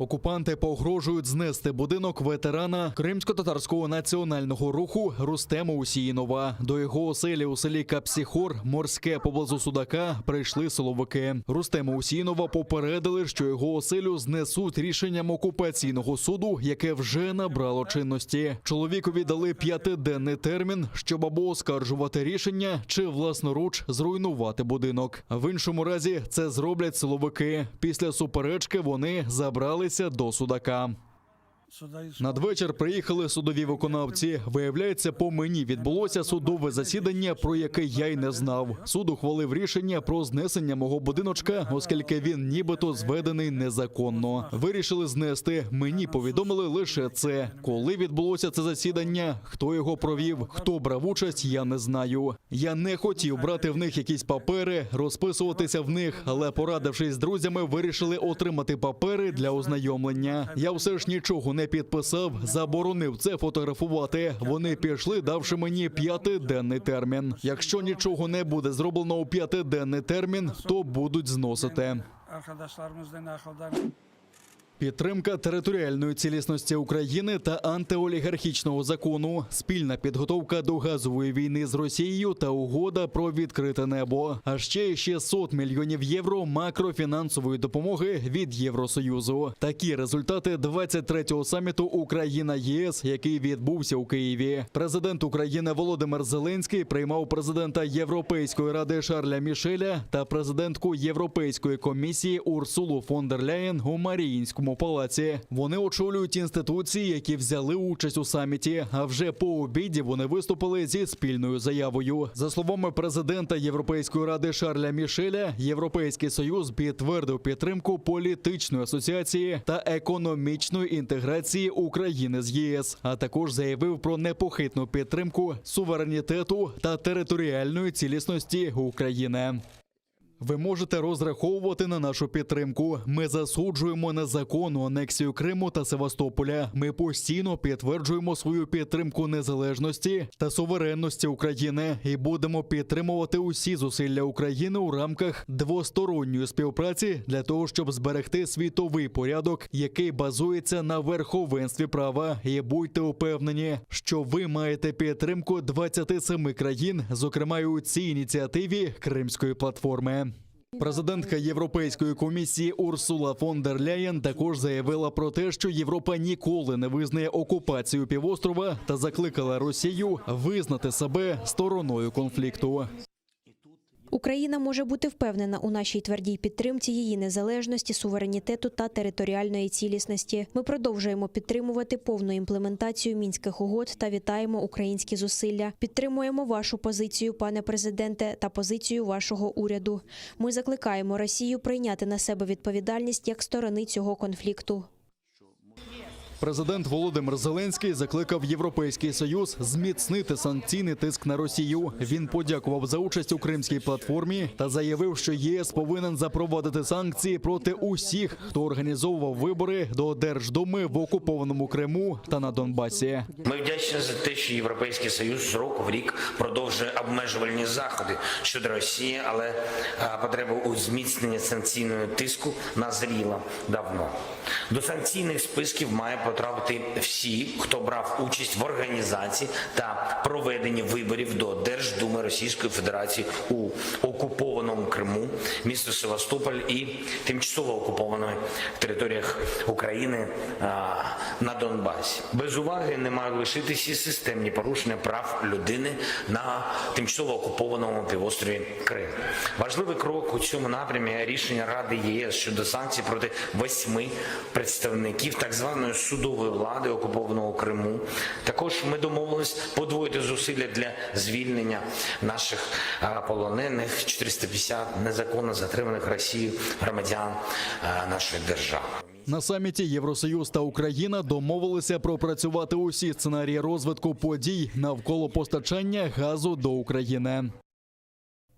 Окупанти погрожують знести будинок ветерана кримськотатарського національного руху Рустема Усіїнова. До його оселі у селі Капсіхор, Морське поблизу Судака, прийшли силовики. Рустема Усіїнова попередили, що його оселю знесуть рішенням окупаційного суду, яке вже набрало чинності. Чоловікові дали п'ятиденний термін, щоб або оскаржувати рішення, чи власноруч зруйнувати будинок. В іншому разі це зроблять силовики. Після суперечки вони забралися до Судака. Надвечір приїхали судові виконавці. Виявляється, по мені відбулося судове засідання, про яке я й не знав. Суд ухвалив рішення про знесення мого будиночка, оскільки він нібито зведений незаконно. Вирішили знести. Мені повідомили лише це. Коли відбулося це засідання, хто його провів, хто брав участь, я не знаю. Я не хотів брати в них якісь папери, розписуватися в них, але порадившись з друзями, вирішили отримати папери для ознайомлення. Я все ж нічого не підписав, заборонив це фотографувати. Вони пішли, давши мені п'ятиденний термін. Якщо нічого не буде зроблено у п'ятиденний термін, то будуть зносити. Підтримка територіальної цілісності України та антиолігархічного закону, спільна підготовка до газової війни з Росією та угода про відкрите небо. А ще 600 мільйонів євро макрофінансової допомоги від Євросоюзу. Такі результати 23-го саміту Україна ЄС, який відбувся у Києві. Президент України Володимир Зеленський приймав президента Європейської ради Шарля Мішеля та президентку Європейської комісії Урсулу фон дер Ляєн у Маріїнському палаці. Вони очолюють інституції, які взяли участь у саміті. А вже по обіді вони виступили зі спільною заявою. За словами президента Європейської ради Шарля Мішеля, Європейський Союз підтвердив підтримку політичної асоціації та економічної інтеграції України з ЄС, а також заявив про непохитну підтримку суверенітету та територіальної цілісності України. Ви можете розраховувати на нашу підтримку. Ми засуджуємо незаконну анексію Криму та Севастополя. Ми постійно підтверджуємо свою підтримку незалежності та суверенності України і будемо підтримувати усі зусилля України у рамках двосторонньої співпраці для того, щоб зберегти світовий порядок, який базується на верховенстві права. І будьте упевнені, що ви маєте підтримку 27 країн, зокрема й у цій ініціативі Кримської платформи. Президентка Європейської комісії Урсула фон дер Ляєн також заявила про те, що Європа ніколи не визнає окупацію півострова та закликала Росію визнати себе стороною конфлікту. Україна може бути впевнена у нашій твердій підтримці її незалежності, суверенітету та територіальної цілісності. Ми продовжуємо підтримувати повну імплементацію мінських угод та вітаємо українські зусилля. Підтримуємо вашу позицію, пане президенте, та позицію вашого уряду. Ми закликаємо Росію прийняти на себе відповідальність як сторони цього конфлікту. Президент Володимир Зеленський закликав Європейський Союз зміцнити санкційний тиск на Росію. Він подякував за участь у Кримській платформі та заявив, що ЄС повинен запровадити санкції проти усіх, хто організовував вибори до Держдуми в окупованому Криму та на Донбасі. Ми вдячні за те, що Європейський Союз з року в рік продовжує обмежувальні заходи щодо Росії, але потреба у зміцненні санкційного тиску назріла давно. До санкційних списків має потрапити всі, хто брав участь в організації та проведенні виборів до Держдуми Російської Федерації у окупованому Криму, місто Севастополь і тимчасово окупованих територіях України на Донбасі. Без уваги не мають лишитися і системні порушення прав людини на тимчасово окупованому півострові Крим. Важливий крок у цьому напрямі рішення Ради ЄС щодо санкцій проти восьми представників так званої судової влади окупованого Криму. Також ми домовились подвоїти зусилля для звільнення наших полонених 450 незаконно затриманих Росією громадян нашої держави. На саміті Євросоюз та Україна домовилися пропрацювати усі сценарії розвитку подій навколо постачання газу до України.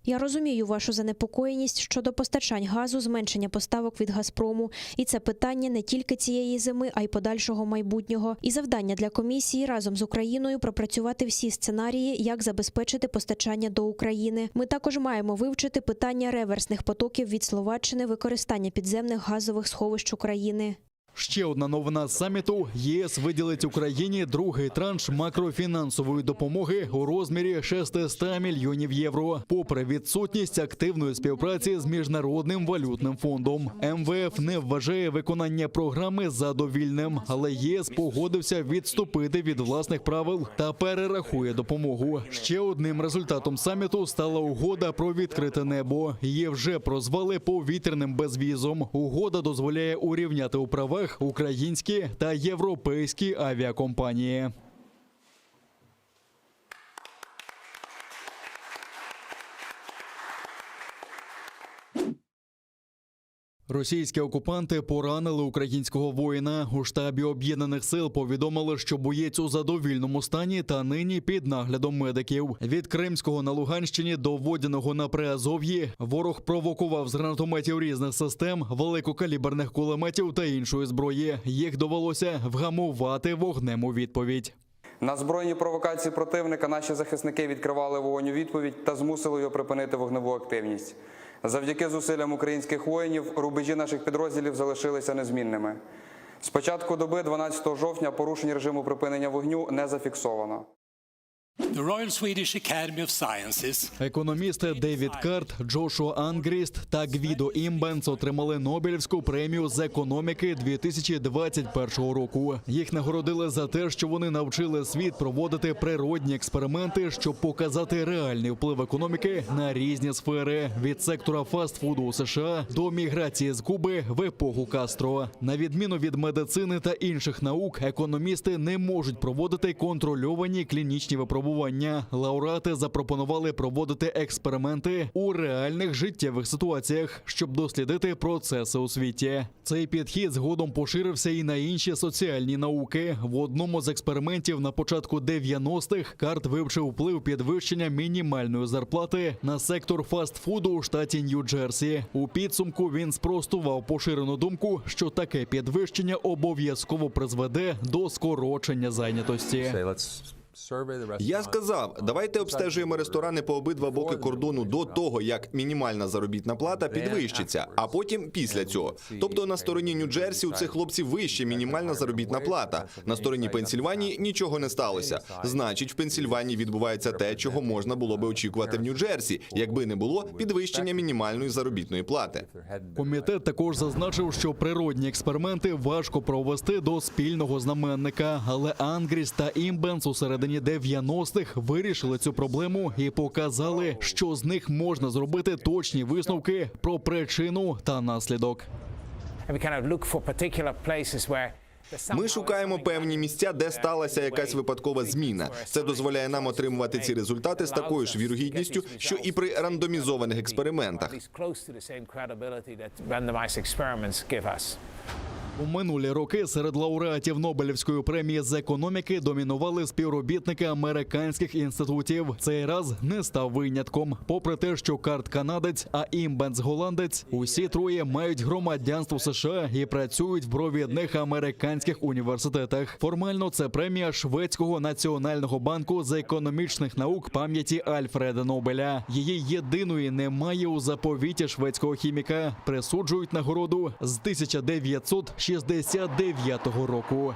Я розумію вашу занепокоєність щодо постачань газу, зменшення поставок від Газпрому. І це питання не тільки цієї зими, а й подальшого майбутнього. І завдання для комісії разом з Україною пропрацювати всі сценарії, як забезпечити постачання до України. Ми також маємо вивчити питання реверсних потоків від Словаччини, використання підземних газових сховищ України. Ще одна новина з саміту: ЄС виділить Україні другий транш макрофінансової допомоги у розмірі 600 мільйонів євро, попри відсутність активної співпраці з міжнародним валютним фондом. МВФ не вважає виконання програми задовільним, але ЄС погодився відступити від власних правил та перерахує допомогу. Ще одним результатом саміту стала угода про відкрите небо. Її вже прозвали повітряним безвізом. Угода дозволяє урівняти у правах українські та європейські авіакомпанії. Російські окупанти поранили українського воїна. У штабі об'єднаних сил повідомили, що боєць у задовільному стані та нині під наглядом медиків. Від Кримського на Луганщині до Водяного на Приазов'ї ворог провокував з гранатометів різних систем, великокаліберних кулеметів та іншої зброї. Їх довелося вгамувати вогнем у відповідь. На збройні провокації противника наші захисники відкривали вогонь у відповідь та змусили його припинити вогневу активність. Завдяки зусиллям українських воїнів рубежі наших підрозділів залишилися незмінними. З початку доби 12 жовтня порушень режиму припинення вогню не зафіксовано. The Royal Swedish Academy of Sciences Економісти Девід Карт, Джошуа Ангріст та Гвідо Імбенс отримали Нобелівську премію з економіки 2021 року. Їх нагородили за те, що вони навчили світ проводити природні експерименти, щоб показати реальний вплив економіки на різні сфери від сектора фастфуду у США до міграції з Куби в епоху Кастро. На відміну від медицини та інших наук, економісти не можуть проводити контрольовані клінічні випробування. випробування. Лауреати запропонували проводити експерименти у реальних життєвих ситуаціях, щоб дослідити процеси у світі. Цей підхід згодом поширився і на інші соціальні науки. В одному з експериментів на початку 90-х Карт вивчив вплив підвищення мінімальної зарплати на сектор фастфуду у штаті Нью-Джерсі. У підсумку він спростував поширену думку, що таке підвищення обов'язково призведе до скорочення зайнятості. Я сказав, давайте обстежуємо ресторани по обидва боки кордону до того, як мінімальна заробітна плата підвищиться, а потім після цього. Тобто на стороні Нью-Джерсі у цих хлопців вище мінімальна заробітна плата. На стороні Пенсільванії нічого не сталося. Значить, в Пенсільванії відбувається те, чого можна було би очікувати в Нью-Джерсі, якби не було підвищення мінімальної заробітної плати. Комітет також зазначив, що природні експерименти важко провести до спільного знаменника, але Ангріс та Імбенс у середині 90-х вирішили цю проблему і показали, що з них можна зробити точні висновки про причину та наслідок. Ми шукаємо певні місця, де сталася якась випадкова зміна. Це дозволяє нам отримувати ці результати з такою ж вірогідністю, що і при рандомізованих експериментах. У минулі роки серед лауреатів Нобелівської премії з економіки домінували співробітники американських інститутів. Цей раз не став винятком. Попри те, що Карт канадець, а Імбенс голландець, усі троє мають громадянство США і працюють в провідних американських університетах. Формально це премія шведського національного банку з економічних наук пам'яті Альфреда Нобеля. Її єдиної немає у заповіті шведського хіміка. Присуджують нагороду з 1969 року.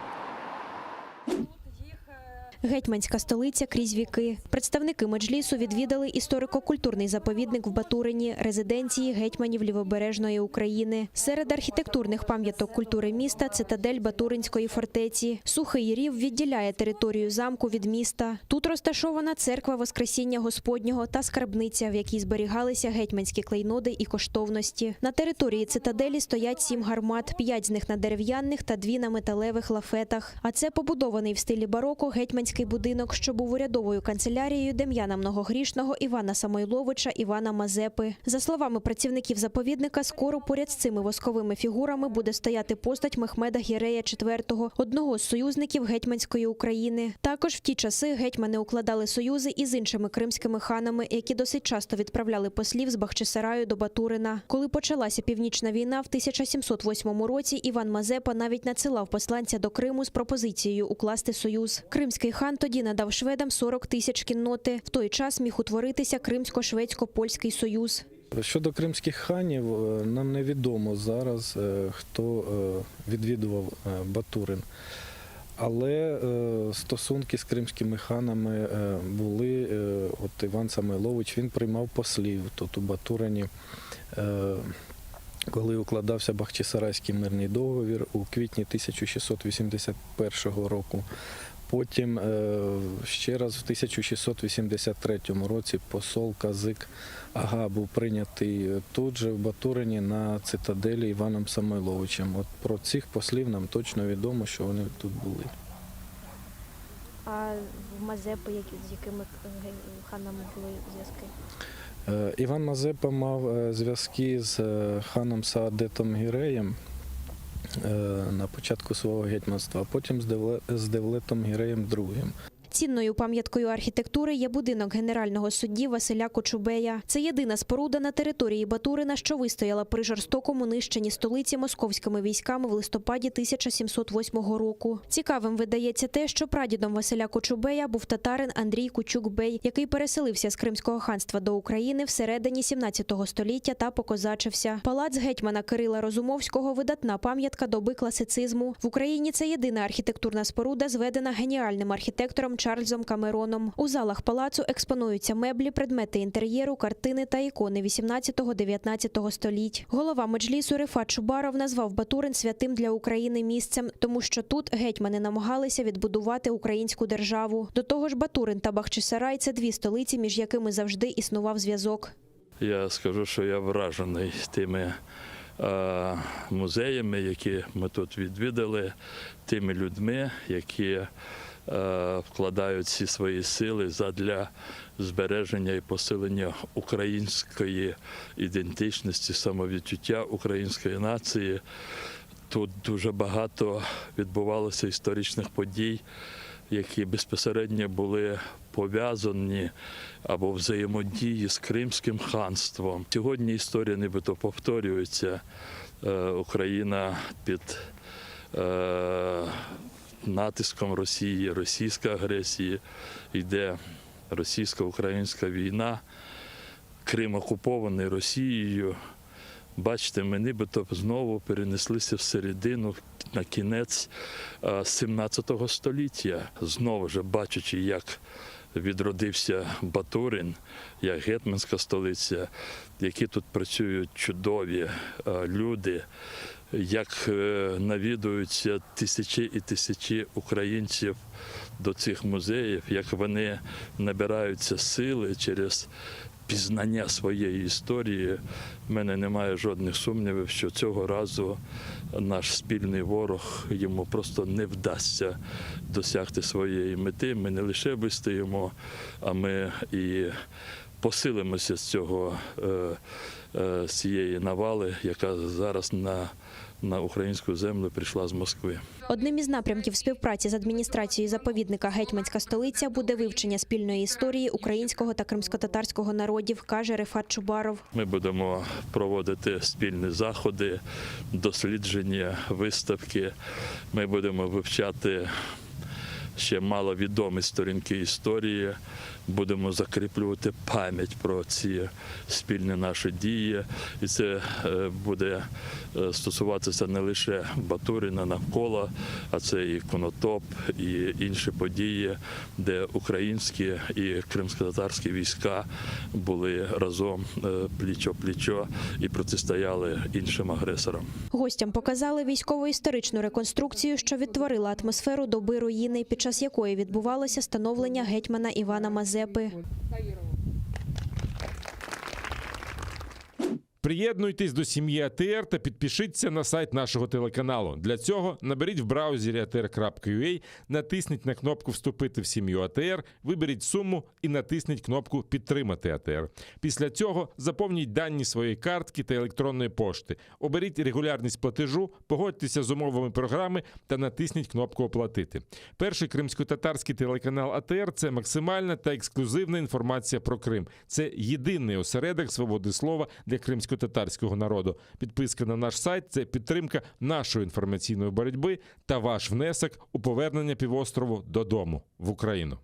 Гетьманська столиця крізь віки. Представники Меджлісу відвідали історико-культурний заповідник в Батурині, резиденції гетьманів Лівобережної України. Серед архітектурних пам'яток культури міста – цитадель Батуринської фортеці. Сухий рів відділяє територію замку від міста. Тут розташована церква Воскресіння Господнього та скарбниця, в якій зберігалися гетьманські клейноди і коштовності. На території цитаделі стоять сім гармат, п'ять з них на дерев'яних та дві на металевих лафетах. А це побудований в стилі бароко гетьманський будинок, що був урядовою канцелярією Дем'яна Многогрішного, Івана Самойловича, Івана Мазепи. За словами працівників заповідника, скоро поряд з цими восковими фігурами буде стояти постать Мехмеда Гірея IV, одного з союзників гетьманської України. Також в ті часи гетьмани укладали союзи із іншими кримськими ханами, які досить часто відправляли послів з Бахчисараю до Батурина. Коли почалася північна війна в 1708 році, Іван Мазепа навіть надсилав посланця до Криму з пропозицією укласти союз. Кримський хан тоді надав шведам 40 тисяч кінноти. В той час міг утворитися Кримсько-шведсько-польський союз. Щодо кримських ханів, е, нам невідомо зараз, е, хто е, відвідував е, Батурин. Але е, стосунки з кримськими ханами е, були. Е, От Іван Самойлович він приймав послів тут у Батурині, е, коли укладався Бахчисарайський мирний договір у квітні 1681 року. Потім е, ще раз в 1683 році посол Казик Ага був прийнятий тут же в Батурині на цитаделі Іваном Самойловичем. От про цих послів нам точно відомо, що вони тут були. А в Мазепи, з якими ханами були зв'язки? Е, Іван Мазепа мав е, зв'язки з е, ханом Саадетом Гіреєм е, на початку свого гетьманства, а потім з Девле- з Девлетом Гіреєм II. Цінною пам'яткою архітектури є будинок генерального судді Василя Кочубея. Це єдина споруда на території Батурина, що вистояла при жорстокому нищенні столиці московськими військами в листопаді 1708 року. Цікавим видається те, що прадідом Василя Кочубея був татарин Андрій Кучук-Бей, який переселився з Кримського ханства до України всередині 17 століття та покозачився. Палац гетьмана Кирила Розумовського – видатна пам'ятка доби класицизму. В Україні це єдина архітектурна споруда, зведена геніальним архітектором Чарльзом Камероном. У залах палацу експонуються меблі, предмети інтер'єру, картини та ікони 18-19 століть. Голова меджлісу Рифат Чубаров назвав Батурин святим для України місцем, тому що тут гетьмани намагалися відбудувати українську державу. До того ж, Батурин та Бахчисарай – це дві столиці, між якими завжди існував зв'язок. Я скажу, що я вражений тими е, музеями, які ми тут відвідали, тими людьми, які е,. вкладають всі свої сили задля збереження і посилення української ідентичності, самовідчуття української нації. Тут дуже багато відбувалося історичних подій, які безпосередньо були пов'язані або взаємодії з Кримським ханством. Сьогодні історія нібито повторюється. Е, Україна під е, натиском Росії, російської агресії, йде російсько-українська війна, Крим окупований Росією. Бачите, ми нібито знову перенеслися в середину, на кінець е, 17 століття. Знову ж бачачи, як відродився Батурин, як гетьманська столиця, які тут працюють чудові е, люди, як е, навідуються тисячі і тисячі українців до цих музеїв, як вони набираються сили через пізнання своєї історії. В мене немає жодних сумнівів, що цього разу наш спільний ворог йому просто не вдасться досягти своєї мети. Ми не лише вистоїмо, а ми і посилимося з цього е, е, з цієї навали, яка зараз на, на українську землю прийшла з Москви. Одним із напрямків співпраці з адміністрацією заповідника Гетьманська столиця буде вивчення спільної історії українського та кримськотатарського народів, каже Рефат Чубаров. Ми будемо проводити спільні заходи, дослідження, виставки. Ми будемо вивчати ще маловідомі сторінки історії. Будемо закріплювати пам'ять про ці спільні наші дії. І це е, буде е, стосуватися не лише Батурина навколо, а це і Конотоп, і інші події, де українські і кримськотатарські війська були разом пліч-о-плічо і протистояли іншим агресорам. Гостям показали військово-історичну реконструкцію, що відтворила атмосферу доби руїни, під час якої відбувалося становлення гетьмана Івана Мазепи. Приєднуйтесь до сім'ї АТР та підпишіться на сайт нашого телеканалу. Для цього наберіть в браузері atr.ua, натисніть на кнопку Вступити в сім'ю АТР, виберіть суму і натисніть кнопку Підтримати АТР. Після цього заповніть дані своєї картки та електронної пошти. Оберіть регулярність платежу, погодьтеся з умовами програми та натисніть кнопку Оплатити. Перший кримськотатарський телеканал АТР це максимальна та ексклюзивна інформація про Крим. Це єдиний осередок свободи слова для кримськотатарського народу. Підписка на наш сайт це підтримка нашої інформаційної боротьби та ваш внесок у повернення півострову додому в Україну.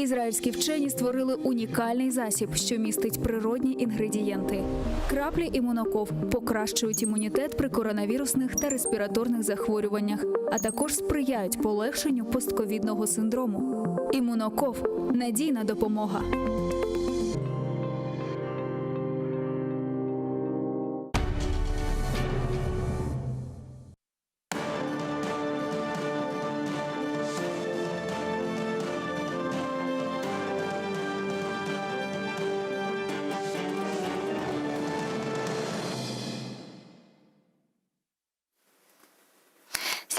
Ізраїльські вчені створили унікальний засіб, що містить природні інгредієнти. Краплі імуноков покращують імунітет при коронавірусних та респіраторних захворюваннях, а також сприяють полегшенню постковідного синдрому. Імуноков надійна допомога.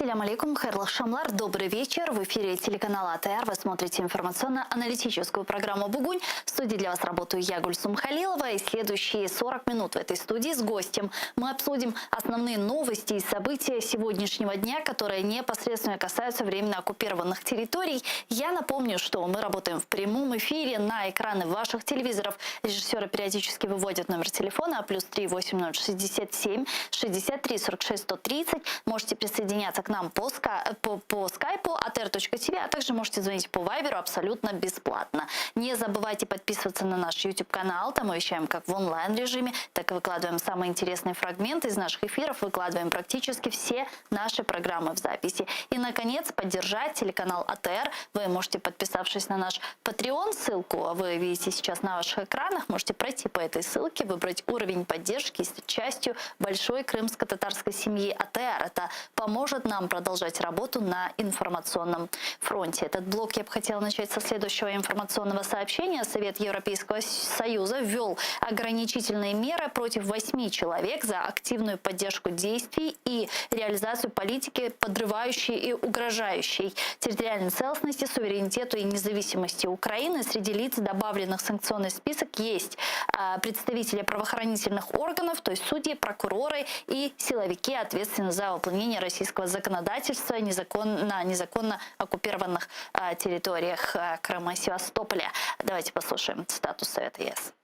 Селям алейкум, Хайырлы aqşamlar. Добрый вечер. В эфире телеканала АТР вы смотрите информационно-аналитическую программу «Бугунь». В студии для вас работаю я, Гульсум Халилова. И следующие 40 минут в этой студии с гостем мы обсудим основные новости и события сегодняшнего дня, которые непосредственно касаются временно оккупированных территорий. Я напомню, что мы работаем в прямом эфире на экраны ваших телевизоров. Режиссеры периодически выводят номер телефона плюс 3 8067 63 46 130. Можете присоединяться к нам по, ска- по, по скайпу atr.tv, а также можете звонить по вайберу абсолютно бесплатно. Не забывайте подписываться на наш YouTube-канал, там мы вещаем как в онлайн-режиме, так и выкладываем самые интересные фрагменты из наших эфиров, выкладываем практически все наши программы в записи. И, наконец, поддержать телеканал АТР вы можете, подписавшись на наш Patreon, ссылку вы видите сейчас на ваших экранах, можете пройти по этой ссылке, выбрать уровень поддержки и стать частью большой крымско-татарской семьи АТР. Это поможет нам. нам продолжать работу на информационном фронте. Этот блок я бы хотела начать со следующего информационного сообщения. Совет Европейского Союза ввел ограничительные меры против восьми человек за активную поддержку действий и реализацию политики, подрывающей и угрожающей территориальной целостности, суверенитету и независимости Украины. Среди лиц, добавленных в санкционный список, есть а, представители правоохранительных органов, то есть судьи, прокуроры и силовики, ответственные за выполнение российского законодательства незакон, на незаконно оккупированных а, территориях а, Крыма и Севастополя. Давайте послушаем цитату Совета ЕС.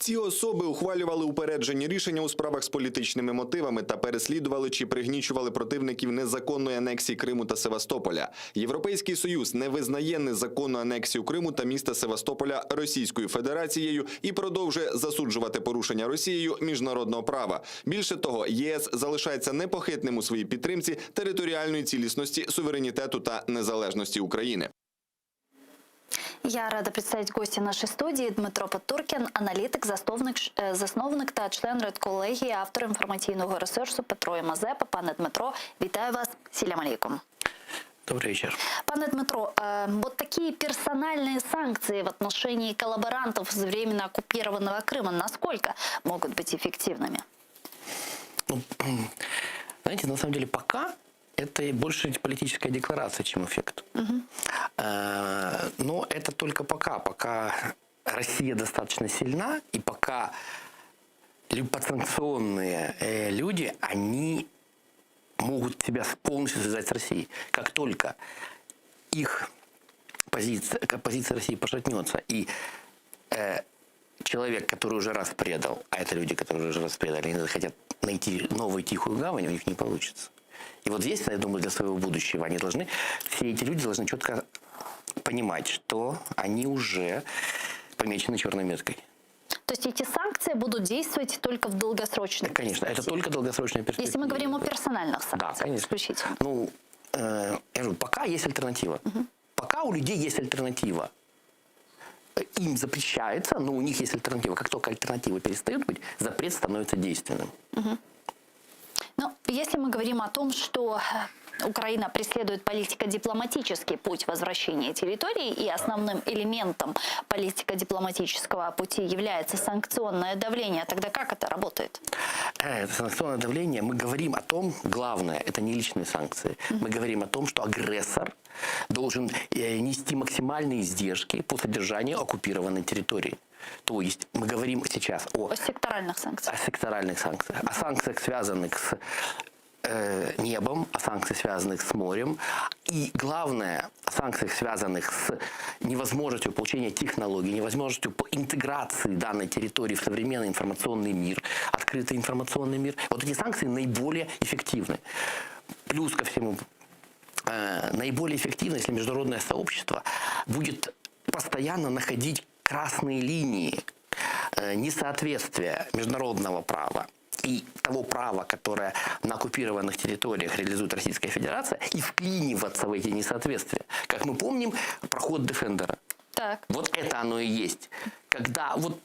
Ці особи ухвалювали упереджені рішення у справах з політичними мотивами та переслідували чи пригнічували противників незаконної анексії Криму та Севастополя. Європейський союз не визнає незаконну анексію Криму та міста Севастополя Російською Федерацією і продовжує засуджувати порушення Росією міжнародного права. Більше того, ЄС залишається непохитним у своїй підтримці територіальної цілісності, суверенітету та незалежності України. Я рада представить гостя нашей студии Дмитро Подтуркін, аналітик, засновник, е, засновник та член редколегії, автор інформаційного ресурсу Петро і Мазепа. Пане Дмитро, вітаю вас. Селям алейкум. Добрый вечер. Пане Дмитро, э, вот такие персональные санкции в отношении коллаборантов из временно оккупированного Крыма, насколько могут быть эффективными? Ну, знаете, на самом деле пока это больше политическая декларация, чем эффект. Угу. Но это только пока, пока Россия достаточно сильна, и пока подсанкционные э, люди, они могут себя полностью связать с Россией. Как только их позиция, позиция России пошатнется, и э, человек, который уже раз предал, а это люди, которые уже раз предали, они захотят найти новую тихую гавань, у них не получится. И вот здесь, я думаю, для своего будущего они должны, все эти люди должны четко понимать, что они уже помечены черной меткой. То есть эти санкции будут действовать только в долгосрочной Конечно, это только долгосрочная перспектива. Если мы говорим о персональных санкциях, да, конечно. исключительно. Ну, э, я говорю, пока есть альтернатива. Угу. Пока у людей есть альтернатива. Им запрещается, но у них есть альтернатива. Как только альтернатива перестает быть, запрет становится действенным. Угу. Ну, если мы говорим о том, что Украина преследует политико-дипломатический путь возвращения территории, и основным элементом политико-дипломатического пути является санкционное давление, тогда как это работает? Э, санкционное давление, мы говорим о том, главное, это не личные санкции, мы говорим о том, что агрессор должен э, нести максимальные издержки по содержанию оккупированной территории. То есть мы говорим сейчас о, о секторальных санкциях. О секторальных санкциях, о санкциях, связанных с э, небом, о санкциях, связанных с морем. И главное, о санкциях, связанных с невозможностью получения технологий, невозможностью интеграции данной территории в современный информационный мир, открытый информационный мир. Вот эти санкции наиболее эффективны. Плюс ко всему, э, наиболее эффективно, если международное сообщество будет постоянно находить красные линии э, несоответствия международного права и того права, которое на оккупированных территориях реализует Российская Федерация, и вклиниваться в эти несоответствия. Как мы помним, проход Дефендера. Так. Вот это оно и есть. Когда вот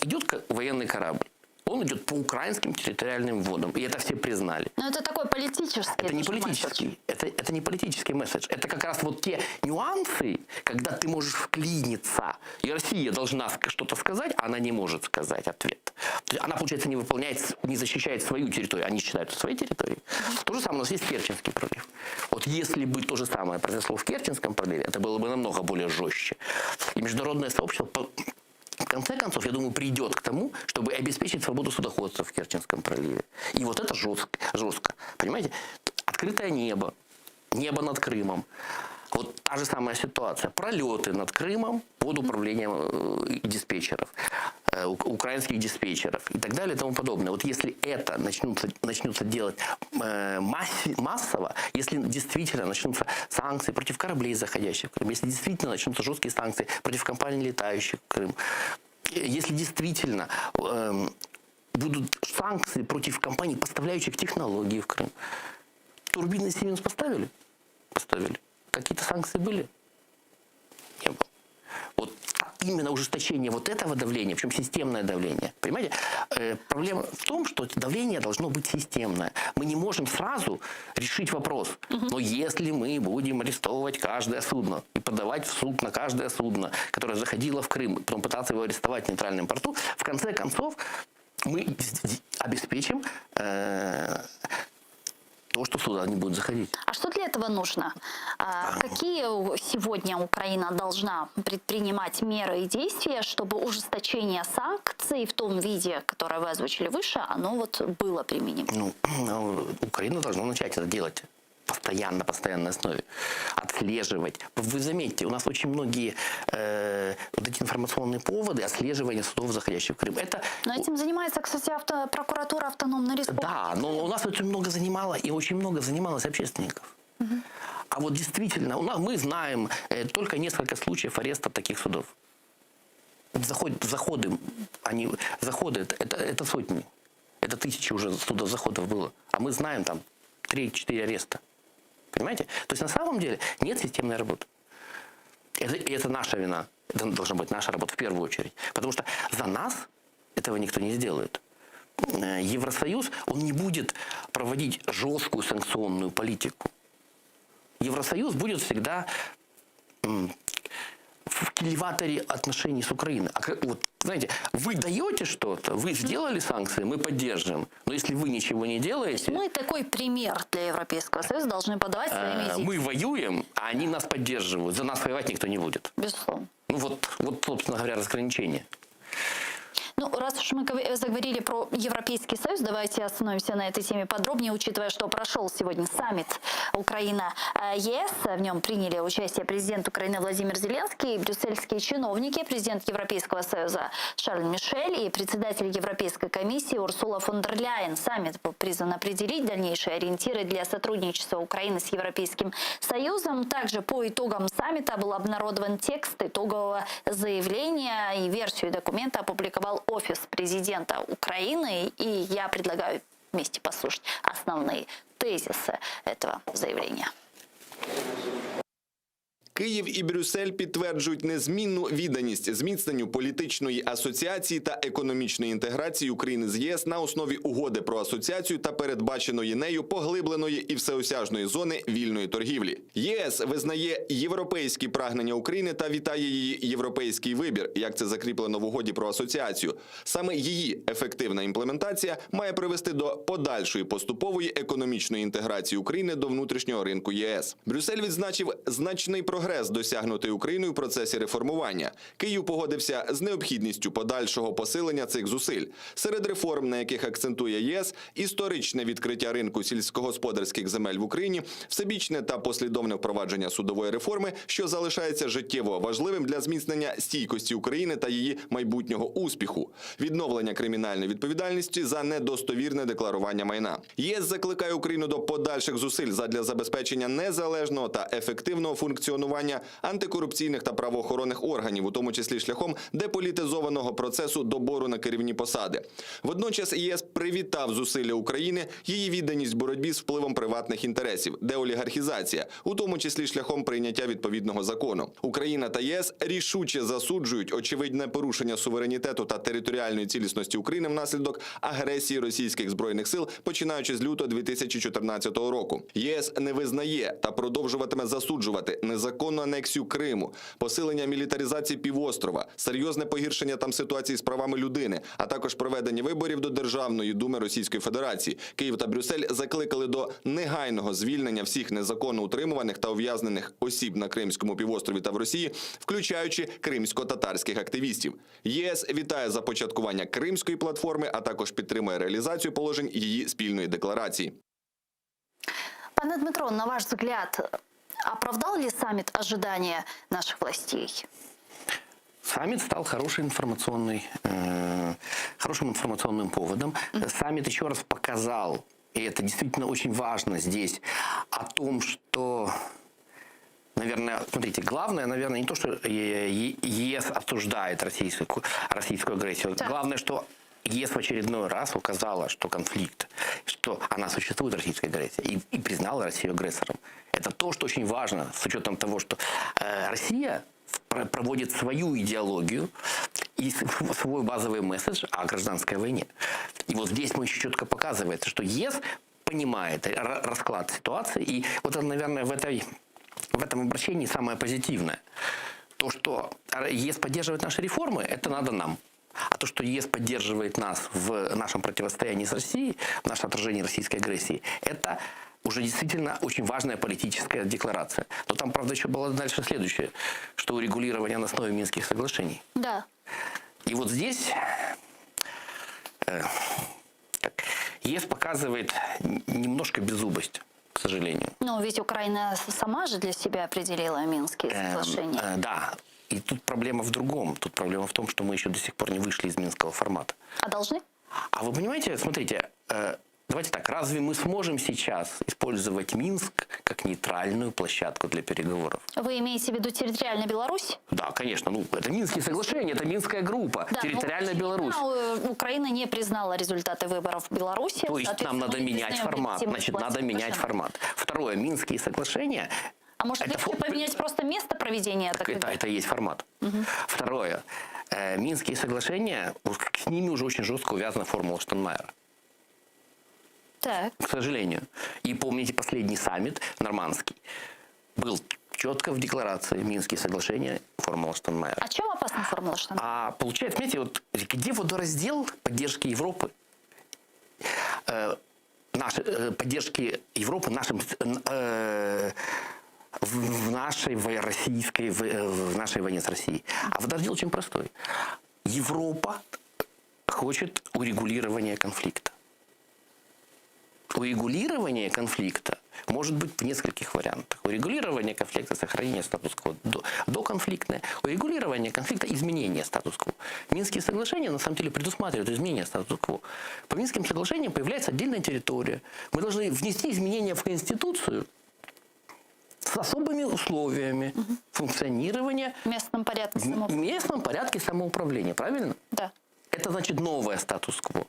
идет военный корабль, он идет по украинским территориальным водам. И это все признали. Но это такой политический Это не политический. Это, это не политический месседж. Это как раз вот те нюансы, когда ты можешь вклиниться. И Россия должна что-то сказать, а она не может сказать ответ. То есть она, получается, не выполняет, не защищает свою территорию. Они считают своей территорией. То же самое у нас есть Керченский пролив. Вот если бы то же самое произошло в Керченском проливе, это было бы намного более жестче. И международное сообщество в конце концов, я думаю, придет к тому, чтобы обеспечить свободу судоходства в Керченском проливе. И вот это жестко, жестко. Понимаете? Открытое небо, небо над Крымом. Вот та же самая ситуация. Пролеты над Крымом под управлением э, диспетчеров, э, украинских диспетчеров и так далее и тому подобное. Вот если это начнутся, начнутся делать э, массово, если действительно начнутся санкции против кораблей, заходящих в Крым, если действительно начнутся жесткие санкции против компаний, летающих в Крым, если действительно э, будут санкции против компаний, поставляющих технологии в Крым. Турбины Siemens поставили? Поставили. Какие-то санкции были? Не было. Вот именно ужесточение вот этого давления, причем системное давление. Понимаете, э, проблема в том, что давление должно быть системное. Мы не можем сразу решить вопрос. Но если мы будем арестовывать каждое судно и подавать в суд на каждое судно, которое заходило в Крым, и потом пытаться его арестовать в нейтральном порту, в конце концов мы обеспечим э, то, что сюда не будут заходить. А что для этого нужно? А, какие сегодня Украина должна предпринимать меры и действия, чтобы ужесточение санкций в том виде, которое вы озвучили выше, оно вот было применимо? Ну, Украина должна начать это делать постоянно, на постоянной основе, отслеживать. Вы заметьте, у нас очень многие э, вот эти информационные поводы отслеживания судов, заходящих в Крым. Это Но этим занимается, кстати, авто, прокуратура Автономной Республики. Да, но у нас очень много занимало и очень много занималось общественников. Угу. А вот действительно, у нас, мы знаем э, только несколько случаев ареста таких судов. Заход, заходы, они, заходы, это, это сотни. Это тысячи уже судов заходов было. А мы знаем там 3-4 ареста. Понимаете? То есть на самом деле нет системной работы. Это, это наша вина. Это должна быть наша работа в первую очередь. Потому что за нас этого никто не сделает. Э, Евросоюз, он не будет проводить жесткую санкционную политику. Евросоюз будет всегда в кильваторе отношений с Украиной. А, вот, знаете, вы даете что-то, вы сделали санкции, мы поддержим. Но если вы ничего не делаете... Мы такой пример для Европейского Союза должны подавать своими э, Мы воюем, а они нас поддерживают. За нас воевать никто не будет. Безусловно. Ну вот, вот собственно говоря, разграничение. Ну, раз уж мы заговорили про Европейский Союз, давайте остановимся на этой теме подробнее, учитывая, что прошел сегодня саммит Украина-ЕС. В нем приняли участие президент Украины Владимир Зеленский, брюссельские чиновники, президент Европейского Союза Шарль Мишель и председатель Европейской комиссии Урсула фон дер Ляйен. Саммит был призван определить дальнейшие ориентиры для сотрудничества Украины с Европейским Союзом. Также по итогам саммита был обнародован текст итогового заявления и версию документа опубликовал Офис президента Украины. И я предлагаю вместе послушать основные тезисы этого заявления. Київ і Брюссель підтверджують незмінну відданість зміцненню політичної асоціації та економічної інтеграції України з ЄС на основі угоди про асоціацію та передбаченої нею поглибленої і всеосяжної зони вільної торгівлі. ЄС визнає європейські прагнення України та вітає її європейський вибір, як це закріплено в угоді про асоціацію. Саме її ефективна імплементація має привести до подальшої поступової економічної інтеграції України до внутрішнього ринку ЄС. Брюссель відзначив значний прогрес, досягнутий Україною в процесі реформування. Київ погодився з необхідністю подальшого посилення цих зусиль. Серед реформ, на яких акцентує ЄС, історичне відкриття ринку сільськогосподарських земель в Україні, всебічне та послідовне впровадження судової реформи, що залишається життєво важливим для зміцнення стійкості України та її майбутнього успіху, відновлення кримінальної відповідальності за недостовірне декларування майна. ЄС закликає Україну до подальших зусиль задля забезпечення незалежного та ефективного функціонування антикорупційних та правоохоронних органів, у тому числі шляхом деполітизованого процесу добору на керівні посади. Водночас ЄС привітав зусилля України, її відданість боротьбі з впливом приватних інтересів, деолігархізація, у тому числі шляхом прийняття відповідного закону. Україна та ЄС рішуче засуджують очевидне порушення суверенітету та територіальної цілісності України внаслідок агресії російських збройних сил, починаючи з лютого 2014 року. ЄС не визнає та продовжуватиме засуджувати незаконну анексію Криму, посилення мілітаризації півострова, серйозне погіршення там ситуації з правами людини, а також проведення виборів до Державної думи Російської Федерації. Київ та Брюссель закликали до негайного звільнення всіх незаконно утримуваних та ув'язнених осіб на Кримському півострові та в Росії, включаючи кримсько-татарських активістів. ЄС вітає започаткування Кримської платформи, а також підтримує реалізацію положень її спільної декларації. Пане Дмитро, на ваш взгляд, оправдал ли саммит ожидания наших властей? Саммит стал хорошей информационной, э, хорошим информационным поводом. Саммит еще раз показал, и это действительно очень важно здесь, о том, что, наверное, смотрите, главное, наверное, не то, что ЕС осуждает российскую, российскую агрессию. Главное, что ЕС в очередной раз указала, что конфликт, что она существует, российская агрессия, и, и признала Россию агрессором. Это то, что очень важно, с учетом того, что э, Россия в проводит свою идеологию и свой базовый месседж о гражданской войне. И вот здесь мы еще четко показывается, что ЕС понимает расклад ситуации. И вот это, наверное, в, этой, в этом обращении самое позитивное. То, что ЕС поддерживает наши реформы, это надо нам. А то, что ЕС поддерживает нас в нашем противостоянии с Россией, в нашем отражении российской агрессии, это уже действительно очень важная политическая декларация. Но там, правда, еще было дальше следующее, что урегулирование на основе Минских соглашений. Да. И вот здесь э, так, ЕС показывает немножко беззубость, к сожалению. Но ведь Украина сама же для себя определила Минские Эм, соглашения. э, да. И тут проблема в другом. Тут проблема в том, что мы еще до сих пор не вышли из Минского формата. А должны? А вы понимаете, смотрите, э, давайте так, разве мы сможем сейчас использовать Минск как нейтральную площадку для переговоров? Вы имеете в виду территориально Беларусь? Да, конечно, ну это Минские соглашения, это Минская группа, Да, но, территориальная очевидно, Беларусь. э, Украина не признала результаты выборов в Беларуси. То есть нам соответственно, надо мы не менять признаем формат. легитимность Значит, власти надо менять Лукашенко. формат. Второе, Минские соглашения. А может, это легче фо- поменять просто место проведения? Так таких это, это и есть формат. Второе, э, Минские соглашения, вот с ними уже очень жестко увязана формула Штайнмайера. Так. К сожалению. И помните, последний саммит нормандский был четко в декларации Минские соглашения, формула Штайнмайера. А чем опасна формула Штайнмайера? А получается, понимаете, вот где водораздел поддержки Европы? Э, нашей, э, поддержки Европы нашим, э, в, в нашей во- российской, в, э, в нашей войне с Россией. А водораздел очень простой. Европа хочет урегулирования конфликта. Урегулирование конфликта может быть в нескольких вариантах. Урегулирование конфликта, сохранение статус-кво до, доконфликтное. Урегулирование конфликта, изменение статус-кво. Минские соглашения на самом деле предусматривают изменение статус-кво. По Минским соглашениям появляется отдельная территория. Мы должны внести изменения в Конституцию с особыми условиями функционирования В местном порядке в самоуправления. местном порядке самоуправления. Правильно? Да. Это значит новое статус-кво.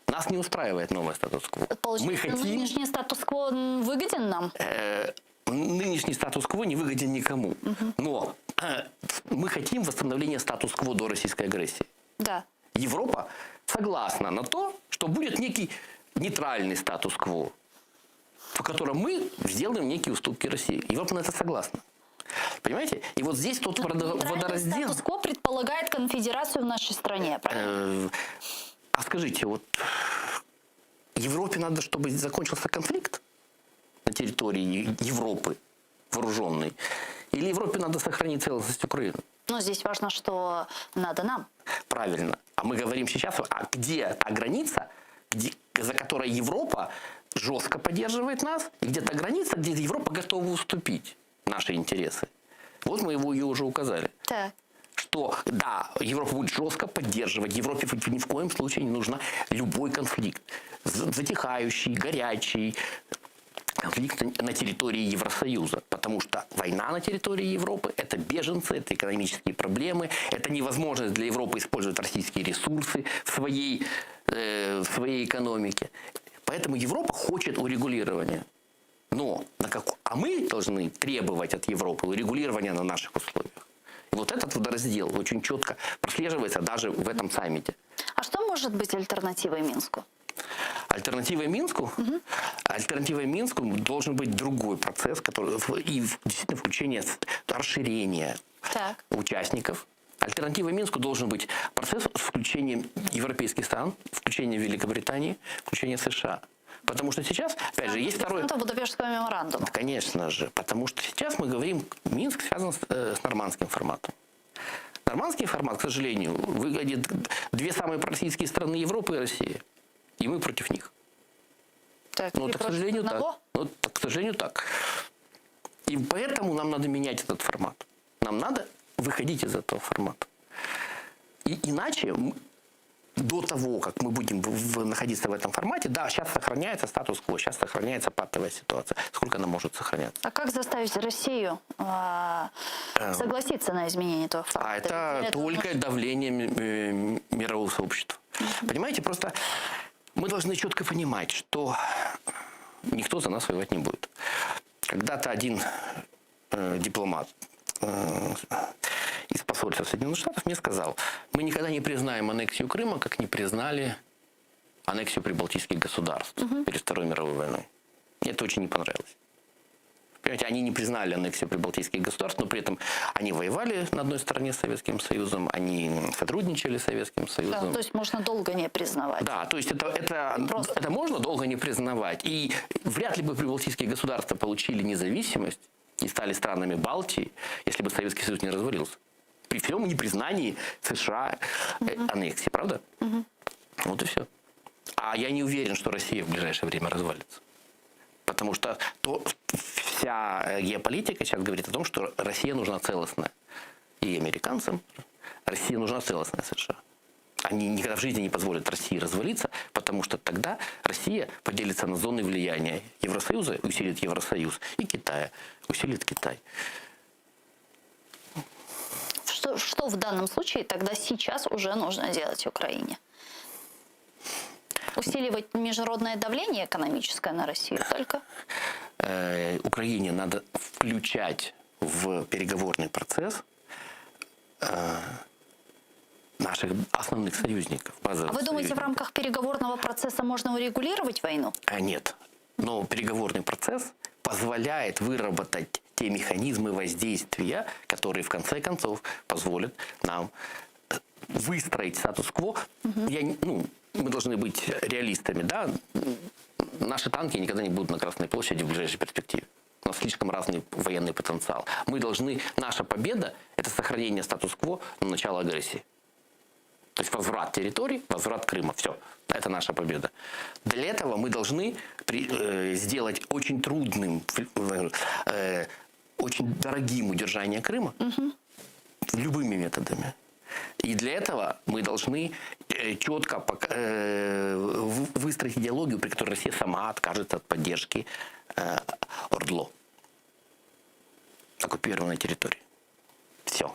Нас не устраивает новое статус-кво. Получается, Мы хотим нынешний статус-кво м, выгоден нам? э, нынешний статус-кво не выгоден никому. Но э, мы хотим восстановления статус-кво до российской агрессии. Да. Европа согласна на то, что будет некий нейтральный статус-кво, в котором мы сделаем некие уступки России. Европа на это согласна. Понимаете? И вот здесь тот водо- Нейтральный водораздел... статус-кво предполагает конфедерацию в нашей стране, правильно? Э, А скажите, вот Европе надо, чтобы закончился конфликт на территории Европы вооруженный? Или Европе надо сохранить целостность Украины? Но здесь важно, что надо нам. Правильно. А мы говорим сейчас, а где та граница, где, за которой Европа жестко поддерживает нас, и где та граница, где Европа готова уступить наши интересы. Вот мы его ее уже указали. Так. Что, да, Европа будет жестко поддерживать, Европе ни в коем случае не нужно любой конфликт. Затихающий, горячий, конфликт на территории Евросоюза. Потому что война на территории Европы – это беженцы, это экономические проблемы, это невозможность для Европы использовать российские ресурсы в своей, э, в своей экономике. Поэтому Европа хочет урегулирования. Но на как... А мы должны требовать от Европы урегулирования на наших условиях. И вот этот водораздел очень четко прослеживается даже в этом саммите. А что может быть альтернативой Минску? Альтернативой Минску? Альтернативой Минску должен быть другой процесс, который и действительно включение, расширение Так. участников. Альтернативой Минску должен быть процесс с включением европейских стран, включением Великобритании, включением США. Потому что сейчас, опять же, есть второй... Это Будапештского меморандума. Конечно же, потому что сейчас мы говорим, Минск связан с, э, с нормандским форматом. Нормандский формат, к сожалению, выглядит две самые пророссийские страны Европы и России. И мы против них. Так, Ну, и так, к против сожалению, так. одного? Ну, так, к сожалению, так. И поэтому нам надо менять этот формат. Нам надо выходить из этого формата. И иначе до того, как мы будем в- в- находиться в этом формате, да, сейчас сохраняется статус-кво, сейчас сохраняется патовая ситуация. Сколько она может сохраняться? А как заставить Россию а, Эм. согласиться на изменение этого формата? А это Ведь для этого только давление э, мирового сообщества. Понимаете, просто мы должны четко понимать, что никто за нас воевать не будет. Когда-то один э, дипломат э, посольства Соединенных Штатов мне сказал, мы никогда не признаем аннексию Крыма, как не признали аннексию прибалтийских государств перед Второй мировой войной. Мне это очень не понравилось. Понимаете, они не признали аннексию прибалтийских государств, но при этом они воевали на одной стороне с Советским Союзом, они сотрудничали с Советским Да, Союзом. то есть можно долго не признавать. Да, то есть это, это, это можно долго не признавать. И вряд ли бы прибалтийские государства получили независимость и стали странами Балтии, если бы Советский Союз не развалился. При всем непризнании США э, аннексии, правда? Вот и все. А я не уверен, что Россия в ближайшее время развалится. Потому что то, вся э, геополитика сейчас говорит о том, что Россия нужна целостная. И американцам Россия нужна целостная США. Они никогда в жизни не позволят России развалиться, потому что тогда Россия поделится на зоны влияния Евросоюза, усилит Евросоюз, и Китая, усилит Китай. Что, что в данном случае тогда сейчас уже нужно делать Украине? Усиливать международное давление экономическое на Россию только? Э, Украине надо включать в переговорный процесс э, наших основных союзников, базовых А вы думаете, в союзников. рамках переговорного процесса можно урегулировать войну? А нет. Но переговорный процесс позволяет выработать те механизмы воздействия, которые в конце концов позволят нам э, выстроить статус-кво. Я не- ну, мы должны быть реалистами, да? Наши танки никогда не будут на Красной площади в ближайшей перспективе. У нас слишком разный военный потенциал. Мы должны... Наша победа – это сохранение статус-кво на начало агрессии. То есть возврат территорий, возврат Крыма. Все. Это наша победа. Для этого мы должны при- э, сделать очень трудным, э, очень дорогим удержание Крыма любыми методами. И для этого мы должны э, четко пока- э, в- выстроить идеологию, при которой Россия сама откажется от поддержки э, ОРДЛО, оккупированной территории. Все.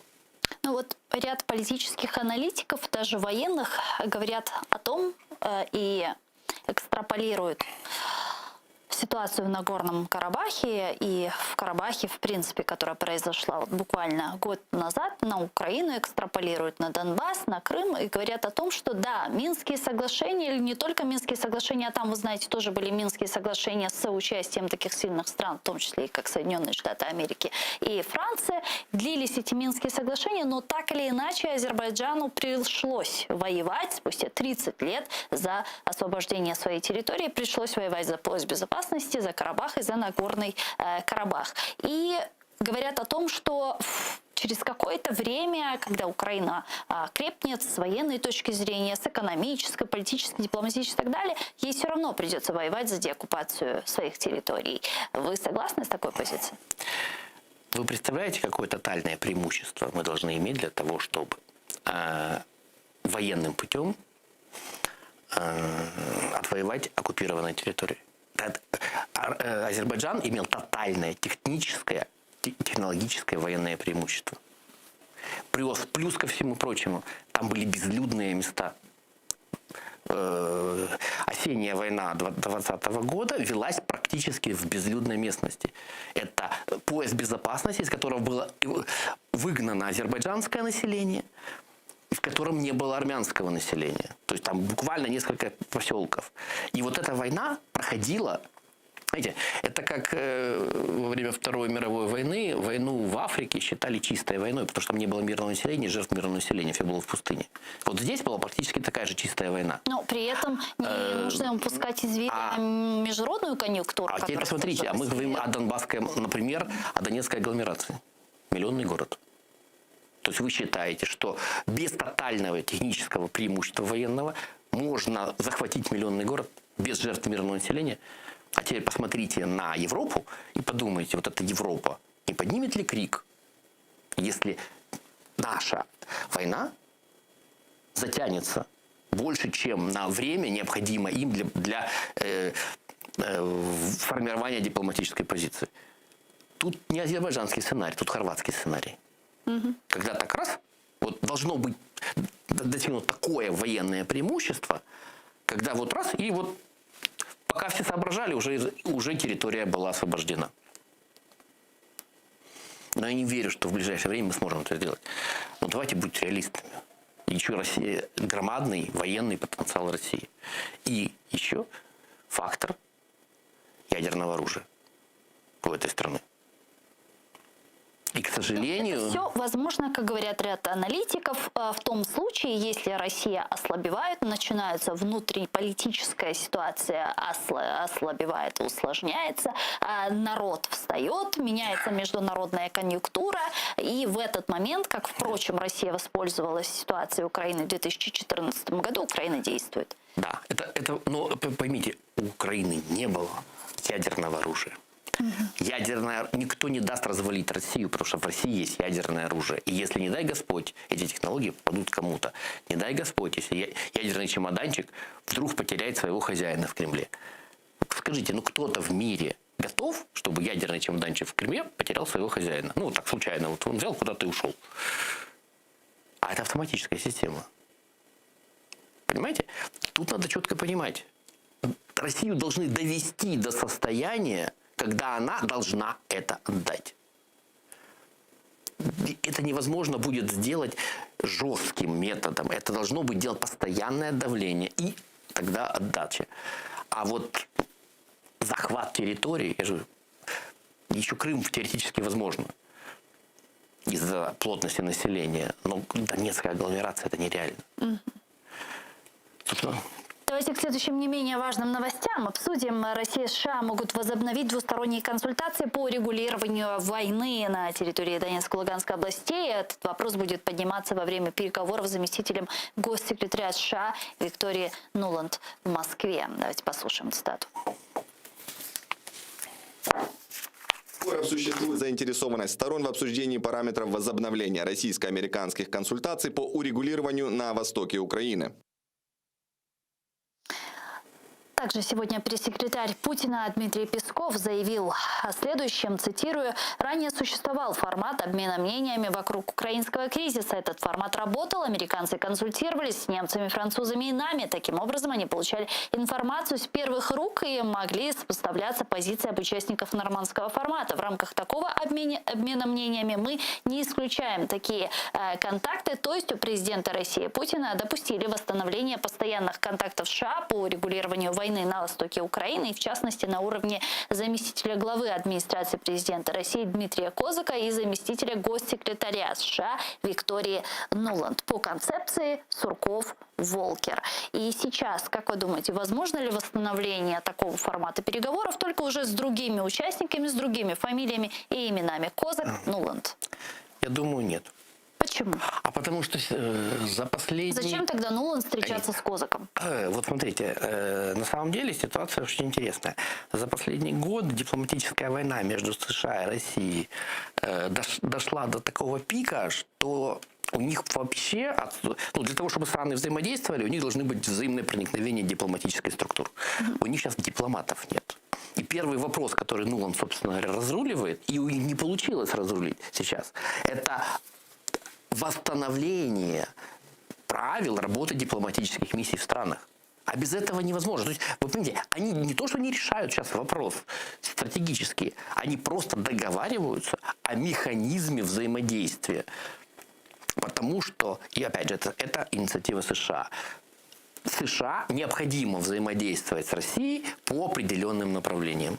Ну вот ряд политических аналитиков, даже военных, говорят о том э, и экстраполируют ситуацию в Нагорном Карабахе и в Карабахе, в принципе, которая произошла вот буквально год назад, на Украину экстраполируют, на Донбасс, на Крым и говорят о том, что да, Минские соглашения, или не только Минские соглашения, а там, вы знаете, тоже были Минские соглашения с участием таких сильных стран, в том числе и как Соединенные Штаты Америки и Франция, длились эти Минские соглашения, но так или иначе Азербайджану пришлось воевать спустя 30 лет за освобождение своей территории, пришлось воевать за пояс безопасности, за Карабах и за Нагорный э, Карабах. И говорят о том, что в- через какое-то время, когда Украина а, крепнет с военной точки зрения, с экономической, политической, дипломатической и так далее, ей все равно придется воевать за деоккупацию своих территорий. Вы согласны с такой позицией? Вы представляете, какое тотальное преимущество мы должны иметь для того, чтобы э, военным путем э, отвоевать оккупированные территории? Тат- а- э, Азербайджан имел тотальное техническое, те- технологическое военное преимущество. Плюс, плюс ко всему прочему, там были безлюдные места. Э, Осенняя война 20 года велась практически в безлюдной местности. Это пояс безопасности, из которого было выгнано азербайджанское население, в котором не было армянского населения. То есть там буквально несколько поселков. И вот эта война проходила Знаете, это как э, во время Второй мировой войны войну в Африке считали чистой войной, потому что там не было мирного населения, жертв мирного населения, все было в пустыне. Вот здесь была практически такая же чистая война. Но при этом не Э, нужно упускать из вида международную конъюнктуру. А теперь которая посмотрите, а мы говорим о Донбасской, например, о Донецкой агломерации. Миллионный город. То есть вы считаете, что без тотального технического преимущества военного можно захватить миллионный город без жертв мирного населения? А теперь посмотрите на Европу и подумайте, вот эта Европа не поднимет ли крик, если наша война затянется больше, чем на время, необходимое им для, для э, э, формирования дипломатической позиции. Тут не азербайджанский сценарий, тут хорватский сценарий. Когда так раз, вот должно быть достигнуто такое военное преимущество, когда вот раз и вот пока все соображали, уже, уже территория была освобождена. Но я не верю, что в ближайшее время мы сможем это сделать. Но давайте быть реалистами. Еще Россия громадный военный потенциал России. И еще фактор ядерного оружия у этой страны. И, к сожалению... Все возможно, как говорят ряд аналитиков, э, в том случае, если Россия ослабевает, начинается внутриполитическая ситуация ослабевает, усложняется, а народ встает, меняется международная конъюнктура, и в этот момент, как, впрочем, Россия воспользовалась ситуацией Украины в 2014 году, Украина действует. Да, это, это, но поймите, у Украины не было ядерного оружия. Ядерное, никто не даст развалить Россию, потому что в России есть ядерное оружие. И если, не дай Господь, эти технологии попадут кому-то, не дай Господь, если ядерный чемоданчик вдруг потеряет своего хозяина в Кремле. Скажите, ну кто-то в мире готов, чтобы ядерный чемоданчик в Кремле потерял своего хозяина? Ну, вот так случайно, вот он взял, куда-то и ушел. А это автоматическая система. Понимаете? Тут надо четко понимать. Россию должны довести до состояния, когда она должна это отдать. И Это невозможно будет сделать жестким методом. Это должно быть делать постоянное давление и тогда отдача. А вот захват территории, я же, еще Крым теоретически возможно из-за плотности населения, но Донецкая агломерация это нереально. Собственно, Давайте к следующим не менее важным новостям. Обсудим. Россия и США могут возобновить двусторонние консультации по регулированию войны на территории Донецкой и Луганской областей. Этот вопрос будет подниматься во время переговоров с заместителем госсекретаря США Виктории Нуланд в Москве. Давайте послушаем цитату. Споров существует заинтересованность сторон в обсуждении параметров возобновления российско-американских консультаций по урегулированию на востоке Украины. Также сегодня пресс-секретарь Путина Дмитрий Песков заявил о следующем, цитирую, «Ранее существовал формат обмена мнениями вокруг украинского кризиса. Этот формат работал, американцы консультировались с немцами, французами и нами. Таким образом, они получали информацию с первых рук и могли сопоставляться позиции об участников нормандского формата. В рамках такого обмена, обмена мнениями мы не исключаем такие э, контакты. То есть у президента России Путина допустили восстановление постоянных контактов США по урегулированию войны на востоке Украины, и в частности на уровне заместителя главы администрации президента России Дмитрия Козака и заместителя госсекретаря США Виктории Нуланд по концепции Сурков-Волкер. И сейчас, как вы думаете, возможно ли восстановление такого формата переговоров, только уже с другими участниками, с другими фамилиями и именами Козак, Нуланд? я думаю, нет. Почему? А потому что э, за последние... Зачем тогда Нуланд встречаться с Козаком? Э, Вот смотрите, э, на самом деле ситуация очень интересная. За последний год дипломатическая война между США и Россией э, дош- дошла до такого пика, что у них вообще, отсу- ну, для того, чтобы страны взаимодействовали, у них должны быть взаимное проникновение дипломатической структур. У них сейчас дипломатов нет. И первый вопрос, который Нуланд, собственно говоря, разруливает, и у них не получилось разрулить сейчас, это восстановление правил работы дипломатических миссий в странах. А без этого невозможно. То есть, вы понимаете, они не то, что не решают сейчас вопрос стратегический, они просто договариваются о механизме взаимодействия. Потому что, и опять же, это, это инициатива США. США необходимо взаимодействовать с Россией по определенным направлениям.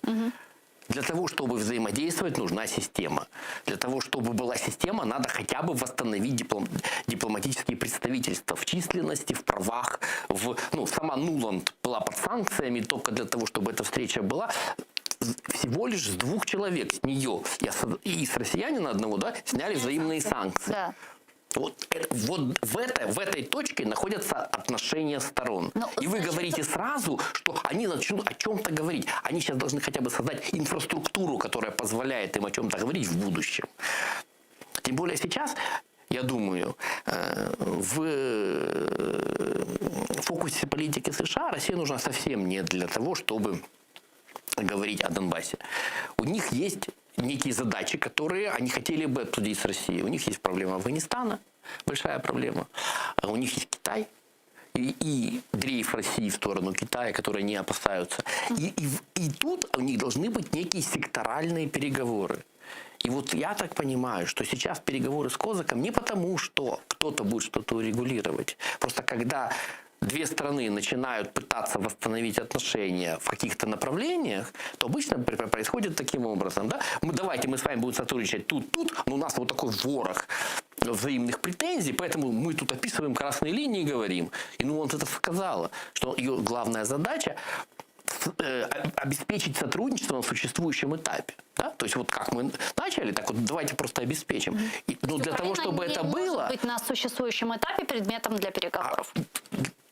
Для того, чтобы взаимодействовать, нужна система. Для того, чтобы была система, надо хотя бы восстановить диплом- дипломатические представительства в численности, в правах. В, ну, сама Нуланд была под санкциями только для того, чтобы эта встреча была. Всего лишь с двух человек, с нее и с, и с россиянина одного, да, сняли взаимные санкции. Да. Вот, это- вот в, это, в этой точке находятся отношения сторон. Ну, И вы говорите сразу, что они начнут о чем-то говорить. Они сейчас должны хотя бы создать инфраструктуру, которая позволяет им о чем-то говорить в будущем. Тем более сейчас, я думаю, э, в э, фокусе политики США Россия нужна совсем не для того, чтобы говорить о Донбассе. У них есть некие задачи, которые они хотели бы обсудить с Россией. У них есть проблема Афганистана, большая проблема. А У них есть Китай и, и дрейф России в сторону Китая, которые не опасаются. И, и, в- и тут у них должны быть некие секторальные переговоры. И вот я так понимаю, что сейчас переговоры с Козаком не потому, что кто-то будет что-то урегулировать. Просто когда две страны начинают пытаться восстановить отношения в каких-то направлениях, то обычно происходит таким образом. Да? Мы, давайте мы с вами будем сотрудничать тут, тут, но у нас вот такой ворох взаимных претензий, поэтому мы тут описываем красные линии и говорим. И ну он это сказала, что ее главная задача э, обеспечить сотрудничество на существующем этапе. Да? То есть вот как мы начали, так вот давайте просто обеспечим. И, ну, для того, чтобы не это может было, быть на существующем этапе предметом для переговоров.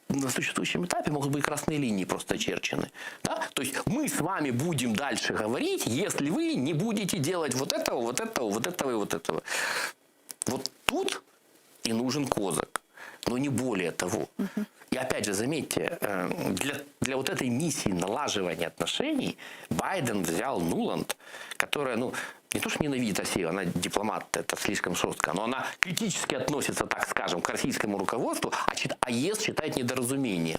на существующем этапе могут быть красные линии просто очерчены. Да? То есть мы с вами будем дальше говорить, если вы не будете делать вот этого, вот этого, вот этого и вот этого. Вот тут и нужен Козак, но не более того. И опять же, заметьте, э, для, для вот этой миссии налаживания отношений Байден взял Нуланд, которая, ну, не то что ненавидит Россию, она дипломат, это слишком жестко, но она критически относится, так скажем, к российскому руководству, а, а ЕС считает недоразумением.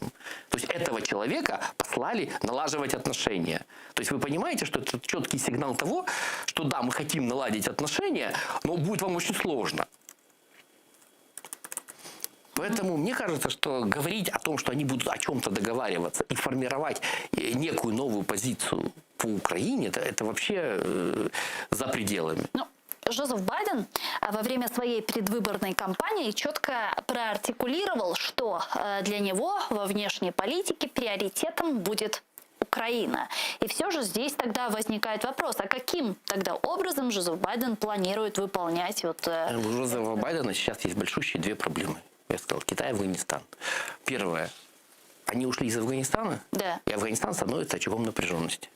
То есть этого человека послали налаживать отношения. То есть вы понимаете, что это четкий сигнал того, что да, мы хотим наладить отношения, но будет вам очень сложно. Поэтому мне кажется, что говорить о том, что они будут о чем-то договариваться и формировать э, некую новую позицию по Украине, это, это вообще э, за пределами. Ну, Жозеф Байден а, во время своей предвыборной кампании четко проартикулировал, что э, для него во внешней политике приоритетом будет Украина. И все же здесь тогда возникает вопрос, а каким тогда образом Жозеф Байден планирует выполнять вот... Э, У Жозефа Байдена сейчас есть большущие две проблемы. Я сказал, Китай и Афганистан. Первое. Они ушли из Афганистана, да. и Афганистан становится очагом напряженности.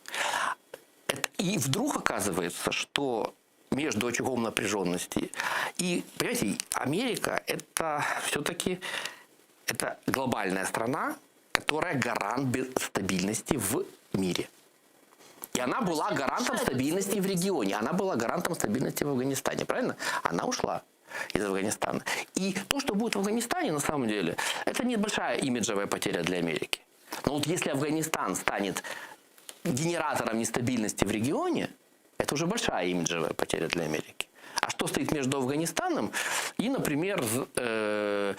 Это, и вдруг оказывается, что между очагом напряженности и, понимаете, Америка это все-таки это глобальная страна, которая гарант стабильности в мире. И она была гарантом стабильности в регионе, она была гарантом стабильности в Афганистане, правильно? Она ушла из Афганистана. И то, что будет в Афганистане, на самом деле, это небольшая имиджевая потеря для Америки. Но вот если Афганистан станет генератором нестабильности в регионе, это уже большая имиджевая потеря для Америки. А что стоит между Афганистаном и, например, э,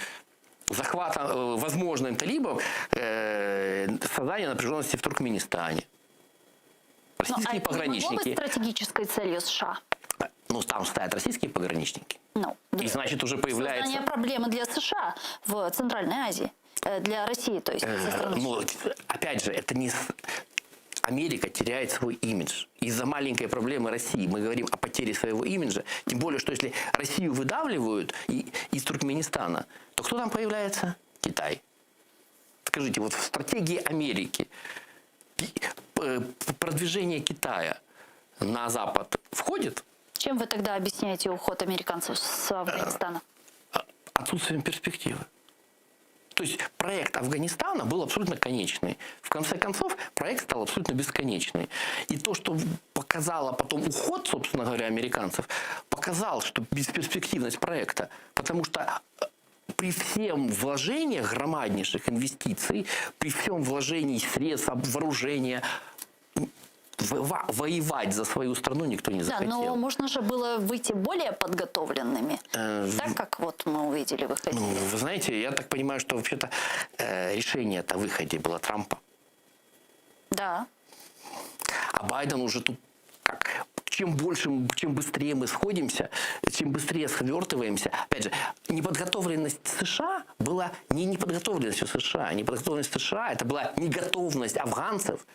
захватом, э, возможным талибом э, создание напряженности в Туркменистане? Российские Но, а пограничники. Не могло быть стратегической целью США? Ну, там стоят российские пограничники. Ну, и значит, уже появляется... Создание проблемы для США в Центральной Азии, э, для России, то есть. Со стороны ну, опять же, это не... Америка теряет свой имидж. Из-за маленькой проблемы России мы говорим о потере своего имиджа. Тем более, что если Россию выдавливают и, из Туркменистана, то кто там появляется? Китай. Скажите, вот в стратегии Америки э, продвижение Китая на Запад входит? Чем вы тогда объясняете уход американцев с Афганистана? Э, отсутствием перспективы. То есть проект Афганистана был абсолютно конечный. В конце концов, проект стал абсолютно бесконечный. И то, что показало потом уход, собственно говоря, американцев, показал, что бесперспективность проекта. Потому что э, при всем вложениях громаднейших инвестиций, при всем вложении средств, вооружения, воевать за свою страну никто не захотел. Да, но можно же было выйти более подготовленными, э, так как вот мы увидели выходили. Ну, вы знаете, я так понимаю, что вообще-то э, решение о выходе было Трампа. Да. А Байден уже тут как чем больше, чем быстрее мы сходимся, чем быстрее свертываемся. Опять же, неподготовленность США была не неподготовленностью США. Неподготовленность США это была неготовность афганцев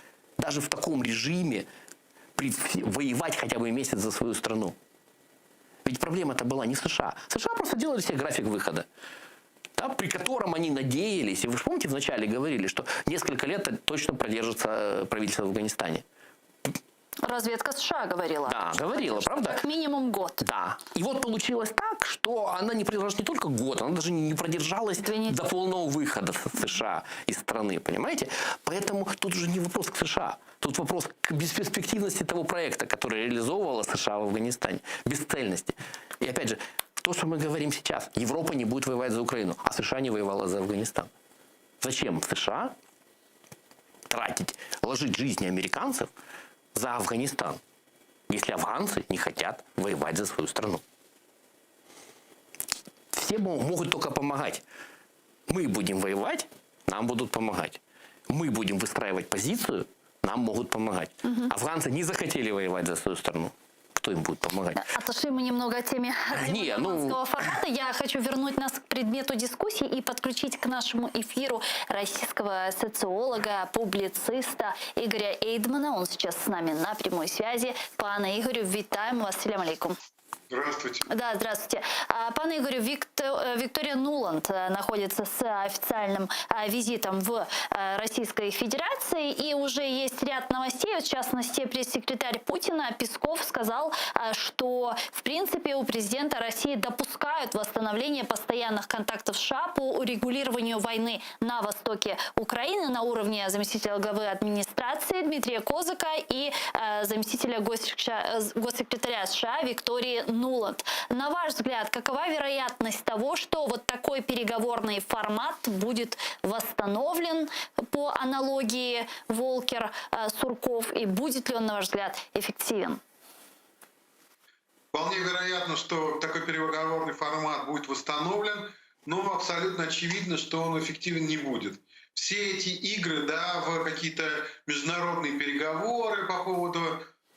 даже в таком режиме при, воевать хотя бы месяц за свою страну. Ведь проблема-то была не в США. США просто делали себе график выхода. Да, при котором они надеялись, и вы же помните, вначале говорили, что несколько лет точно продержится э, правительство в Афганистане. Разведка США говорила. Да, говорила, правда? Как минимум год. Да. И вот получилось так, что она не продержалась не только год, она даже не продержалась до полного выхода США из страны, понимаете? Поэтому тут уже не вопрос к США. Тут вопрос к бесперспективности того проекта, который реализовывала США в Афганистане. Бесцельности. И опять же, то, что мы говорим сейчас, Европа не будет воевать за Украину, а США не воевала за Афганистан. Зачем США тратить, ложить жизни американцев за Афганистан? Если афганцы не хотят воевать за свою страну. Все могут только помогать. Мы будем воевать, нам будут помогать. Мы будем выстраивать позицию, нам могут помогать. Афганцы не захотели воевать за свою страну. Кто им будет помогать? Отошли мы немного от темы Не, ну- нормандского формата. Я хочу вернуть нас к предмету дискуссии и подключить к нашему эфиру российского социолога, публициста Игоря Эйдмана. Он сейчас с нами на прямой связи. Пане Игорю, вітаємо вас. Селям алейкум. Здравствуйте. Да, здравствуйте. Пане Игорю, Виктория Нуланд находится с официальным визитом в Российской Федерации, и уже есть ряд новостей. В частности, пресс-секретарь Путина Песков сказал, что, в принципе, у президента России допускают восстановление постоянных контактов США по урегулированию войны на востоке Украины на уровне заместителя главы администрации Дмитрия Козака и заместителя госсекретаря США Виктории Нуланд. На ваш взгляд, какова вероятность того, что вот такой переговорный формат будет восстановлен по аналогии Волкер, Сурков, и будет ли он, на ваш взгляд, эффективен? Вполне вероятно, что такой переговорный формат будет восстановлен, но абсолютно очевидно, что он эффективен не будет. Все эти игры, да, в какие-то международные переговоры по поводу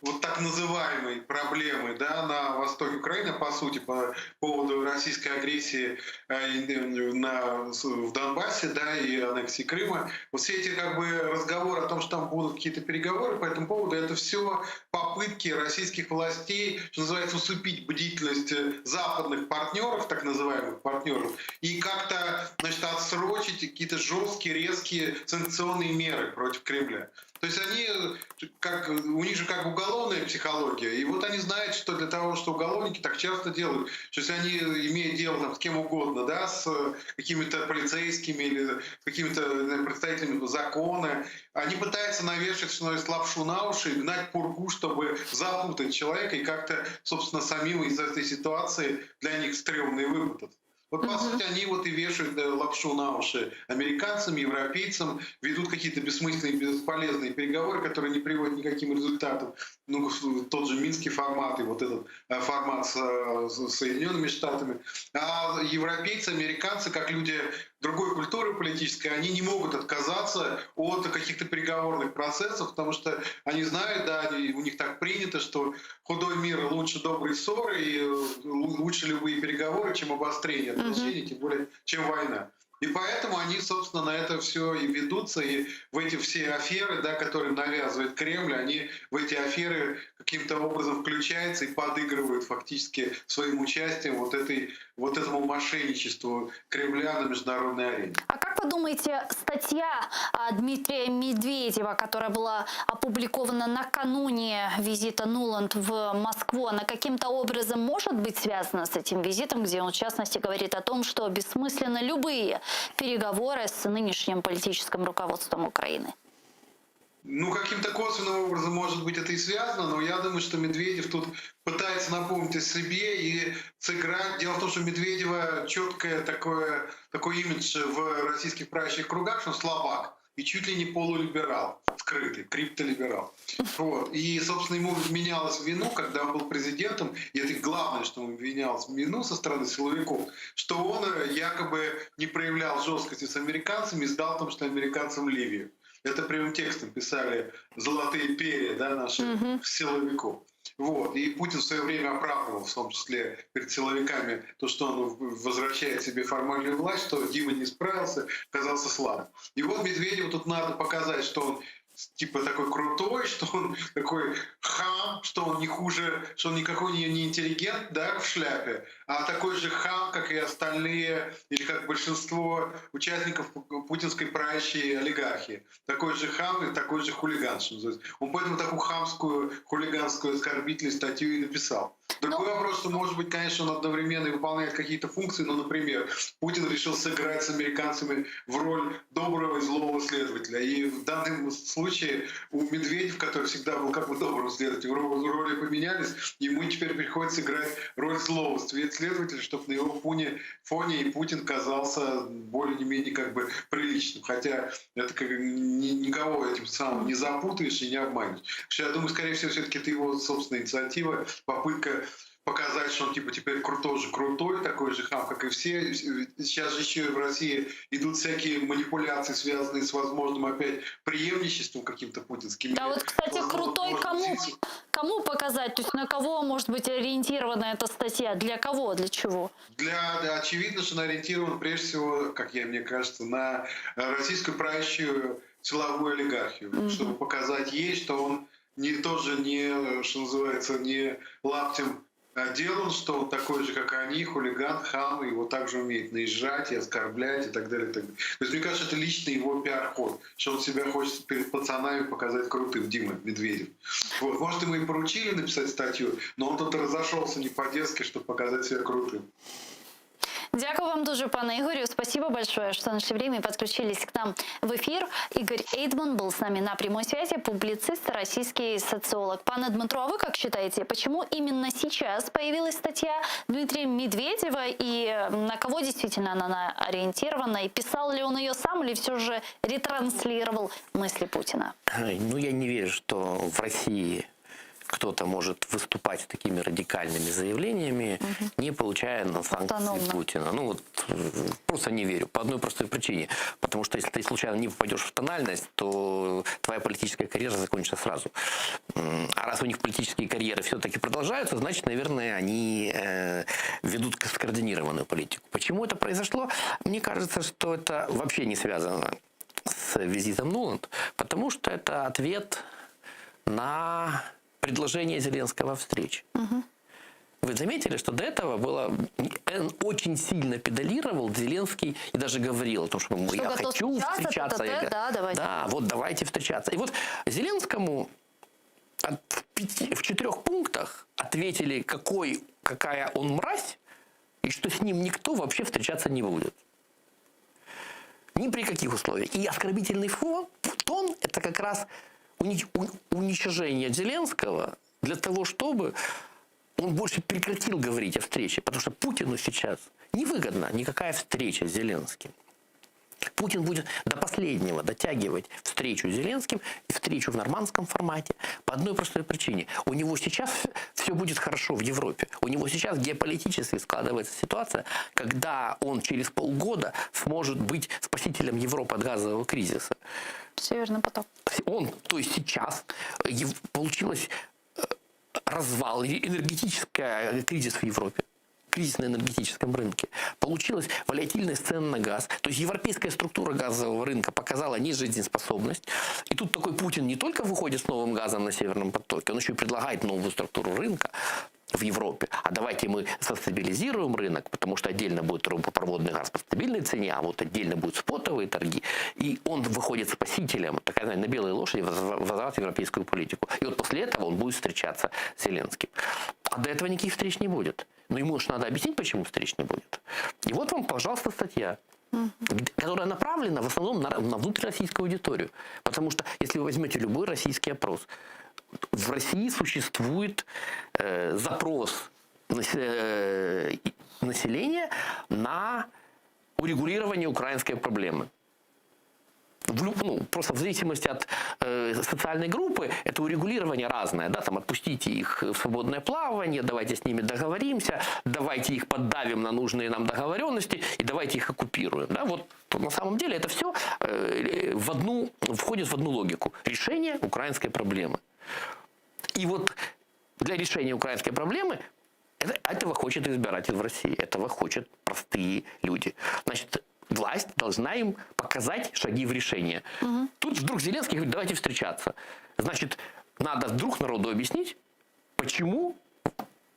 вот так называемой проблемы, да, на востоке Украины, по сути, по поводу российской агрессии в Донбассе, да, и аннексии Крыма. Вот все эти разговоры о том, что там будут какие-то переговоры по этому поводу, это все попытки российских властей, что называется, усыпить бдительность западных партнеров, так называемых партнеров, и как-то, отсрочить какие-то жесткие, резкие санкционные меры против Кремля. То есть у них же уголовная психология, и вот они знают, что для того, что уголовники так часто делают, что если они имеют дело с кем угодно, да, с какими-то полицейскими или с какими-то, не знаю, представителями закона, они пытаются навешать, что называется, лапшу на уши и гнать пургу, чтобы запутать человека и как-то, собственно, самим из этой ситуации для них стрёмный выпутаться. По сути, они и вешают лапшу на уши американцам, европейцам, ведут какие-то бессмысленные, бесполезные переговоры, которые не приводят ни к каким результатам. Тот же Минский формат и вот этот формат с Соединенными Штатами. А европейцы, американцы, как люди другой культуры политической, они не могут отказаться от каких-то переговорных процессов, потому что они знают, да, у них так принято, что худой мир лучше доброй ссоры и лучше любые переговоры, чем обострение отношений, тем более, чем война. И поэтому они, собственно, на это все и ведутся, и в эти все аферы, да, которые навязывает Кремль, они в эти аферы каким-то образом включаются и подыгрывают фактически своим участием вот этому мошенничеству Кремля на международной арене. А как вы думаете, статья Дмитрия Медведева, которая была опубликована накануне визита Нуланд в Москву, она каким-то образом может быть связана с этим визитом, где он, в частности, говорит о том, что бессмысленны любые переговоры с нынешним политическим руководством Украины? Каким-то косвенным образом, может быть, это и связано, но я думаю, что Медведев тут пытается напомнить о себе и сыграть. Дело в том, что у Медведева четкое такой имидж в российских правящих кругах, что он слабак и чуть ли не полулиберал, скрытый, криптолиберал. И, собственно, ему вменялось в вину, когда он был президентом, и это главное, что ему вменялось в вину со стороны силовиков, что он якобы не проявлял жесткости с американцами и сдал том, что американцам Ливию. Это прямым текстом писали золотые перья, да, наших силовиков. И Путин в свое время оправдывал, в том числе перед силовиками, то, что он возвращает себе формальную власть, что Дима не справился, оказался слабым. И вот Медведеву тут надо показать, что он такой крутой, что он такой хам, что он не хуже, что он никакой не интеллигент, да, в шляпе, а такой же хам, как и остальные, или как большинство участников путинской правящей олигархии. Такой же хам и такой же хулиган, что называется. Он поэтому такую хамскую, хулиганскую оскорбительную статью и написал. Другой вопрос, что, может быть, конечно, он одновременно и выполняет какие-то функции, но, например, Путин решил сыграть с американцами в роль доброго и злого следователя. И в данном случае у Медведева, который всегда был добрым следователем, роли поменялись, ему теперь приходится играть роль злого следователя, чтобы на его фоне, фоне и Путин казался более-менее как бы приличным. Хотя это как, ни, никого этим самым не запутаешь и не обманешь. Я думаю, скорее всего, все-таки это его собственная инициатива, попытка показать, что он типа теперь крутой же крутой, такой же хам, как и все. Сейчас же еще и в России идут всякие манипуляции, связанные с возможным опять преемничеством каким-то путинским. Да вот, кстати, крутой кому, кому показать? То есть на кого может быть ориентирована эта статья? Для кого, для чего? Для, да, очевидно, что она ориентирована прежде всего, как я, мне кажется, на российскую правящую силовую олигархию, mm-hmm. чтобы показать ей, что он не тоже не, что называется, не лаптем делан, что он такой же, как они, хулиган, хам, его также умеет наезжать и оскорблять и так далее. И так далее. То есть, мне кажется, это личный его пиар-ход, что он себя хочет перед пацанами показать крутым, Дима Медведев. Вот. Может, ему и поручили написать статью, но он тут разошелся не по-детски, чтобы показать себя крутым. Дякую вам дуже, пане Игорю. Спасибо большое, что нашли время и подключились к нам в эфир. Игорь Эйдман был с нами на прямой связи, публицист, российский социолог. Пане Дмитро, а вы как считаете, почему именно сейчас появилась статья Дмитрия Медведева и на кого действительно она ориентирована? И писал ли он ее сам или все же ретранслировал мысли Путина? Ну, я не верю, что в России кто-то может выступать с такими радикальными заявлениями, угу. не получая на санкции Автономно. Путина. Ну вот просто не верю. По одной простой причине. Потому что если ты случайно не попадешь в тональность, то твоя политическая карьера закончится сразу. А раз у них политические карьеры все-таки продолжаются, значит, наверное, они э, ведут скоординированную политику. Почему это произошло? Мне кажется, что это вообще не связано с визитом Нуланд, потому что это ответ на предложение Зеленского о встрече. Угу. Вы заметили, что до этого было, он очень сильно педалировал Зеленский и даже говорил о том, что, что я хочу встречаться. Я, да, давайте. да, вот давайте встречаться. И вот Зеленскому от, в, пяти, в четырех пунктах ответили, какой, какая он мразь, и что с ним никто вообще встречаться не будет. Ни при каких условиях. И оскорбительный фон, тон – это как раз уничижение Зеленского для того, чтобы он больше прекратил говорить о встрече. Потому что Путину сейчас невыгодна никакая встреча с Зеленским. Путин будет до последнего дотягивать встречу с Зеленским и встречу в нормандском формате по одной простой причине. У него сейчас все будет хорошо в Европе. У него сейчас геополитически складывается ситуация, когда он через полгода сможет быть спасителем Европы от газового кризиса. Северный поток. Он, то есть сейчас получилось э, развал, энергетический кризис в Европе кризис на энергетическом рынке. Получилась волатильность цен на газ. То есть европейская структура газового рынка показала нежизнеспособность. И тут такой Путин не только выходит с новым газом на Северном потоке, он еще и предлагает новую структуру рынка в Европе. А давайте мы состабилизируем рынок, потому что отдельно будет трубопроводный газ по стабильной цене, а вот отдельно будут спотовые торги. И он выходит спасителем, такая, знаете, на белой лошади возврат в европейскую политику. И вот после этого он будет встречаться с Зеленским. А до этого никаких встреч не будет. Но ему же надо объяснить, почему встреч не будет. И вот вам, пожалуйста, статья, которая направлена в основном на, на внутрироссийскую аудиторию. Потому что если вы возьмете любой российский опрос, в России существует э, запрос э, населения на урегулирование украинской проблемы. В, ну, просто в зависимости от э, социальной группы это урегулирование разное. Да? Там отпустите их в свободное плавание, давайте с ними договоримся, давайте их поддавим на нужные нам договоренности и давайте их оккупируем. Да? Вот на самом деле это все э, в одну, входит в одну логику. Решение украинской проблемы. И вот для решения украинской проблемы это, этого хочет избиратель в России, этого хотят простые люди. Значит, власть должна им показать шаги в решение. Угу. Тут вдруг Зеленский говорит, давайте встречаться. Значит, надо вдруг народу объяснить, почему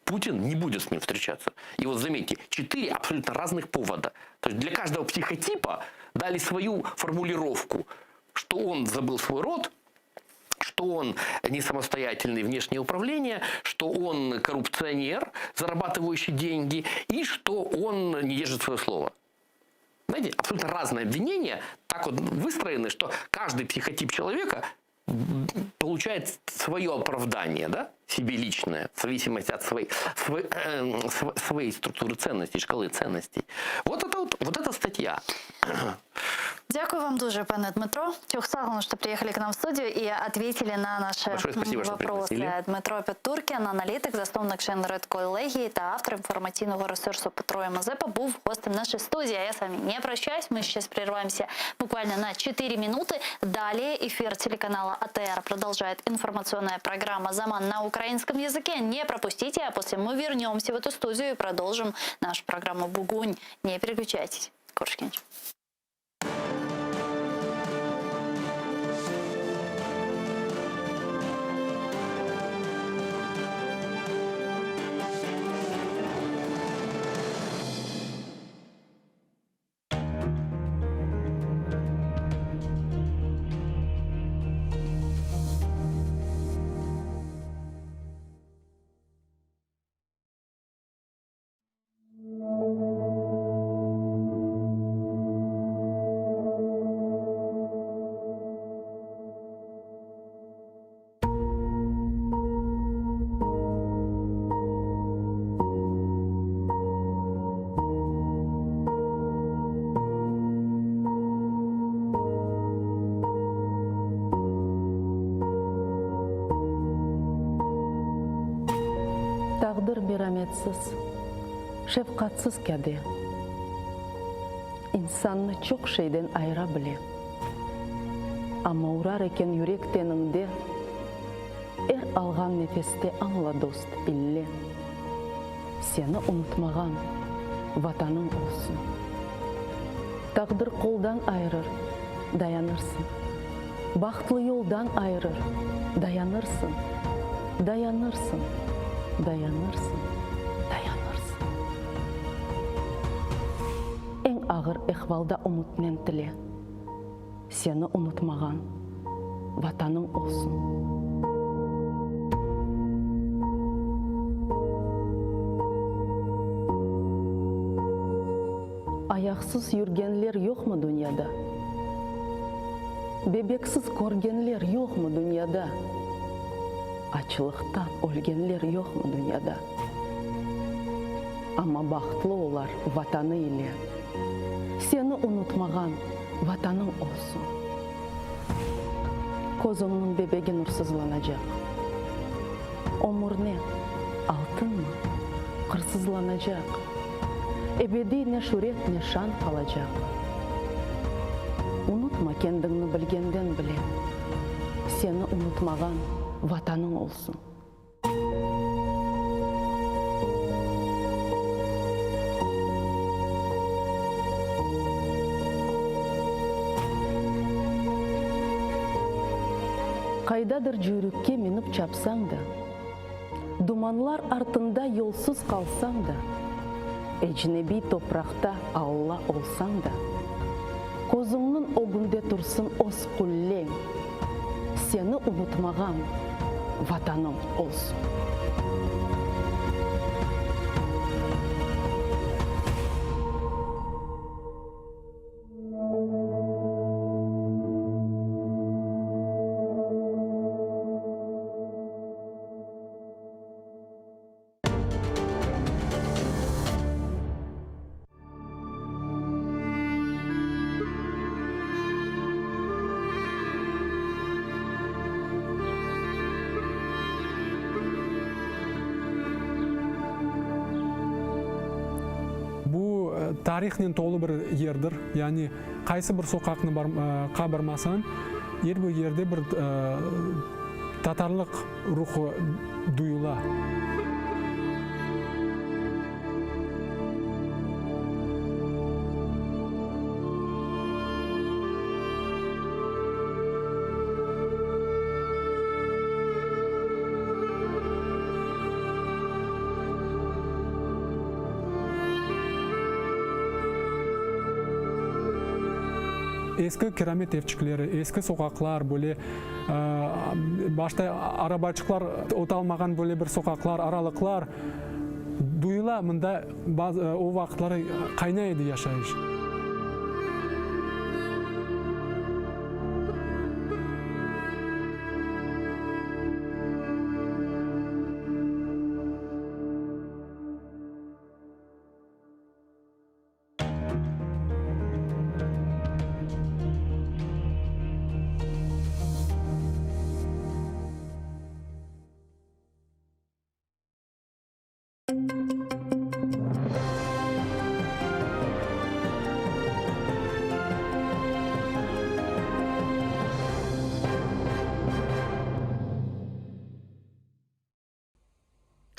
Путин не будет с ним встречаться. И вот заметьте, четыре абсолютно разных повода. То есть для каждого психотипа дали свою формулировку, что он забыл свой род, что он не самостоятельный внешнее управление, что он коррупционер, зарабатывающий деньги, и что он не держит свое слово. Знаете, абсолютно разные обвинения так вот выстроены, что каждый психотип человека получил. получает свое оправдание, да, себе личное, в зависимости от своей, своей, э, своей структуры ценностей, шкалы ценностей. Вот это вот, вот эта статья. Дякую вам дуже, пане Дмитро. Çoq sağ oluñ, что приехали к нам в студию и ответили на наши Большое спасибо, что вопросы. пригласили. Дмитро Петуркін, аналітик, засновник Редколегії та автор інформаційного ресурсу Петро і Мазепа, був гостем нашей студии. А я с вами не прощаюсь. Мы сейчас прерываемся буквально на 4 минуты. Далее эфир телеканала АТР продолжает информационная программа «Заман» на украинском языке. Не пропустите, а после мы вернемся в эту студию и продолжим нашу программу «Бугунь». Не переключайтесь. Körüşkence. Taqdir merametsiz, şefqatsız kâde. İnsannı çoq şeyden ayıra bile. Amma urar eken yürek teniñde, Er alğan nefeste añla, dost, ille, Seni unutmağan Vatanıñ olsun. Taqdir qoldan ayırır, dayanırsıñ. Bahtlı yoldan ayırır, dayanırsıñ, Dayanırsıñ, dayanırsıñ, dayanırsıñ. Eñ ağır ehvalda ümütnen tile, Seni unutmağan Vatanıñ olsun. Ayaqsız yürgenler yoqmı dünyada? Bebeksiz körgenler yoqmı dünyada? Açlıqtan ölgenler yoqmı dünyada? Amma bahtlı olar Vatanı ile. Seni unutmağan Vatanıñ olsun. Közüñniñ bebegi nursızlanacaq. Ömür ne, altınmı, qırsızlanacaq. Ebediy ne şüret, ne şan qalacaq. Unutma kendiñni bilgenden bile, Seni unutmağan Vatanıñ olsun. Qaydadır cüyrükke minip çapsañ da, Dumanlar artında yolsuz qalsañ da, Ecnebiy topraqta Alla olsañ da, Közüñniñ ögünde tursın öz qulleñ, Seni unutmağan Vatanıñ olsun. Bu tarihnen tolu bir yerdir. Yani qaysı bir soqaqnı qa barmasañ, er bir yerde bir tatarlıq ruhu duyula. Eski kiramet evçikleri, eski soqaqlar, böyle başta arabaçıqlar otalmağan böyle bir soqaqlar, aralıqlar duyula, mında o vaqıtları qaynay edi yaşayış.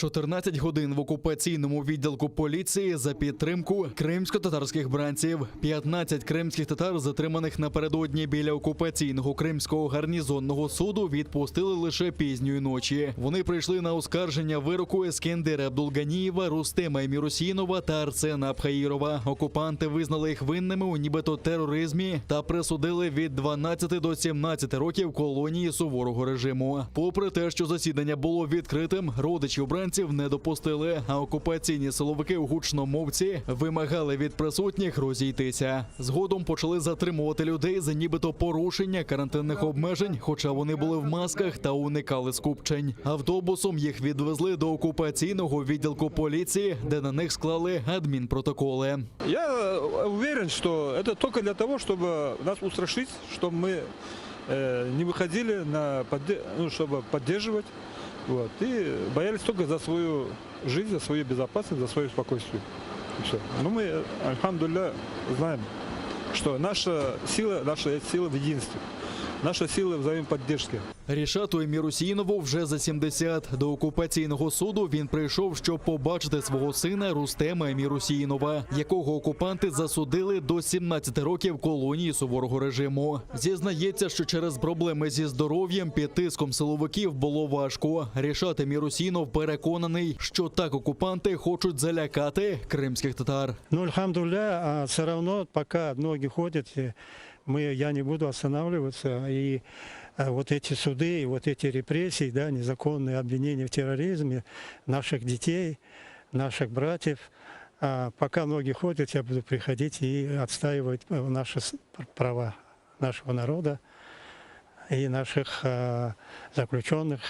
14 годин в окупаційному відділку поліції за підтримку кримсько-татарських бранців. 15 кримських татар, затриманих напередодні біля окупаційного кримського гарнізонного суду, відпустили лише пізньої ночі. Вони прийшли на оскарження вироку Ескендера Абдулганієва, Рустема Емірусінова та Арсена Абхаїрова. Окупанти визнали їх винними у нібито тероризмі та присудили від 12 до 17 років колонії суворого режиму. Попри те, що засідання було відкритим, родичів бранців не допустили. А окупаційні силовики у гучномовці вимагали від присутніх розійтися. Згодом почали затримувати людей за нібито порушення карантинних обмежень, хоча вони були в масках та уникали скупчень. Автобусом їх відвезли до окупаційного відділку поліції, де на них склали адмінпротоколи. Я э, уверен, что это только для того, чтобы нас устрашить, чтобы мы э, не выходили на подде- ну, чтобы поддерживать. Вот, и боялись только за свою жизнь, за свою безопасность, за свое спокойствие. И всё. Но мы, э, альхамдулилля, знаем, что наша сила, наша сила в единстве, наша сила в взаимоподдержке. Рішату Емірусінову вже за 70. До окупаційного суду він прийшов, щоб побачити свого сина Рустема Емірусінова, якого окупанти засудили до 17 років колонії суворого режиму. Зізнається, що через проблеми зі здоров'ям під тиском силовиків було важко. Рішат Емірусінов переконаний, що так окупанти хочуть залякати кримських татар. Ну, альхамдулилля, а все равно, пока ноги ходят, э, мы, я не буду останавливаться. И э, вот эти суды, и вот эти репрессии, да, незаконные обвинения в терроризме наших детей, наших братьев, а пока ноги ходят, я буду приходить и отстаивать э, наши с- права нашего народа и наших э, заключенных.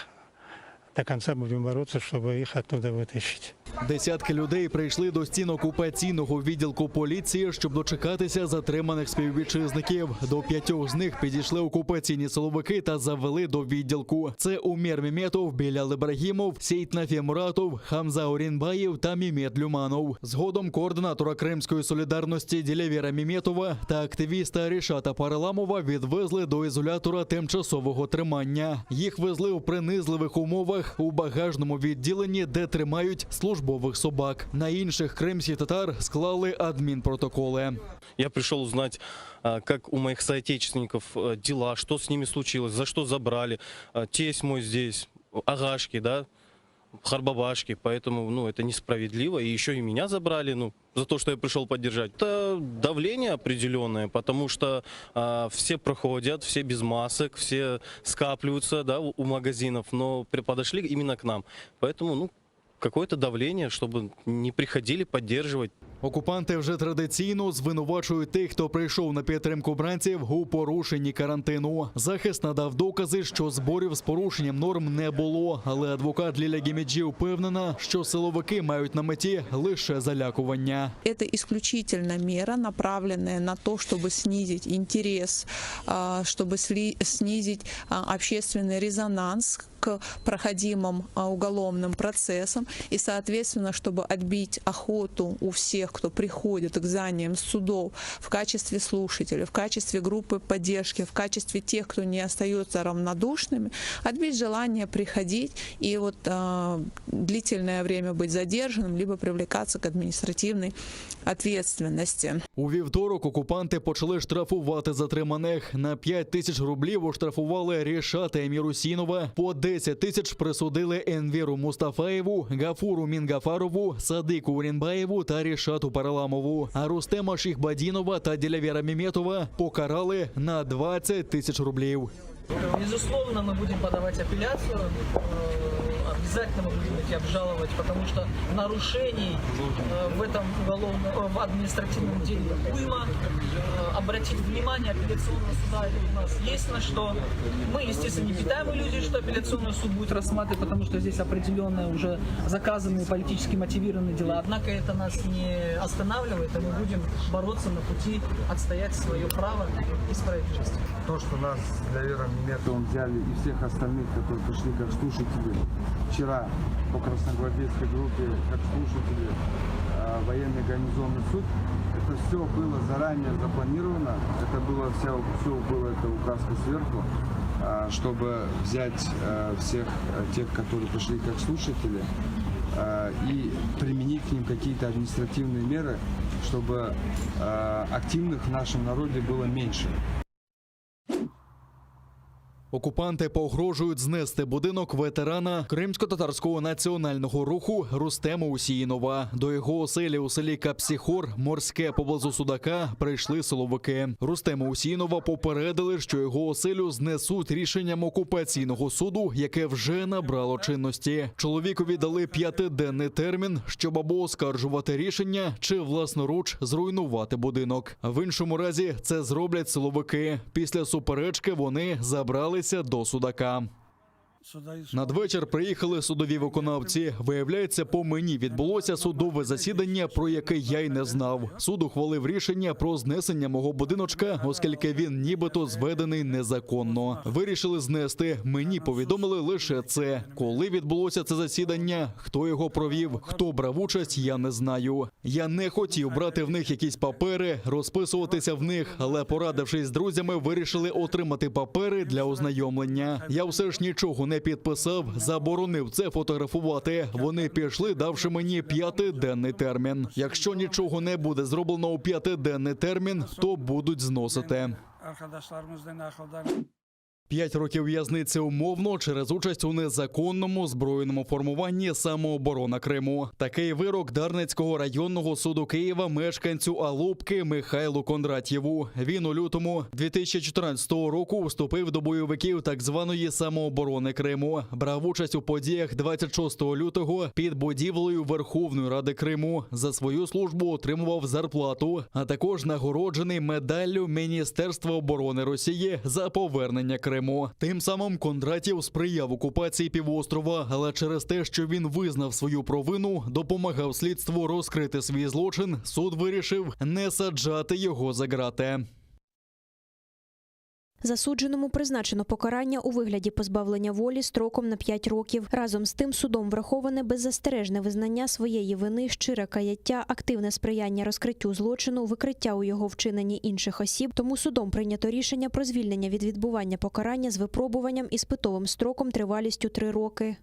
До конца будем бороться, чтобы их оттуда вытащить. Десятки людей прийшли до стін окупаційного відділку поліції, щоб дочекатися затриманих співвітчизників. До п'ятьох з них підійшли окупаційні силовики та завели до відділку. Це Умєр Міметов, Білял Ібрагімов, Сейтнафі Муратов, Хамза Орінбаєв та Мімет Люманов. Згодом координатора Кримської солідарності Ділявера Міметова та активіста Рішата Параламова відвезли до ізолятора тимчасового тримання. Їх везли у принизливих умовах у багажному відділенні, де тримають службових собак. На інших кримських татар склали адмінпротоколи. Я пришел узнать, а, как у моих соотечественников э, дела, что с ними случилось, за что забрали. А, Тесть мой здесь, агашки, да, харбабашки, поэтому, ну, это несправедливо. И еще и меня забрали, ну, за то, что я пришел поддержать. Это давление определенное, потому что а, все проходят, все без масок, все скапливаются, да, у, у магазинов, но при- подошли именно к нам. Поэтому, ну, какое-то давление, чтобы не приходили поддерживать. Окупанти вже традиційно звинувачують тих, хто прийшов на підтримку бранців у порушенні карантину. Захист надав докази, що зборів з порушенням норм не було. Але адвокат Ліля Гемеджі впевнена, що силовики мають на меті лише залякування. Это исключительно мера, направленная на то, чтобы снизить интерес, а, чтобы сли- снизить а, общественный резонанс к проходимым а, уголовным процессам и, соответственно, чтобы отбить охоту у всех, кто приходит к зданиям судов в качестве слушателей, в качестве группы поддержки, в качестве тех, кто не остается равнодушными, отбить желание приходить и вот а, длительное время быть задержанным, либо привлекаться к административной ответственности. У вівторок окупанти почали штрафувати затриманих. На 5 тисяч рублів оштрафували Рішата Емірусінова. По 10 тисяч присудили Енвіру Мустафаєву, Гафуру Мінгафарову, Садику Урінбаєву та Рішату Параламову. А Рустема Шіхбадінова та Ділявера Міметова покарали на 20 тисяч рублів. Безусловно, мы будем подавать апелляцию, э, обязательно мы будем идти обжаловать, потому что нарушений э, в этом уголовном, э, в административном деле уйма. Э, Обратить внимание апелляционного суда у нас есть на что. Мы, естественно, не питаем иллюзий, что апелляционный суд будет рассматривать, потому что здесь определенные уже заказанные политически мотивированные дела. Однако это нас не останавливает, и мы будем бороться на пути отстоять свое право и справедливость. То, что нас с Дилавером Меметовым взяли и всех остальных, которые пришли как слушатели вчера по красногвардейской группе, как слушатели э, военный гарнизонный суд, это все было заранее запланировано, это было вся, все было это указка сверху, э, чтобы взять э, всех э, тех, которые пришли как слушатели. и применить к ним какие-то административные меры, чтобы активных в нашем народе было меньше. Окупанти погрожують знести будинок ветерана кримсько-татарського національного руху Рустема Усіїнова. До його оселі у селі Капсіхор, морське поблизу Судака, прийшли силовики. Рустема Усіїнова попередили, що його оселю знесуть рішенням окупаційного суду, яке вже набрало чинності. Чоловікові дали п'ятиденний термін, щоб або оскаржувати рішення, чи власноруч зруйнувати будинок. В іншому разі це зроблять силовики. Після суперечки вони забралися до Судака. Надвечір приїхали судові виконавці. Виявляється, по мені відбулося судове засідання, про яке я й не знав. Суд ухвалив рішення про знесення мого будиночка, оскільки він нібито зведений незаконно. Вирішили знести. Мені повідомили лише це. Коли відбулося це засідання, хто його провів, хто брав участь, я не знаю. Я не хотів брати в них якісь папери, розписуватися в них, але порадившись з друзями, вирішили отримати папери для ознайомлення. Я все ж нічого не підписав, заборонив це фотографувати. Вони пішли, давши мені п'ятиденний термін. Якщо нічого не буде зроблено у п'ятиденний термін, то будуть зносити. Arkadaşlarımızdan akıldan П'ять років в'язниці умовно через участь у незаконному збройному формуванні самооборона Криму. Такий вирок Дарницького районного суду Києва мешканцю Алупки Михайлу Кондратьєву. Він у лютому 2014 року вступив до бойовиків так званої самооборони Криму. Брав участь у подіях 26 лютого під будівлею Верховної Ради Криму. За свою службу отримував зарплату, а також нагороджений медаллю Міністерства оборони Росії за повернення Криму. Тим самим Кондратів сприяв окупації півострова, але через те, що він визнав свою провину, допомагав слідству розкрити свій злочин. Суд вирішив не саджати його за ґрати. Засудженому призначено покарання у вигляді позбавлення волі строком на 5 років. Разом з тим судом враховане беззастережне визнання своєї вини, щире каяття, активне сприяння розкриттю злочину, викриття у його вчиненні інших осіб. Тому судом прийнято рішення про звільнення від відбування покарання з випробуванням іспитовим строком тривалістю 3 роки.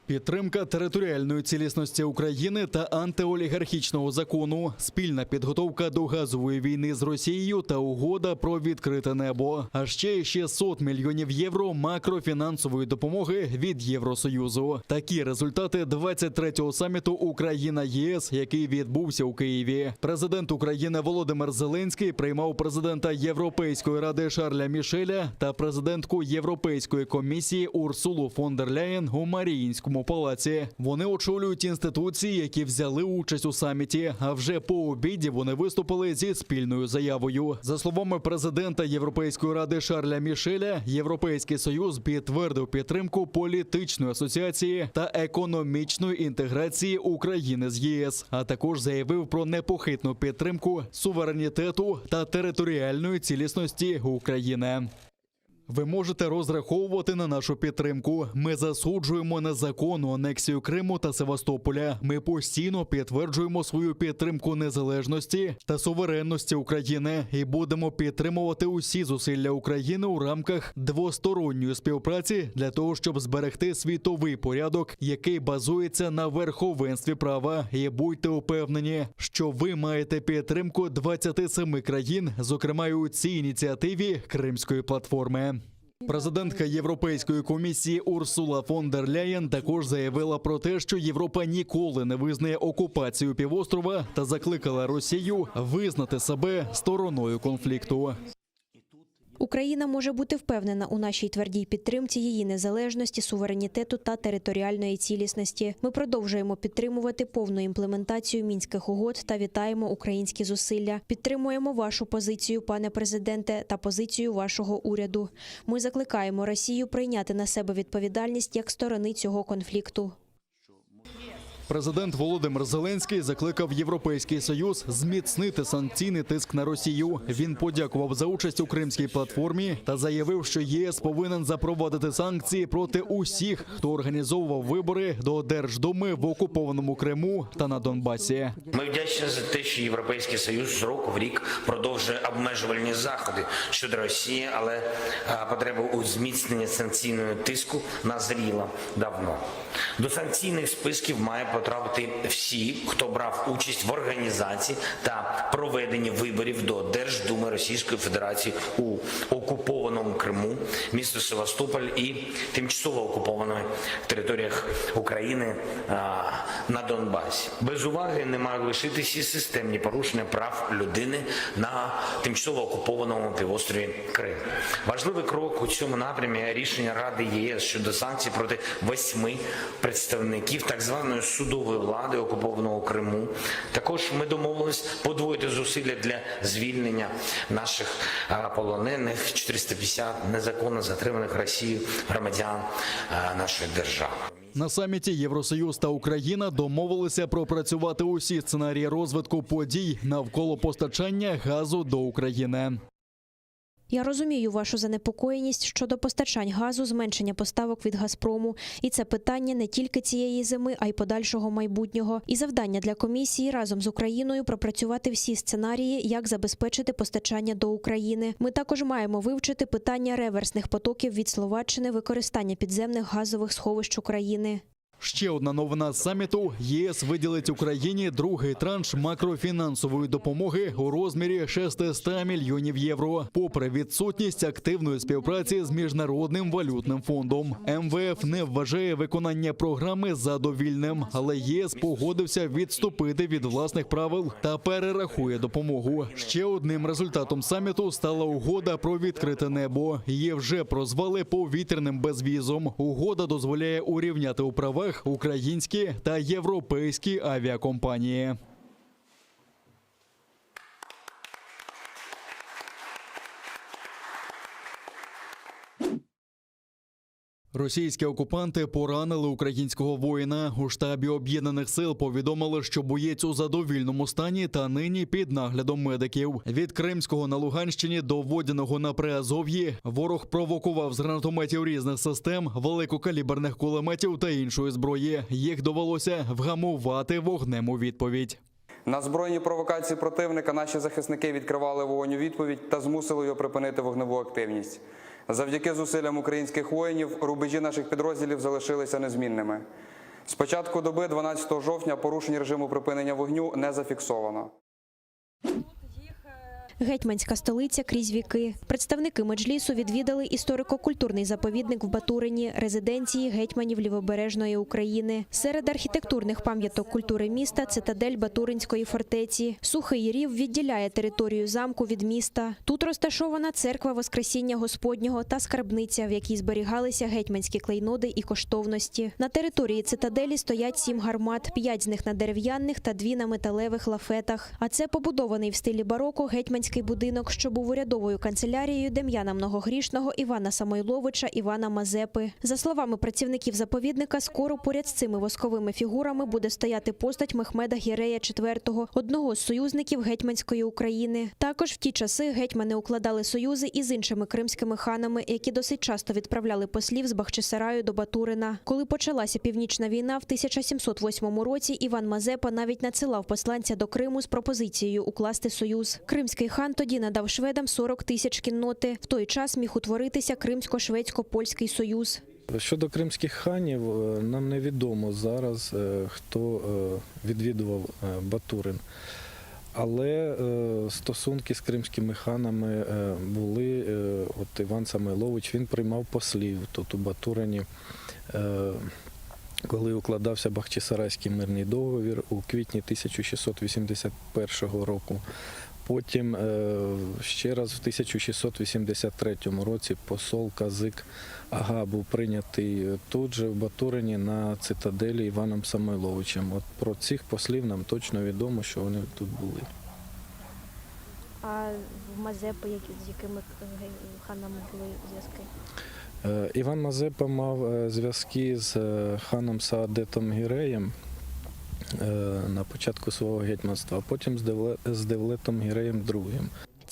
Підтримка територіальної цілісності України та антиолігархічного закону, спільна підготовка до газової війни з Росією та угода про відкрите небо. А ще 600 мільйонів євро макрофінансової допомоги від Євросоюзу. Такі результати 23-го саміту Україна ЄС, який відбувся у Києві. Президент України Володимир Зеленський приймав президента Європейської ради Шарля Мішеля та президентку Європейської комісії Урсулу фон дер Ляєн у Маріїнському палаці. Вони очолюють інституції, які взяли участь у саміті. А вже по обіді вони виступили зі спільною заявою. За словами президента Європейської ради Шарля Мішеля, Європейський союз підтвердив підтримку політичної асоціації та економічної інтеграції України з ЄС, а також заявив про непохитну підтримку суверенітету та територіальної цілісності України. Ви можете розраховувати на нашу підтримку. Ми засуджуємо незаконну анексію Криму та Севастополя. Ми постійно підтверджуємо свою підтримку незалежності та суверенності України і будемо підтримувати усі зусилля України у рамках двосторонньої співпраці для того, щоб зберегти світовий порядок, який базується на верховенстві права. І будьте упевнені, що ви маєте підтримку 27 країн, зокрема й у цій ініціативі Кримської платформи. Президентка Європейської комісії Урсула фон дер Ляєн також заявила про те, що Європа ніколи не визнає окупацію півострова та закликала Росію визнати себе стороною конфлікту. Україна може бути впевнена у нашій твердій підтримці її незалежності, суверенітету та територіальної цілісності. Ми продовжуємо підтримувати повну імплементацію мінських угод та вітаємо українські зусилля. Підтримуємо вашу позицію, пане президенте, та позицію вашого уряду. Ми закликаємо Росію прийняти на себе відповідальність як сторони цього конфлікту. Президент Володимир Зеленський закликав Європейський Союз зміцнити санкційний тиск на Росію. Він подякував за участь у Кримській платформі та заявив, що ЄС повинен запровадити санкції проти усіх, хто організовував вибори до Держдуми в окупованому Криму та на Донбасі. Ми вдячні за те, що Європейський Союз з року в рік продовжує обмежувальні заходи щодо Росії, але е, потреба у зміцненні санкційного тиску назріла давно. До санкційних списків має потрапити всі, хто брав участь в організації та проведенні виборів до Держдуми Російської Федерації у окупованому Криму, місто Севастополь і тимчасово окупованих територіях України а, на Донбасі. Без уваги не мають лишитися і системні порушення прав людини на тимчасово окупованому півострові Крим. Важливий крок у цьому напрямі рішення Ради ЄС щодо санкцій проти восьми представників так званої судової влади окупованого Криму. Також ми домовились подвоїти зусилля для звільнення наших а, полонених 450 незаконно затриманих Росією громадян а, нашої держави. На саміті Євросоюз та Україна домовилися пропрацювати усі сценарії розвитку подій навколо постачання газу до України. Я розумію вашу занепокоєність щодо постачань газу, зменшення поставок від Газпрому. І це питання не тільки цієї зими, а й подальшого майбутнього. І завдання для комісії разом з Україною пропрацювати всі сценарії, як забезпечити постачання до України. Ми також маємо вивчити питання реверсних потоків від Словаччини, використання підземних газових сховищ України. Ще одна новина з саміту: ЄС виділить Україні другий транш макрофінансової допомоги у розмірі 600 мільйонів євро, попри відсутність активної співпраці з міжнародним валютним фондом. МВФ не вважає виконання програми задовільним, але ЄС погодився відступити від власних правил та перерахує допомогу. Ще одним результатом саміту стала угода про відкрите небо. Її вже прозвали повітряним безвізом. Угода дозволяє урівняти у правах українські та європейські авіакомпанії. Російські окупанти поранили українського воїна. У штабі об'єднаних сил повідомили, що боєць у задовільному стані та нині під наглядом медиків. Від Кримського на Луганщині до Водяного на Приазов'ї ворог провокував з гранатометів різних систем, великокаліберних кулеметів та іншої зброї. Їх довелося вгамувати вогнем у відповідь. На збройні провокації противника наші захисники відкривали вогонь у відповідь та змусили його припинити вогневу активність. Завдяки зусиллям українських воїнів рубежі наших підрозділів залишилися незмінними. З початку доби 12 жовтня порушень режиму припинення вогню не зафіксовано. Гетьманська столиця крізь віки. Представники меджлісу відвідали історико-культурний заповідник в Батурині, резиденції гетьманів Лівобережної України. Серед архітектурних пам'яток культури міста цитадель Батуринської фортеці. Сухий рів відділяє територію замку від міста. Тут розташована церква Воскресіння Господнього та скарбниця, в якій зберігалися гетьманські клейноди і коштовності. На території цитаделі стоять сім гармат, п'ять з них на дерев'яних та дві на металевих лафетах. А це побудований в стилі бароко гетьманський будинок, що був урядовою канцелярією Дем'яна Многогрішного, Івана Самойловича, Івана Мазепи. За словами працівників заповідника, скоро поряд з цими восковими фігурами буде стояти постать Мехмеда Гірея IV, одного з союзників гетьманської України. Також в ті часи гетьмани укладали союзи із іншими кримськими ханами, які досить часто відправляли послів з Бахчисараю до Батурина. Коли почалася північна війна в 1708 році, Іван Мазепа навіть надсилав посланця до Криму з пропозицією укласти союз. Кримський хан тоді надав шведам 40 тисяч кінноти. В той час міг утворитися Кримсько-шведсько-польський союз. Щодо кримських ханів, е, нам невідомо зараз, е, хто е, відвідував е, Батурин. Але е, стосунки з кримськими ханами е, були. Е, От Іван Самойлович він приймав послів тут у Батурині, е, коли укладався Бахчисарайський мирний договір у квітні 1681 року. Потім е, ще раз в 1683 році посол Казик Ага був прийнятий тут же в Батурині на цитаделі Іваном Самойловичем. От про цих послів нам точно відомо, що вони тут були. А в Мазепи, з якими ханами були зв'язки? Е, Іван Мазепа мав е, зв'язки з е, ханом Саадетом Гіреєм. На початку свого гетьманства, а потім з Девлетом Гіреєм II.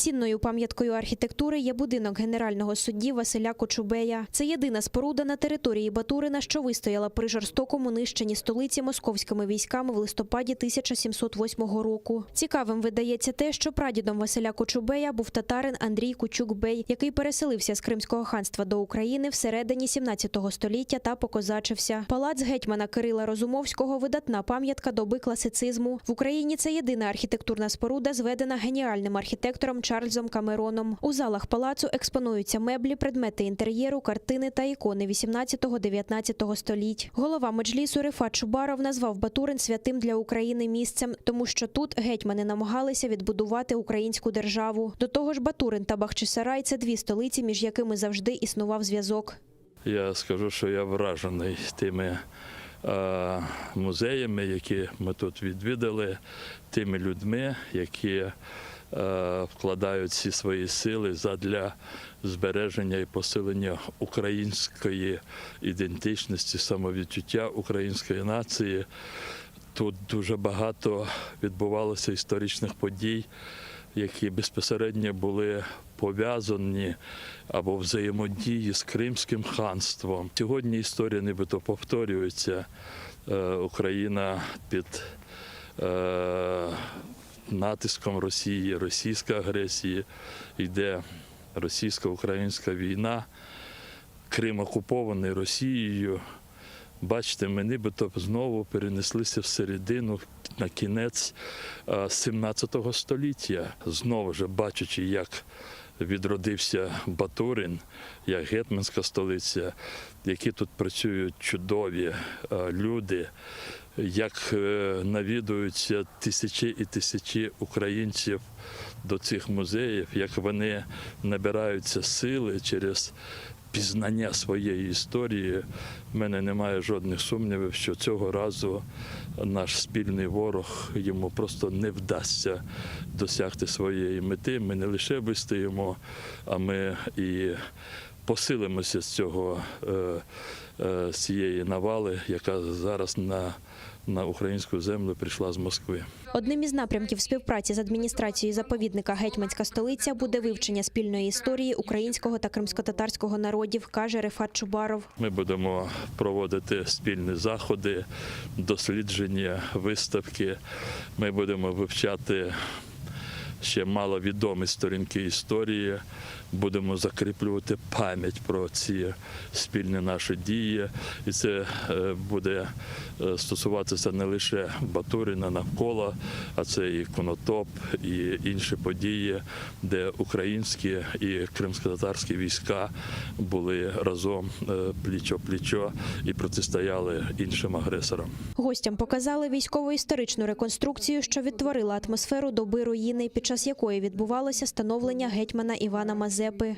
Цінною пам'яткою архітектури є будинок генерального судді Василя Кочубея. Це єдина споруда на території Батурина, що вистояла при жорстокому нищенні столиці московськими військами в листопаді 1708 року. Цікавим видається те, що прадідом Василя Кочубея був татарин Андрій Кучук-бей, який переселився з Кримського ханства до України в середині 17 століття та покозачився. Палац гетьмана Кирила Розумовського – видатна пам'ятка доби класицизму. В Україні це єдина архітектурна споруда, зведена геніальним архітектором Чарльзом Камероном. У залах палацу експонуються меблі, предмети інтер'єру, картини та ікони 18-19 століть. Голова меджлісу Рифат Чубаров назвав Батурин святим для України місцем, тому що тут гетьмани намагалися відбудувати українську державу. До того ж, Батурин та Бахчисарай – це дві столиці, між якими завжди існував зв'язок. Я скажу, що я вражений тими е, музеями, які ми тут відвідали, тими людьми, які е, вкладають всі свої сили задля збереження і посилення української ідентичності, самовідчуття української нації. Тут дуже багато відбувалося історичних подій, які безпосередньо були пов'язані або взаємодії з Кримським ханством. Сьогодні історія нібито повторюється. Е, Україна під е, натиском Росії, російської агресії, йде російсько-українська війна, Крим окупований Росією. Бачите, ми нібито знову перенеслися в середину, на кінець е, 17 століття. Знову ж бачачи, як відродився Батурин, як гетьманська столиця, які тут працюють чудові е, люди, як е, навідуються тисячі і тисячі українців до цих музеїв, як вони набираються сили через пізнання своєї історії. В мене немає жодних сумнівів, що цього разу наш спільний ворог йому просто не вдасться досягти своєї мети. Ми не лише вистоїмо, а ми і посилимося з цього е, е, з цієї навали, яка зараз на, на українську землю прийшла з Москви. Одним із напрямків співпраці з адміністрацією заповідника «Гетьманська столиця» буде вивчення спільної історії українського та кримськотатарського народів, каже Рефат Чубаров. Ми будемо проводити спільні заходи, дослідження, виставки. Ми будемо вивчати ще маловідомі сторінки історії. Будемо закріплювати пам'ять про ці спільні наші дії. І це е, буде е, стосуватися не лише Батурина навколо, а це і Конотоп, і інші події, де українські і кримськотатарські війська були разом пліч-о-плічо і протистояли іншим агресорам. Гостям показали військово-історичну реконструкцію, що відтворила атмосферу доби руїни, під час якої відбувалося становлення гетьмана Івана Мазепи.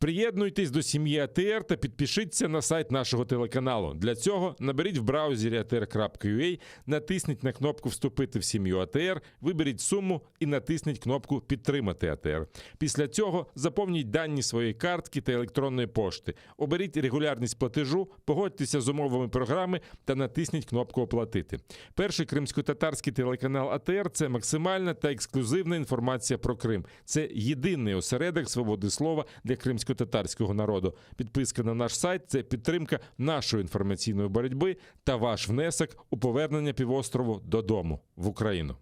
Приєднуйтесь до сім'ї АТР та підпишіться на сайт нашого телеканалу. Для цього наберіть в браузері atr.ua, натисніть на кнопку Вступити в сім'ю АТР, виберіть суму і натисніть кнопку Підтримати АТР. Після цього заповніть дані своєї картки та електронної пошти. Оберіть регулярність платежу, погодьтеся з умовами програми та натисніть кнопку Оплатити. Перший кримськотатарський телеканал АТР це максимальна та ексклюзивна інформація про Крим. Це єдиний осередок свободи слова для кримськотатарського народу. Підписка на наш сайт це підтримка нашої інформаційної боротьби та ваш внесок у повернення півострову додому в Україну.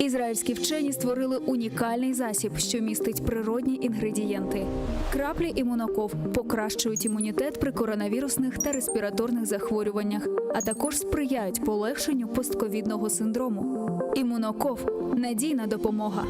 Ізраїльські вчені створили унікальний засіб, що містить природні інгредієнти. Краплі імуноков покращують імунітет при коронавірусних та респіраторних захворюваннях, а також сприяють полегшенню постковідного синдрому. Імуноков надійна допомога.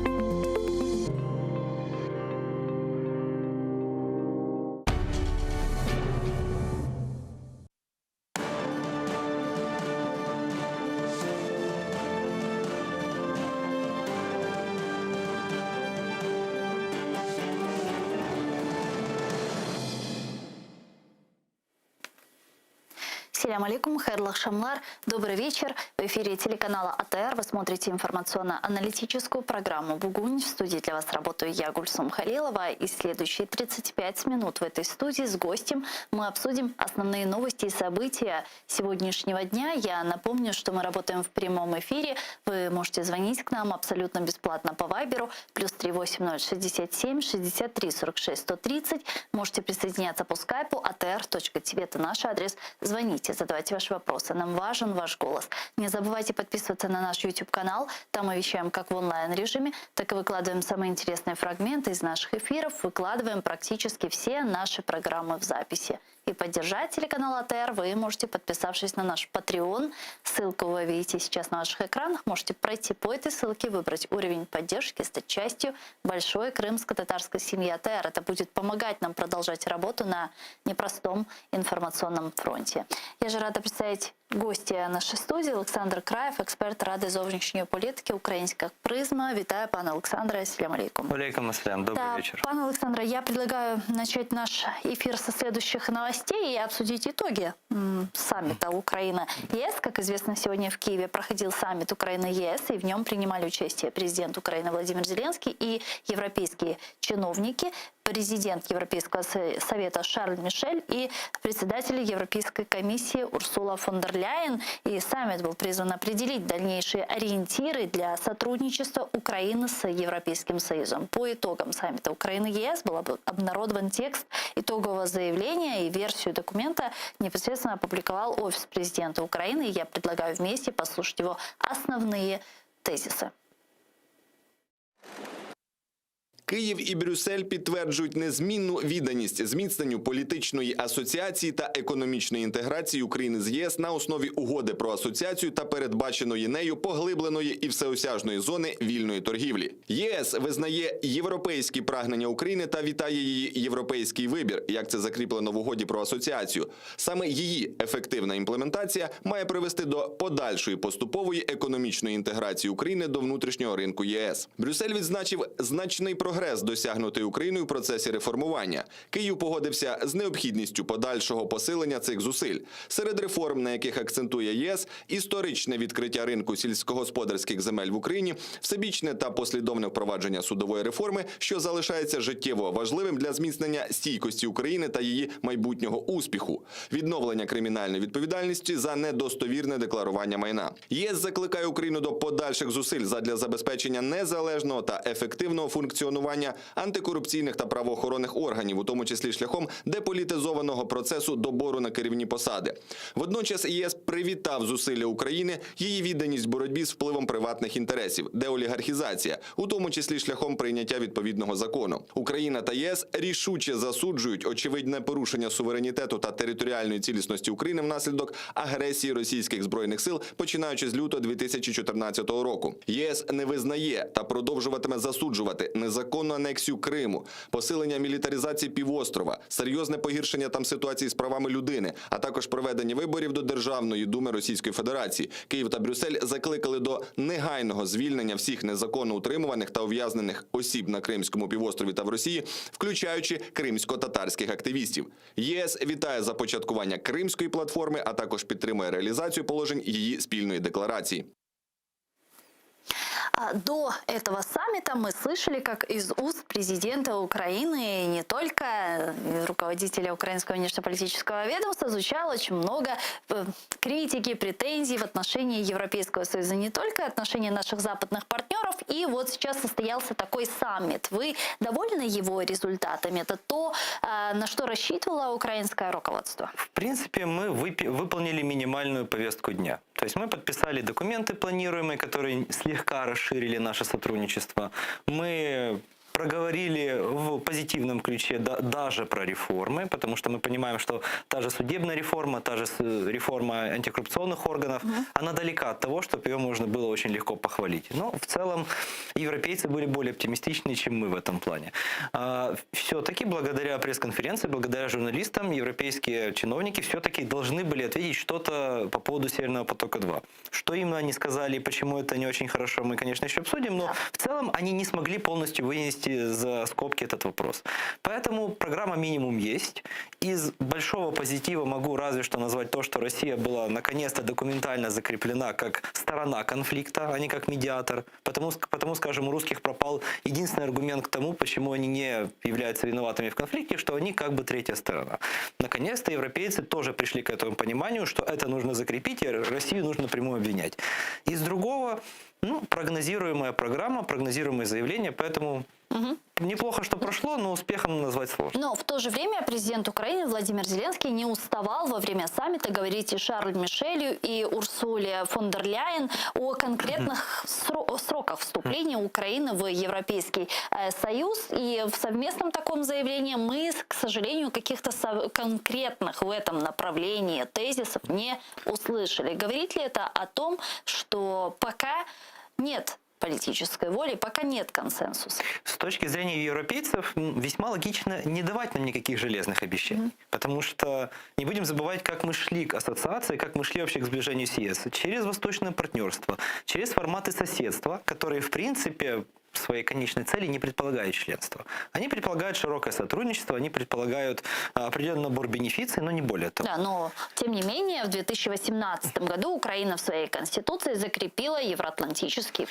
Selâm aleyküm, hayırlı aqşamlar, добрый вечер. В эфире телеканала АТР вы смотрите информационно-аналитическую программу «Бугунь». В студии для вас работаю я, Гульсум Халилова. И следующие 35 минут в этой студии с гостем мы обсудим основные новости и события сегодняшнего дня. Я напомню, что мы работаем в прямом эфире. Вы можете звонить к нам абсолютно бесплатно по Вайберу плюс 380 67 63 46 130. Можете присоединяться по скайпу atr.tv. Это наш адрес. Звоните, задавайте ваши вопросы. Нам важен ваш голос. Не забывайте подписываться на наш YouTube-канал. Там мы вещаем как в онлайн-режиме, так и выкладываем самые интересные фрагменты из наших эфиров. Выкладываем практически все наши программы в записи. И поддержать телеканал АТР вы можете, подписавшись на наш Patreon. Ссылку вы видите сейчас на ваших экранах. Можете пройти по этой ссылке, выбрать уровень поддержки, стать частью большой крымско-татарской семьи АТР. Это будет помогать нам продолжать работу на непростом информационном фронте. Я же рада представить гостя нашей студии Александр Краев, експерт Ради зовнішньої політики «Українська призма». Вітаю, пане Олександре. Ассаляму алейкум. Алейкум ассалям. Добрый Да, вечер. Пане Олександре, я предлагаю начать наш эфир со следующих новостей и обсудить итоги м, саммита Украина-ЕС. Как известно, сегодня в Киеве проходил саммит Украина-ЕС, и в нем принимали участие президент Украины Владимир Зеленский и европейские чиновники, президент Европейского Со- Совета Шарль Мишель и председатель Европейской комиссии Урсула фон дер Ляйен. И саммит был призван определить дальнейшие ориентиры для сотрудничества Украины с Европейским Союзом. По итогам саммита Украины-ЕС был об- обнародован текст итогового заявления и версию документа непосредственно опубликовал Офис президента Украины. И я предлагаю вместе послушать его основные тезисы. Київ і Брюссель підтверджують незмінну відданість зміцненню політичної асоціації та економічної інтеграції України з ЄС на основі угоди про асоціацію та передбаченої нею поглибленої і всеосяжної зони вільної торгівлі. ЄС визнає європейські прагнення України та вітає її європейський вибір, як це закріплено в угоді про асоціацію. Саме її ефективна імплементація має привести до подальшої поступової економічної інтеграції України до внутрішнього ринку ЄС. Брюссель відзначив значний прогрес, досягнутий Україною в процесі реформування. Київ погодився з необхідністю подальшого посилення цих зусиль. Серед реформ, на яких акцентує ЄС, історичне відкриття ринку сільськогосподарських земель в Україні, всебічне та послідовне впровадження судової реформи, що залишається життєво важливим для зміцнення стійкості України та її майбутнього успіху, відновлення кримінальної відповідальності за недостовірне декларування майна. ЄС закликає Україну до подальших зусиль задля забезпечення незалежного та ефективного функціонування антикорупційних та правоохоронних органів, у тому числі шляхом деполітизованого процесу добору на керівні посади. Водночас ЄС привітав зусилля України, її відданість боротьбі з впливом приватних інтересів, деолігархізація, у тому числі шляхом прийняття відповідного закону. Україна та ЄС рішуче засуджують очевидне порушення суверенітету та територіальної цілісності України внаслідок агресії російських збройних сил, починаючи з лютого 2014 року. ЄС не визнає та продовжуватиме засуджувати незаконну анексію Криму, посилення мілітаризації півострова, серйозне погіршення там ситуації з правами людини, а також проведення виборів до Державної думи Російської Федерації. Київ та Брюссель закликали до негайного звільнення всіх незаконно утримуваних та ув'язнених осіб на Кримському півострові та в Росії, включаючи кримсько-татарських активістів. ЄС вітає започаткування Кримської платформи, а також підтримує реалізацію положень її спільної декларації. А, До этого саммита мы слышали, как из уст президента Украины, и не только э, руководителя украинского внешнеполитического ведомства, звучало очень много э, критики, претензий в отношении Европейского Союза, не только отношении наших западных партнеров. И вот сейчас состоялся такой саммит. Вы довольны его результатами? Это то, э, на что рассчитывало украинское руководство? В принципе, мы выпи- выполнили минимальную повестку дня. То есть мы подписали документы планируемые, которые слегка расширили наше сотрудничество. Мы проговорили в позитивном ключе да- даже про реформы, потому что мы понимаем, что та же судебная реформа, та же с- реформа антикоррупционных органов, она далека от того, чтобы ее можно было очень легко похвалить. Но в целом европейцы были более оптимистичны, чем мы в этом плане. Все-таки благодаря пресс-конференции, благодаря журналистам, европейские чиновники все-таки должны были ответить что-то по поводу Северного потока-2. Что именно они сказали и почему это не очень хорошо, мы, конечно, еще обсудим, но в целом они не смогли полностью вынести за скобки этот вопрос. вопрос. Поэтому программа минимум есть. Из большого позитива могу разве что назвать то, что Россия была наконец-то документально закреплена как сторона конфликта, а не как медиатор. Потому, скажем, у русских пропал единственный аргумент к тому, почему они не являются виноватыми в конфликте, что они как бы третья сторона. Наконец-то европейцы тоже пришли к этому пониманию, что это нужно закрепить, и Россию нужно напрямую обвинять. Из другого, ну, прогнозируемая программа, прогнозируемые заявления, поэтому неплохо, что прошло, но успехом назвать сложно. Но в то же время президент Украины Владимир Зеленский не уставал во время саммита говорить и Шарлю Мишелю, и Урсуле фон дер Ляйен о конкретных сроках вступления Украины в Европейский Союз. И в совместном таком заявлении мы, к сожалению, каких-то конкретных в этом направлении тезисов не услышали. Говорит ли это о том, что пока нет политической воли, пока нет консенсуса? С точки зрения европейцев, весьма логично не давать нам никаких железных обещаний. Потому что не будем забывать, как мы шли к ассоциации, как мы шли вообще к сближению с ЕС. Через восточное партнерство, через форматы соседства, которые, в принципе, в своей конечной цели не предполагают членство. Они предполагают широкое сотрудничество, они предполагают определенный набор бенефиций, но не более того. Да, но тем не менее в 2018 году Украина в своей конституции закрепила евроатлантический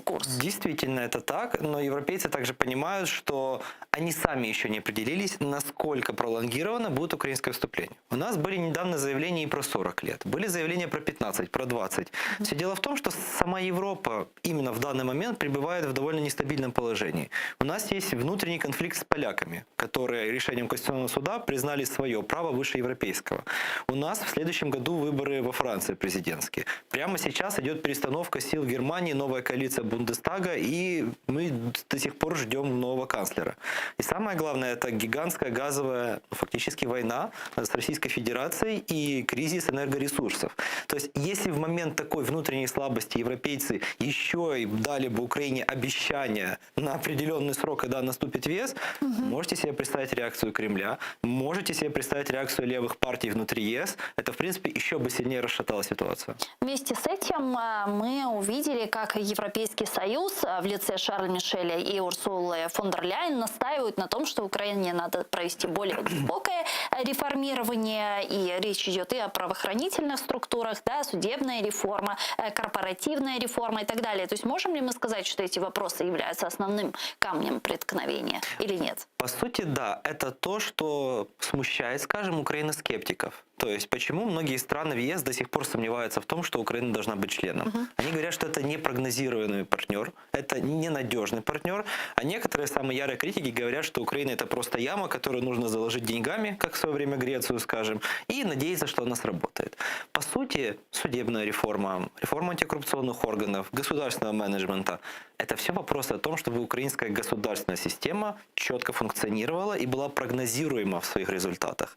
курс. Действительно, это так, но европейцы также понимают, что они сами еще не определились, насколько пролонгировано будет украинское вступление. У нас были недавно заявления и про 40 лет, были заявления про 15, про 20. Все дело в том, что сама Европа именно в данный момент пребывает в довольно нестабильном положении. У нас есть внутренний конфликт с поляками, которые решением Конституционного суда признали свое право выше европейского. У нас в следующем году выборы во Франции президентские. Прямо сейчас идет перестановка сил в Германии, новая коалиция Бундестага, и мы до сих пор ждем нового канцлера. И самое главное, это гигантская газовая, ну, фактически война с Российской Федерацией и кризис энергоресурсов. То есть, если в момент такой внутренней слабости европейцы еще и дали бы Украине обещание на определенный срок, когда наступит ЕС, можете себе представить реакцию Кремля, можете себе представить реакцию левых партий внутри ЕС. Это, в принципе, еще бы сильнее расшатало ситуацию. Вместе с этим мы увидели, как Европейский Союз в лице Шарля Мишеля и Урсулы фон дер Ляйен настаивают на том, что Украине надо провести более глубокое реформирование, и речь идет и о правоохранительных структурах, да, судебная реформа, корпоративная реформа и так далее. То есть можем ли мы сказать, что эти вопросы являются основным камнем преткновения или нет? По сути, да, это то, что смущает, скажем, украиноскептиков. То есть почему многие страны в ЕС до сих пор сомневаются в том, что Украина должна быть членом? Они говорят, что это непрогнозируемый партнер, это ненадежный партнер, а некоторые самые ярые критики говорят, что Украина это просто яма, которую нужно заложить деньгами, как в свое время Грецию, скажем, и надеяться, что она сработает. По сути, судебная реформа, реформа антикоррупционных органов, государственного менеджмента – это все вопросы о том, чтобы украинская государственная система четко функционировала и была прогнозируема в своих результатах.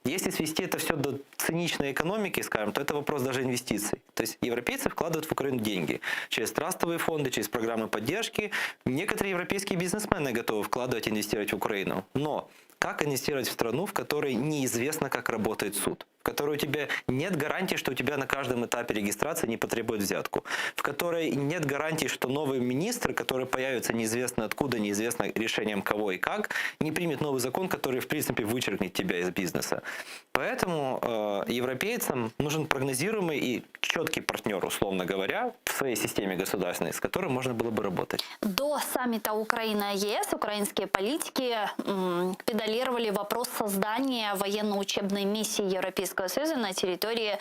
Если свести это все до циничной экономики, скажем, то это вопрос даже инвестиций. То есть европейцы вкладывают в Украину деньги через трастовые фонды, через программы поддержки. Некоторые европейские бизнесмены готовы вкладывать и инвестировать в Украину. Но как инвестировать в страну, в которой неизвестно, как работает суд? В которой у тебя нет гарантии, что у тебя на каждом этапе регистрации не потребуют взятку, в которой нет гарантии, что новый министр, который появится неизвестно откуда, неизвестно решением кого и как, не примет новый закон, который, в принципе, вычеркнет тебя из бизнеса. Поэтому европейцам нужен прогнозируемый и четкий партнер, условно говоря, в своей системе государственной, с которым можно было бы работать. До саммита Украина-ЕС украинские политики педалировали вопрос создания военно-учебной миссии Европейского Союза на территории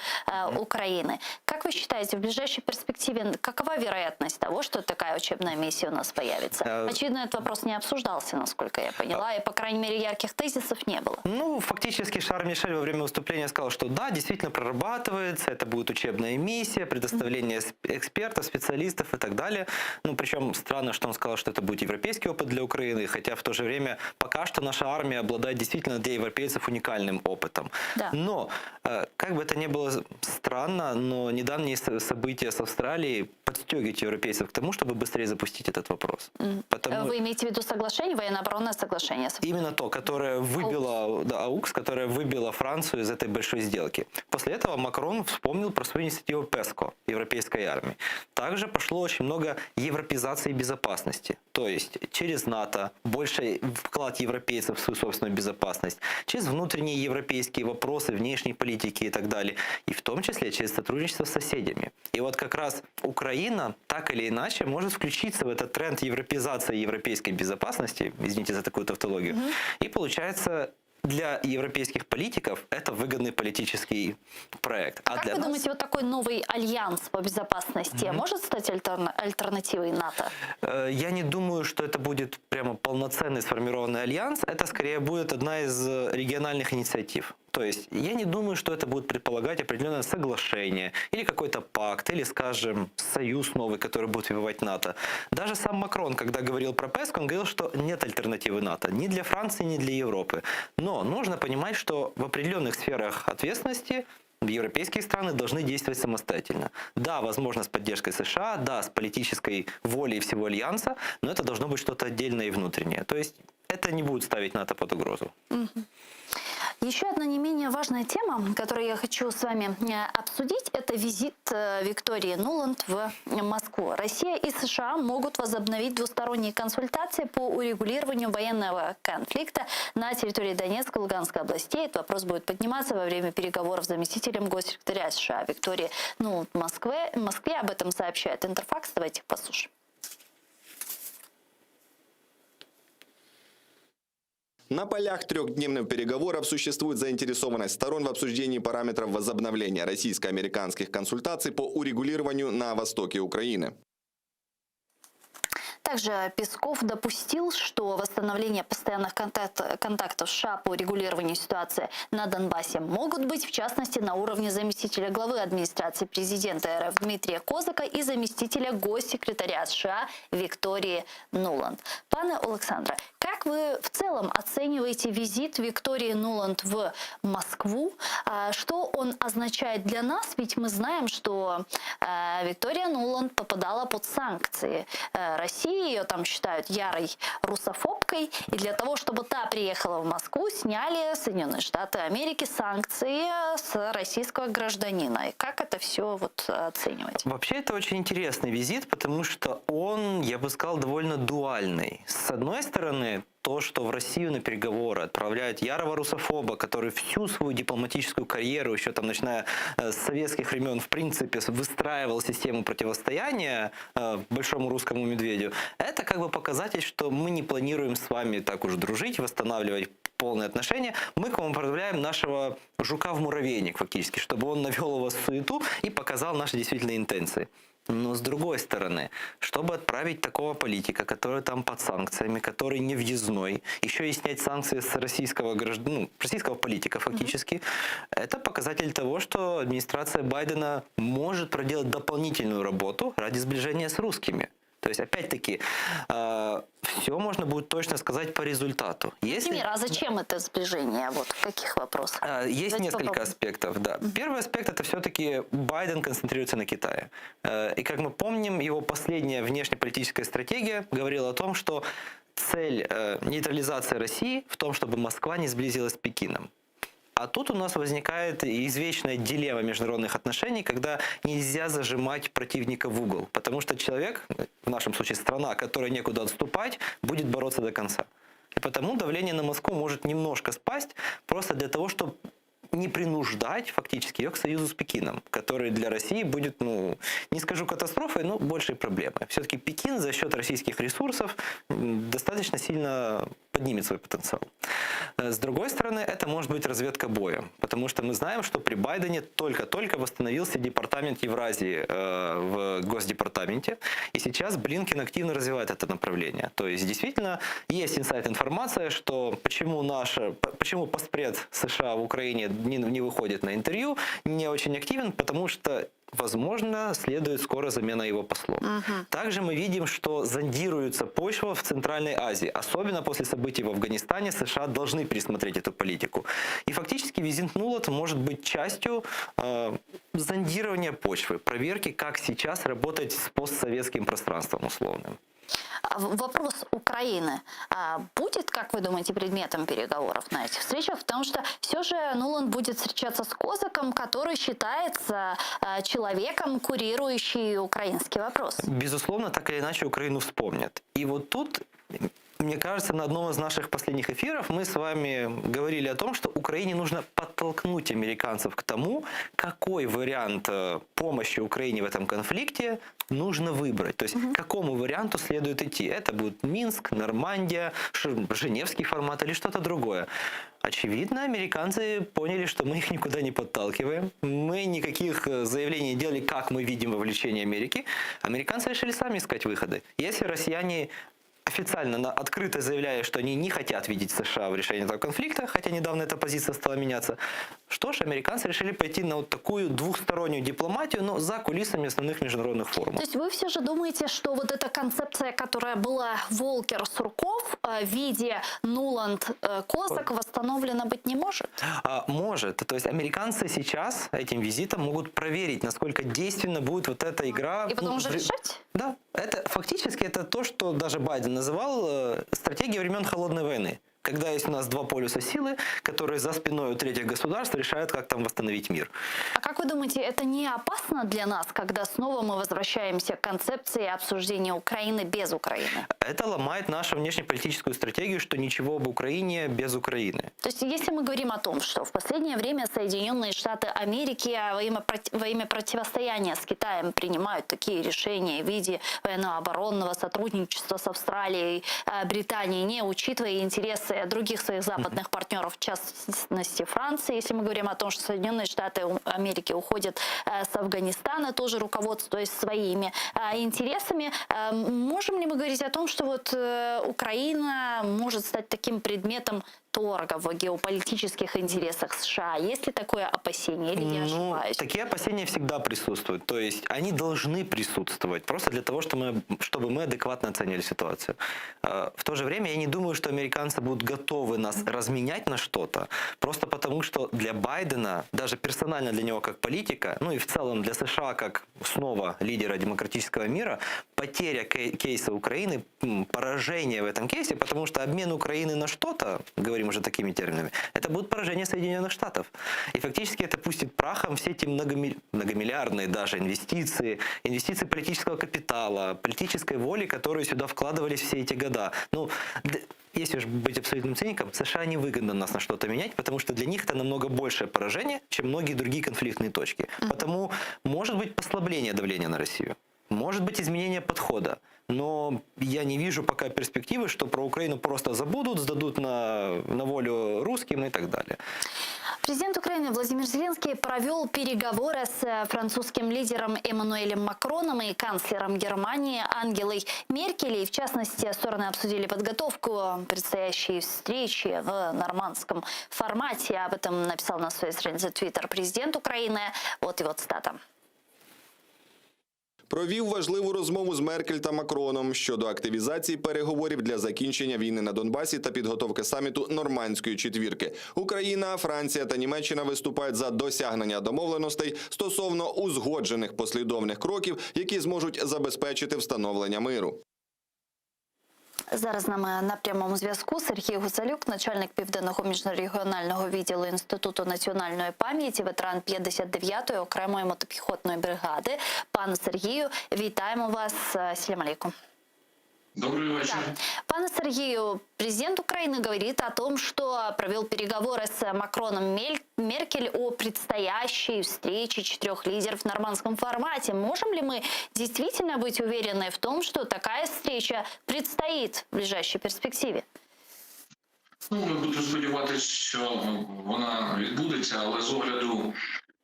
Украины. Как вы считаете, в ближайшей перспективе какова вероятность того, что такая учебная миссия у нас появится? Очевидно, этот вопрос не обсуждался, насколько я поняла, и, по крайней мере, ярких тезисов не было. Ну, фактически Шарль Мишель во время выступления сказал, что да, действительно прорабатывается, это будет учебная миссия, предоставление экспертов, специалистов и так далее. Ну, причем странно, что он сказал, что это будет европейский опыт для Украины, хотя в то же время пока что наша армия обладает действительно для европейцев уникальным опытом. Но. Э, Как бы это ни было странно, но недавние события с Австралией подстегивают европейцев к тому, чтобы быстрее запустить этот вопрос. Потому... Вы имеете в виду соглашение, военно-оборонное соглашение? Именно то, которое выбило, АУКС. Да, АУКС, которое выбило Францию из этой большой сделки. После этого Макрон вспомнил про свою инициативу ПЕСКО, Европейской армии. Также пошло очень много европеизации безопасности. То есть через НАТО больше вклад европейцев в свою собственную безопасность, через внутренние европейские вопросы, внешней политики и так далее. И в том числе через сотрудничество с соседями. И вот как раз Украина так или иначе может включиться в этот тренд европеизации европейской безопасности, извините за такую тавтологию, угу. и получается для европейских политиков это выгодный политический проект. А, а как для вы нас... думаете, вот такой новый альянс по безопасности mm-hmm. может стать альтерна- альтернативой НАТО? Э, я не думаю, что это будет прямо полноценный сформированный альянс. Это скорее будет одна из региональных инициатив. То есть я не думаю, что это будет предполагать определенное соглашение или какой-то пакт, или, скажем, союз новый, который будет выбивать НАТО. Даже сам Макрон, когда говорил про ПЕСК, он говорил, что нет альтернативы НАТО ни для Франции, ни для Европы. Но нужно понимать, что в определенных сферах ответственности европейские страны должны действовать самостоятельно. Да, возможно, с поддержкой США, да, с политической волей всего Альянса, но это должно быть что-то отдельное и внутреннее. То есть это не будет ставить НАТО под угрозу. Еще одна не менее важная тема, которую я хочу с вами э, обсудить, это визит э, Виктории Нуланд в Москву. Россия и США могут возобновить двусторонние консультации по урегулированию военного конфликта на территории Донецкой и Луганской областей. Этот вопрос будет подниматься во время переговоров с заместителем госсекретаря США Виктории Нуланд в Москве. В Москве об этом сообщает Интерфакс. Давайте послушаем. На полях трехдневных переговоров существует заинтересованность сторон в обсуждении параметров возобновления российско-американских консультаций по урегулированию на востоке Украины. Также Песков допустил, что восстановление постоянных контакт, контактов США по урегулированию ситуации на Донбассе могут быть, в частности, на уровне заместителя главы администрации президента РФ Дмитрия Козака и заместителя госсекретаря США Виктории Нуланд. Пане Олександре, как вы в целом оцениваете визит Виктории Нуланд в Москву? А, что он означает для нас? Ведь мы знаем, что э, Виктория Нуланд попадала под санкции э, России, ее там считают ярой русофобкой. И для того, чтобы та приехала в Москву, сняли Соединенные Штаты Америки санкции с российского гражданина. И как это все вот оценивать? Вообще это очень интересный визит, потому что он, я бы сказал, довольно дуальный. С одной стороны, то, что в Россию на переговоры отправляют ярого русофоба, который всю свою дипломатическую карьеру, еще там начиная э, с советских времен, в принципе, выстраивал систему противостояния э, большому русскому медведю, это как бы показатель, что мы не планируем с вами так уж дружить, восстанавливать полные отношения, мы к вам отправляем нашего жука в муравейник фактически, чтобы он навел у вас суету и показал наши действительные интенции. Но с другой стороны, чтобы отправить такого политика, который там под санкциями, который не въездной, еще и снять санкции с российского граждан, ну, российского политика фактически, mm-hmm. это показатель того, что администрация Байдена может проделать дополнительную работу ради сближения с русскими. То есть, опять-таки, э, все можно будет точно сказать по результату. Если... Например, а зачем это сближение? Вот в каких вопросах? Э, есть Давайте несколько попробуем. аспектов, да. Первый аспект это все-таки Байден концентрируется на Китае. Э, и как мы помним, его последняя внешнеполитическая стратегия говорила о том, что цель нейтрализации России в том, чтобы Москва не сблизилась с Пекином. А тут у нас возникает извечная дилемма международных отношений, когда нельзя зажимать противника в угол, потому что человек, в нашем случае страна, которой некуда отступать, будет бороться до конца. И потому давление на Москву может немножко спасть, просто для того, чтобы не принуждать фактически ее к союзу с Пекином, который для России будет, ну, не скажу катастрофой, но большей проблемой. Все-таки Пекин за счет российских ресурсов достаточно сильно поднимет свой потенциал. Э, с другой стороны, это может быть разведка боем, потому что мы знаем, что при Байдене только-только восстановился департамент Евразии э, в Госдепартаменте, и сейчас Блинкен активно развивает это направление. То есть действительно есть инсайт-информация, что почему, наша, почему постпред США в Украине не, не выходит на интервью, не очень активен, потому что Возможно, следует скоро замена его послом. Также мы видим, что зондируется почва в Центральной Азии. Особенно после событий в Афганистане США должны пересмотреть эту политику. И фактически визит Нуланд может быть частью э, зондирования почвы, проверки, как сейчас работать с постсоветским пространством условным. А Вопрос Украины а, будет, как вы думаете, предметом переговоров на этих встречах? Потому что все же Нуланд будет встречаться с Козаком, который считается а, человеком, курирующий украинский вопрос. Безусловно, так или иначе Украину вспомнят. И вот тут, мне кажется, на одном из наших последних эфиров мы с вами говорили о том, что Украине нужно подтолкнуть американцев к тому, какой вариант э, помощи Украине в этом конфликте нужно выбрать. То есть к какому варианту следует идти. Это будет Минск, Нормандия, Ш- Женевский формат или что-то другое. Очевидно, американцы поняли, что мы их никуда не подталкиваем. Мы никаких э, заявлений не делали, как мы видим вовлечение Америки. Американцы решили сами искать выходы. Если россияне официально на- открыто заявляя, что они не хотят видеть США в решении этого конфликта, хотя недавно эта позиция стала меняться, что ж, американцы решили пойти на вот такую двухстороннюю дипломатию, но за кулисами основных международных форумов. То есть вы все же думаете, что вот эта концепция, которая была Волкер-Сурков э, в виде Нуланд-Козак, восстановлена быть не может? А, может. То есть американцы сейчас этим визитом могут проверить, насколько действенно будет вот эта игра. И потом Ну, уже в- решать? Да. Это фактически это то, что даже Байден называл э, стратегией времен холодной войны. Когда есть у нас два полюса силы, которые за спиной у третьих государств решают, как там восстановить мир. А как вы думаете, это не опасно для нас, когда снова мы возвращаемся к концепции обсуждения Украины без Украины? Это ломает нашу внешнеполитическую стратегию, что ничего об Украине без Украины. То есть, если мы говорим о том, что в последнее время Соединенные Штаты Америки во имя, проти- во имя противостояния с Китаем принимают такие решения в виде военно-оборонного сотрудничества с Австралией, э, Британией, не учитывая интересы других своих западных партнеров, в частности Франции, если мы говорим о том, что Соединенные Штаты Америки уходят э, с Афганистана, тоже руководствуясь своими э, интересами, э, можем ли мы говорить о том, что вот э, Украина может стать таким предметом торга в геополитических интересах США? Есть ли такое опасение или я Ну, ошибаюсь? такие опасения всегда присутствуют. То есть они должны присутствовать просто для того, чтобы мы, чтобы мы адекватно оценили ситуацию. Э, В то же время я не думаю, что американцы будут готовы нас разменять на что-то, просто потому что для Байдена, даже персонально для него как политика, ну и в целом для США как снова лидера демократического мира, потеря кей- кейса Украины, м, поражение в этом кейсе, потому что обмен Украины на что-то, говорим уже такими терминами, это будет поражение Соединенных Штатов. И фактически это пустит прахом все эти многомиль- многомиллиардные даже инвестиции, инвестиции политического капитала, политической воли, которые сюда вкладывались все эти года. Ну, д- если уж быть абсолютным циником, США невыгодно нас на что-то менять, потому что для них это намного большее поражение, чем многие другие конфликтные точки. Потому может быть послабление давления на Россию, может быть изменение подхода. Но я не вижу пока перспективы, что про Украину просто забудут, сдадут на, на волю русским и так далее. Президент Украины Владимир Зеленский провел переговоры с э, французским лидером Эммануэлем Макроном и канцлером Германии Ангелой Меркель. И в частности, стороны обсудили подготовку предстоящей встречи в нормандском формате. Об этом написал на своей странице Twitter президент Украины. Вот его цитата. Провів важливу розмову з Меркель та Макроном щодо активізації переговорів для закінчення війни на Донбасі та підготовки саміту Нормандської четвірки. Україна, Франція та Німеччина виступають за досягнення домовленостей стосовно узгоджених послідовних кроків, які зможуть забезпечити встановлення миру. Зараз з нами на прямому зв'язку Сергій Гуцалюк, начальник південного міжрегіонального відділу Інституту національної пам'яті, ветеран 59-ї окремої мотопіхотної бригади. Пане Сергію, вітаємо вас. Селям алейкум. Добрый вечер. Пане Сергію, президент Украины говорит о том, что провел переговоры с Макроном Мель- Меркель о предстоящей встрече четырех лидеров в нормандском формате. Можем ли мы действительно быть уверены в том, что такая встреча предстоит в ближайшей перспективе? Ну, ми будемо сподіватися, що вона відбудеться, але з огляду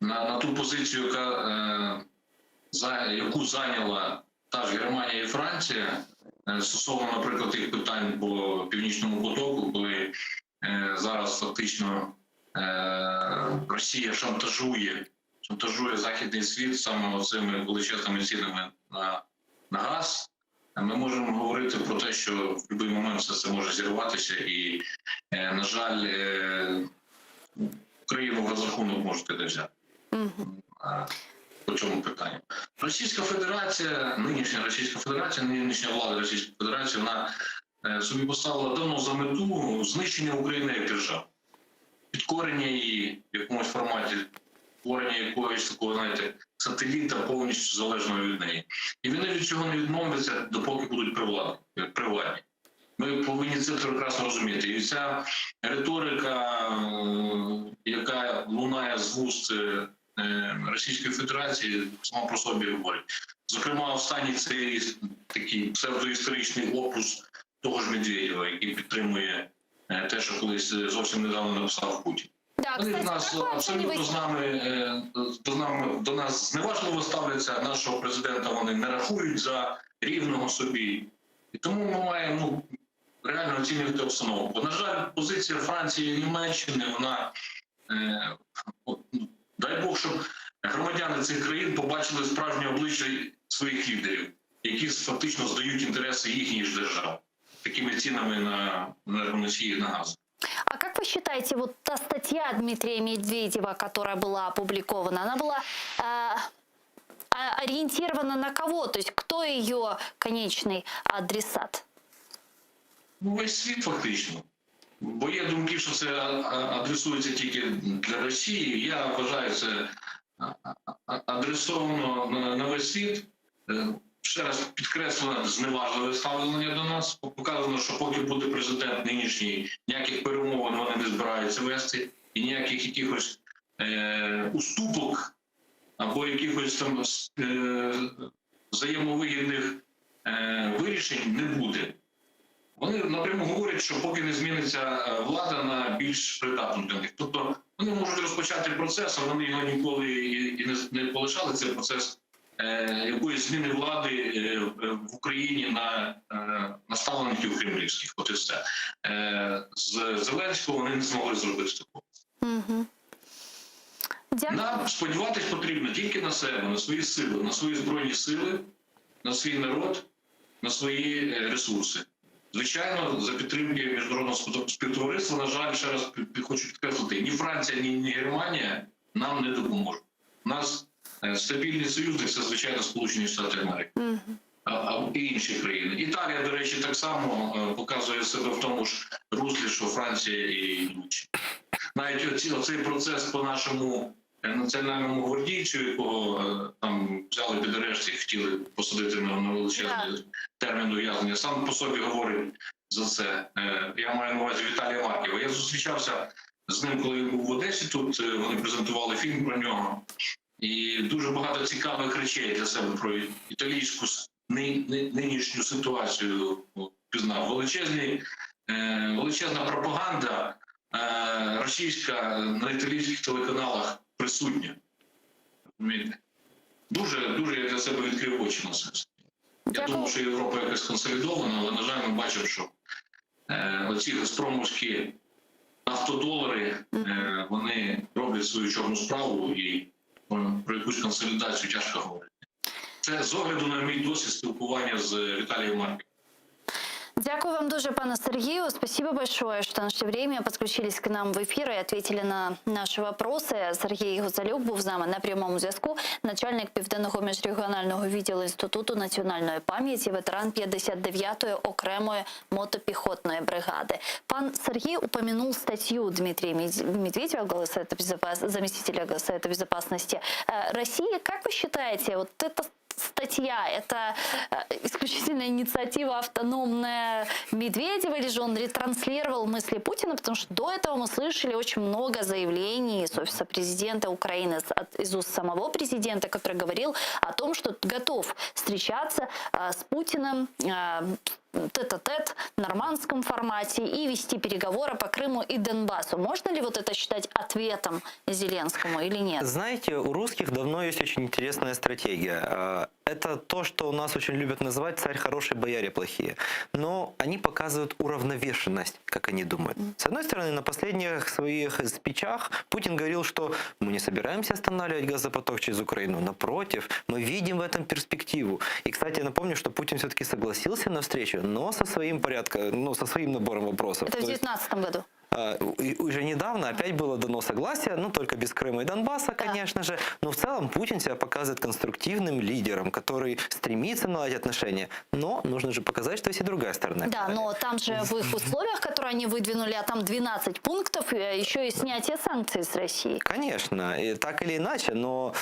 на, на ту позицію, яка, е, за, яку зайняла та ж Германія і Франція, е, стосовно, наприклад, тих питань по північному потоку, коли е, зараз фактично е, Росія шантажує. шантажує західний світ саме цими величезними цінами на, на газ. Ми можемо говорити про те, що в будь-який момент все це може зірватися, і, е, на жаль, е, Україну в розрахунок можете не взяти е, по цьому питанню. Російська Федерація, нинішня Російська Федерація, нинішня влада Російської Федерації, вона е, собі поставила давно за мету знищення України як держави, підкорення її в якомусь форматі, створення якогось такого, знаєте, сателіта повністю залежного від неї. І вони від цього не відмовляться, допоки будуть при владі, при владі. Ми повинні це прекрасно розуміти. І ця риторика, е, яка лунає з вуст е, Російської Федерації, сама про собі говорить. Зокрема, останній цей такий псевдоісторичний опус того ж Медведєва, який підтримує е, те, що колись зовсім недавно написав Путін. Да, Вони в кстати, нас как вы абсолютно оцениваете з нами е, до нами до нас зневажливо ставляться. Нашого президента вони не рахують за рівного собі. І тому ми маємо ну, реально оцінювати обстановку. На жаль, позиція Франції і Німеччини, вона е, от, ну, дай Бог, щоб громадяни цих країн побачили справжнє обличчя своїх лідерів, які фактично здають інтереси їхніх ж держав такими цінами на енергоносії на газ. А как вы считаете, вот та статья Дмитрия Медведева, которая была опубликована, она была э, а- ориентирована на кого? То есть кто ее конечный адресат? Ну, весь світ фактично. Бо є думки, що це а, адресується тільки для Росії. Я вважаю, це а, а, адресовано на, на весь світ. Е, Ще раз підкреслено зневажливе ставлення до нас. Показано, що поки буде президент нинішній, ніяких перемовин вони не збираються вести, і ніяких якихось е, уступок або якихось там е, взаємовигідних е, вирішень не буде. Вони напряму говорять, що поки не зміниться е, влада на більш придатну для них. Тобто вони можуть розпочати процес, а вони його ніколи і і не, не полишали. Цей процес е, якоїсь зміни влади е, в Україні на, е, на ставлеників кремлівських. От і все. Е, з Зеленського вони не змогли зробити такого. Угу. Дякую. Нам сподіватись потрібно тільки на себе, на свої сили, на свої збройні сили, на свій народ, на свої е, ресурси. Звичайно, за підтримки міжнародного співтовариства, на жаль, ще раз пі- хочу підкреслити, ні Франція, ні, ні Германія нам не допоможуть. У нас е, стабільний союзник це, звичайно, Сполучені Штати Америки. А, а і інші країни. Італія, до речі, так само е, показує себе в тому ж руслі, що Франція і Німеччина. Навіть оці, оцей процес по нашому е, національному гвардійцю, якого е, там взяли під арешт і хотіли посадити на, на величезний термін ув'язнення, сам по собі говорить за це. Е, Я маю на увазі Віталія Марківа. Я зустрічався з ним, коли він був в Одесі. Тут е, вони презентували фільм про нього. І дуже багато цікавих речей для себе про італійську с- ни- ни- нинішню ситуацію ну, пізнав. Величезні, е, величезна пропаганда е, російська на італійських телеканалах присутня. Розумієте? Дуже, дуже я для себе відкрив очі на це. все. Я думав, що Європа якось консолідована, але, на жаль, ми бачимо, що е, оці газпромовські нафтодолари, е, вони роблять свою чорну справу і е, про якусь консолідацію тяжко говорити. Це з огляду на мій досвід спілкування з Віталієм Марківим. Дякую вам дуже, пане Сергію. Спасибо большое, что нашли время, подключились к нам в эфир и ответили на наши вопросы. Сергій Гуцалюк був з нами на прямому зв'язку, начальник Південного міжрегіонального відділу Інституту національної пам'яті, ветеран 59-ї окремої мотопіхотної бригади. Пан Сергій упомянул статью Дмитрия Медведева, главы Совета Безопас... заместителя главы Совета Безопасности э, России. Как вы считаете, вот эта статья – это э, исключительно инициатива автономная Медведева, или же он ретранслировал мысли Путина, потому что до этого мы слышали очень много заявлений из офиса президента Украины, с- от- из уст самого президента, который говорил о том, что готов встречаться э, с Путиным э, тет-а-тет в нормандском формате и вести переговоры по Крыму и Донбассу. Можно ли вот это считать ответом Зеленскому или нет? Знаете, у русских давно есть очень интересная стратегия. Э, Это то, что у нас очень любят называть царь хороший, бояре плохие. Но они показывают уравновешенность, как они думают. С одной стороны, на последних своих спичах Путин говорил, что мы не собираемся останавливать газопоток через Украину. Напротив, мы видим в этом перспективу. И, кстати, я напомню, что Путин все-таки согласился на встречу, но со своим порядком, ну, со своим набором вопросов. Это в То есть, 2019 году. а, и уже недавно опять было дано согласие, ну только без Крыма и Донбасса, конечно же, но в целом Путин себя показывает конструктивным лидером, который стремится наладить отношения, но нужно же показать, что есть и другая сторона. Да, но там же в их условиях, которые они выдвинули, а там 12 пунктов, э, еще и снятие санкций с России. Конечно, и так или иначе, но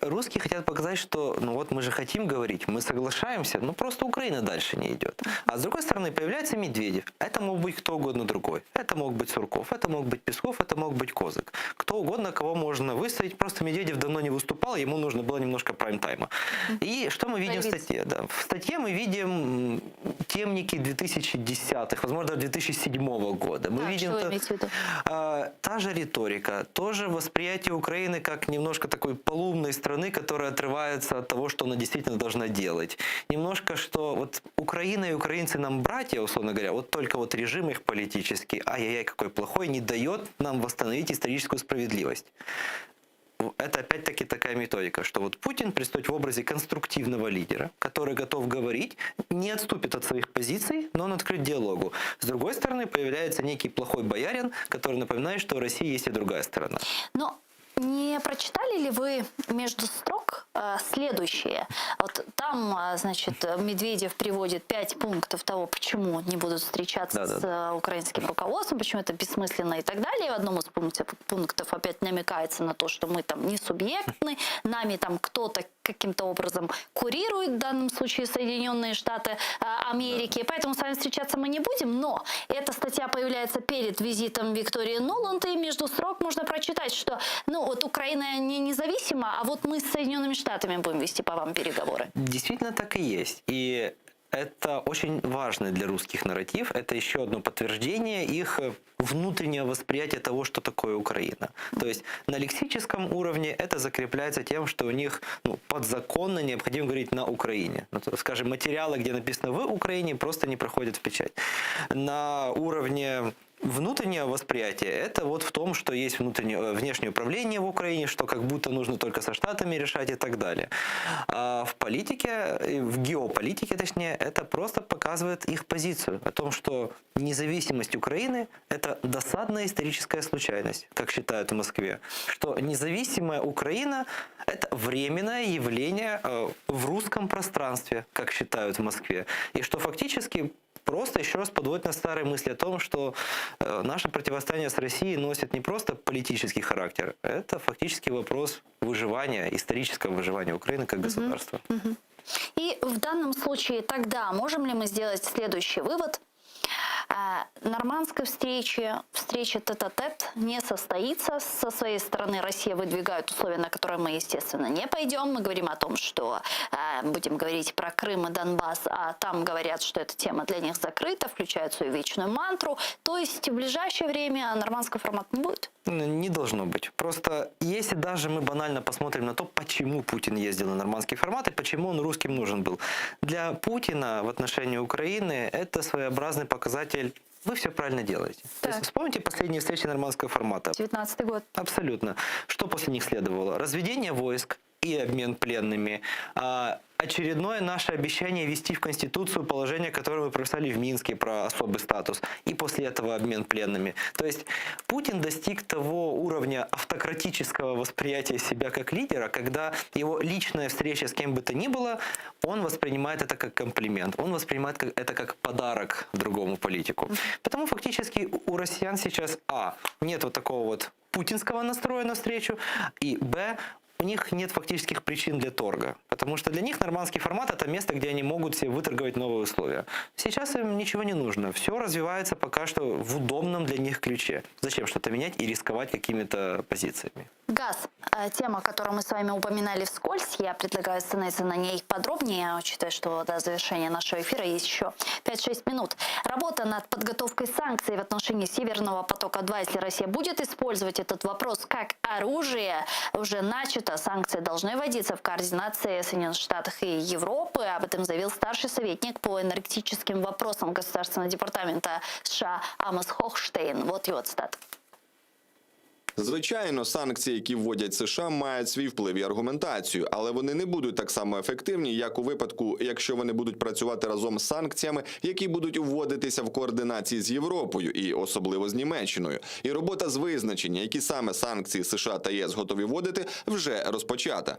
русские хотят показать, что ну вот мы же хотим говорить, мы соглашаемся, но просто Украина дальше не идет. А с другой стороны, появляется Медведев. Это мог быть кто угодно другой. Это мог быть Сурков, это мог быть Песков, это мог быть Козык. Кто угодно, кого можно выставить. Просто Медведев давно не выступал, ему нужно было немножко прайм-тайма. И что мы видим в Появиться. статье? Да. В статье мы видим м, темники 2010-х, возможно, 2007 года. Мы Так, видим что вы то- имеете в виду? а, та же риторика, тоже восприятие Украины как немножко такой полумной страны, которая отрывается от того, что она действительно должна делать. Немножко, что вот Украина и украинцы нам братья, условно говоря, вот только вот режим их политический, ай-яй-яй, какой плохой, не дает нам восстановить историческую справедливость. Это опять-таки такая методика, что вот Путин предстает в образе конструктивного лидера, который готов говорить, не отступит от своих позиций, но он открыт диалогу. С другой стороны, появляется некий плохой боярин, который напоминает, что у России есть и другая сторона. Но не прочитали ли вы между строк э, следующее? Вот там, э, значит, Медведев приводит пять пунктов того, почему не будут встречаться Да-да-да. с э, украинским руководством, почему это бессмысленно и так далее. И в одном из пунктов, пунктов опять намекается на то, что мы там не субъектны, нами там кто-то каким-то образом курирует, в данном случае Соединенные Штаты э, Америки. Поэтому с вами встречаться мы не будем, но эта статья появляется перед визитом Виктории Нуланд, и между строк можно прочитать, что ну вот Украина не независима, а вот мы с Соединенными Штатами будем вести по вам переговоры. Действительно так и есть. И это очень важный для русских нарратив. Это еще одно подтверждение их э, внутреннего восприятия того, что такое Украина. То есть на лексическом уровне это закрепляется тем, что у них ну, подзаконно необходимо говорить на Украине. Ну, то, скажем, материалы, где написано в Украине, просто не проходят в печать. На уровне внутреннего восприятия это вот в том, что есть внутреннее, э, внешнее управление в Украине, что как будто нужно только со Штатами решать и так далее. А в политике, э, в геополитике точнее, это просто показывает их позицию о том, что независимость Украины – это досадная историческая случайность, как считают в Москве, что независимая Украина – это временное явление э, в русском пространстве, как считают в Москве, и что фактически просто еще раз подводит нас старые мысли о том, что э, наше противостояние с Россией носит не просто политический характер, это фактически вопрос выживания, исторического выживания Украины как государства. Мгм. И в данном случае тогда можем ли мы сделать следующий вывод? А, Нормандской встречи, встреча тет-а-тет не состоится. Со своей стороны Россия выдвигает условия, на которые мы, естественно, не пойдем. Мы говорим о том, что э, будем говорить про Крым и Донбасс, а там говорят, что эта тема для них закрыта, включают свою вечную мантру. То есть в ближайшее время нормандского формата не будет. Ну, Не должно быть. Просто если даже мы банально посмотрим на то, почему Путин ездил на нормандский формат и почему он русским нужен был. Для Путина в отношении Украины это своеобразный показатель вы все правильно делаете. То есть вспомните последние встречи нормандского формата. 19 год. Абсолютно. Что после них следовало? Разведение войск и обмен пленными. А, очередное наше обещание ввести в Конституцию положение, которое мы прописали в Минске про особый статус. И после этого обмен пленными. То есть Путин достиг того уровня автократического восприятия себя как лидера, когда его личная встреча с кем бы то ни было, он воспринимает это как комплимент, он воспринимает как- это как подарок другому политику. Потому фактически у россиян сейчас, а, нет вот такого вот путинского настроя на встречу, и, б, у них нет фактических причин для торга. Потому что для них нормандский формат – это место, где они могут себе выторговать новые условия. Сейчас им ничего не нужно. Все развивается пока что в удобном для них ключе. Зачем что-то менять и рисковать какими-то позициями? Газ. Э, тема, которую мы с вами упоминали вскользь, я предлагаю остановиться на ней подробнее, учитывая, что до завершения нашего эфира есть еще 5-6 минут. Работа над подготовкой санкций в отношении Северного потока-2, если Россия будет использовать этот вопрос как оружие, уже начата. Санкции должны вводиться в координации Соединенных Штатов и Европы. Об этом заявил старший советник по энергетическим вопросам Государственного департамента США Амос Хохштейн. Вот его цитата. Звичайно, санкції, які вводять США, мають свій вплив і аргументацію, але вони не будуть так само ефективні, як у випадку, якщо вони будуть працювати разом з санкціями, які будуть вводитися в координації з Європою і особливо з Німеччиною. І робота з визначення, які саме санкції США та ЄС готові вводити, вже розпочата.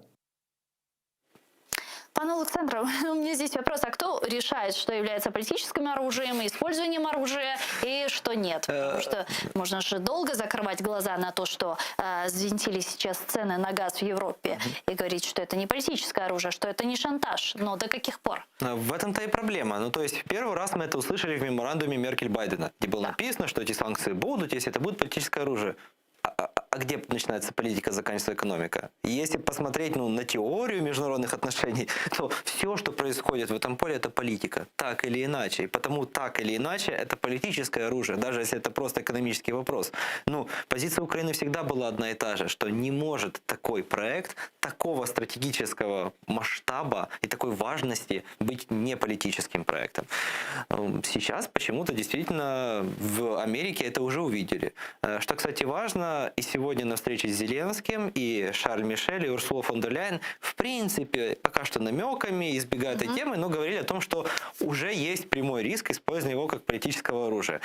Пане Александре, у меня здесь вопрос, а кто решает, что является политическим оружием, использованием оружия и что нет? Потому что можно же долго закрывать глаза на то, что э, взвинтили сейчас цены на газ в Европе и говорить, что это не политическое оружие, что это не шантаж. Но до каких пор? А, В этом-то и проблема. Ну, то есть, первый раз мы это услышали в меморандуме Меркель-Байдена, где было написано, что эти санкции будут, если это будет политическое оружие. А, а- а где начинается политика, заканчивается экономика? Если посмотреть ну, на теорию международных отношений, то все, что происходит в этом поле, это политика, так или иначе. И потому так или иначе это политическое оружие, даже если это просто экономический вопрос. Ну, позиция Украины всегда была одна и та же, что не может такой проект такого стратегического масштаба и такой важности быть не политическим проектом. Эм, Сейчас почему-то действительно в Америке это уже увидели. Э, Что, кстати, важно, и сегодня на встрече с Зеленским, и Шарль Мишель, и Урсула фон дер Ляйен, в принципе, пока что намеками избегают этой темы, но говорили о том, что уже есть прямой риск использования его как политического оружия.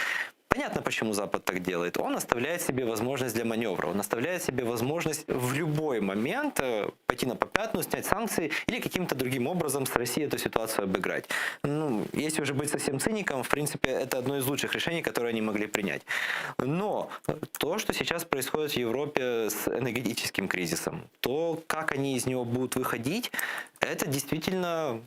Понятно, почему Запад так делает. Он оставляет себе возможность для маневра. Он оставляет себе возможность в любой момент э, пойти на попятную, снять санкции или каким-то другим образом с Россией эту ситуацию обыграть. Ну, если уже быть совсем циником, в принципе, это одно из лучших решений, которые они могли принять. Но то, что сейчас происходит в Европе с энергетическим кризисом, то, как они из него будут выходить, это действительно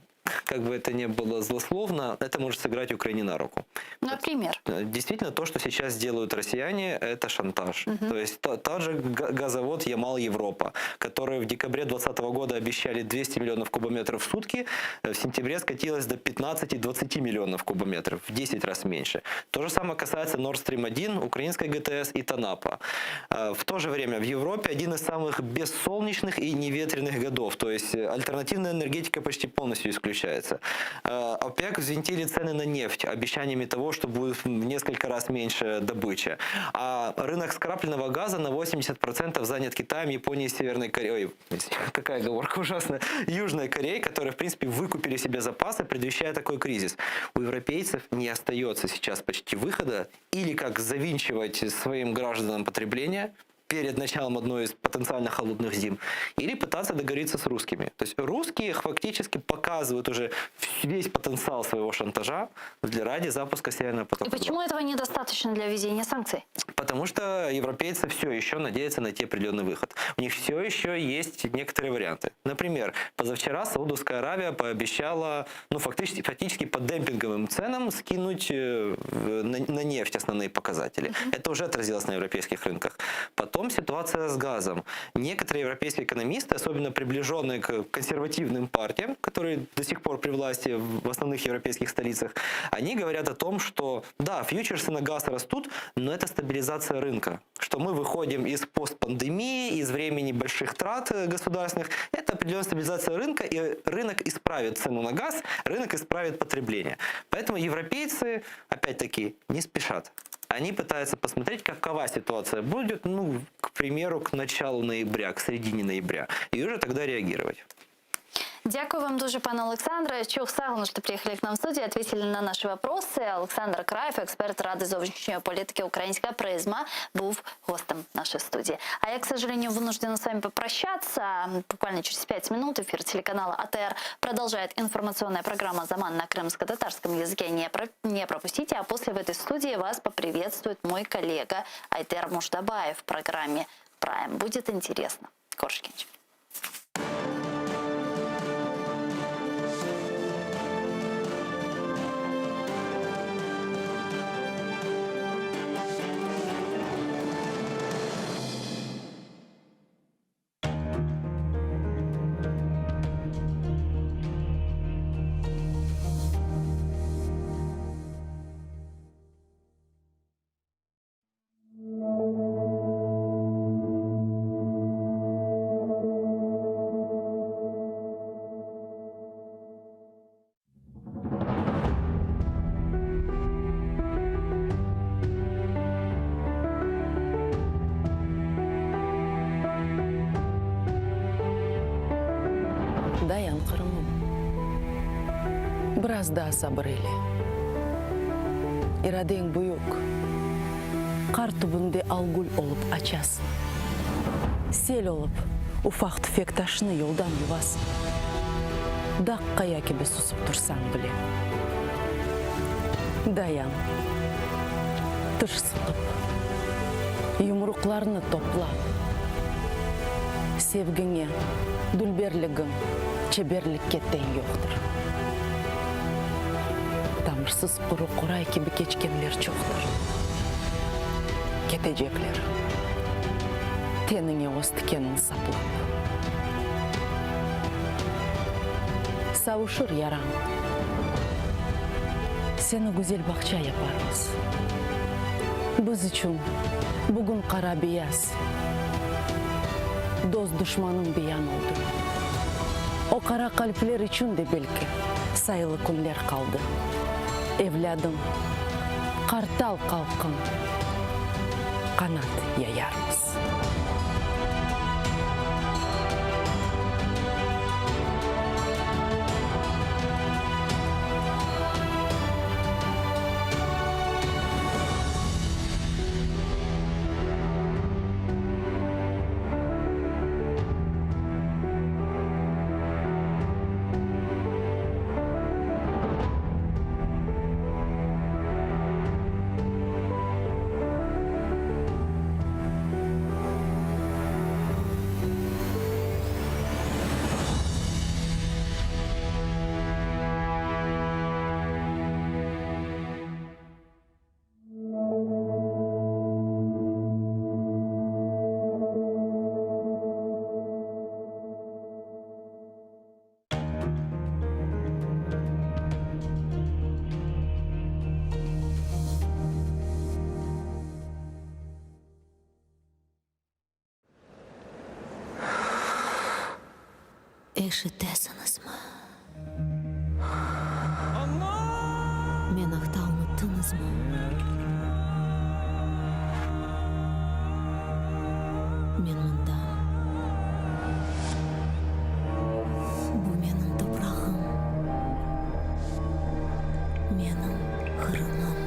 как бы это ни было злословно, это может сыграть Украине на руку. Например? Э, Действительно, то, что сейчас делают россияне, это шантаж. Мгм. То есть та- тот же га- газовод Ямал-Европа, который в декабре 2020 года обещали 200 миллионов кубометров в сутки, э, в сентябре скатилось до 15-20 миллионов кубометров, в 10 раз меньше. То же самое касается Nord Stream 1, украинской ГТС и Танапа. Э, В то же время в Европе один из самых бессолнечных и неветренных годов, то есть э, альтернативная энергетика почти полностью исключается. Э, ОПЕК взвинтили цены на нефть обещаниями того, что будет в несколько раз меньше добыча. А рынок скрапленного газа на 80% занят Китаем, Японией, Северной Кореей. Ой, какая оговорка ужасная. Южной Кореей, которые, в принципе, выкупили себе запасы, предвещая такой кризис. У европейцев не остается сейчас почти выхода или как завинчивать своим гражданам потребление, перед началом одной из потенциально холодных зим, или пытаться договориться с русскими. То есть русские фактически показывают уже весь потенциал своего шантажа для ради запуска Северного И потока. 2. почему этого недостаточно для введения санкций? Потому что европейцы все еще надеются найти определенный выход. У них все еще есть некоторые варианты. Например, позавчера Саудовская Аравия пообещала, ну, фактически, фактически по демпинговым ценам скинуть э, в- на, на нефть основные показатели. Это уже отразилось на европейских рынках. Потом ситуация с газом. Некоторые европейские экономисты, особенно приближенные к консервативным партиям, которые до сих пор при власти в основных европейских столицах, они говорят о том, что да, фьючерсы на газ растут, но это стабилизация рынка, что мы выходим из постпандемии, из времени больших трат э, государственных. Это определенная стабилизация рынка, и рынок исправит цену на газ, рынок исправит потребление. Поэтому европейцы, опять-таки, не спешат. Они пытаются посмотреть, какова ситуация будет, ну, к примеру, к началу ноября, к середине ноября, и уже тогда реагировать. Дякую вам дуже, пане Олександре. Çoq sağ oluñ, что приехали к нам в студию, ответили на наши вопросы. Олександр Краєв, експерт Ради зовнішньої політики «Українська призма», був гостем нашей студии. А я, к сожалению, вынуждена с вами попрощаться. Буквально через 5 минут эфир телеканала АТР продолжает информационная программа «Заман» на крымско-татарском языке. Не, про- не пропустите. А после в этой студии вас поприветствует мой коллега Айдер Муждабаев в программе «Прайм». Будет интересно. Körüşkence. Biraz daa sabır eyle. İradeñ büyük, qar tübünde algül olıp açasıñ. Sel olıp, ufaq-tüfek taşnı yoldan yuvasıñ. Dağ qaya kibi susıp tursañ bile. Dayan, tiş sıqıp, yumruqlarnı toplap, sevgiñe, dülberligiñ, çeberlikke teñ yoqtır. Tamırsız quru qoray kibi keçkenler çoqtır. Ketecekler, teniñe öz tikenin saplap. Savuşır yarañ. Seni güzel bağça yaparmız. Biz içün bugün qara-beyaz, dost-duşmanıñ beyan oldı. O qara qalpler içün de belki sayılı künler qaldı. Evlâdım, qartal qalqın, qanat yayarmız. Eşitesiñizmi? Men aqta unuttıñızmı? Men mındam. Bu menim toprağım, menim Qırımım.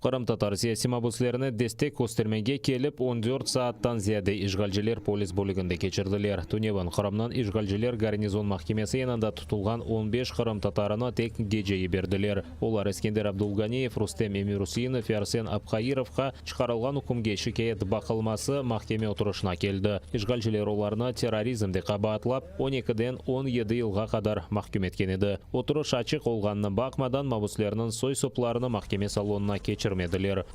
Qırımtatar siyasiy mabüslerine destek köstermege kelip, on dört saattan ziyade işğalciler polis bölüginde keçirdiler. Tünevin Qırımnıñ işğalciler garnizon mahkemesi yanında tutulğan on beş qırımtatarını tek gece yiberdiler. Olar Eskender Abdulganiyev, Rustem Emiruseinov ve Arsen Abhairovğa çıqarılğan ükümge şikâyet baqılması mahkeme oturışına keldi. İşğalciler olarnı terrorizmde qabaatlap, on ekiden on yedi yılğa qadar mahküm etken edi. Oturış açıq olğanına baqmadan, mabüslerniñ soy-soplarını mahkeme salonına keçirmediler.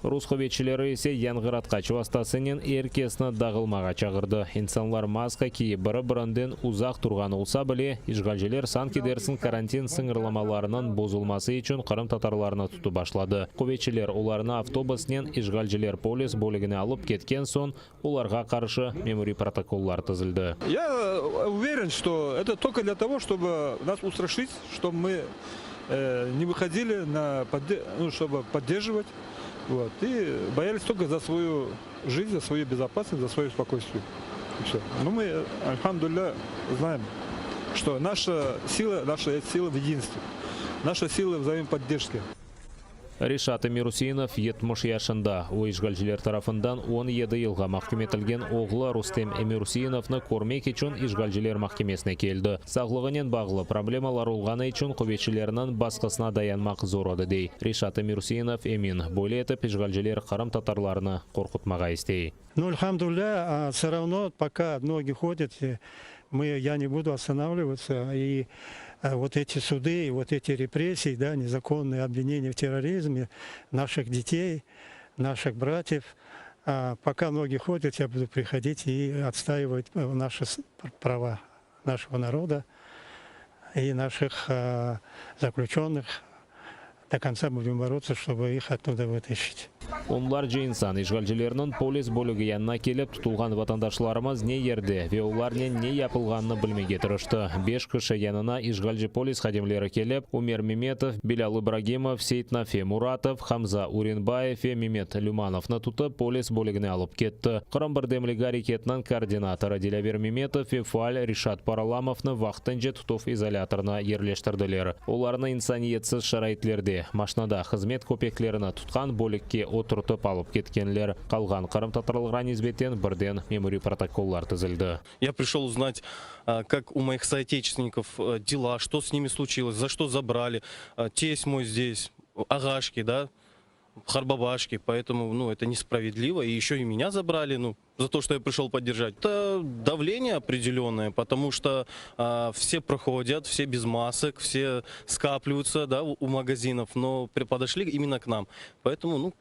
Rus quvetçileri ise yañğıratqaç vastasınen er kesni dağılmağa çağırdı. İnsanlar maska kiyip, biri-birinden uzaq turğan olsa bile, işğalciler sanki dersiñ karantin sıñırlamalarınıñ bozulması içün qırımtatarlarnı tutıp başladı. Quvetçiler olarnı avtobusnen işğalciler polis bölügine alıp ketken soñ, Olarğa qarşı memuriy protokollar tizildi. Ya uverен, что это только для того, чтобы нас устрашить, чтобы мы не выходили на ну, чтобы поддерживать. Вот. И боялись только за свою жизнь, за свою безопасность, за свое спокойствие. И все. Но мы, альхамдулилля, знаем. Что наша сила, наша сила в единстве, наша сила в взаимоподдержке. Reşat Emiruseinov 70 yaşında. O, işğalciler tarafından 17 yılğa mahküm etilgen oğlu Rustem Emiruseinovnı körmek içün işğalciler mahkemesine keldi. Sağlığınen bağlı problemalar olğanı içün quvetçilerniñ basqısına dayanmaq zor edi, dey. Reşat Emiruseinov emin, böyle etip işğalciler qırımtatarlarnı qorqutmağa istey. Ну, elhamdülilâ, все равно, пока ноги ходят, мы, я не буду останавливаться. И вот эти суды, и вот эти репрессии, да, незаконные обвинения в терроризме наших детей, наших братьев, пока ноги ходят, я буду приходить и отстаивать наши права нашего народа и наших заключенных. До конца будем бороться, чтобы их оттуда вытащить. Onlarca insan işğalcilerniñ polis bölügi yanına kelip, tutulğan vatandaşlarımız ne yerde ve olarnen ne yapılğanını bilmege tırıştı. Beş kişi yanına işğalci polis hadimleri kelip, Umer Memetov, Bilâl İbragimov, Seytnafe Muratov, Hamza Urinbayev ve Memet Lümanovnı tutıp, polis bölügine alıp ketti. Qırım birdemligi areketiniñ koordinatorı Dilâver Memetov ve faal Reşat Paralamovnı vaqtınca tutuv izolâtorına yerleştirdiler. Olarnı insaniyetsiz şaraitlerde, maşnada hızmet köpeklerini tutqan bölükke oturtıp alıp ketkenler. Qalğan qırımtatarlarğa nisbeten birden memuriy protokollar tizildi. Я пришел узнать, как у моих соотечественников дела, что с ними случилось, за что забрали. Тесть мой здесь, агашки, да, харбабашки, поэтому, ну, это несправедливо. И еще и меня забрали, ну, за то, что я пришел поддержать. Это давление определенное, потому что а, все проходят, все без масок, все скапливаются, да, у, у магазинов, но подошли именно к нам. Поэтому, ну,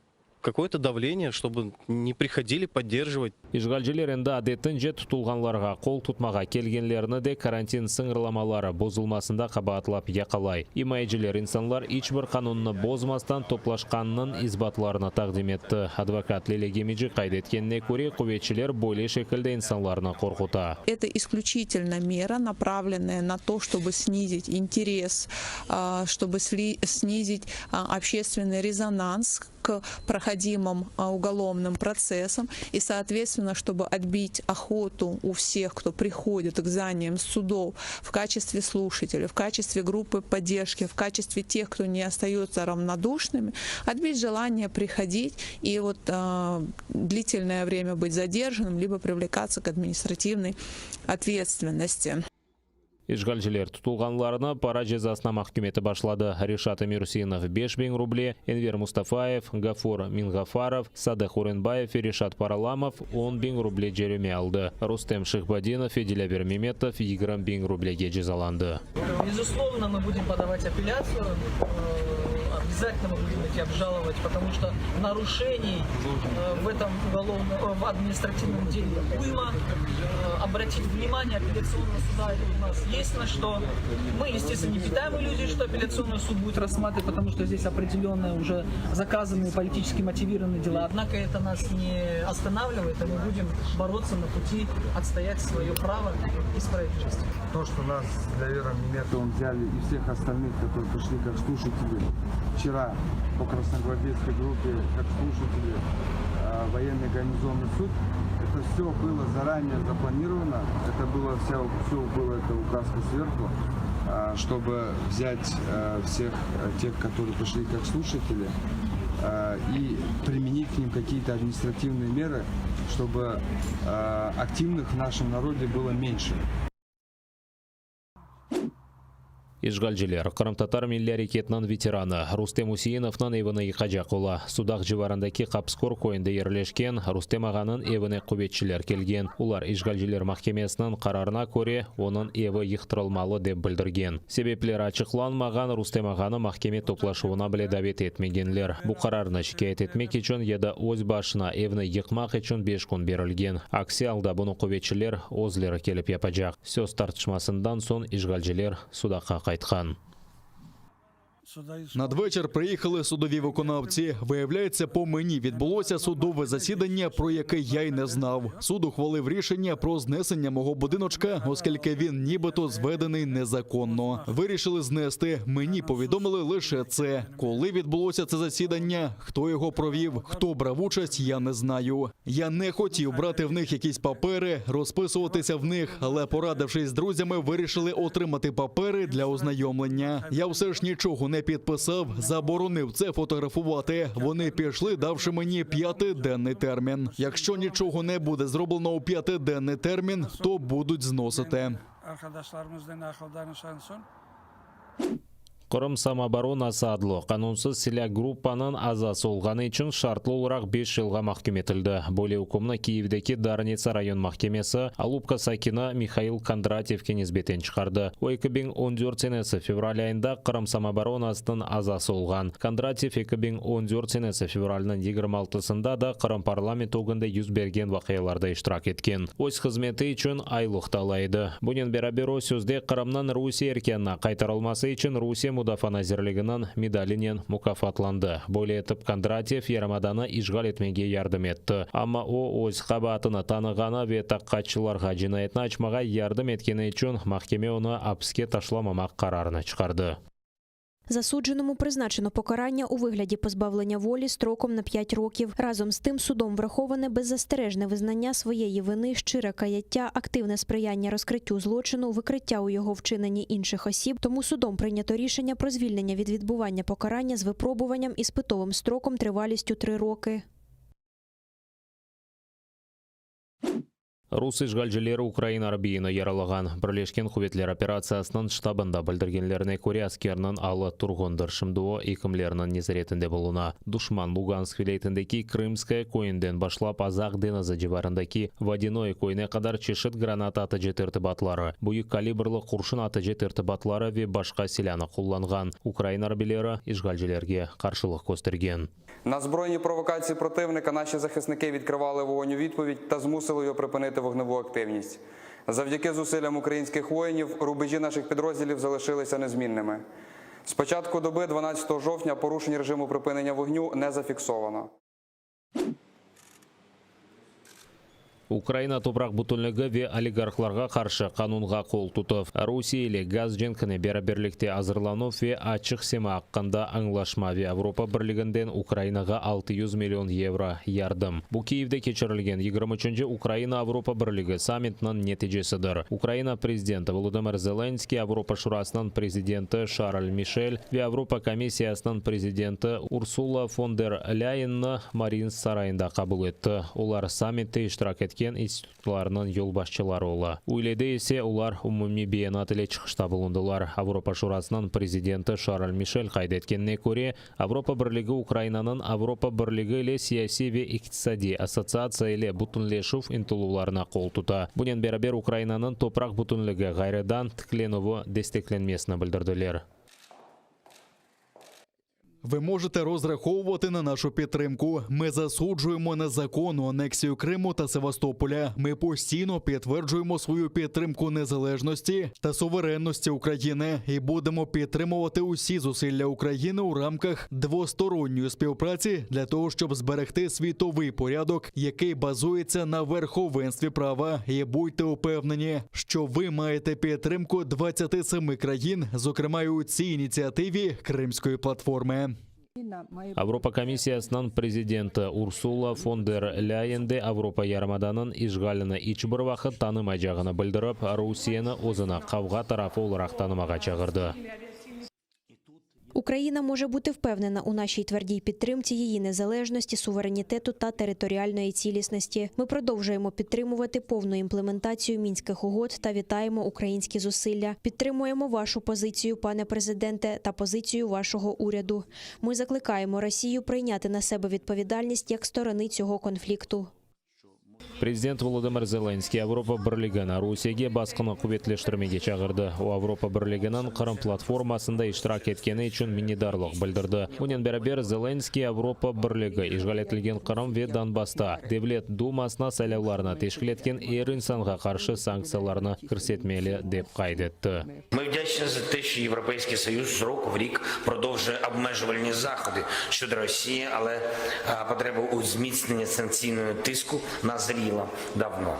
какое-то давление, чтобы не приходили поддерживать. İşğalciler endi adetince tutulğanlarğa qol tutmağa kelgenlerni de karantin sıñırlamaları bozulmasında qabaatlap yaqalay. İmayeciler insanlar iç bir qanunnı bozmastan toplaşqanınıñ isbatlarını taqdim etti. Advokat Lilâ Gemeci qayd etkenine köre, quvetçiler böyle şekilde insanlarnı qorquta. Это исключительно мера, направленная на то, чтобы снизить интерес, чтобы снизить общественный резонанс к проходимым уголовным процессам и, соответственно, чтобы отбить охоту у всех, кто приходит к зданиям судов в качестве слушателей, в качестве группы поддержки, в качестве тех, кто не остается равнодушными, отбить желание приходить и вот э, длительное время быть задержанным, либо привлекаться к административной ответственности. İşğalciler tutulğanlarnı para cezasına mahküm etip başladı. Reşat Emiruseinov 5000 ruble, Enver Mustafayev, Gafur Mingafarov, Sadıh Urenbayev ve Reşat Paralamov 10 biñ ruble cerime aldı. Rustem Şihbadinov ve Dilâver Memetov 20 biñ rublege cezalandı. Безусловно, мы будем подавать апелляцию. Обязательно мы будем идти обжаловать, потому что нарушений в этом уголовном, в административном деле уйма. Обратить внимание апелляционного суда у нас есть на что. Мы, естественно, не питаем иллюзий, что апелляционный суд будет рассматривать, потому что здесь определенные уже заказанные политически мотивированные дела. Однако это нас не останавливает, и мы будем бороться на пути отстоять свое право и справедливость. То, что нас с Дилавером Меметовым взяли и всех остальных, которые пришли как слушатели вчера по красногвардейской группе, как слушатели э, военный гарнизонный суд, это все было заранее запланировано, это было вся, все было это указка сверху, э, чтобы взять э, всех тех, которые пришли как слушатели, и применить к ним какие-то административные меры, чтобы активных в нашем народе было меньше. İşğalciler qırımtatar milliy areketiniñ veteranı Rustem Useinovnıñ evini yıqacaq ola. Sudaq civarındaki Qapskor köyünde yerleşken Rustem ağanıñ evine quvetçiler kelgen. Olar işğalciler mahkemesiniñ qararına köre onıñ evi yıqtırılmalı dep bildirgen. Sebepleri açıqlanmağan Rustem ağanı mahkeme toplaşuvına bile davet etmegenler. Bu qararnı şikâyet etmek içün ya da öz başına evni yıqmaq içün beş kün berilgen. Aksi alda bunı quvetçiler özleri kelip yapacaq. Söz tartışmasından soñ işğalciler Sudaqqa qaytqan. Надвечір приїхали судові виконавці. Виявляється, по мені відбулося судове засідання, про яке я й не знав. Суд ухвалив рішення про знесення мого будиночка, оскільки він нібито зведений незаконно. Вирішили знести. Мені повідомили лише це. Коли відбулося це засідання, хто його провів, хто брав участь, я не знаю. Я не хотів брати в них якісь папери, розписуватися в них, але порадившись з друзями, вирішили отримати папери для ознайомлення. Я все ж нічого не підписав, заборонив це фотографувати. Вони пішли, давши мені п'ятиденний термін. Якщо нічого не буде зроблено у п'ятиденний термін, то будуть зносити. Arkadaşlarımızdan akıl danışan soñ Qırım samooboronası adlı qanunsız silâ gruppanıñ azası olğanı içün şartlı olaraq beş yılğa mahküm etildi. Böyle ükümni Kiyevdeki Darnitsa rayon mahkemesi Alupka sakini Mihail Kondratyevke nisbeten çıqardı. O, 2014 senesi fevral ayında Qırım samooboronasınıñ azası olğan. Kondratyev 2014 senesi fevralniñ yigirmi altısında da Qırım parlamenti ögünde yüz bergen vaqialarda iştirak etken. Öz hızmeti içün aylıq da ala edi. Bunen beraber o, sözde Qırımnıñ Rusiye erkânına qaytarılması içün Rusiye Mudafaa nazirliginiñ medalinen mukâfatlandı. Böyle etip Kondratyev yarımadanı işğal etmege yardım etti. Amma o, öz qabaatını tanığanı ve taqiqatçılarğa cinayetni açmağa yardım etkeni içün mahkeme onı apiske taşlamamaq qararını çıqardı. Засудженому призначено покарання у вигляді позбавлення волі строком на 5 років. Разом з тим судом враховане беззастережне визнання своєї вини, щире каяття, активне сприяння розкриттю злочину, викриття у його вчиненні інших осіб. Тому судом прийнято рішення про звільнення від відбування покарання з випробуванням іспитовим строком тривалістю 3 роки. Rus işğalcileri ukrain arbiyini yaralağan. Birleşken quvetler operatsiyasınıñ ştabında bildirgenlerine köre, askerniñ alı turğundır. Şimdi o, ekimlerniñ nezaretinde buluna. Duşman Lugansk vilâyetindeki Krımskoye köyünden başlap Azaq deñizi civarındaki Vodânoye köyüne qadar çeşit granata atıcı tertibatları, büyük kalibrli qurşun atıcı tertibatları ve başqa silânı qullanğan. Ukrain arbiyleri işğalcilerge qarşılıq köstergen. На збройні провокації противника наші захисники відкривали вогонь у відповідь та змусили його припинити вогневу активність. Завдяки зусиллям українських воїнів рубежі наших підрозділів залишилися незмінними. З початку доби 12 жовтня порушень режиму припинення вогню не зафіксовано. Ukraina topraq bütünligi ve oligarhlarğa qarşı qanunğa qol tutuv, Rusiye ile gaz cenkine beraberlikte azırlanuv ve açıq sema aqqında añlaşma ve Avropa Birliginden Ukrainağa 600 million yevro yardım. Bu Kiyevde keçirilgen 23-nci Ukraina-Avropa Birligi sammitiniñ neticesidir. Ukraina prezidenti Volodımır Zelenskıy, Avropa Şurasınıñ prezidenti Şarl Mişel ve Avropa Komissiyasınıñ prezidenti Ursula fon der Lâyenni Mariinsk sarayında qabul etti. Olar sammitte iştirak etken institutlarnıñ yolbaşçıları ola. Üylede ise olar umumiy beyanat ile çıqışta bulundılar. Avropa Şurasınıñ prezidenti Şarl Mişel qayd etkenine köre, Avropa Birligi Ukrainanıñ Avropa Birligi ile siyasiy ve iqtisadiy assotsiatsiya ile bütünleşüv ıntıluvlarına qol tuta. Bunen beraber Ukrainanıñ topraq bütünligi ğayrıdan tiklenüvi desteklenmesini bildirdiler. Ви можете розраховувати на нашу підтримку. Ми засуджуємо незаконну анексію Криму та Севастополя. Ми постійно підтверджуємо свою підтримку незалежності та суверенності України і будемо підтримувати усі зусилля України у рамках двосторонньої співпраці для того, щоб зберегти світовий порядок, який базується на верховенстві права. І будьте упевнені, що ви маєте підтримку 27 країн, зокрема й у цій ініціативі Кримської платформи. Avropa komissiyasınıñ prezidenti Ursula fon der Lâyen de Avropa yarımadanıñ işğalini iç bir vaqıt tanımaycağını bildirip, Rusiyeni özüni qavğa tarafı olaraq tanımağa çağırdı. Україна може бути впевнена у нашій твердій підтримці її незалежності, суверенітету та територіальної цілісності. Ми продовжуємо підтримувати повну імплементацію мінських угод та вітаємо українські зусилля. Підтримуємо вашу позицію, пане президенте, та позицію вашого уряду. Ми закликаємо Росію прийняти на себе відповідальність як сторони цього конфлікту. Prezident Volodımır Zelenskıy Avropa Birligini Rusiyege basqını quvetleştirmege çağırdı. O, Avropa Birliginiñ Qırım platformasında iştirak etkeni içün minnetdarlıq bildirdi. Bunen beraber, Zelenskıy Avropa Birligi işğal etilgen Qırım ve Donbassta Devlet Dumasına saylavlarnı teşkil etken er insanğa qarşı sanktsiyalarnı kirsetmeli, dep qayd etti. Ми вдячні за те, що Європейський Союз з року в рік продовжує обмежувальні заходи щодо Росії, але потреба у зміцненні санкційного тиску назріла давно.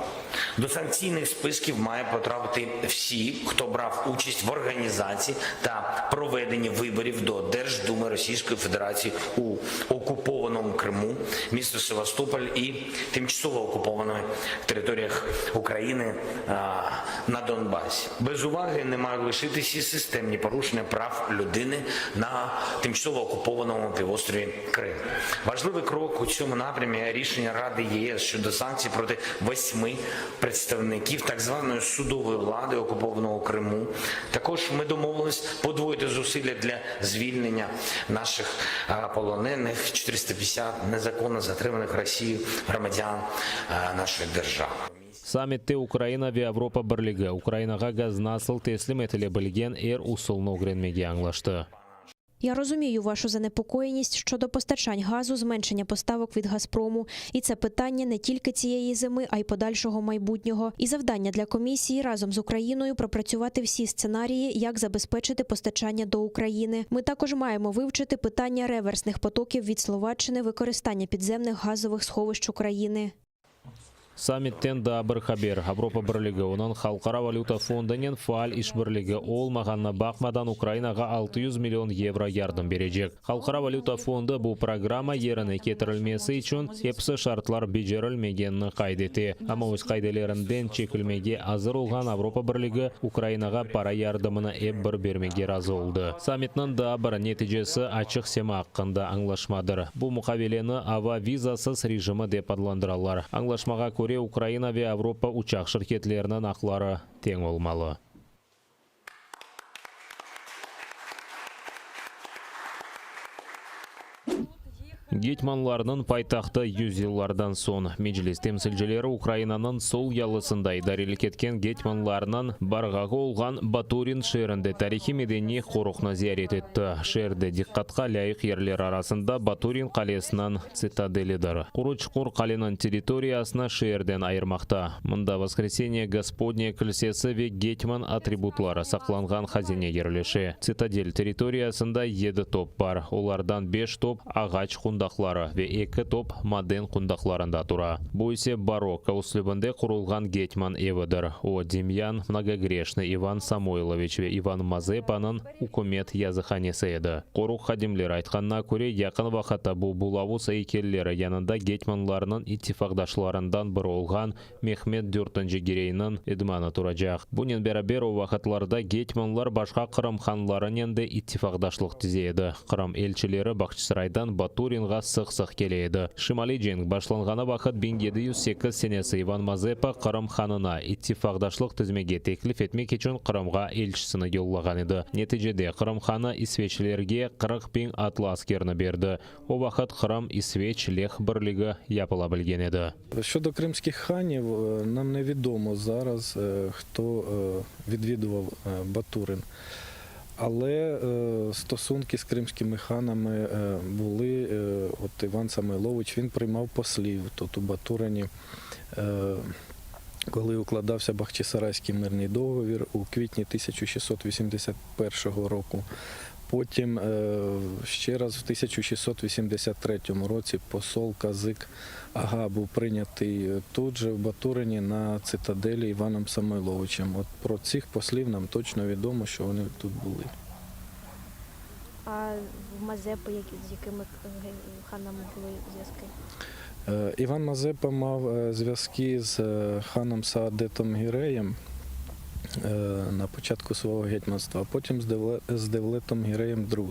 До санкційних списків має потрапити всі, хто брав участь в організації та проведенні виборів до Держдуми Російської Федерації у окупованому Криму, місто Севастополь і тимчасово окупованих територіях України на Донбасі. Без уваги не мають лишитися і системні порушення прав людини на тимчасово окупованому півострові Крим. Важливий крок у цьому напрямі рішення Ради ЄС щодо санкцій проти восьми представників так званої судової влади окупованого Криму. Також ми домовились подвоїти зусилля для звільнення наших полонених 450 незаконно затриманих Росією громадян нашої держави. Sammitte Ukraina ve Avropa Birligi Ukrainağa gaz nasıl teslim etile bilgen er usulnı ögrenmege añlaştı. Я розумію вашу занепокоєність щодо постачань газу, зменшення поставок від Газпрому. І це питання не тільки цієї зими, а й подальшого майбутнього. І завдання для комісії разом з Україною пропрацювати всі сценарії, як забезпечити постачання до України. Ми також маємо вивчити питання реверсних потоків від Словаччини, використання підземних газових сховищ України. Sammitten daa bir haber, Avropa Birligi, onıñ Halqara valüta fondunen faal işbirligi olmağanına baqmadan Ukrainağa 600 million yevro yardım berecek. Halqara valüta fondu bu programma yerine ketirilmesi içün episi şartlar becerilmegenini qayd ete. Amma öz qaidelerinden çekilmege azır olğan Avropa Birligi Ukrainağa para yardımını ep bir bermege razı oldı. Sammitniñ daa bir neticesi Açıq sema aqqında añlaşmadır. Bu muqaveleni ava vizasız rejimi dep adlandıralar. Añlaşmağa köre, Ukraina ve Avropa uçaq şirketleriniñ aqları teñ olmalı. Getmanlarnıñ paytahtı yüzyıllardan soñ, Meclis temsilcileri Ukrainanıñ sol yalısında idarelik etken getmanlarnıñ barğağı olğan Baturin şeerinde tarihiy-medeniy qoruqnı ziyaret etti. Şeerde diqqatqa lâyıq yerler arasında Baturin qalesiniñ tsitadelidir. Quru çuqur qaleniñ territoriyasını şeerden ayırmaqta. Mında Voskreseniye Gospodnye kilsesi ve getman atributları saqlanğan hazine yerleşe. Tsitadel territoriyasında yedi top bar, olardan beş top ağaç qundaqları ve eki top maden qundaqlarında tura. Bu ise barokko üslübinde qurulğan getman evidir. O, Demyan Mnogogreşnıy, İvan Samoyloviç ve İvan Mazepanıñ ükümet yazıhanesi edi. Qoruq hadimleri aytqanına köre, yaqın vaqıtta bu bulavuz eykelleri yanında getmanlarnıñ ittifaqdaşlarından biri olğan Mehmed dörtünci Gireyniñ idmanı turacaq. Bunen beraber, o vaqıtlarda getmanlar başqa Qırım hanlarınen de ittifaqdaşlıq tize edi. Qırım elçileri Bağçasaraydan Baturinğa sıq-sıq kele edi. Şimaliy cenk başlanğanı vaqıt 1708 senesi İvan Mazepa Qırım hanına ittifaqdaşlıq tizmege teklif etmek içün Qırımğa elçisini yollağan edi. Neticede, Qırım hanı isveçlilerge 40 biñ atlı askerni berdi. O vaqıt Qırım, İsveç, Leh birligi yapıla bilgen edi. Щодо кримських ханів, нам невідомо зараз, хто відвідував Батурин. Але стосунки з кримськими ханами були. От Іван Самойлович, він приймав послів тут у Батурині, коли укладався Бахчисарайський мирний договір у квітні 1681 року. Потім ще раз в 1683 році посол Казик Ага був прийнятий тут же, в Батурині, на цитаделі Іваном Самойловичем. От про цих послів нам точно відомо, що вони тут були. А в Мазепи, з якими ханами були зв'язки? Іван Мазепа мав зв'язки з ханом Саадетом Гіреєм. На початку свого гетьманства, а потім з Девлетом Гіреєм II.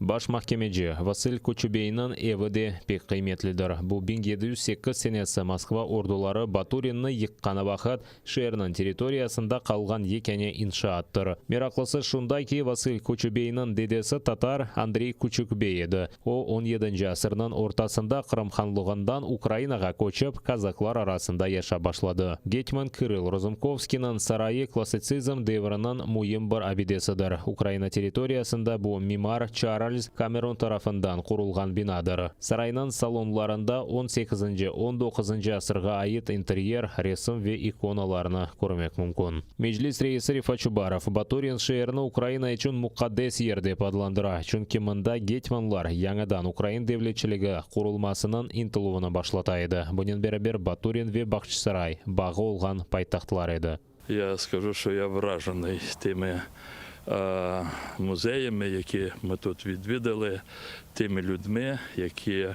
Baş mahkemeci Vasıl Koçubeyniñ evi de pek qıymetlidir. Bu 1708 senesi Moskva orduları Baturinni yıqqanı vaqıt şeerniñ territoriyasında qalğan yekâne inşaattır. Meraqlısı şunda ki, Vasıl Koçubeyniñ dedesi tatar Andrey Küçük-bey edi. O, on yedinci asırnıñ ortasında Qırım hanlığından Ukrainağa köçip, kazaklar arasında yaşap başladı. Getman Kırıl Rozumkovskiyniñ sarayı klassitsizm devriniñ müim bir abidesidir. Ukraina territoriyasında bu mimar Çarlz Kameron tarafından qurulğan binadır. Saraynıñ salonlarında on sekizinci, on doquzıncı asırğa ait interyer, resim ve ikonalarnı körmek mümkün. Meclis reisi Refat Çubarov, Baturin şeerini Ukraina içün muqaddes yer dep adlandıra, çünki mında getmanlar yañıdan ukrain devletçiligi qurulmasınıñ ıntıluvını başlata edi, bunen beraber Baturin ve Bağçasaray bağı olğan paytahtlar edi. Я скажу, що я вражений тими музеями, які ми тут відвідали, тими людьми, які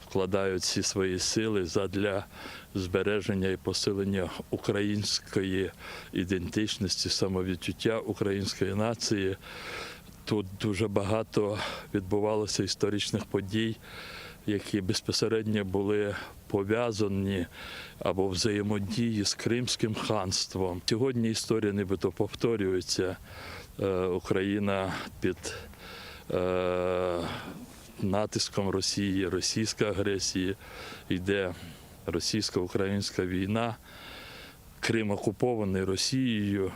вкладають всі свої сили задля збереження і посилення української ідентичності, самовідчуття української нації. Тут дуже багато відбувалося історичних подій, які безпосередньо були пов'язані або взаємодії з Кримським ханством. Сьогодні історія нібито повторюється. Україна під натиском Росії, російської агресії, йде російсько-українська війна, Крим окупований Росією.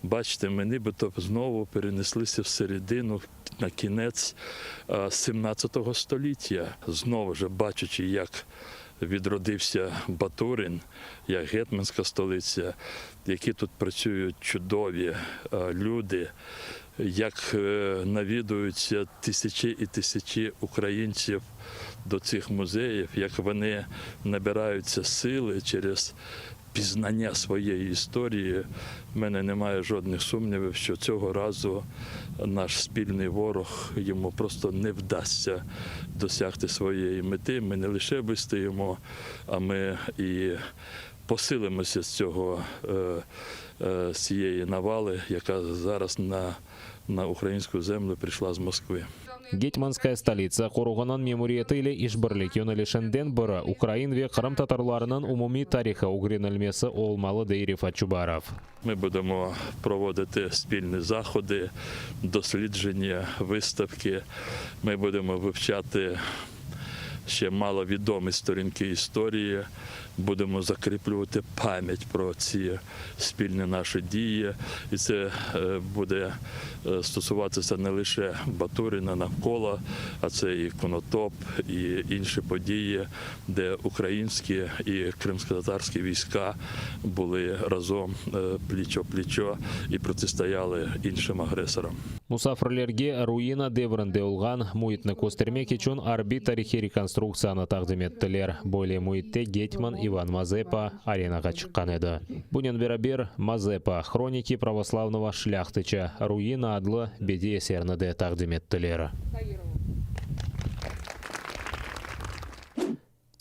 Бачите, ми нібито знову перенеслися в середину, на кінець 17 століття. Знову ж бачачи, як відродився Батурин, як гетьманська столиця, які тут працюють чудові люди, як навідуються тисячі і тисячі українців до цих музеїв, як вони набираються сили через пізнання своєї історії. В мене немає жодних сумнівів, що цього разу наш спільний ворог, йому просто не вдасться досягти своєї мети. Ми не лише вистоїмо, а ми і посилимося з цього, з цієї навали, яка зараз на, на українську землю прийшла з Москви. Getmanskaya stolitsa qoruğınıñ memuriyeti ile işbirlik yönelişinden biri ukrain ve qırımtatarlarınıñ umumiy tarihı ögrenilmesi olmalı, dey Refat Çubarov. Ми будемо проводити спільні заходи, дослідження, виставки. Ми будемо вивчати ще маловідомі сторінки історії, будемо закріплювати пам'ять про ці спільні наші дії. І це буде стосуватися не лише Батурина навколо, а це і Конотоп, і інші події, де українські і кримськотатарські війська були разом пліч-о-плічо і протистояли іншим агресорам. Musafirlerge ruina devrinde olğan müitni köstermek içün arbiy-tarihiy rekonstruktsiyanı taqdim ettiler. Böyle müitte getman İvan Mazepa arenağa çıqqan edi. Bunen beraber, Mazepa. Hroniki pravoslavnogo şlâhtıça. Ruina adlı bediy eserni de taqdim ettiler.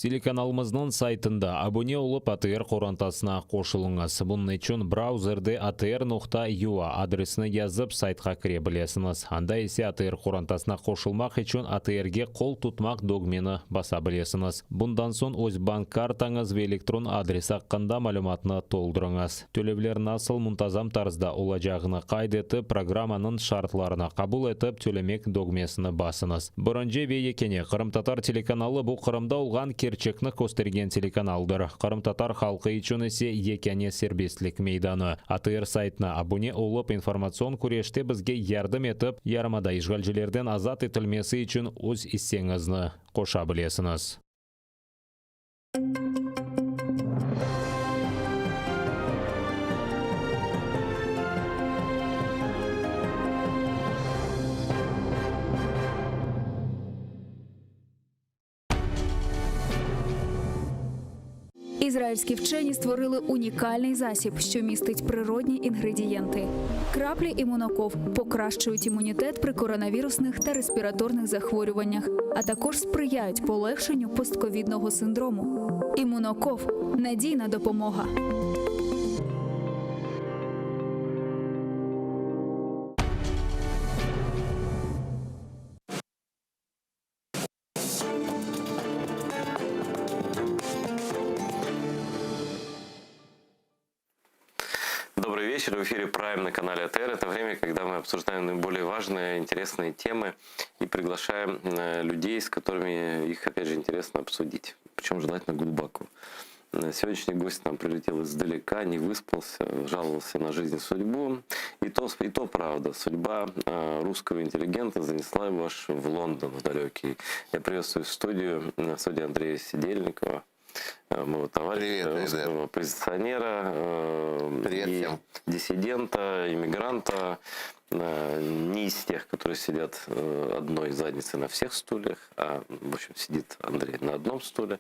Telekanalımıznıñ saytında abune olıp ATR qorantasına qoşulıñız. Bunıñ içün brauzerde atr noqta ua adresini yazıp saytqa kire bilesiñiz. Anda ise ATR qorantasına qoşulmaq içün ATRge qol tutmaq dögmeni basa bilesiñiz. Bundan soñ öz bank kartañız ve elektron adresi aqqında malümatnı toldurıñız. Tölevler nasıl muntazam tarzda olacağını qayd etip, programmanıñ şartlarını qabul etip, Tölemek dögmesini basıñız. Birinci ve yekâne qırımtatar telekanalı bu Qırımda olğan kerçekni köstergen telekanaldır. Qırımtatar halqı içün ise yekâne serbestlik meydanı. ATR saytına abune olıp, informatsion küreşte bizge yardım etip, yarımada işğalcilerden azat etilmesi içün öz isseñizni qoşa bilesiñiz. Ізраїльські вчені створили унікальний засіб, що містить природні інгредієнти. Краплі імуноков покращують імунітет при коронавірусних та респіраторних захворюваннях, а також сприяють полегшенню постковідного синдрому. Імуноков надійна допомога. Добрый вечер. В эфире Прайм на канале АТР. Это время, когда мы обсуждаем наиболее важные, интересные темы и приглашаем э, людей, с которыми их, опять же, интересно обсудить. Причем желательно глубоко. Э, Сегодняшний гость нам прилетел издалека, не выспался, жаловался на жизнь и судьбу. И то, и то правда. Судьба э, русского интеллигента занесла его аж в Лондон, в далекий. Я приветствую в студию, в студии Андрея Сидельникова, э, моего товарища, Привет, русского оппозиционера, э, Привет и всем. диссидента, иммигранта, э, не из тех, которые сидят э, одной задницей на всех стульях, а, в общем, сидит Андрей на одном стуле.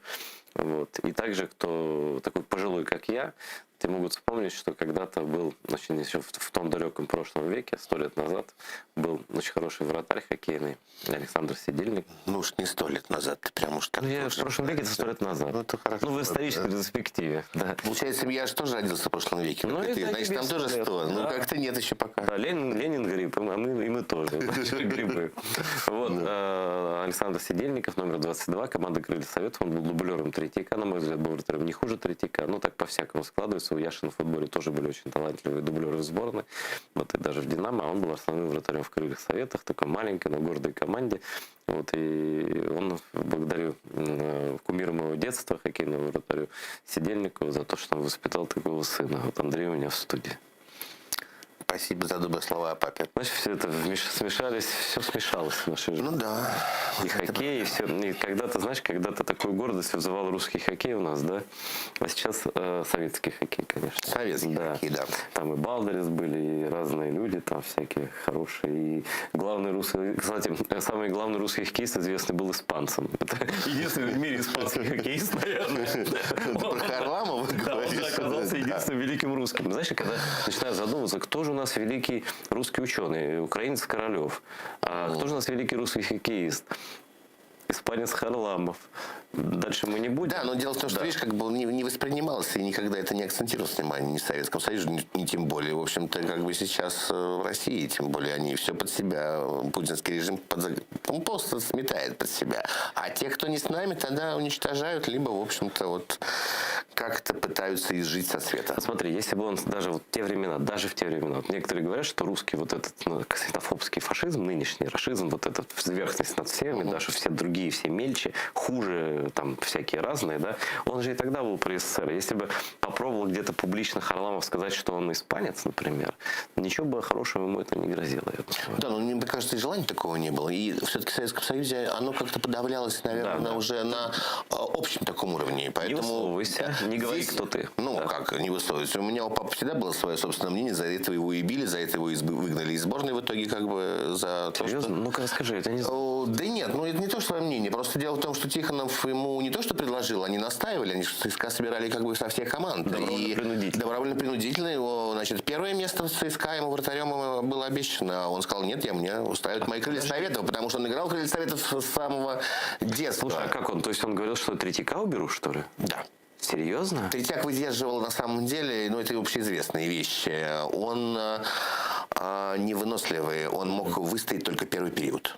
Вот. И также, кто такой пожилой, как я, те могут вспомнить, что когда-то был, очень еще в, в том далеком прошлом веке, сто лет назад, был очень хороший вратарь хоккейный Александр Сидельник. Ну уж не сто лет назад, ты прям уж так. Ну, я в прошлом веке, это сто лет назад. Ну, это хорошо. Ну, в исторической ретроспективе, да. Получается, я же тоже родился в прошлом веке. Ну, как и ты. это Значит, тебе нам тоже 100 лет. 100. Ну, Да. как-то нет еще пока. Да, Ленин, Ленин гриб, и мы, а мы, и мы тоже грибы. Вот, э, Александр Сидельников, номер 22, команда «Крылья Советов». Он был дублером Третьяка, на мой взгляд, был вратарем не хуже Третьяка. Ну, так по-всякому складывается. У Яшина в футболе тоже были очень талантливые дублеры в сборной. Вот и даже в «Динамо», а он был основным вратарем в «Крыльях Советах», такой маленькой, но гордой команде. Вот, и он, благодарю м, кумиру моего детства, хоккейному вратарю Сидельникову, за то, что он воспитал такого сына. Вот Андрей у меня в студии. Спасибо за добрые слова о папе. Знаешь, все это вмеш- смешались, все смешалось в нашей жизни. Ну да. И хоккей, и все. И когда-то, знаешь, когда-то такую гордость вызывал русский хоккей у нас, да? А сейчас э, советский хоккей, конечно. Советский да. хоккей, да. Там и Балдерис были, и разные люди там всякие хорошие. И главный русский, кстати, самый главный русский хоккеист известный был испанцем. Это единственный в мире испанский хоккеист, наверное. Ты про Харламова Да, он говоришь? оказался Да. единственным великим русским. Знаешь, когда начинаю задумываться, кто же у нас великий русский ученый? Украинец Королев. А кто же у нас великий русский хоккеист? Испанец Харламов. Дальше мы не будем. Да, но дело в том, что, Да. видишь, как бы он не, не воспринимался и никогда это не акцентировалось внимание ни в Советском Союзе, ни, ни тем более, в общем-то, как бы сейчас э, в России, тем более они все под себя, э, путинский режим под, он просто сметает под себя. А те, кто не с нами, тогда уничтожают, либо, в общем-то, вот как-то пытаются изжить со света. Смотри, если бы он даже вот те времена, даже в те времена, вот некоторые говорят, что русский вот этот ну, ксенофобский фашизм, нынешний рашизм, вот этот сверхность над всеми, даже все другие, все мельче, хуже, там всякие разные, да, он же и тогда был при СССР. Если бы попробовал где-то публично Харламов сказать, что он испанец, например, ничего бы хорошего ему это не грозило, я думаю. Да, но мне кажется, и желания такого не было. И все-таки в Советском Союзе оно как-то подавлялось, наверное, Да, да. уже на э, общем таком уровне. Поэтому Не высовывайся, не говори, здесь- кто ты. Ну, как не высовывайся. У меня у папы всегда было свое собственное мнение, за это его и били, за это его изб- выгнали из сборной в итоге, как бы за то, Серьезно? что... Ну-ка расскажи, это не О, Да нет, ну это не то, что свое мнение. Просто дело в том, что Тихонов ему не то, что предложил, они настаивали, они же ЦСКА собирали как бы со всех команд. Добровольно-принудительно. Добровольно-принудительно его, значит, первое место в ЦСКА ему вратарем э, было обещано. А он сказал, нет, я мне устраивают мои крылья советов, потому что он играл в крылья советов с самого детства. Слушай, а как он? То есть он говорил, что Третьяка уберу, что ли? Да. Серьезно? Третьяк выдерживал на самом деле, ну это общеизвестные вещи. Он э, э, невыносливый, он мог выстоять только первый период.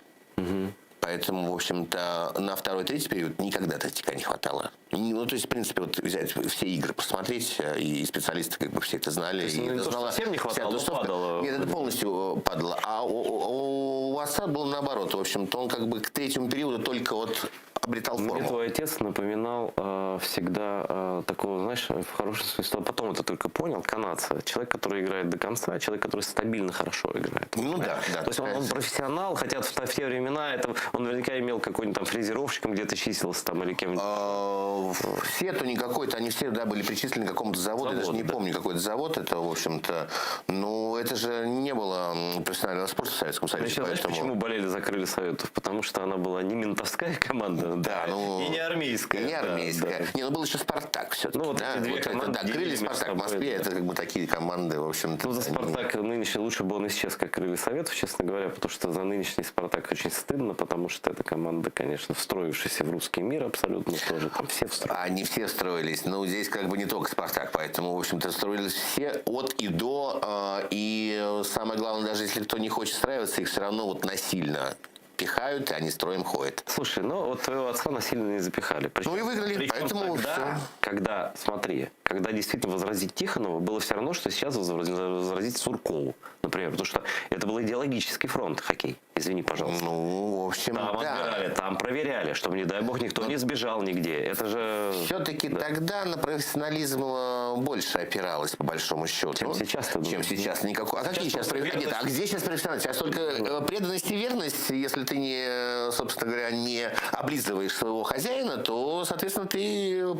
Поэтому, в общем-то, на второй, третий период никогда Третьяка не хватало. Ну, то есть, в принципе, вот взять все игры, посмотреть, э, и специалисты как бы все это знали. То есть, и ну, не это то, что знала совсем не вся хватало, но тусовка. падало. Нет, это полностью э, падало. А у, у- у отца было наоборот. В общем-то, он как бы к третьему периоду только вот обретал Мне форму. твой отец напоминал э, всегда э, такого, знаешь, в хорошем смысле, а потом это только понял, канадца. Человек, который играет до конца, человек, который стабильно хорошо играет. Ну да, да. То есть он, он профессионал, хотя в, в те времена это, он наверняка имел какой-нибудь там фрезеровщиком где-то числился там или кем-нибудь. А, Все, то не какой-то, они все, да, были причислены к какому-то заводу, я даже не помню, какой это завод, это, в общем-то, ну, это же не было м, профессионального спорта в Советском Союзе, Еще знаешь, поэтому... почему болели за крылья Советов? Потому что она была не ментовская команда, Да, ну, и не армейская. И не да, армейская. да. Не, ну был еще Спартак все-таки. Ну, вот да? эти две Вот это, команды да, крылья делили между Спартак в собой, Москве, да. это как бы такие команды, в общем-то. Ну, за они- «Спартак» нынешний лучше бы он исчез, как крылья Советов, честно говоря, потому что за нынешний «Спартак» очень стыдно, потому что эта команда, конечно, встроившаяся в русский мир абсолютно тоже, там все встроились. Они все строились, но здесь как бы не только «Спартак», поэтому, в общем-то, строились все от и до, э, и самое главное, даже если кто не хочет страиваться, их все равно вот насильно пихают, и они строем ходят. Слушай, ну вот твоего отца насильно не запихали. Причем, Ну и выиграли, причем поэтому тогда, всё. когда, смотри, Когда действительно возразить Тихонову было все равно, что сейчас возразить Суркову, например. Потому что это был идеологический фронт хоккей. Извини, пожалуйста. Ну, в общем, Там да. отбирали, там проверяли, чтобы, не дай бог, никто не сбежал нигде. Это же... Все-таки тогда на профессионализм э, больше опиралось, по большому счету. Чем сейчас, ты Чем думаешь? сейчас. Никакой. А Сейчас какие сейчас просто профессионалы? Нет, а верность. где сейчас профессионалы? Сейчас только э, преданность и верность. Если ты не, э, собственно говоря, не облизываешь своего хозяина, то, соответственно, ты у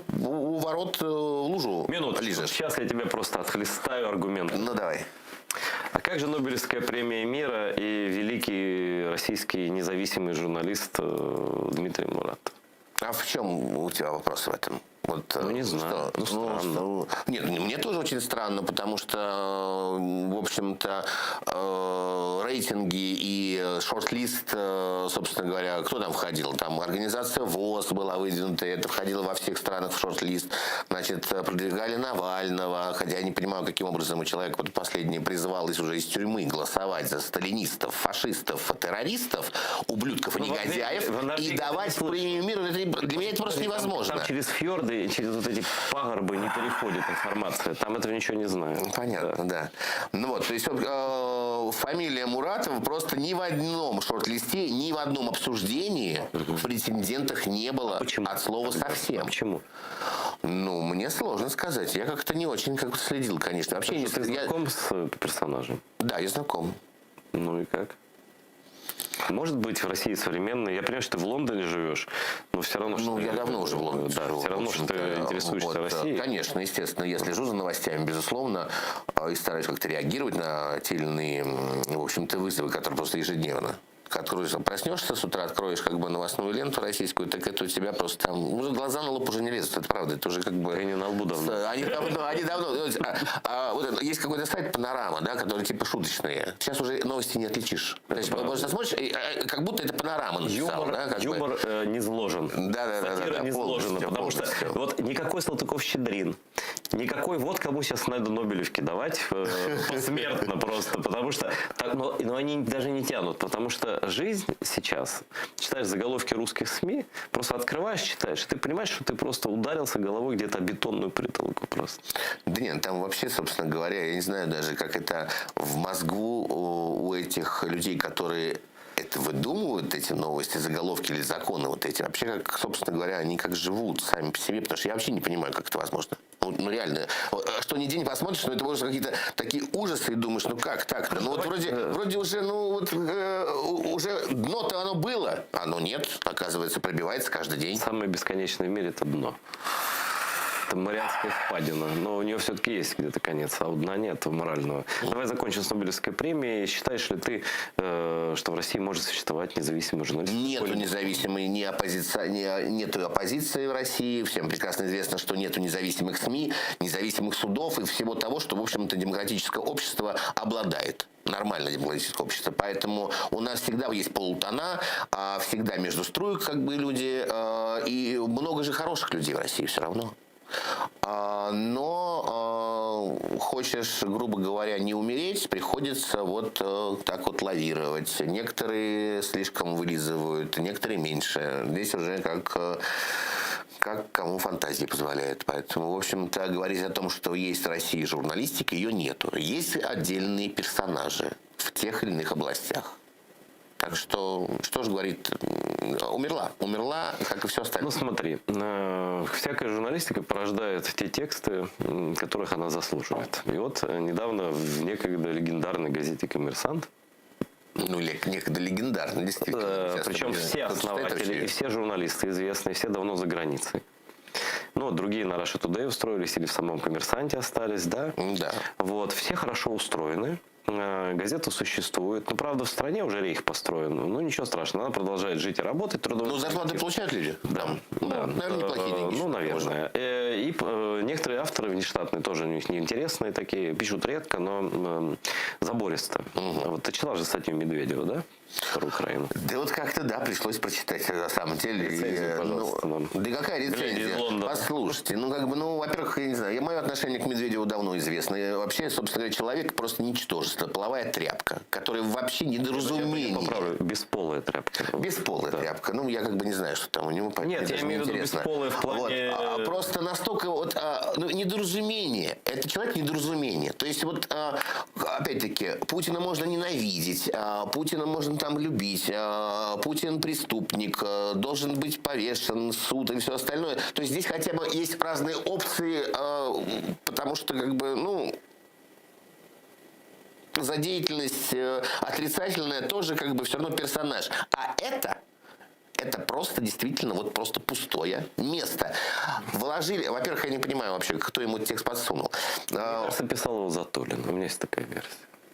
у ворот э, лужу Минуточку. лижешь. Сейчас я тебя просто отхлестаю аргументом. Ну, давай. А как же Нобелевская премия мира и великий российский независимый журналист э, Дмитрий Муратов? А в чем у тебя вопрос в этом? Вот, Ну, не знаю. Что? Ну, странно. что- Нет, ну, мне тоже очень странно, потому что, э, в общем-то, э, рейтинги и э, шорт-лист, э, собственно говоря, кто там входил? Там организация ВОЗ была выдвинута, это входило во всех странах в шорт-лист. Значит, э, продвигали Навального, хотя я не понимаю, каким образом у человека вот последний призывалось уже из тюрьмы голосовать за сталинистов, фашистов, террористов, ублюдков и Ну, в Норвегии- негодяев, в Норвегии и давать это не премию мира, это не- для меня это просто Там- невозможно. Там через фьорды и через вот эти пагорбы не переходит информация. Там этого ничего не знаю. Понятно, да. Ну вот, то есть э, фамилия Муратова просто ни в одном шорт-листе, ни в одном обсуждении в претендентах не было от слова совсем. А Почему? Ну, мне сложно сказать. Я как-то не очень как следил, конечно. Вообще не Ты я- знаком с э, персонажем? Да, я знаком. Ну и как? Может быть, в России современный. Я понимаю, что ты в Лондоне живешь, но все равно, что Ну, я давно уже в Лондоне Да, живу, все равно, в что ты общем-то. интересуешься Вот, э, Россией. Конечно, естественно, я слежу за новостями, безусловно, э, и стараюсь как-то реагировать на те или иные, м, в общем-то, вызовы, которые просто ежедневно. Откроешь, проснешься с утра, откроешь как бы новостную ленту российскую, так это у тебя просто там уже глаза на лоб уже не лезут, это правда, это уже как бы... Они на лбу давно. С- Они давно, они давно. Ну, А, а, вот это, есть какой-то сайт «Панорама», да, который типа шуточные. Сейчас уже новости не отличишь. То есть, просто смотришь, и, а, как будто это «Панорама» написала, Юмор, да, как бы. юмор э, не зложен. Да, да, да, Сатира да, да, не зложена, полностью, потому что полностью. вот никакой Салтыков-Щедрин, никакой вот кому сейчас надо Нобелевки давать э, посмертно просто, потому что так, но, но они даже не тянут, потому что жизнь сейчас, читаешь заголовки русских СМИ, просто открываешь, читаешь, и ты понимаешь, что ты просто ударился головой где-то о бетонную притолоку просто. Да нет, там вообще, собственно говоря, я не знаю даже, как это в мозгу у, у этих людей, которые это выдумывают, эти новости, заголовки или законы вот эти. Вообще, как, собственно говоря, они как живут сами по себе, потому что я вообще не понимаю, как это возможно. Ну, ну, реально. Вот, а Что ни день посмотришь, ну это может какие-то такие ужасы, и думаешь, ну как так-то? Ну вот вроде, вроде уже, ну вот, э, у- уже дно-то оно было. А ну нет, оказывается, пробивается каждый день. Самое бесконечное в мире – это дно. Это Марианская впадина, но у нее все-таки есть где-то конец, а у дна нет морального. Давай закончим с Нобелевской премией. Считаешь ли ты, э, что в России может существовать независимый журналист? Нету независимой ни оппозиции, ни, нету оппозиции в России. Всем прекрасно известно, что нету независимых СМИ, независимых судов и всего того, что, в общем-то, демократическое общество обладает. Нормальное демократическое общество. Поэтому у нас всегда есть полутона, а всегда между струек как бы люди. э, И много же хороших людей в России все равно. А, Но э, хочешь, грубо говоря, не умереть, приходится вот э, так вот лавировать. Некоторые слишком вылизывают, некоторые меньше. Здесь уже как, э, как кому фантазия позволяет. Поэтому, в общем-то, говорить о том, что есть в России журналистика, ее нету. Есть отдельные персонажи в тех или иных областях. Так что, что же говорит, м, умерла. Умерла, как и все остальное. Ну смотри, э, всякая журналистика порождает те тексты, м, которых она заслуживает. И вот э, недавно в некогда легендарной газете «Коммерсант» Ну, или некогда легендарной, действительно. Сейчас Причем это все кто-то читает основатели вообще? и все журналисты известные, все давно за границей. Ну, другие на Russia Today устроились или в самом «Коммерсанте» остались, да? Да. Вот, все хорошо устроены. Э, Газета существует. Ну, правда, в стране уже рейх построен. Ну, ничего страшного, она продолжает жить и работать. Трудовой Ну, зарплаты коллектив. получают люди? Да. Ну, да. наверное, неплохие Э, деньги. Ну, наверное. Э, И э, некоторые авторы внештатные тоже у них неинтересные такие, пишут редко, но м, забористо. Вот ты читал же статью Медведева, да? Про Украину. Да вот как-то, да, пришлось прочитать на самом деле. Рецензию, И, пожалуйста, ну, нам. Да какая Глядя из рецензия? Лондона. Послушайте, ну как бы, ну, во-первых, я не знаю, я, мое отношение к Медведеву давно известно. И вообще, собственно говоря, человек просто ничтожество, половая тряпка, которая вообще недоразумение. Я поправлю, бесполая тряпка. Бесполая тряпка. Ну, я как бы не знаю, что там у него. поэтому Нет, мне я даже имею в виду неинтересно. бесполая в плане, Вот. А, просто настолько вот, а, ну, недоразумение. Это человек недоразумение. То есть вот, а, опять-таки, Путина можно ненавидеть, а, Путина можно там любить, а, Путин преступник, а, должен быть повешен, суд и все остальное. То есть здесь хотя бы есть разные опции, а, потому что как бы, ну, за деятельность э, отрицательная тоже как бы все равно персонаж. А это это просто действительно вот просто пустое место. Вложили, во-первых, я не понимаю вообще, кто ему текст подсунул. Мне кажется, писал его Затулин. У меня есть такая версия.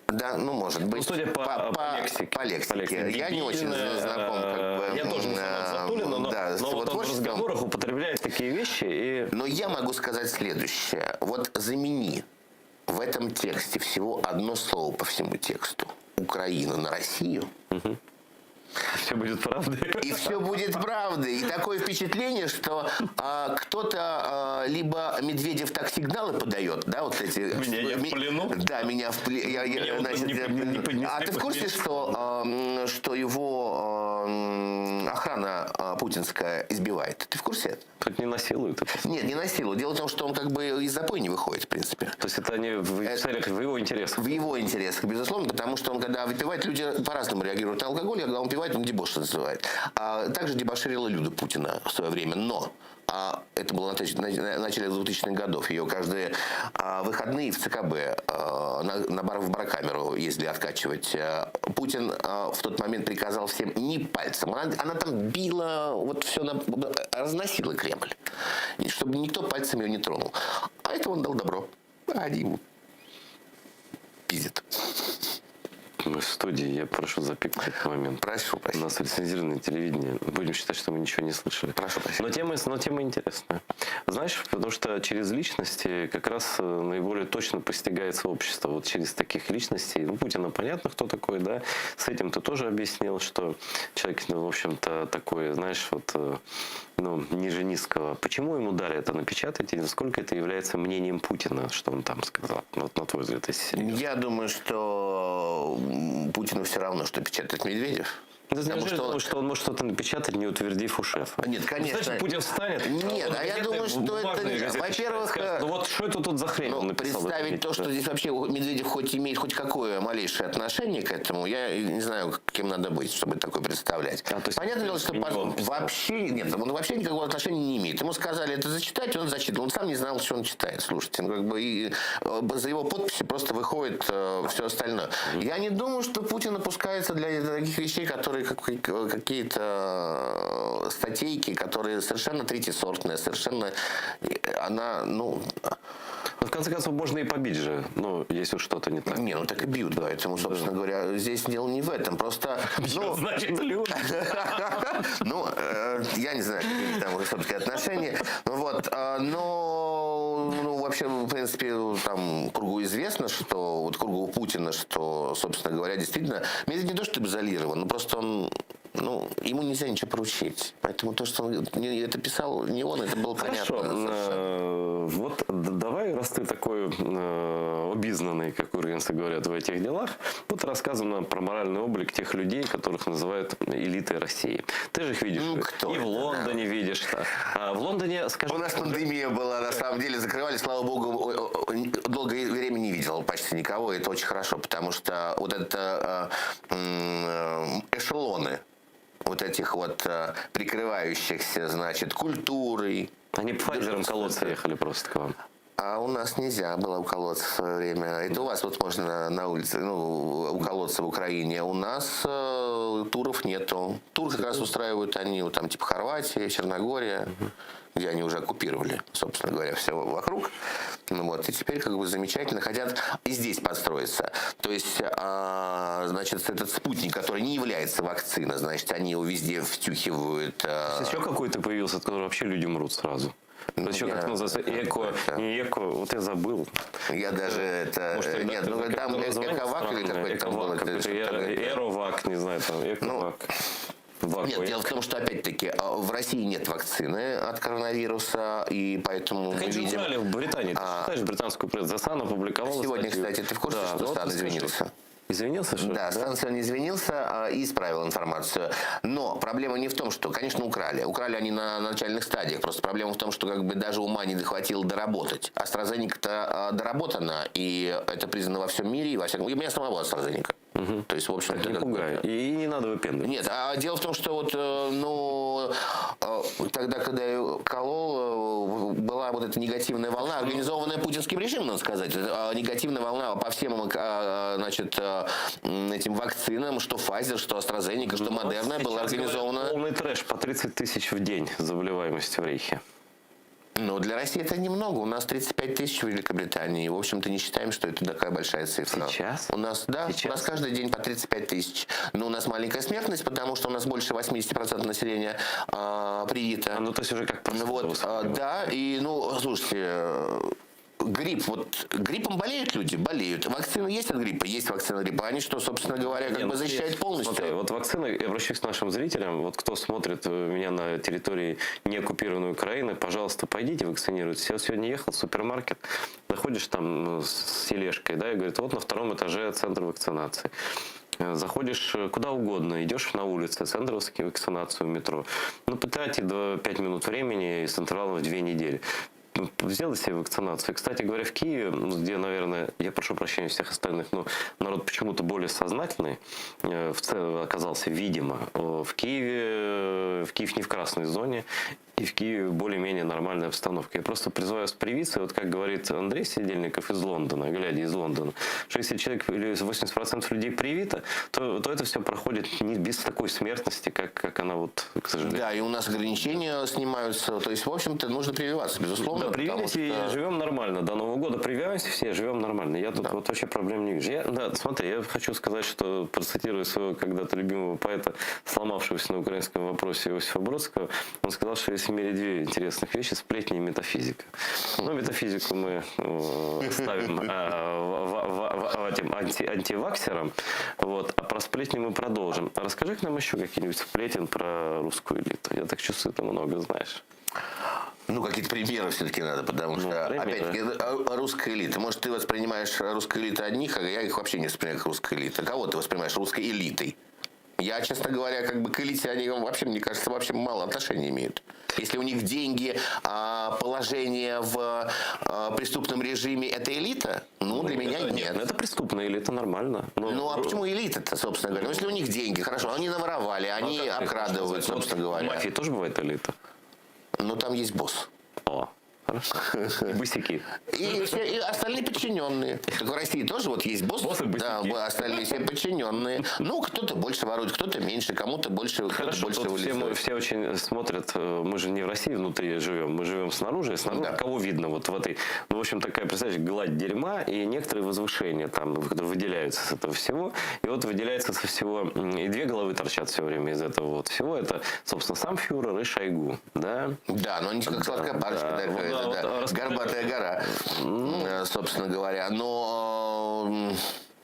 Да, ну может быть. Ну, судя по, по, по лексике. по лексике. Я не очень Дебильная, знаком, как бы, Я тоже не фанат э, Затулина, но, да, с но его вот он в творчеством. разговорах употребляет такие вещи. И... Но я могу сказать следующее. Вот замени в этом тексте всего одно слово по всему тексту. Украина на Россию. Все будет правдой. И все будет правдой. И такое впечатление, что а, кто-то а, либо Медведев так сигналы подает, да, вот эти. Меня я в плену? Да, меня в плену. Я, я, Меня вот значит, не я- подне- не поднесли а ты в курсе, под что, а, м, что его а, м, охрана а, путинская избивает? Ты в курсе? Тут не насилуют. Это. Нет, не насилуют. Дело в том, что он как бы из запоя не выходит, в принципе. То есть это они в целях, в его интересах? В его интересах, безусловно, потому что он, когда выпивает, люди по-разному реагируют на алкоголь, а когда он выпивает, он дебош называет. А также дебоширила Люда Путина в свое время, но а, это было на, на, на начале 2000-х годов. Ее каждые а, выходные в ЦКБ а, на, на бар, в барокамеру ездили откачивать. А, Путин а, в тот момент приказал всем не пальцем. Она, она там била, вот все, на, разносила Кремль. И чтобы никто пальцем ее не тронул. А это он дал добро. А они ему пиздят. Мы в студии, я прошу запикать этот момент. Прошу, прошу. У нас лицензированное телевидение. Будем считать, что мы ничего не слышали. Прошу, прошу. Но тема, но тема интересная. Знаешь, потому что через личности как раз э, наиболее точно постигается общество. Вот через таких личностей. Ну, Путина понятно, кто такой, да. С этим ты тоже объяснил, что человек, ну, в общем-то, такой, знаешь, вот, э, ну, ниже низкого. Почему ему дали это напечатать и насколько это является мнением Путина, что он там сказал? Вот на твой взгляд, если серьезно. Я думаю, что Путину все равно, что печатает Медведев. Ты знаешь, что, он... что он может что-то напечатать, не утвердив у шефа. Нет, конечно. Ну, значит, Путин встанет. Нет, он а я газеты, думаю, что это... бумажные газеты Во-первых, читает, скажет, ну вот что это тут за хрень ну, он написал? представить то, что здесь вообще Медведев хоть имеет хоть какое малейшее отношение к этому, я не знаю, кем надо быть, чтобы такое представлять. А, то есть Понятное дело, что не по- он писал. вообще нет, он вообще никакого отношения не имеет. Ему сказали это зачитать, он зачитал. Он сам не знал, что он читает. Слушайте, ну как бы и э, за его подписи просто выходит все остальное. Я не думаю, что Путин опускается для таких вещей, которые как- какие-то э, статейки, которые совершенно третьесортные, совершенно э, она, ну, Но в конце концов, можно и побить же, ну, если уж что-то не так. Не, ну так и бьют, поэтому, собственно говоря, здесь дело не в этом. Просто, ну, значит, люди. Ну, э, я не знаю, какие там собственно, отношения. Ну, вот, э, но, ну, вообще, в принципе, там кругу известно, что, вот кругу Путина, что, собственно говоря, действительно, Медведев не то, чтобы изолирован, но просто он, ну, ему нельзя ничего поручить. Поэтому то, что он не- это писал не он, это было Хорошо. понятно. совершенно. Э, Вот д- давай, раз ты такой э, обизнанный, как украинцы говорят, в этих делах, вот рассказывай нам про моральный облик тех людей, которых называют элитой России. Ты же их видишь Ну, кто и в это, Лондоне видишь. да. А в Лондоне, скажи... У нас пандемия была, на самом деле, закрывали, слава богу, о- о- долгое время не видел почти никого, и это очень хорошо, потому что вот это э, м, эшелоны вот этих вот э, прикрывающихся, значит, культурой. Они Пфайзером колоться ехали просто к вам. А у нас нельзя было уколоться в свое время. Это у вас вот можно на, на улице, ну, уколоться в Украине. У нас э, туров нету. Тур как раз устраивают они, вот там типа Хорватия, Черногория, где они уже оккупировали, собственно говоря, все вокруг. Ну вот, и теперь как бы замечательно хотят и здесь подстроиться. То есть, а, значит, этот спутник, который не является вакциной, значит, они его везде втюхивают. э, Еще какой-то появился, от которого вообще люди мрут сразу. Ну, Еще как называется? Эко, не эко, вот я забыл. Я даже это... Может, нет, редактор ну какое-то там название Эковак или странное. какой-то там Эковак был. какой-то, это- Эровак, не знаю, там, Эковак. Вак, Нет, дело в том, что опять-таки а, в России нет вакцины от коронавируса, и поэтому Так мы они же видим... украли в Британии. Ты А, читаешь британскую прессу? The Sun опубликовала Сегодня, статью. кстати, ты в курсе, Да, что ну вот Сан расскажи. извинился? Извинился, что ли? Да, Сан сегодня извинился а, и исправил информацию. Но проблема не в том, что, конечно, украли. Украли они на начальных стадиях. Просто проблема в том, что как бы даже ума не дохватило доработать. AstraZeneca-то а, доработана, и это признано во всем мире, и во всяком... И у меня самого AstraZeneca. То есть, в общем-то... Так не как бы- пугай. И не надо выпендриваться. Нет, а дело в том, что вот, э, ну, э, тогда, когда я колол, э, была вот эта негативная волна, организованная путинским режимом, надо сказать. Э, Негативная волна по всем, э, значит, э, м, этим вакцинам, что Pfizer, что AstraZeneca, что Ну, вот Moderna, была сейчас говорят, организована... Полный трэш по 30 тысяч в день заболеваемости в Рейхе. Ну, для России это немного. У нас 35 тысяч в Великобритании. И, в общем-то, не считаем, что это такая большая цифра. Сейчас? У нас, да, у нас каждый день по 35 тысяч. Но у нас маленькая смертность, потому что у нас больше 80% населения а, привито. ну, то есть уже как Вот, а, да, и, ну, слушайте, э, грипп, вот гриппом болеют люди? Болеют. Вакцины есть от гриппа? Есть вакцина от гриппа. Они что, собственно говоря, как Не, бы ну, защищают полностью? Смотри, вот вакцина, я обращусь к нашим зрителям, вот кто смотрит э, меня на территории неоккупированной Украины, пожалуйста, пойдите вакцинируйтесь. Я вот сегодня ехал в супермаркет, заходишь там ну, с тележкой, да, и говорит, вот на втором этаже центр вакцинации. Э, Заходишь э, куда угодно, идешь на улице, центр вакцинации в метро. Ну, потрати 5 минут времени с интервалом в 2 недели. Ну, Сделай себе вакцинацию. Кстати говоря, в Киеве, ну, где, наверное, я прошу прощения всех остальных, но народ почему-то более сознательный э, в ц- оказался, видимо. Э, В Киеве, э, в Киев не в красной зоне, и в Киеве более-менее нормальная обстановка. Я просто призываю вас привиться, вот как говорит Андрей Сидельников из Лондона, глядя из Лондона, что если человек или 80% людей привито, то, то это все проходит не без такой смертности, как, как она вот, к сожалению. Да, и у нас ограничения снимаются. То есть, в общем-то, нужно прививаться, безусловно. Да, потому привились и что- живем нормально. До Нового года прививаемся все, живем нормально. Я тут вот вообще проблем не вижу. Я, да, смотри, я хочу сказать, что процитирую своего когда-то любимого поэта, сломавшегося на украинском вопросе Иосифа Бродского, он сказал, что есть в мире две интересных вещи – сплетни и метафизика. Ну, метафизику мы э, ставим э, в- в- в- в- этим анти, антиваксерам, вот, а про сплетни мы продолжим. Расскажи к нам еще какие-нибудь сплетен про русскую элиту. Я так чувствую, ты много знаешь. Ну, какие-то примеры все-таки надо, потому что, Ну, примеры. опять-таки, э, русская элита. Может, ты воспринимаешь русскую элиту одних, а я их вообще не воспринимаю как русская элита. Кого ты воспринимаешь русской элитой? Я, честно говоря, как бы к элите они вообще, мне кажется, вообще мало отношения имеют. Если у них деньги, а, положение в а, преступном режиме – это элита? Ну, для меня это, нет. ну, это преступная элита, нормально. Но, Ну, а почему элита-то, собственно говоря? Ну, если у них деньги, хорошо, они наворовали, они Ну, а как ты хочешь обкрадывают, сказать? Вот собственно говоря. В мафии тоже бывает элита? Ну, там есть босс. О, хорошо. И босяки. И, все, и остальные подчиненные. Так в России тоже вот есть босс, да, остальные все подчиненные. Ну, кто-то больше ворует, кто-то меньше, кому-то больше, кто-то Хорошо, больше тут все, мы, вылезает. все очень смотрят, э, мы же не в России внутри живем, мы живем снаружи, и снаружи кого видно вот в этой, ну, в общем, такая, представляешь, гладь дерьма и некоторые возвышения там, которые выделяются с этого всего, и вот выделяется со всего, м, и две головы торчат все время из этого вот всего, это, собственно, сам фюрер и Шойгу, да? Да, но они как сладкая парочка Да. такая, Вот, да, да, да, вот, а расскажи. горбатая гора, э, собственно говоря. Но э,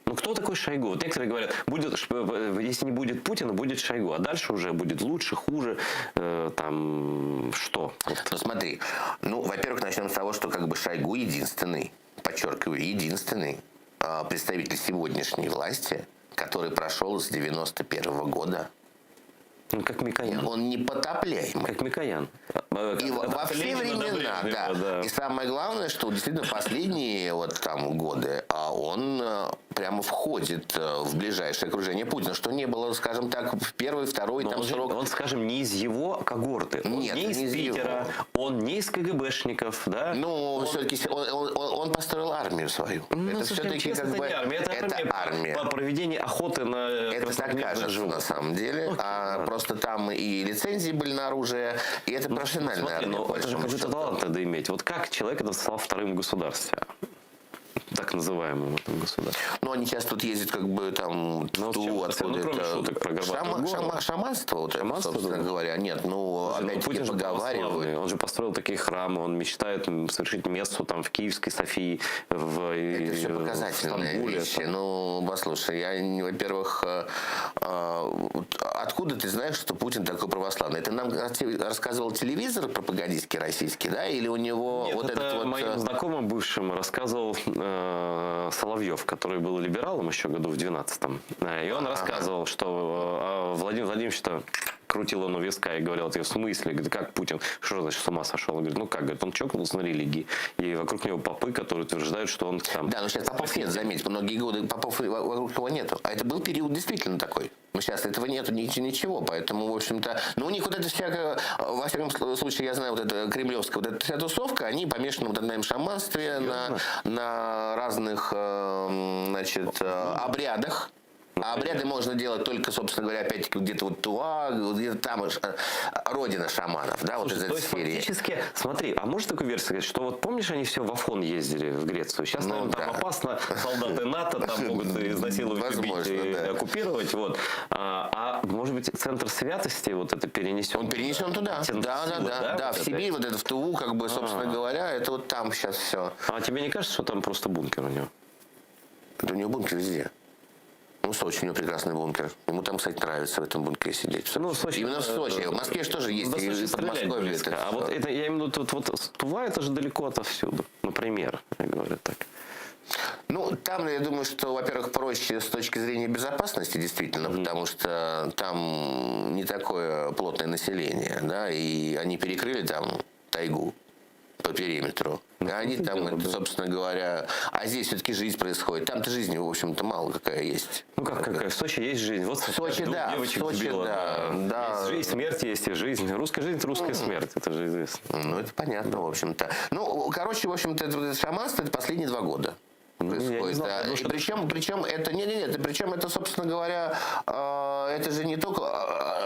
Ну, кто такой Шойгу? Вот некоторые говорят, будет, ш- э, если не будет Путина, будет Шойгу. А дальше уже будет лучше, хуже, э, там, что? Вот. Ну, смотри, ну, во-первых, начнем с того, что как бы Шойгу единственный, подчеркиваю, единственный а, представитель сегодняшней власти, который прошел с 91 года. Ну, как Микоян. Он непотопляемый. Как Микоян. И во, От во все Ленина до времена, Брежнева, да. да. И самое главное, что действительно последние вот там годы, а он э, прямо входит э, в ближайшее окружение Путина, что не было, скажем так, в первый, второй Но там он, же- срок. он, скажем, не из его когорты. Он Нет, не из не из его. Питера, он не из КГБшников, да? Ну, все-таки он, он- он- он построил армию свою. Ну, это слушай, все-таки честно, как это бы не армия, это, это армия, армия. По проведению охоты на Это так краснокнижных кажется животных. на самом деле. А просто там и лицензии были на оружие, и это профессиональная Смотри, армия. ну по это же большому какой-то счету. талант надо иметь. Вот как человек это стал вторым в государстве? Так называемом этом государстве. Ну, они сейчас тут ездят как бы там ну, в Туву, откуда ну, кроме это... шуток про Горбатую Шама, гору. шама, шаманство, вот шаманство, это, собственно да. говоря. Нет, ну, Слушай, ну, опять-таки Путин же поговаривают. православный, он же построил такие храмы, он мечтает совершить мессу там в Киевской Софии, в, Это все в показательные Стамбуле. вещи. Ну, послушай, я, во-первых, э, э, откуда ты знаешь, что Путин такой православный? Это нам рассказывал телевизор пропагандистский российский, да? Или у него Нет, вот это этот вот... моим э, знакомым бывшим рассказывал э, Соловьев, который был либералом еще году в 12-м. И он рассказывал, что э, Владимир Владимирович-то крутил он у виска и говорил, в смысле? Говорит, как Путин? Что значит с ума сошел? Он говорит, ну как? Говорит, он чокнулся на религии. И вокруг него попы, которые утверждают, что он там... Да, но сейчас попов нет, заметь, многие годы попов вокруг него нету. А это был период действительно такой. Но сейчас этого нету ничего, поэтому, в общем-то... Ну, у них вот это всякое... Во всяком случае, я знаю, вот эта кремлевская вот эта вся тусовка, они помешаны вот на шаманстве, на, на разных, значит, обрядах. А обряды можно делать только, собственно говоря, опять-таки где-то вот Туа, где-то там родина шаманов, да, вот Слушай, из то этой есть серии. фактически, смотри, а можно такую версию сказать, что вот помнишь, они все в Афон ездили в Грецию, сейчас, Ну, наверное, там да. опасно, солдаты НАТО там могут изнасиловать, убить Возможно, и да. оккупировать, вот. А, а может быть, центр святости вот это перенесен? Он перенесен туда. Центр Да, да, силы, да, да, вот в это? Сибирь, вот это в Туву, как бы, собственно А. говоря, это вот там сейчас все. А тебе не кажется, что там просто бункер у него? Да у него бункер везде. Ну, в Сочи у него прекрасный бункер. Ему там, кстати, нравится в этом бункере сидеть. Ну, в Сочи, Именно в Сочи. В Москве же тоже есть. Да, и Сочи в стрелять Подмосковье близко. это А вот всё. это, я имею в виду, тут вот Тува, это же далеко отовсюду, например, я говорю так. Ну, там, я думаю, что, во-первых, проще с точки зрения безопасности, действительно, потому что там не такое плотное население, да, и они перекрыли там тайгу по периметру. Ну, И они там, это, собственно говоря, а здесь все-таки жизнь происходит. Там-то жизни, в общем-то, мало какая есть. Ну как какая? В Сочи есть жизнь. Вот В Сочи, двух да, в девочек Сочи, сбила, да, да. Есть жизнь, смерть есть и жизнь. Русская жизнь – это русская смерть, это же известно. Ну, это понятно, в общем-то. Ну, короче, в общем-то, это, вот это шаманство это последние два года. Происходит. Ну, знал, да. потому И что- причем, причем это не, не, нет, причем это, собственно говоря, э, это же не только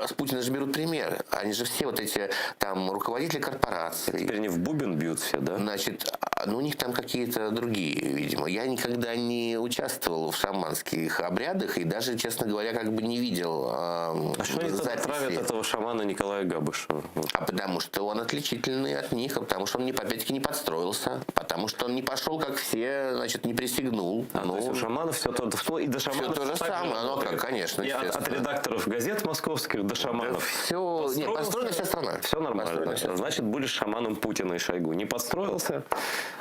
э, с Путина же берут примеры. Они же все вот эти там руководители корпораций. Теперь они в бубен бьют все, да? Значит, а, ну у них там какие-то другие, видимо. Я никогда не участвовал в шаманских обрядах и даже, честно говоря, как бы не видел э, А что они тогда записи. травят этого шамана Николая Габышева? Вот. А потому что он отличительный от них, а потому что он не, опять-таки не подстроился, потому что он не пошел, как все, значит, не присягнул. А, то есть у шаманов все то, и до шаманов то же так же самое, ну, работает. как, конечно, И от, от естественно. редакторов газет московских до шаманов. все, нет, построена вся страна. Все нормально. Значит, будешь шаманом Путина и Шойгу. Не подстроился.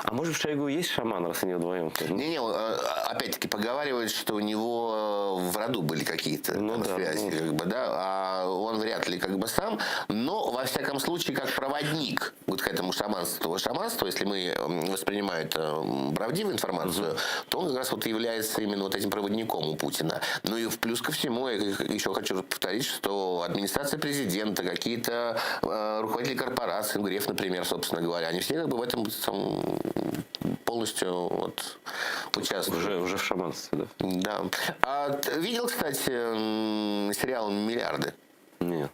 А может, в Шойгу есть шаман, раз они вдвоем? Не-не, э, опять-таки поговаривают, что у него э, в роду были какие-то Ну там связи, как бы, да, а он вряд ли как бы сам, но во всяком случае как проводник вот к этому шаманству, шаманству, если мы м, воспринимаем это м, правдивую информацию, то он как раз вот является именно вот этим проводником у Путина. Ну и в плюс ко всему, я еще хочу повторить, что администрация президента, какие-то э, руководители корпораций, Греф, например, собственно говоря, они все как бы в этом там, полностью вот, участвуют. Уже, уже в шаманстве, да? Да. А ты видел, кстати, м, сериал «Миллиарды»? Нет.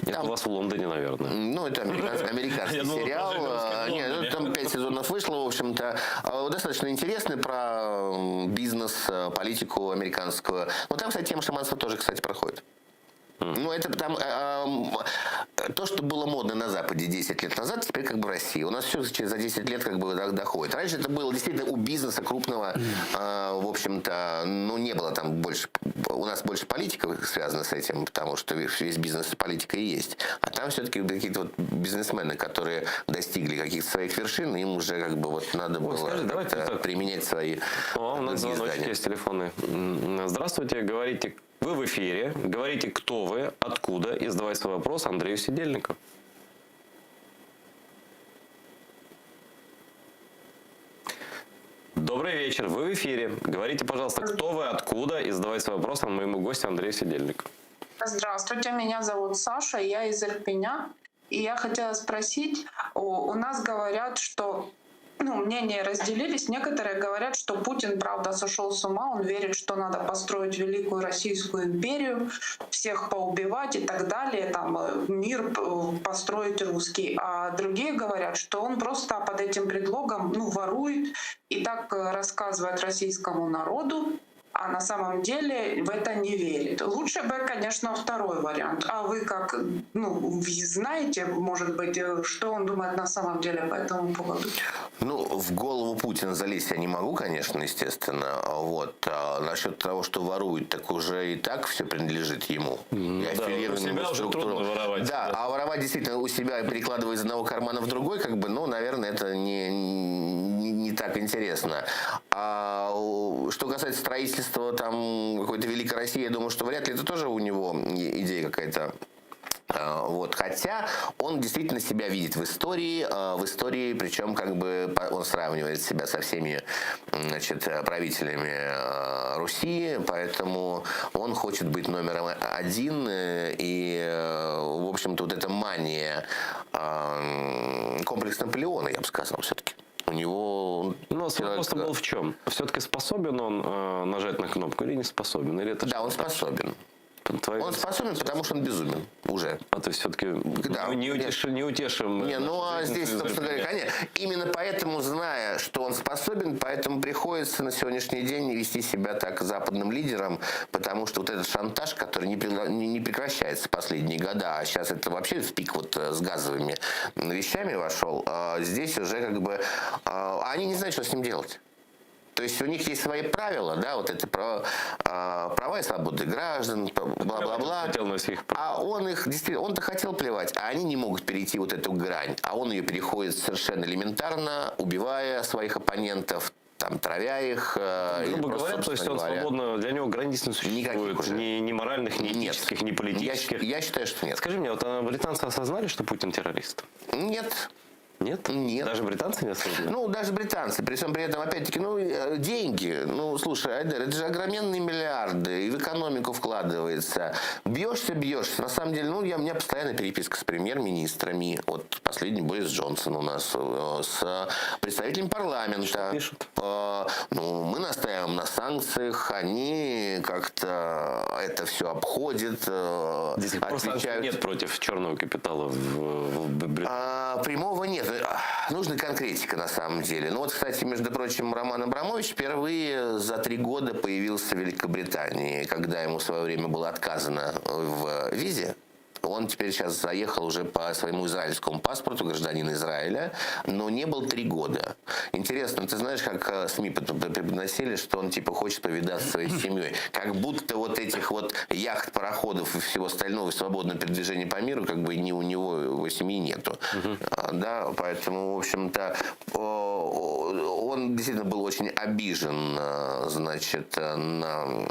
Это у вас в Лондоне, наверное. Ну, это американский, американский Я думал, сериал. прожили русские в А, Не, ну, Лондоне. там пять сезонов вышло, в общем-то. А, Достаточно интересный про м, бизнес, э, политику американскую. Но там, кстати, тема шаманства тоже, кстати, проходит. Ну, это там э, э, то, что было модно на Западе 10 лет назад, теперь как бы в России. У нас все за 10 лет как бы до- доходит. Раньше это было действительно у бизнеса крупного, э, в общем-то, ну, не было там больше... У нас больше политика связана с этим, потому что весь бизнес политика и есть. А там все-таки какие-то вот бизнесмены, которые достигли каких-то своих вершин, им уже как бы вот надо было скажи, давай как-то применять свои О, у нас другие звоночек знания. есть телефонный. М, Здравствуйте, говорите, вы в эфире, говорите, кто вы, откуда, и задавайте свой вопрос Андрею Сидельникову. Добрый вечер, вы в эфире. Говорите, пожалуйста, кто вы, откуда, и задавайте свой вопрос моему гостю Андрею Сидельникову. Здравствуйте, меня зовут Саша, я из Ирпеня. И я хотела спросить, у у нас говорят, что... Ну, мнения разделились. Некоторые говорят, что Путин, правда, сошел с ума, он верит, что надо построить великую Российскую империю, всех поубивать и так далее, там э, мир э, построить русский. А другие говорят, что он просто под этим предлогом ну, ворует и так э, рассказывает российскому народу, а на самом деле в это не верит. Лучше бы, конечно, второй вариант. А вы как, ну, вы знаете, может быть, э, что он думает на самом деле по этому поводу? Ну, в голову Путина залезть я не могу, конечно, естественно. Вот. А насчет того, что ворует, так уже и так все принадлежит ему. И да, аффилированным у себя уже структурам. трудно воровать. Да, а воровать действительно у себя, перекладывая из одного кармана в другой, как бы, ну, наверное, это не, не, не так интересно. А у- что касается строительства там какой-то Великой России, я думаю, что вряд ли это тоже у него идея какая-то А, Вот. Хотя он действительно себя видит в истории, а, в истории, причем как бы по- он сравнивает себя со всеми м, значит, э, правителями э, Руси, поэтому он хочет быть номером один, э, и, э, в общем-то, вот эта мания, а, м, комплекс Наполеона, я бы сказал, все-таки. У него... Но вопрос был в чем? Все-таки способен он э, нажать на кнопку или не способен? Или это да, он способен. Он способен, потому что он безумен уже. А то есть все-таки Да. не, утешим, не утешим. Не, ну а нашу здесь, зрительницу из собственно говоря, Ирпеня. конечно, именно поэтому, зная, что он способен, поэтому приходится на сегодняшний день вести себя так западным лидером, потому что вот этот шантаж, который не, прегла- не- не прекращается последние года, а сейчас это вообще в пик вот э, с газовыми вещами вошел, а здесь уже как бы а, они не знают, что с ним делать. То есть у них есть свои правила, да, вот это про, а, права и свободы граждан, бла-бла-бла. Хотел на всех А он их действительно, он-то хотел плевать, а они не могут перейти вот эту грань. А он ее переходит совершенно элементарно, убивая своих оппонентов, там, травя их. э, или Грубо просто, говоря, то есть собственно он говоря. свободно, для него границ не существует, ни, ни моральных, ни этических, ни политических. Я, я считаю, что нет. Скажи мне, вот а, британцы осознали, что Путин террорист? Нет. Нет? Нет. Даже британцы не осознали? Ну, даже британцы. При всем при этом, опять-таки, ну, э, деньги. Ну, слушай, Айдер, это же огроменные миллиарды. И в экономику вкладывается. Бьешься, бьешься. На самом деле, ну, я, у меня постоянно переписка с премьер-министрами. Вот последний Борис Джонсон у нас. э, С представителем парламента. пишут? Ну, мы настаиваем на санкциях. Они как-то это все обходят. э, До сих пор санкций отвечают. нет против черного капитала в, в Британии. А, прямого нет. Нужна конкретика на самом деле. Ну вот, кстати, между прочим, Роман Абрамович впервые за три года появился в Великобритании, когда ему в свое время было отказано в визе. Он теперь сейчас заехал уже по своему израильскому паспорту, гражданин Израиля, но не был три года. Интересно, ты знаешь, как э, СМИ преподносили, что он типа хочет повидаться со своей семьей. Как будто вот этих вот яхт, пароходов и всего остального, свободного передвижения по миру, как бы ни у него, его семьи нету. А, Да, поэтому, в общем-то, он действительно был очень обижен, э, значит, э, на м,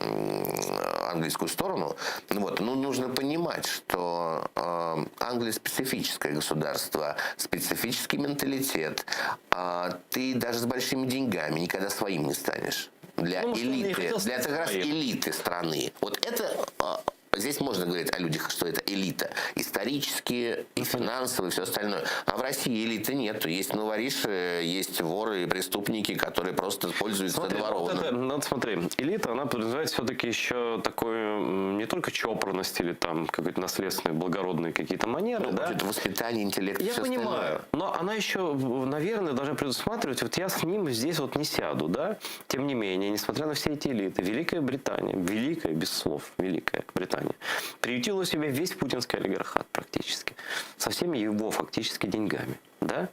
английскую сторону. Ну Вот. Ну, нужно понимать, что э, Англия специфическое государство, специфический менталитет. А ты даже с большими деньгами никогда своим не станешь. Для Ну, может, он не элиты, хотел для стать как раз своим. элиты страны. Вот это а, Здесь можно говорить о людях, что это элита. Исторически, и финансово, и все остальное. А в России элиты нету. Есть новориши, есть воры и преступники, которые просто пользуются Смотри, ну вот наворованным. это, ну вот смотри, элита, она подразумевает все-таки еще такую м, не только чопорность или там какой-то наследственные благородные какие-то манеры, Ну, да? это воспитание, интеллект, Я всё понимаю, остальное. но она еще, наверное, должна предусматривать, вот я с ним здесь вот не сяду, да? Тем не менее, несмотря на все эти элиты, Великая Британия, великая, без слов, Великая Британия, приютила у себя весь путинский олигархат практически, со всеми его фактически деньгами, да?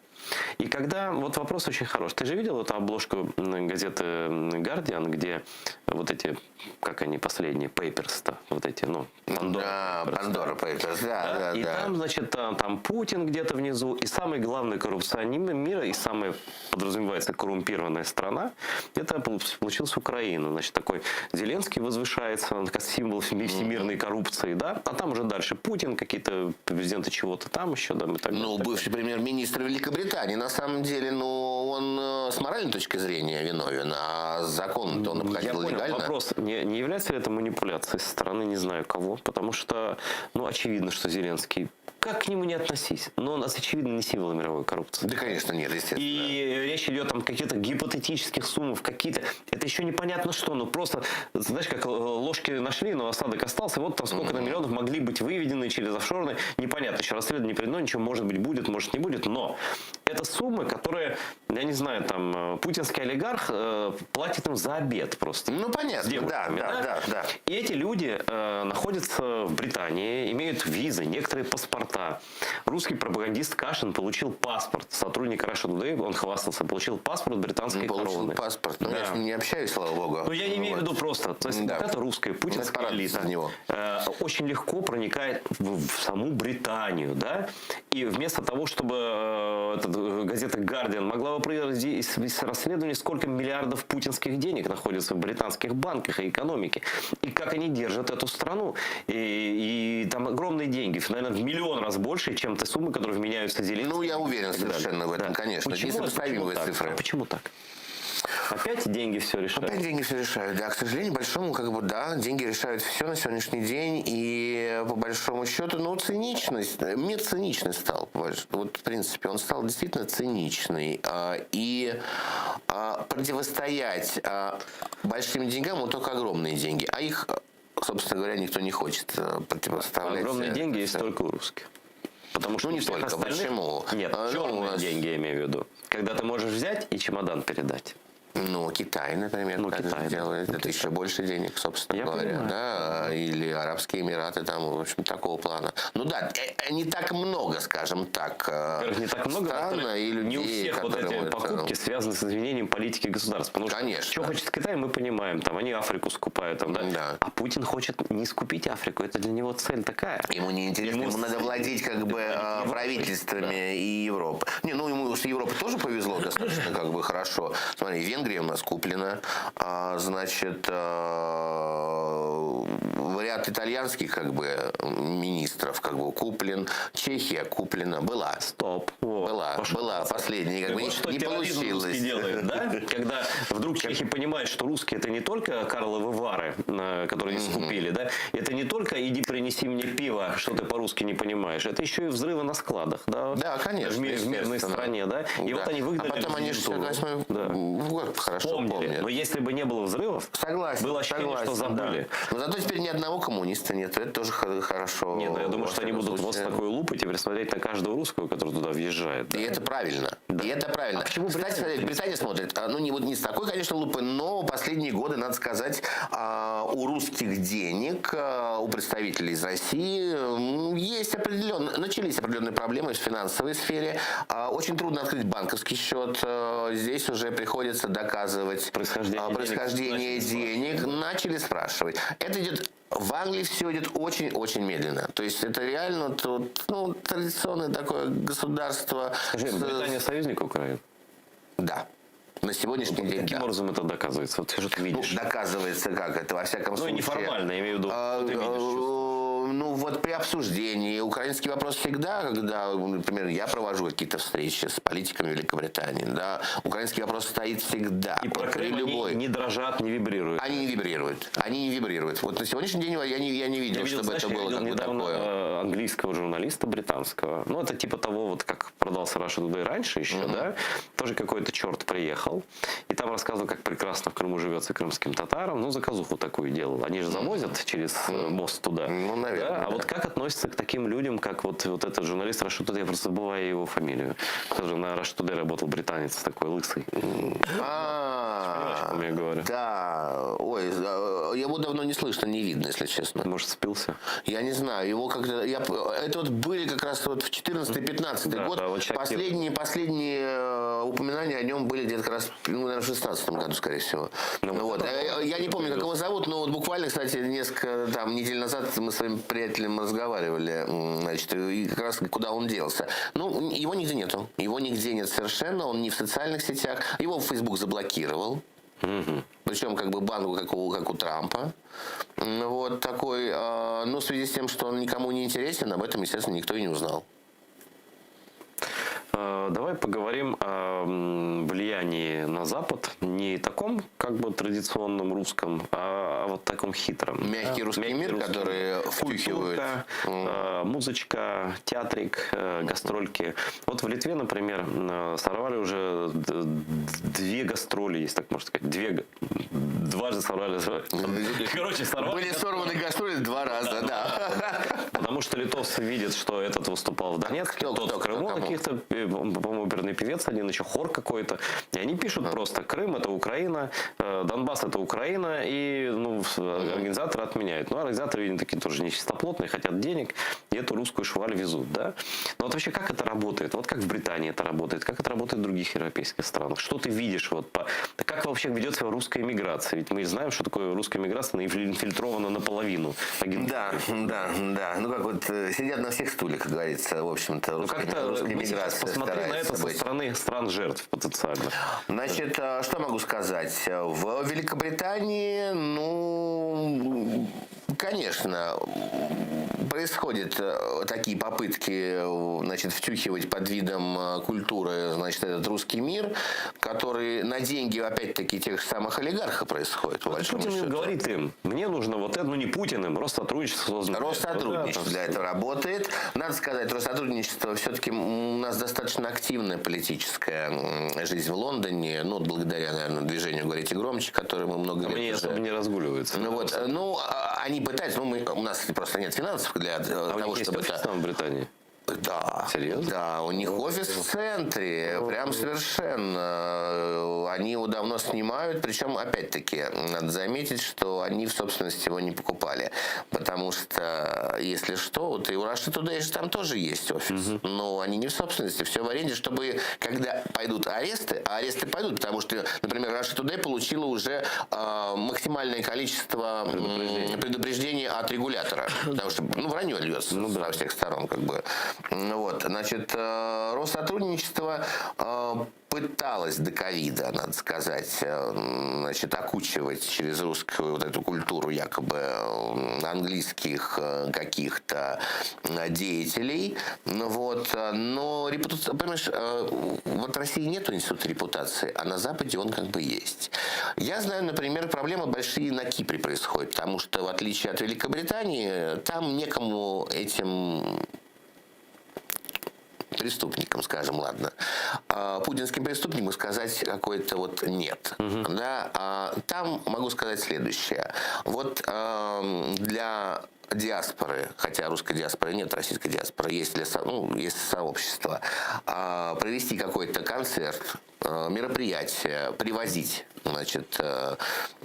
И когда, вот вопрос очень хорош. Ты же видел эту обложку м, газеты м, Guardian, где вот эти, как они последние, Papers-то, вот эти, ну, Pandora Да, Pandora Papers, да, да, И да. там, значит, там, там Путин где-то внизу, и самый главный коррупционер мира, и самая, подразумевается, коррумпированная страна, это пол- получилась Украина. Значит, такой Зеленский возвышается, он как символ всемирной коррупции, да, а там уже дальше Путин, какие-то президенты чего-то там еще, да, и так далее. Ну, бывший премьер-министр Великобритании, на самом деле, ну, он э, с моральной точки зрения виновен, а закон-то он Я обходил понял. легально. Вопрос, не, не является ли это манипуляцией со стороны не знаю кого, потому что, ну, очевидно, что Зеленский. Как к нему не относись? Но он, очевидно, не символ мировой коррупции. Да, конечно, нет, естественно. И речь идет там о каких-то гипотетических суммах, какие-то... Это еще непонятно что, но просто, знаешь, как ложки нашли, но осадок остался, вот там сколько-то миллионов могли быть выведены через офшорные, непонятно, еще расследование не проведено, ничего, может быть, будет, может, не будет, но это суммы, которые, я не знаю, там, путинский олигарх платит им за обед просто. Ну, понятно, С девушками, да, да, да, да. И эти люди находятся в Британии, имеют визы, некоторые паспорта. Русский пропагандист Кашин получил паспорт. Сотрудник Russia Today, он хвастался, получил паспорт британской Получил короны. паспорт. Но я Да. с ним не общаюсь, слава богу. Но я не имею в виду просто. То есть вот эта русская путинская Надо элита, порадоваться за него. очень легко проникает в саму Британию, да? И вместо того, чтобы этот газета Guardian могла бы провести расследование, сколько миллиардов путинских денег находится в британских банках и экономике, и как они держат эту страну. И там огромные деньги, наверное, в миллион раз больше, чем те суммы, которые вменяются Зеленскому. Ну, я уверен и так далее. совершенно в этом, Да. конечно. Почему, Несопоставимые почему так? цифры. А почему так? Опять деньги все решают. Опять деньги все решают, да. К сожалению, большому, да, деньги решают все на сегодняшний день. И по большому счету, циничность. Мир циничный стал. В принципе, он стал действительно циничный. И противостоять большим деньгам, вот только огромные деньги. А их, собственно говоря, никто не хочет противоставлять. Огромные деньги есть только у русских. Потому что Ну, не у всех только. остальных Почему? Нет, черные деньги, я имею в виду. Когда ты можешь взять и чемодан передать. Ну, Китай, например, Ну, так Китай, да. делает. Это еще больше денег, собственно Я говоря. понимаю. Да, или Арабские Эмираты, такого плана. Ну да, не так много, скажем так, Во-первых, не так много, стран во-вторых, и не у людей, всех вот которые эти вот, покупки связаны с изменением политики государства. Потому что Конечно. что хочет Китай, мы понимаем. Там они Африку скупают. Там, да? Да. А Путин хочет не скупить Африку. Это для него цель такая. Ему не интересно, Ему ему надо с- владеть Европой. правительствами и Европой. Не, ему с Европой тоже повезло достаточно хорошо. Смотри, Венгрия у нас куплена, ряд итальянских министров куплен, Чехия куплена, была. Стоп. Вот. Была, Пошел. была последняя, Вот что не терроризм получилось. русский делает, да? Когда вдруг чехи понимают, что русские это не только Карловы Вары, которые они скупили, да? Это не только иди принеси мне пиво, что ты по-русски не понимаешь, это еще и взрывы на складах, да? Да, конечно, В мирной естественно. стране, да? И Да. вот они выгнали А потом они резидентуру. 68-й Да. год хорошо Помнили. помнят. Но если бы не было взрывов, Согласен, было ощущение, что согласен, да. забыли. Но зато теперь ни одного коммуниста нет. Это тоже хорошо. Нет, ну я думаю, Во что они всяком будут вот с случае. такой лупой теперь смотреть на каждого русского, который туда въезжает. Да? И это правильно. И это правильно. А почему Кстати, Британия? смотрите, Британия смотрит, ну, не, вот не с такой, конечно, лупой, но последние годы, надо сказать, у русских денег, у представителей из России есть определенные, начались определенные проблемы в финансовой сфере. Очень трудно открыть банковский счет. Здесь уже приходится доказывать Происхождение денег. происхождение Начали денег. спрашивать. Начали спрашивать. Это идет В Англии все идет очень-очень медленно. То есть это реально тут, традиционное такое государство. Скажи, Британия союзник Украины? Да. На сегодняшний день, Каким да. образом это доказывается? Вот что ты видишь? Ну, доказывается как это, во всяком Ну, случае. неформально, я имею в виду, что ты видишь, При обсуждении украинский вопрос всегда, когда, например, я провожу какие-то встречи с политиками Великобритании, да, украинский вопрос стоит всегда. И про Вот при Крым они любой. не дрожат, не вибрируют. Они не вибрируют. Они не вибрируют. Вот на сегодняшний день я не видел, Я видел, чтобы знаешь, это я было видел недавно, такое. английского журналиста британского. Это типа того, как продался Russia Today раньше еще, да? Тоже какой-то черт приехал. И там рассказывал, как прекрасно в Крыму живется крымским татарам. Заказуху такую делал. Они же завозят через мост туда. Ну, наверное, Да? А да. вот как относятся к таким людям, как вот этот журналист Russia Today, я просто забываю его фамилию, который на Russia Today работал, британец такой лысый. Понимаешь, о ком я говорю? Да, ой, его давно не слышно, не видно, если честно. Может, спился? Я не знаю, его как-то... Я, это вот были как раз вот в четырнадцатый-пятнадцатый Да, год. да, вот щас Последние, последние упоминания о нем были где-то как раз, наверное, в 16-м году, скорее всего. Ну, вот Я не помню, как его зовут, но вот буквально, кстати, несколько недель назад мы с своим приятелем разговаривали, и как раз куда он делся. Его нигде нету. Его нигде нет совершенно, он не в социальных сетях. Его Facebook заблокировал. Причем банку, как у Трампа. Вот такой. Но в связи с тем, что он никому не интересен, об этом, естественно, никто и не узнал. Давай поговорим о влиянии на Запад, не таком традиционном русском, а о вот таком хитром. Мягкий русский мир, который втюхивают. Культурка, э, музычка, театрик, э, гастрольки. Вот в Литве, например, э, сорвали уже д- две гастроли, если так можно сказать. Две, г- дважды сорвали. Короче, сорвали. Были сорваны гастроли два раза, да. Потому что литовцы видят, что этот выступал в Донецке, тот в Крыму на каких-то, э, по-моему, оперный певец один, еще хор какой-то. И они пишут просто, Крым это Украина, э, Донбасс это Украина, и ну, с- организаторы отменяют. Ну, организаторы, видимо, такие тоже нечистоплотные, хотят денег, и эту русскую шваль везут, да? Но вот вообще как это работает? Вот как в Британии это работает, как это работает в других европейских странах? Что ты видишь? Вот, по... Как вообще ведет себя русская миграция? Ведь мы знаем, что такое русская миграция, она инфильтрована наполовину. Да, да, да. Ну как вот э, сидят на всех стульях, как говорится, в общем-то, Ну, русская, как-то русская мы сейчас миграция посмотри на старается это со быть. стороны стран жертв потенциально. Значит, э, что могу сказать? В Великобритании, ну, конечно, происходят э, такие попытки, э, значит, втюхивать под видом э, культуры, значит, этот русский мир, который на деньги, опять-таки, тех же самых олигархов происходит, по большому Путин им счету. говорит им, мне нужно вот это, ну не Путин им, Россотрудничество создано. Россотрудничество для этого работает. Надо сказать, Россотрудничество все-таки у нас достаточно активная политическая м, жизнь в Лондоне, ну, благодаря, наверное, движению «Говорите громче», которое мы много лет Они уже... особо не разгуливаются. Ну, вот, ну, а, они пытаются, ну, мы, у нас просто нет финансов для э, А у того, них есть чтобы офис это... там в Британии? Да. Серьезно? Да, у них офис в центре, прям совершенно. Они его давно снимают, причем, опять-таки, надо заметить, что они в собственности его не покупали. Потому что, если что, вот и у Russia Today же там тоже есть офис. Но они не в собственности, все в аренде, чтобы, когда пойдут аресты, а аресты пойдут, потому что, например, Russia Today получила уже э, максимальное количество м, предупреждений от регулятора. Потому что, ну, вранье льется со всех сторон, как бы. Ну Вот, значит, э, Россотрудничество э, пыталось до ковида, надо сказать, э, значит, окучивать через русскую вот эту культуру якобы э, английских э, каких-то э, деятелей. Ну вот, э, но репутация, понимаешь, э, вот в России нету института репутации, а на Западе он как бы есть. Я знаю, например, проблемы большие на Кипре происходят, потому что в отличие от Великобритании, там некому этим преступникам, скажем, ладно, а, путинским преступникам сказать какое-то вот нет. Да, а там могу сказать следующее. Вот эм, для диаспоры, хотя русской диаспоры нет, российской диаспоры, есть, для, со- ну, есть сообщество, а, провести какой-то концерт, э, мероприятие, привозить значит, э,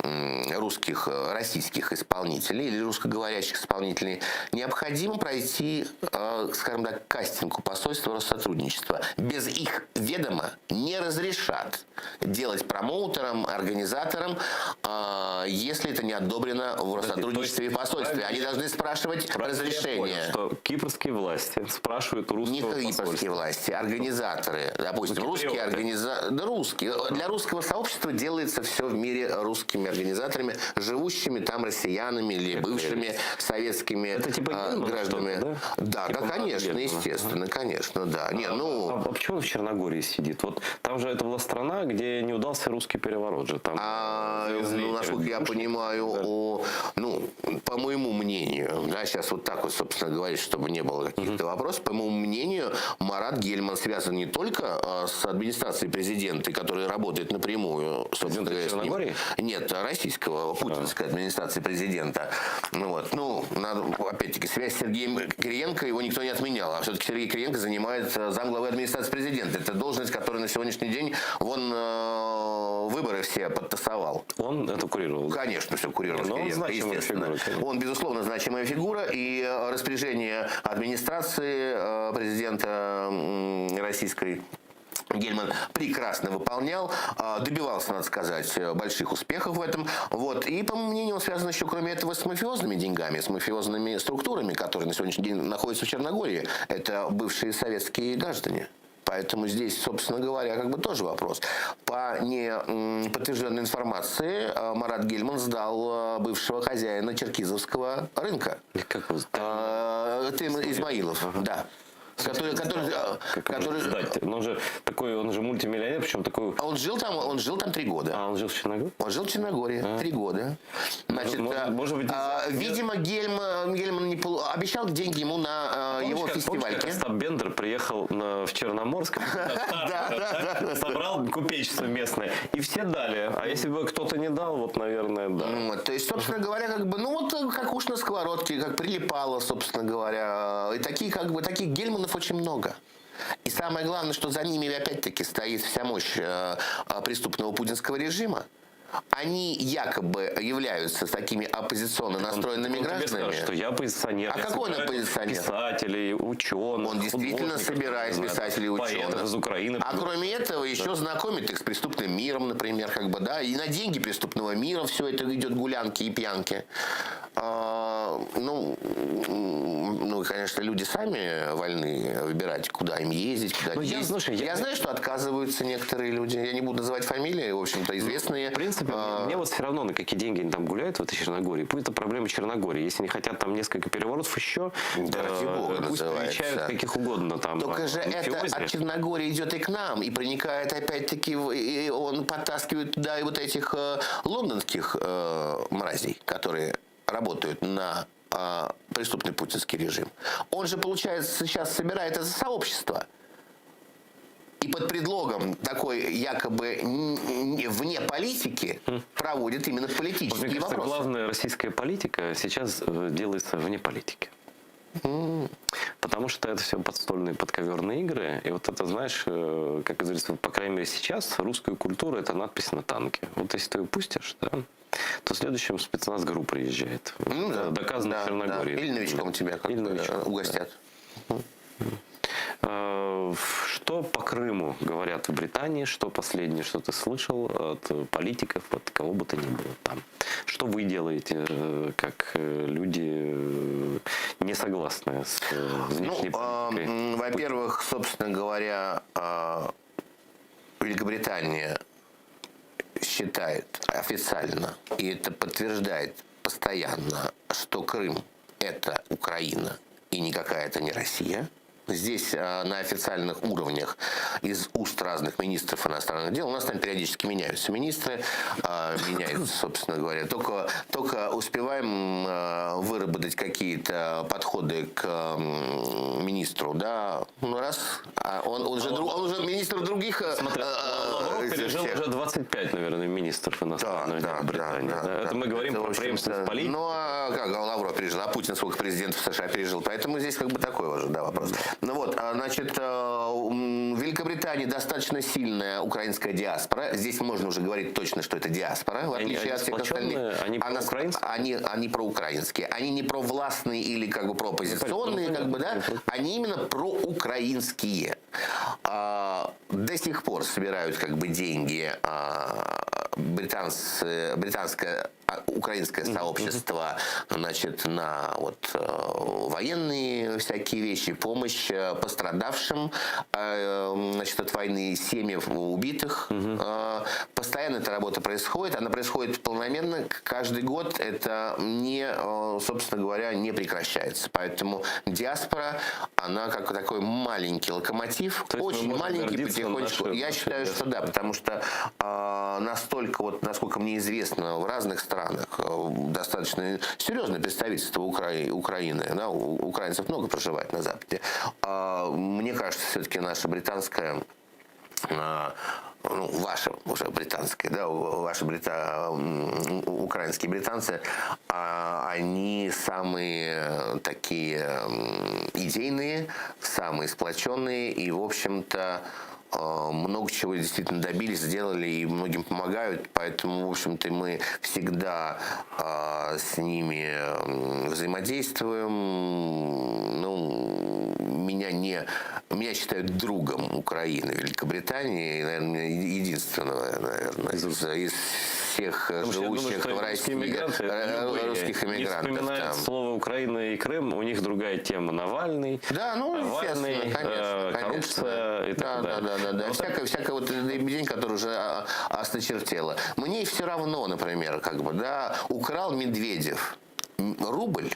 м, русских, э, российских исполнителей или русскоговорящих исполнителей, необходимо пройти, э, скажем так, кастинг у посольства Россотрудничества. Без их ведома не разрешат делать промоутерам, организаторам, э, если это не одобрено в Россотрудничестве и посольстве. Они должны спрашивать разрешение. Понял, что кипрские власти спрашивают у русского Не кипрские посольства. власти, организаторы, допустим, Ну, русские киприоты. организаторы, да, русские. Для русского сообщества делается все в мире русскими организаторами, живущими там россиянами или бывшими советскими Это типа а, Гельмана гражданами. что-то, Да, да? Типа да, Марата конечно, Гельмана. естественно, конечно, да. Не, ну, А, а почему он в Черногории сидит? Вот там же это была страна, где не удался русский переворот же. Там А, завезли ну, этих насколько я понимаю, о, ну, по моему мнению, да, сейчас вот так вот, собственно говорить, чтобы не было каких-то вопросов, по моему мнению, Марат Гельман связан не только а, с администрацией президента, которая работает напрямую, собственно говоря, с ним. Черногории? Нет, российского, путинской администрации президента. Ну, вот, ну, надо, опять-таки, связь с Сергеем Кириенко его никто не отменял, а все-таки Сергей Кириенко занимает э, замглавы администрации президента. Это должность, которая на сегодняшний день, он э, выборы все подтасовал. Он это курировал? Конечно, все курировал. Но он Кириенко, значимая естественно. фигура, конечно. Он, безусловно, значимая фигура, и э, распоряжение администрации э, президента м, российской Гельман прекрасно выполнял, а, добивался, надо сказать, э, больших успехов в этом. Вот. И, по моему мнению, он связан еще, кроме этого, с мафиозными деньгами, с мафиозными структурами, которые на сегодняшний день находятся в Черногории. Это бывшие советские граждане. Поэтому здесь, собственно говоря, как бы тоже вопрос. По неподтвержденной информации, э, Марат Гельман сдал э, бывшего хозяина черкизовского рынка. Как его? Ты Измаилов, да. Который, который, Как который, сдать? Он же такой, он же мультимиллионер, причем такой... А он жил там, он жил там три года. А, он жил в Черногории? Он жил в Черногории три года. Значит, Может- а, может быть, а, видимо, Гельм, Гельман не полу- обещал деньги ему на а, Помнишь, его как, помнишь, как фестивальке. Остап Бендер приехал на, в Черноморск, Да, да, да. собрал купечество местное, и все дали. А если бы кто-то не дал, вот, наверное, да. Вот, то есть, собственно говоря, как бы, ну вот э, как уж на сковородке, как прилипало, собственно говоря. И такие, как бы, таких Гельманов очень много. И самое главное, что за ними опять-таки стоит вся мощь э, э, преступного путинского режима. Они якобы являются такими оппозиционно настроенными Он тебе гражданами. скажет, что я оппозиционер. А я какой он собираю оппозиционер? Писателей, ученых. Он действительно художников, собирает не знаю, писателей и Поэтов ученых. из Украины. А кроме этого, еще Да. знакомит их с преступным миром, например, как бы, да, и на деньги преступного мира все это идет гулянки и пьянки. А, ну, м, ну, конечно, люди сами вольны выбирать, куда им ездить, куда Ну, не я, ездить. слушай, я- я знаю, что отказываются некоторые люди. Я не буду называть фамилии, в общем-то, известные. В принципе, А. мне, мне вот все равно, на какие деньги они там гуляют в этой Черногории. Пусть это проблема Черногории. Если они хотят там несколько переворотов еще, Да, ради э, бога, пусть называется. приезжают каких угодно там. Только э, же это мафиози. от Черногории идет и к нам, и проникает опять-таки, в- и он подтаскивает туда и вот этих э, лондонских э, мразей, которые работают на э, преступный путинский режим. Он же, получается, сейчас собирает это сообщество. И под предлогом такой якобы н- н- вне политики проводит именно Вот, политические мне кажется, вопросы. главная российская политика сейчас э, делается вне политики. Потому что это все подстольные, подковерные игры. И вот это, знаешь, э, как говорится, по крайней мере сейчас, русская культура – это надпись на танке. Вот если ты ее пустишь, да, то следующим спецназ ГРУ приезжает. Ну да. Это Доказано Да, в Черногории. да. Или новичком тебя как-то, Или новичком, э, угостят. да. Э, Что по Крыму говорят в Британии? Что последнее, что ты слышал от политиков, от кого бы то ни было там? Что вы делаете, э, как э, люди, э, не согласные с э, внешней Ну, а, политикой? м, во-первых, собственно говоря, а, Великобритания считает официально, и это подтверждает постоянно, что Крым – это Украина и никакая это не Россия. Здесь а, на официальных уровнях из уст разных министров иностранных дел, у нас там периодически меняются министры, а, меняются, собственно говоря. Только, только успеваем а, выработать какие-то подходы к м, министру, да, ну раз, а он, он, же, дру- он уже министр других... э, Смотри, э, Лавров э, пережил всех. уже 25, наверное, министров иностранных дел Британии. Да, Это мы говорим Это, в про общем-то, преемственность политики. Ну, а как Лавров пережил, а Путин сколько президентов США пережил. Поэтому здесь как бы такой уже, да, вопрос. Ну вот, а, значит, э, м, в Великобритании достаточно сильная украинская диаспора. Здесь можно уже говорить точно, что это диаспора, в Они- отличие они от всех сплоченные? остальных. Они Она- Они, они проукраинские. Они не провластные или как бы прооппозиционные, Ну, как бы, да. Они именно проукраинские. А, до сих пор собирают как бы деньги а, британцы, британское а, украинское сообщество, значит, на вот э, военные всякие вещи, помощь э, пострадавшим, э, значит, от войны, семьям убитых. Э, Постоянно эта работа происходит, она происходит планомерно, каждый год это не, э, собственно говоря, не прекращается. Поэтому диаспора, она как такой маленький локомотив, То есть мы очень можем маленький, гордиться потихонечку. нашей- Я нашей считаю, что да, потому что э, настолько, вот, насколько мне известно, в разных странах э, достаточно серьезное представительство Укра- Украины, да, у- украинцев много проживает на Западе. А, мне кажется, все-таки наша британская а, ну, ваши уже британские, да, у- ваши брита, м, украинские британцы, а, они самые такие м, идейные, самые сплоченные и, в общем-то, э, много чего действительно добились, сделали и многим помогают, поэтому, в общем-то, мы всегда э, с ними м, взаимодействуем. Ну, меня не меня считают другом Украины, Великобритании, и, наверное, единственного, наверное, из, из всех Потому что я думаю, живущих что в русские России иммигранты, э, любые, русских не иммигрантов. вспоминают там. слово Украина и Крым, у них другая тема. Навальный, Да, ну, Навальный, естественно, конечно, э, конечно. коррупция и Да, так да, далее. да, да, да. Вот Всякое, всякое вот день, который уже а, осточертело. Мне все равно, например, как бы, да, украл Медведев рубль.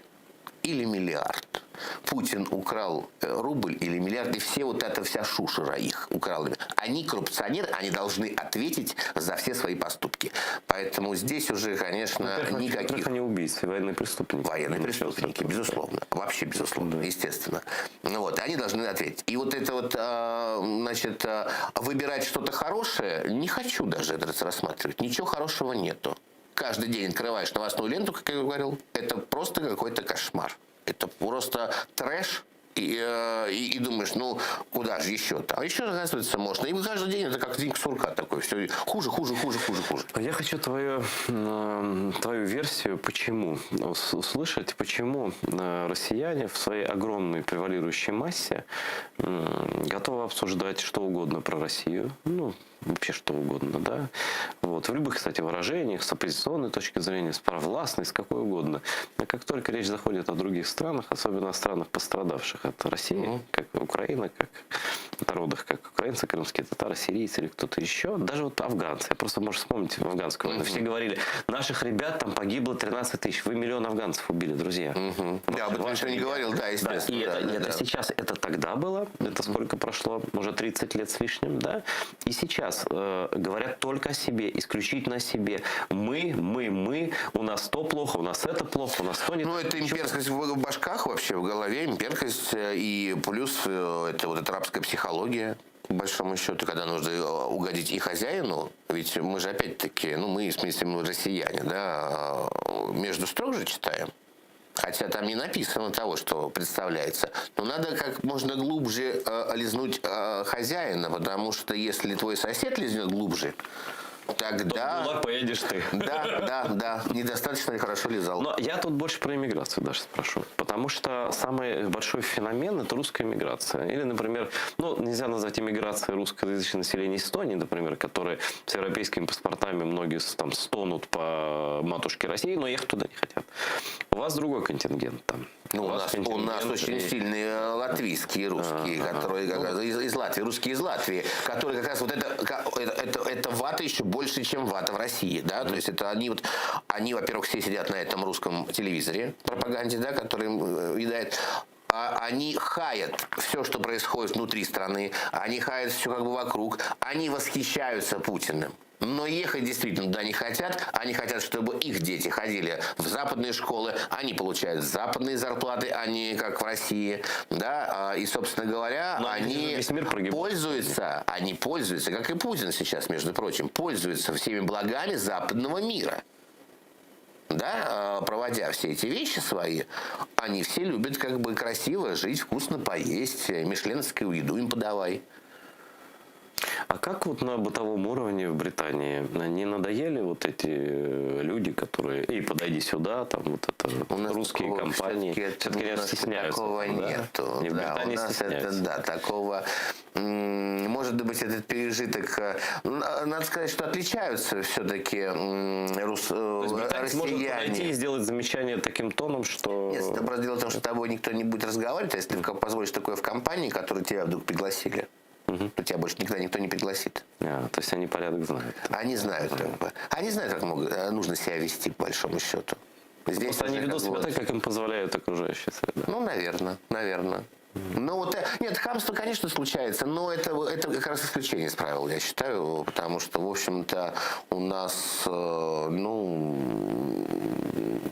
или миллиард. Путин украл э, рубль или миллиард, и все вот эта вся шушера их украла. Они коррупционеры, они должны ответить за все свои поступки. Поэтому здесь уже, конечно, Во-первых, никаких... во-первых, они убийцы, военные преступники. Военные преступники, безусловно. Вообще, безусловно, естественно. Ну вот, они должны ответить. И вот это вот, а, значит, а, выбирать что-то хорошее, не хочу даже это рассматривать. Ничего хорошего нету. Каждый день открываешь новостную ленту, как я говорил, это просто какой-то кошмар. Это просто трэш, и, э, и, и думаешь, ну, куда же еще-то? А еще, оказывается, можно. И каждый день это как день сурка такой. Все хуже, хуже, хуже, хуже, хуже. Я хочу твою, м, твою версию, почему, ус- услышать, почему э, россияне в своей огромной превалирующей массе м, готовы обсуждать что угодно про Россию, ну, вообще что угодно, да, вот, в любых, кстати, выражениях, с оппозиционной точки зрения, с провластной, с какой угодно. Но как только речь заходит о других странах, особенно о странах, пострадавших от России, как Украина, как народах, как украинцы, крымские татары, сирийцы или кто-то еще, даже вот афганцы, я просто, можешь вспомнить афганскую войну, все говорили, наших ребят там погибло 13 тысяч, вы миллион афганцев убили, друзья. Да, об этом никто не говорил, да, естественно. и да, это, да, это да. сейчас, это тогда было, это сколько прошло, уже 30 лет с лишним, да? И сейчас э, говорят только о себе, исключительно о себе. Мы, мы, мы, у нас то плохо, у нас это плохо, у нас то не Ну, это имперскость в башках вообще, в голове, имперскость, э, и плюс э, это вот эта рабская психология, по большому счету, когда нужно э, угодить и хозяину, ведь мы же опять-таки, ну, мы, в смысле, мы россияне, да, э, между строк же читаем. Хотя там не написано того, что представляется. Но надо как можно глубже э, лизнуть э, хозяина, потому что если твой сосед лизнет глубже, тогда... В ГУЛАГ поедешь ты. Да, да, да. Недостаточно хорошо лизал. Но я тут больше про иммиграцию даже спрошу. Потому что самый большой феномен – это русская иммиграция. Или, например, ну, нельзя назвать иммиграцией русскоязычное население Эстонии, например, которые с европейскими паспортами многие с- там стонут по матушке России, но ехать туда не хотят. У вас другой контингент там. Ну, у нас, у нас очень сильные э, латвийские русские, которые как раз из, из Латвии, русские из Латвии, которые как раз вот это, ка- это, это, это вата еще больше, чем вата в России, да, то есть это они вот, они, во-первых, все сидят на этом русском телевизоре, пропаганде, да, который им э, едает, а они хаят все, что происходит внутри страны, они хаят все как бы вокруг, они восхищаются Путиным. Но ехать действительно туда не хотят. Они хотят, чтобы их дети ходили в западные школы, они получают западные зарплаты, а не как в России. Да? А, И, собственно говоря, они пользуются, они пользуются, как и Путин сейчас, между прочим, пользуются всеми благами западного мира. Да, а, проводя все эти вещи свои, они все любят как бы красиво жить, вкусно поесть, э, мишленскую еду им подавай. А как вот на бытовом уровне в Британии не надоели вот эти э, люди, которые «Эй, подойди сюда», там вот это русские компании, все-таки у нас стесняются. Такого да? нету. Не, в да, Британии у нас это, стесняются. да, такого, м, может быть, этот пережиток. э, ну, на- Надо сказать, что отличаются все-таки рус, э, То есть британец может россияне. подойти и сделать замечание таким тоном, что... Нет, это просто дело в том, что с тобой никто не будет разговаривать, а если ты позволишь такое в компании, которую тебя вдруг пригласили, то тебя больше никогда никто не пригласит. А, то есть они порядок знают. Они знают, как бы. Они знают, как могут, э, нужно себя вести, по большому счету. Здесь Просто они уже ведут как себя бы так, как им позволяют окружающая среда. Ну, наверное, наверное. Ну, вот, э, нет, хамство, конечно, случается, но это, это как раз исключение из правил, я считаю, потому что, в общем-то, у нас, э, ну,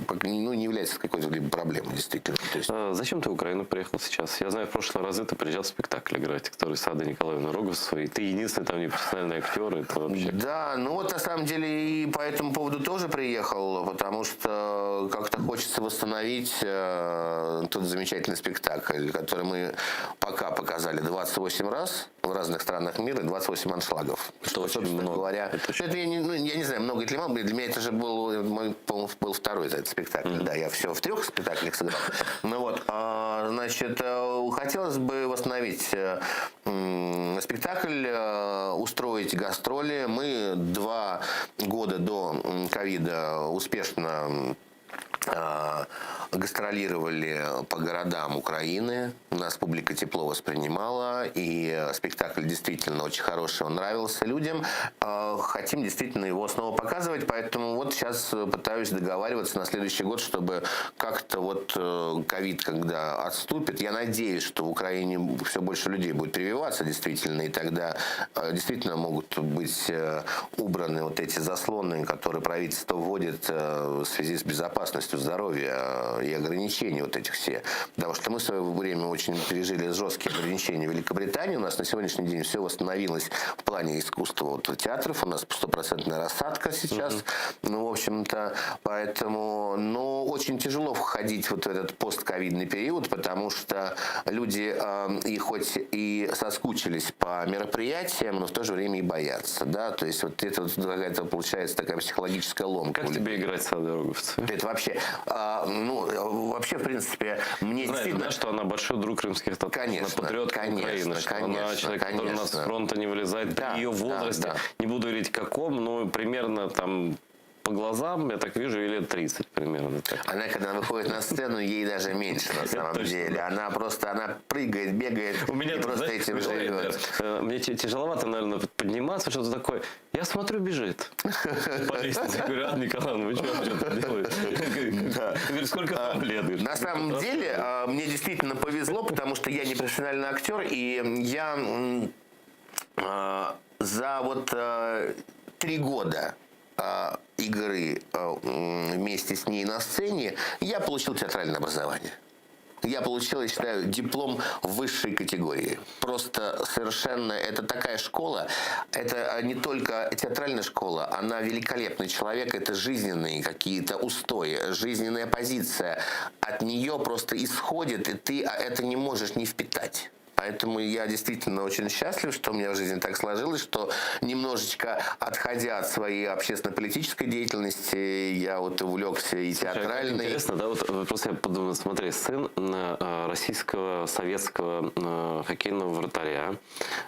как- ну, не является какой-то либо проблемой, действительно. То есть, А Зачем ты в Украину приехал сейчас? Я знаю, в прошлые разы ты приезжал спектакль играть, который Сада Николаевна Рогозова, и ты единственный там непрофессиональный актер, это вообще... Да, ну вот на самом деле и по этому поводу тоже приехал, потому что как-то хочется восстановить э, тот замечательный спектакль, который мы пока показали 28 раз в разных странах мира, и 28 аншлагов. Что, собственно говоря, это, я, не, ну, я не знаю, много это или мало, для меня это же был, мой, по-моему, был второй этот спектакль. Да, я все в трех спектаклях сыграл. Ну вот, а, значит, э, хотелось бы восстановить э, м, спектакль, э, устроить гастроли. Мы два года до м, ковида успешно м, а, Гастролировали по городам Украины. У нас публика тепло воспринимала, и спектакль действительно очень хороший, он нравился людям. Хотим действительно его снова показывать, поэтому вот сейчас пытаюсь договариваться на следующий год, чтобы как-то вот ковид, когда отступит, я надеюсь, что в Украине все больше людей будет прививаться действительно, и тогда действительно могут быть убраны вот эти заслоны, которые правительство вводит в связи с безопасностью здоровья и ограничений вот этих все. Потому что мы в свое время очень пережили жесткие ограничения в Великобритании. У нас на сегодняшний день все восстановилось в плане искусства вот, театров. У нас стопроцентная рассадка сейчас. Ну, в общем-то, поэтому, ну, очень тяжело входить вот в этот постковидный период, потому что люди э, и хоть и соскучились по мероприятиям, но в то же время и боятся, да, то есть вот это вот какая-то получается такая психологическая ломка. Как тебе играть с Адой Роговцевой? Это вообще, э, ну, вообще, в принципе, мне Знаешь, действительно... да, что она большой друг крымских татар, Конечно, она патриотка конечно, Украины, что она конечно, человек, который у нас с конечно. фронта не вылезает Да, при ее да, возрасте. да. Не буду говорить каком, но примерно там по глазам, я так вижу, ей лет 30 примерно. Так. Она, когда выходит на сцену, ей даже меньше на самом точно, деле. Она просто, она прыгает, бегает У меня и тут, просто знаешь, этим смешно, живет. э, Мне те- тяжеловато, наверное, подниматься, что-то такое. Я смотрю, бежит. По лестнице. Я говорю, Анна Николаевна, вы что, что тут делаете? Я говорю, сколько вам лет? Говорит, На самом деле, а, мне действительно повезло, потому что я не профессиональный актер, и я м, а, за вот а, три года а, игры а, м, вместе с ней на сцене я получил театральное образование. Я получил, я считаю, диплом высшей категории. Просто совершенно это такая школа. Это не только театральная школа, она великолепный человек, это жизненные какие-то устои, жизненная позиция. От нее просто исходит, и ты это не можешь не впитать. Поэтому я действительно очень счастлив, что у меня в жизни так сложилось, что немножечко отходя от своей общественно-политической деятельности, я вот увлекся и Слушай, а как театральной. Интересно, да, вот э, просто я подумал, смотри, сын э, российского советского э, хоккейного вратаря,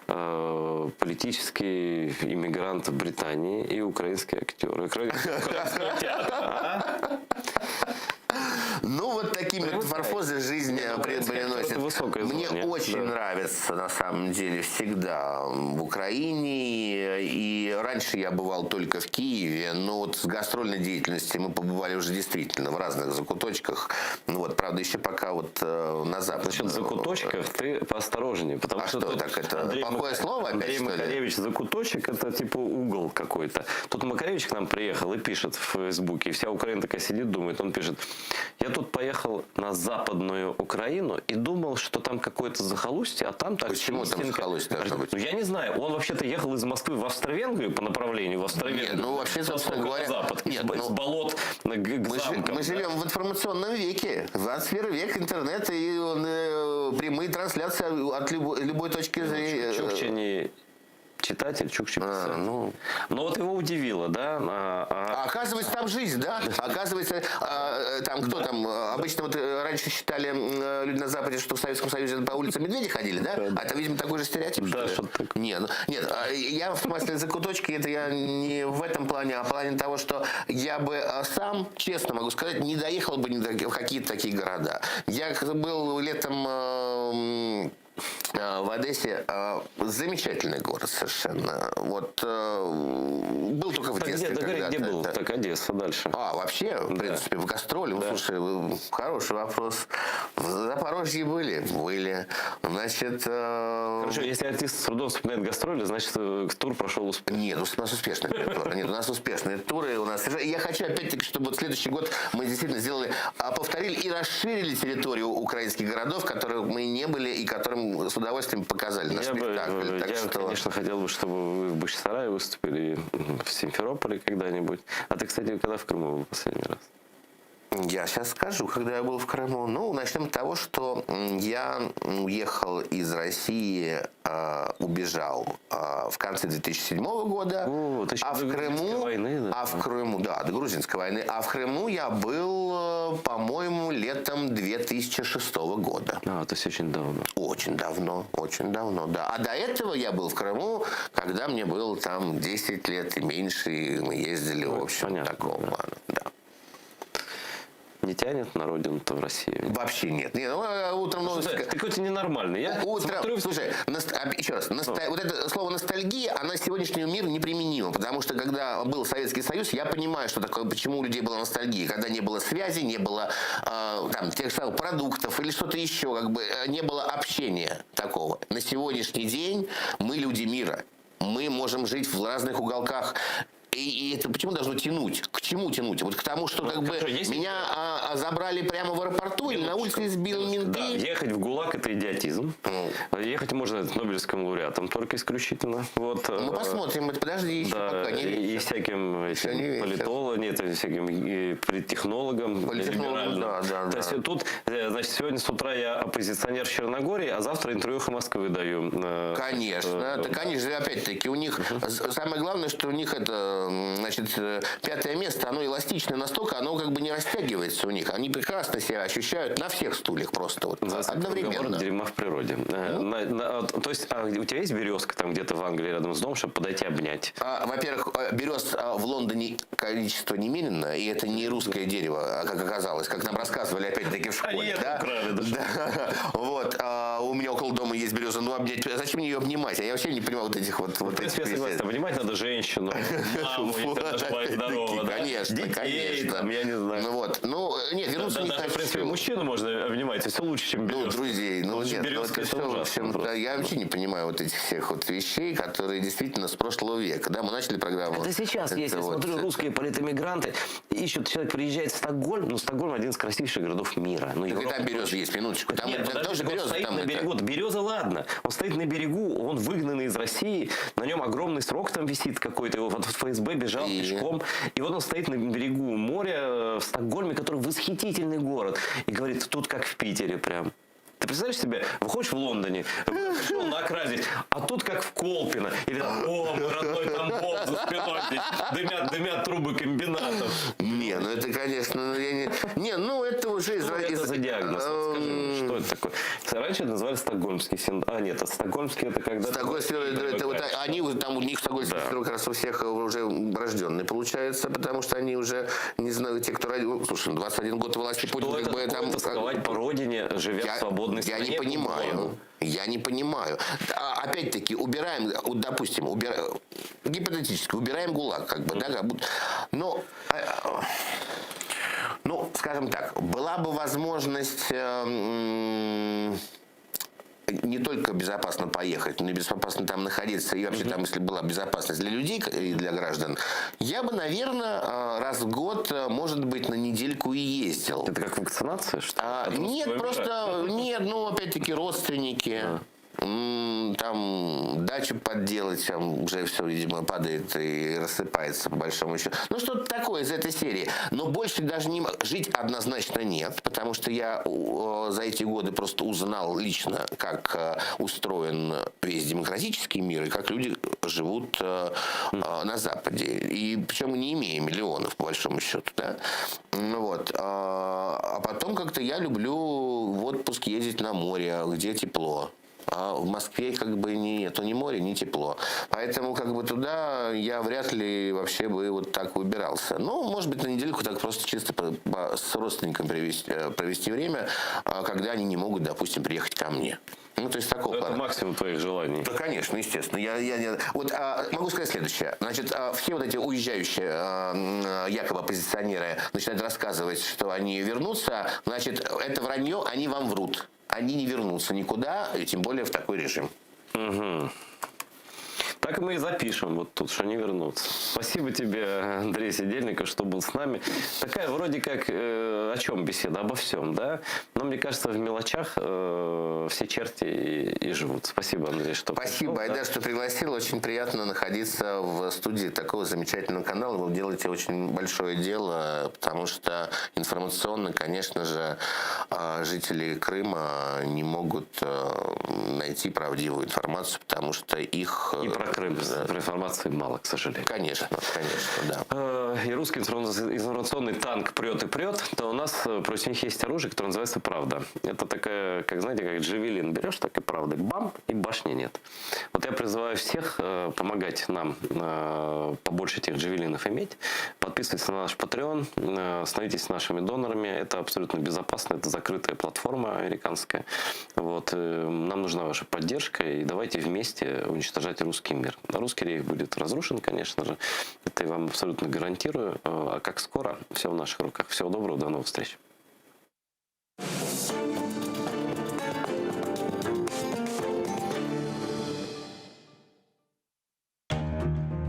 э, политический иммигрант в Британии и украинский актер. Украинский театр, а? Ну, вот такие метаморфозы жизнь э, при- приносит. это высокое Мне звание, очень да. нравится, на самом деле, всегда в Украине. И раньше я бывал только в Киеве, но вот с гастрольной деятельностью мы побывали уже действительно в разных закуточках. Ну вот, правда, еще пока вот э, на запад. Насчет закуточков ты поосторожнее, потому А что, что, тут так это Андрей плохое Мака- слово опять, Андрей что ли? Макаревич закуточек это типа угол какой-то. Тут Макаревич к нам приехал и пишет в Фейсбуке, и вся Украина такая сидит, думает, он пишет, я тут поехал на западную Украину и думал, что там какое-то захолустье, а там так Почему там чистенько. захолустье должно быть? Ну, я не знаю, он вообще-то ехал из Москвы в Австро-Венгрию по направлению в Австро-Венгрию. Нет, ну, вообще, С собственно востока на говоря, запад, нет, с, ну, с болот на- к, к Мы, жи- замкам, мы да. живем в информационном веке. 21 век, интернет и он, э, прямые трансляции от любой, любой точки зрения. Чукча не читатель, Чукча писатель. ну. Но вот его удивило, да? А, а- А оказывается, там жизнь, да? Оказывается, а, там кто там? Обычно вот э, раньше считали м, э, люди на Западе, что в Советском Союзе по улице медведи ходили, да? А это, видимо, такой же стереотип, Да, что ли? что-то такое. Не, ну, нет, а, я в смысле закуточки, это я не в этом плане, а в плане того, что я бы а, сам, честно могу сказать, не доехал бы ни до- в какие-то такие города. Я был летом э, м, э, в Одессе. э, Замечательный город совершенно. Вот э, был только в Так где, детстве. да, говори, где когда-то. был? Это- Так, Одесса дальше. А, вообще, в принципе, в гастроли. Ну, слушай, э, хороший вопрос. В Запорожье были? Были. Значит... э, Хорошо, если артист с трудом вспоминает гастроли, значит, э, тур прошел успешно. Нет, у нас успешные туры. Нет, у нас успешные туры. У нас... Я хочу, опять-таки, чтобы вот следующий год мы действительно сделали, а, повторили и расширили территорию украинских городов, в которых мы не были и которым с удовольствием показали наш Я, бы, спектакль. э, Так я, что... конечно, хотел бы, чтобы вы в Бахчисарае выступили, и в Симферополе когда-нибудь. А ты, кстати, когда в Крыму был последний раз? Я сейчас скажу, когда я был в Крыму. Ну, начнем с того, что м, я уехал из России, э, убежал э, в конце 2007 года. а в Крыму, войны, а в Крыму, да, до грузинской войны. А в Крыму я был, э, по-моему, летом 2006 года. А, то есть очень давно. Очень давно, очень давно, да. А до этого я был в Крыму, когда мне было там 10 лет и меньше, и мы ездили, в общем, такого плана, да. Не тянет на родину-то в Россию? Вообще нет. Не, ну, а, утром новости... Слушай, ты какой-то ненормальный. Я Утром, смотрю... слушай, ност- а, еще раз, носта- вот это слово ностальгия, она сегодняшнему миру неприменима, потому что когда был Советский Союз, я понимаю, что такое, почему у людей была ностальгия, когда не было связи, не было э, там, тех же самых продуктов или что-то еще, как бы э, не было общения такого. На сегодняшний день мы люди мира, мы можем жить в разных уголках. И, и это почему должно тянуть? К чему тянуть? Вот к тому, что как бы Ну, хорошо, есть меня а, а, забрали прямо в аэропорту или на улице избил менты. Да, ехать в ГУЛАГ – это идиотизм. Ну. Ехать можно с Нобелевским лауреатом только исключительно. Вот, Ну, э, посмотрим, это подожди еще да, пока, не и, и вечер. всяким этим не вечер. политологам, нет, и всяким и политтехнологам, Политтехнологам, либеральным. да, да, То да. есть тут, э, значит, сегодня с утра я оппозиционер в Черногории, а завтра интервью «Эхо Москвы» даю. Э, Конечно, э, да, конечно, опять-таки, у них с- самое главное, что у них это, м, значит, э, пятое место, оно эластичное настолько, оно как бы не растягивается у них. Они прекрасно себя ощущают на всех стульях просто вот Разговор одновременно. дерьма в природе. Э, на- на- вот, то есть, а у тебя есть березка там где-то в Англии рядом с домом, чтобы подойти обнять? А, во-первых, э, берез а, в Лондоне количество немерено, и это не русское дерево, а, как оказалось, как нам рассказывали опять-таки в школе. Они это да? украли, да. Да. Вот, а, у меня около дома есть береза, ну обнять, зачем мне ее обнимать? Я вообще не понимаю вот этих вот... В вот принципе, я этих согласен. вещей. Обнимать надо женщину, маму, если она жива и здорова. да. Конечно, Детей, конечно. там, я не знаю. Ну вот, ну, нет, вернуться Да, не даже, в хочу. принципе, мужчину можно обнимать, все лучше, чем Ну, березку. друзей, ну Лучше нет, ну, березка, это это всё, в ужасно общем-то, просто. я вообще не понимаю вот этих всех вот вещей, которые действительно с прошлого века. Да, мы начали программу. Это сейчас Это есть. Я вот, смотрю, это- русские политэмигранты ищут, человек приезжает в Стокгольм, ну, Стокгольм один из красивейших городов мира. Ну, Так и Европа там березы есть, минуточку. Там, Нет, там подожди, тоже он березы. стоит Там на это- берегу. Вот Береза, ладно. Он стоит на берегу, он выгнанный из России, на нем огромный срок там висит какой-то, его вот в ФСБ бежал пешком. И вот он стоит на берегу моря э, в Стокгольме, который восхитительный город, и говорит, тут как в Питере прям. Ты представляешь себе, выходишь в Лондоне, пришел на окрасить, а тут как в Колпино. Или там, о, мой родной Тамбов за спиной здесь, дымят, дымят трубы комбинатов. Не, ну это, конечно, ну, я не... Не, ну это уже... Что из- это из- за диагноз? Вот скажи мне, Эм, что это такое? Раньше это называли стокгольмский синдром. А, нет, это стокгольмский это когда... Стокгольмский синдром, это, это вот они уже там у них стокгольмский синдром как раз у всех уже врожденный получается, потому что они уже не знаю, те, кто родил, слушай, ну, 21 год власти Путина, Что как это бы такое там тосковать по родине, живя Я- в свободной Я стране? не понимаю. Я не понимаю. А, опять-таки, убираем, вот, допустим, убира- гипотетически, убираем ГУЛАГ, как бы, да, как будто. Но, а, а, ну, скажем так, была бы возможность э, м, не только безопасно поехать, но и безопасно там находиться, и вообще там, если была безопасность для людей и для граждан, я бы, наверное, э, раз в год, э, может быть, на недельку и ездил. Это как вакцинация, что ли? А, От русского нет, мира? просто, нет, ну, опять-таки, родственники. М, Там дачу подделать, там уже все, видимо, падает и рассыпается, по большому счету. Ну, что-то такое из этой серии. Но больше даже не... м- Жить однозначно нет, потому что я э, за эти годы просто узнал лично, как э, устроен весь демократический мир и как люди живут э, э, на Западе. И причем не имея миллионов, по большому счету. Да? Ну Вот. А а потом как-то я люблю в отпуск ездить на море, где тепло. А в Москве как бы нету ни моря, ни тепло. Поэтому как бы туда я вряд ли вообще бы вот так выбирался. Ну, может быть, на недельку так просто чисто по- по- с родственником провести, э, провести время, а, когда они не могут, допустим, приехать ко мне. Ну, то есть такого Это плана. максимум твоих желаний. Да, конечно, естественно. Я, я, не- Вот а, могу сказать следующее. Значит, а, все вот эти уезжающие а, м, якобы оппозиционеры начинают рассказывать, что они вернутся. Значит, это вранье, они вам врут. Они не вернутся никуда, и тем более в такой режим. Мгм. Так мы и запишем вот тут, что они вернутся. Спасибо тебе, Андрей Сидельников, что был с нами. Такая вроде как э, о чем беседа? Обо всем, да? Но мне кажется, в мелочах э, все черти и, и живут. Спасибо, Андрей, что Спасибо, пришел, да. Айдар, что пригласил. Очень приятно находиться в студии такого замечательного канала. Вы делаете очень большое дело, потому что информационно, конечно же, э, жители Крыма не могут э, найти правдивую информацию, потому что их... И э, про Крым. Информации мало, к сожалению. Конечно, конечно, да. Э, и русский информационный танк прет и прет, то у нас э, против них есть оружие, которое называется «Правда». Это такая, как знаете, как джавелин берешь, так и правда. Бам, и башни нет. Вот я призываю всех э, помогать нам побольше этих джавелинов иметь. Подписывайтесь на наш Patreon, становитесь нашими донорами. Это абсолютно безопасно, это закрытая платформа американская. Вот. Нам нужна ваша поддержка, и давайте вместе уничтожать русский мир. Русский рейх будет разрушен, конечно же. Это я вам абсолютно гарантирую. А как скоро, все в наших руках. Всего доброго, до новых встреч.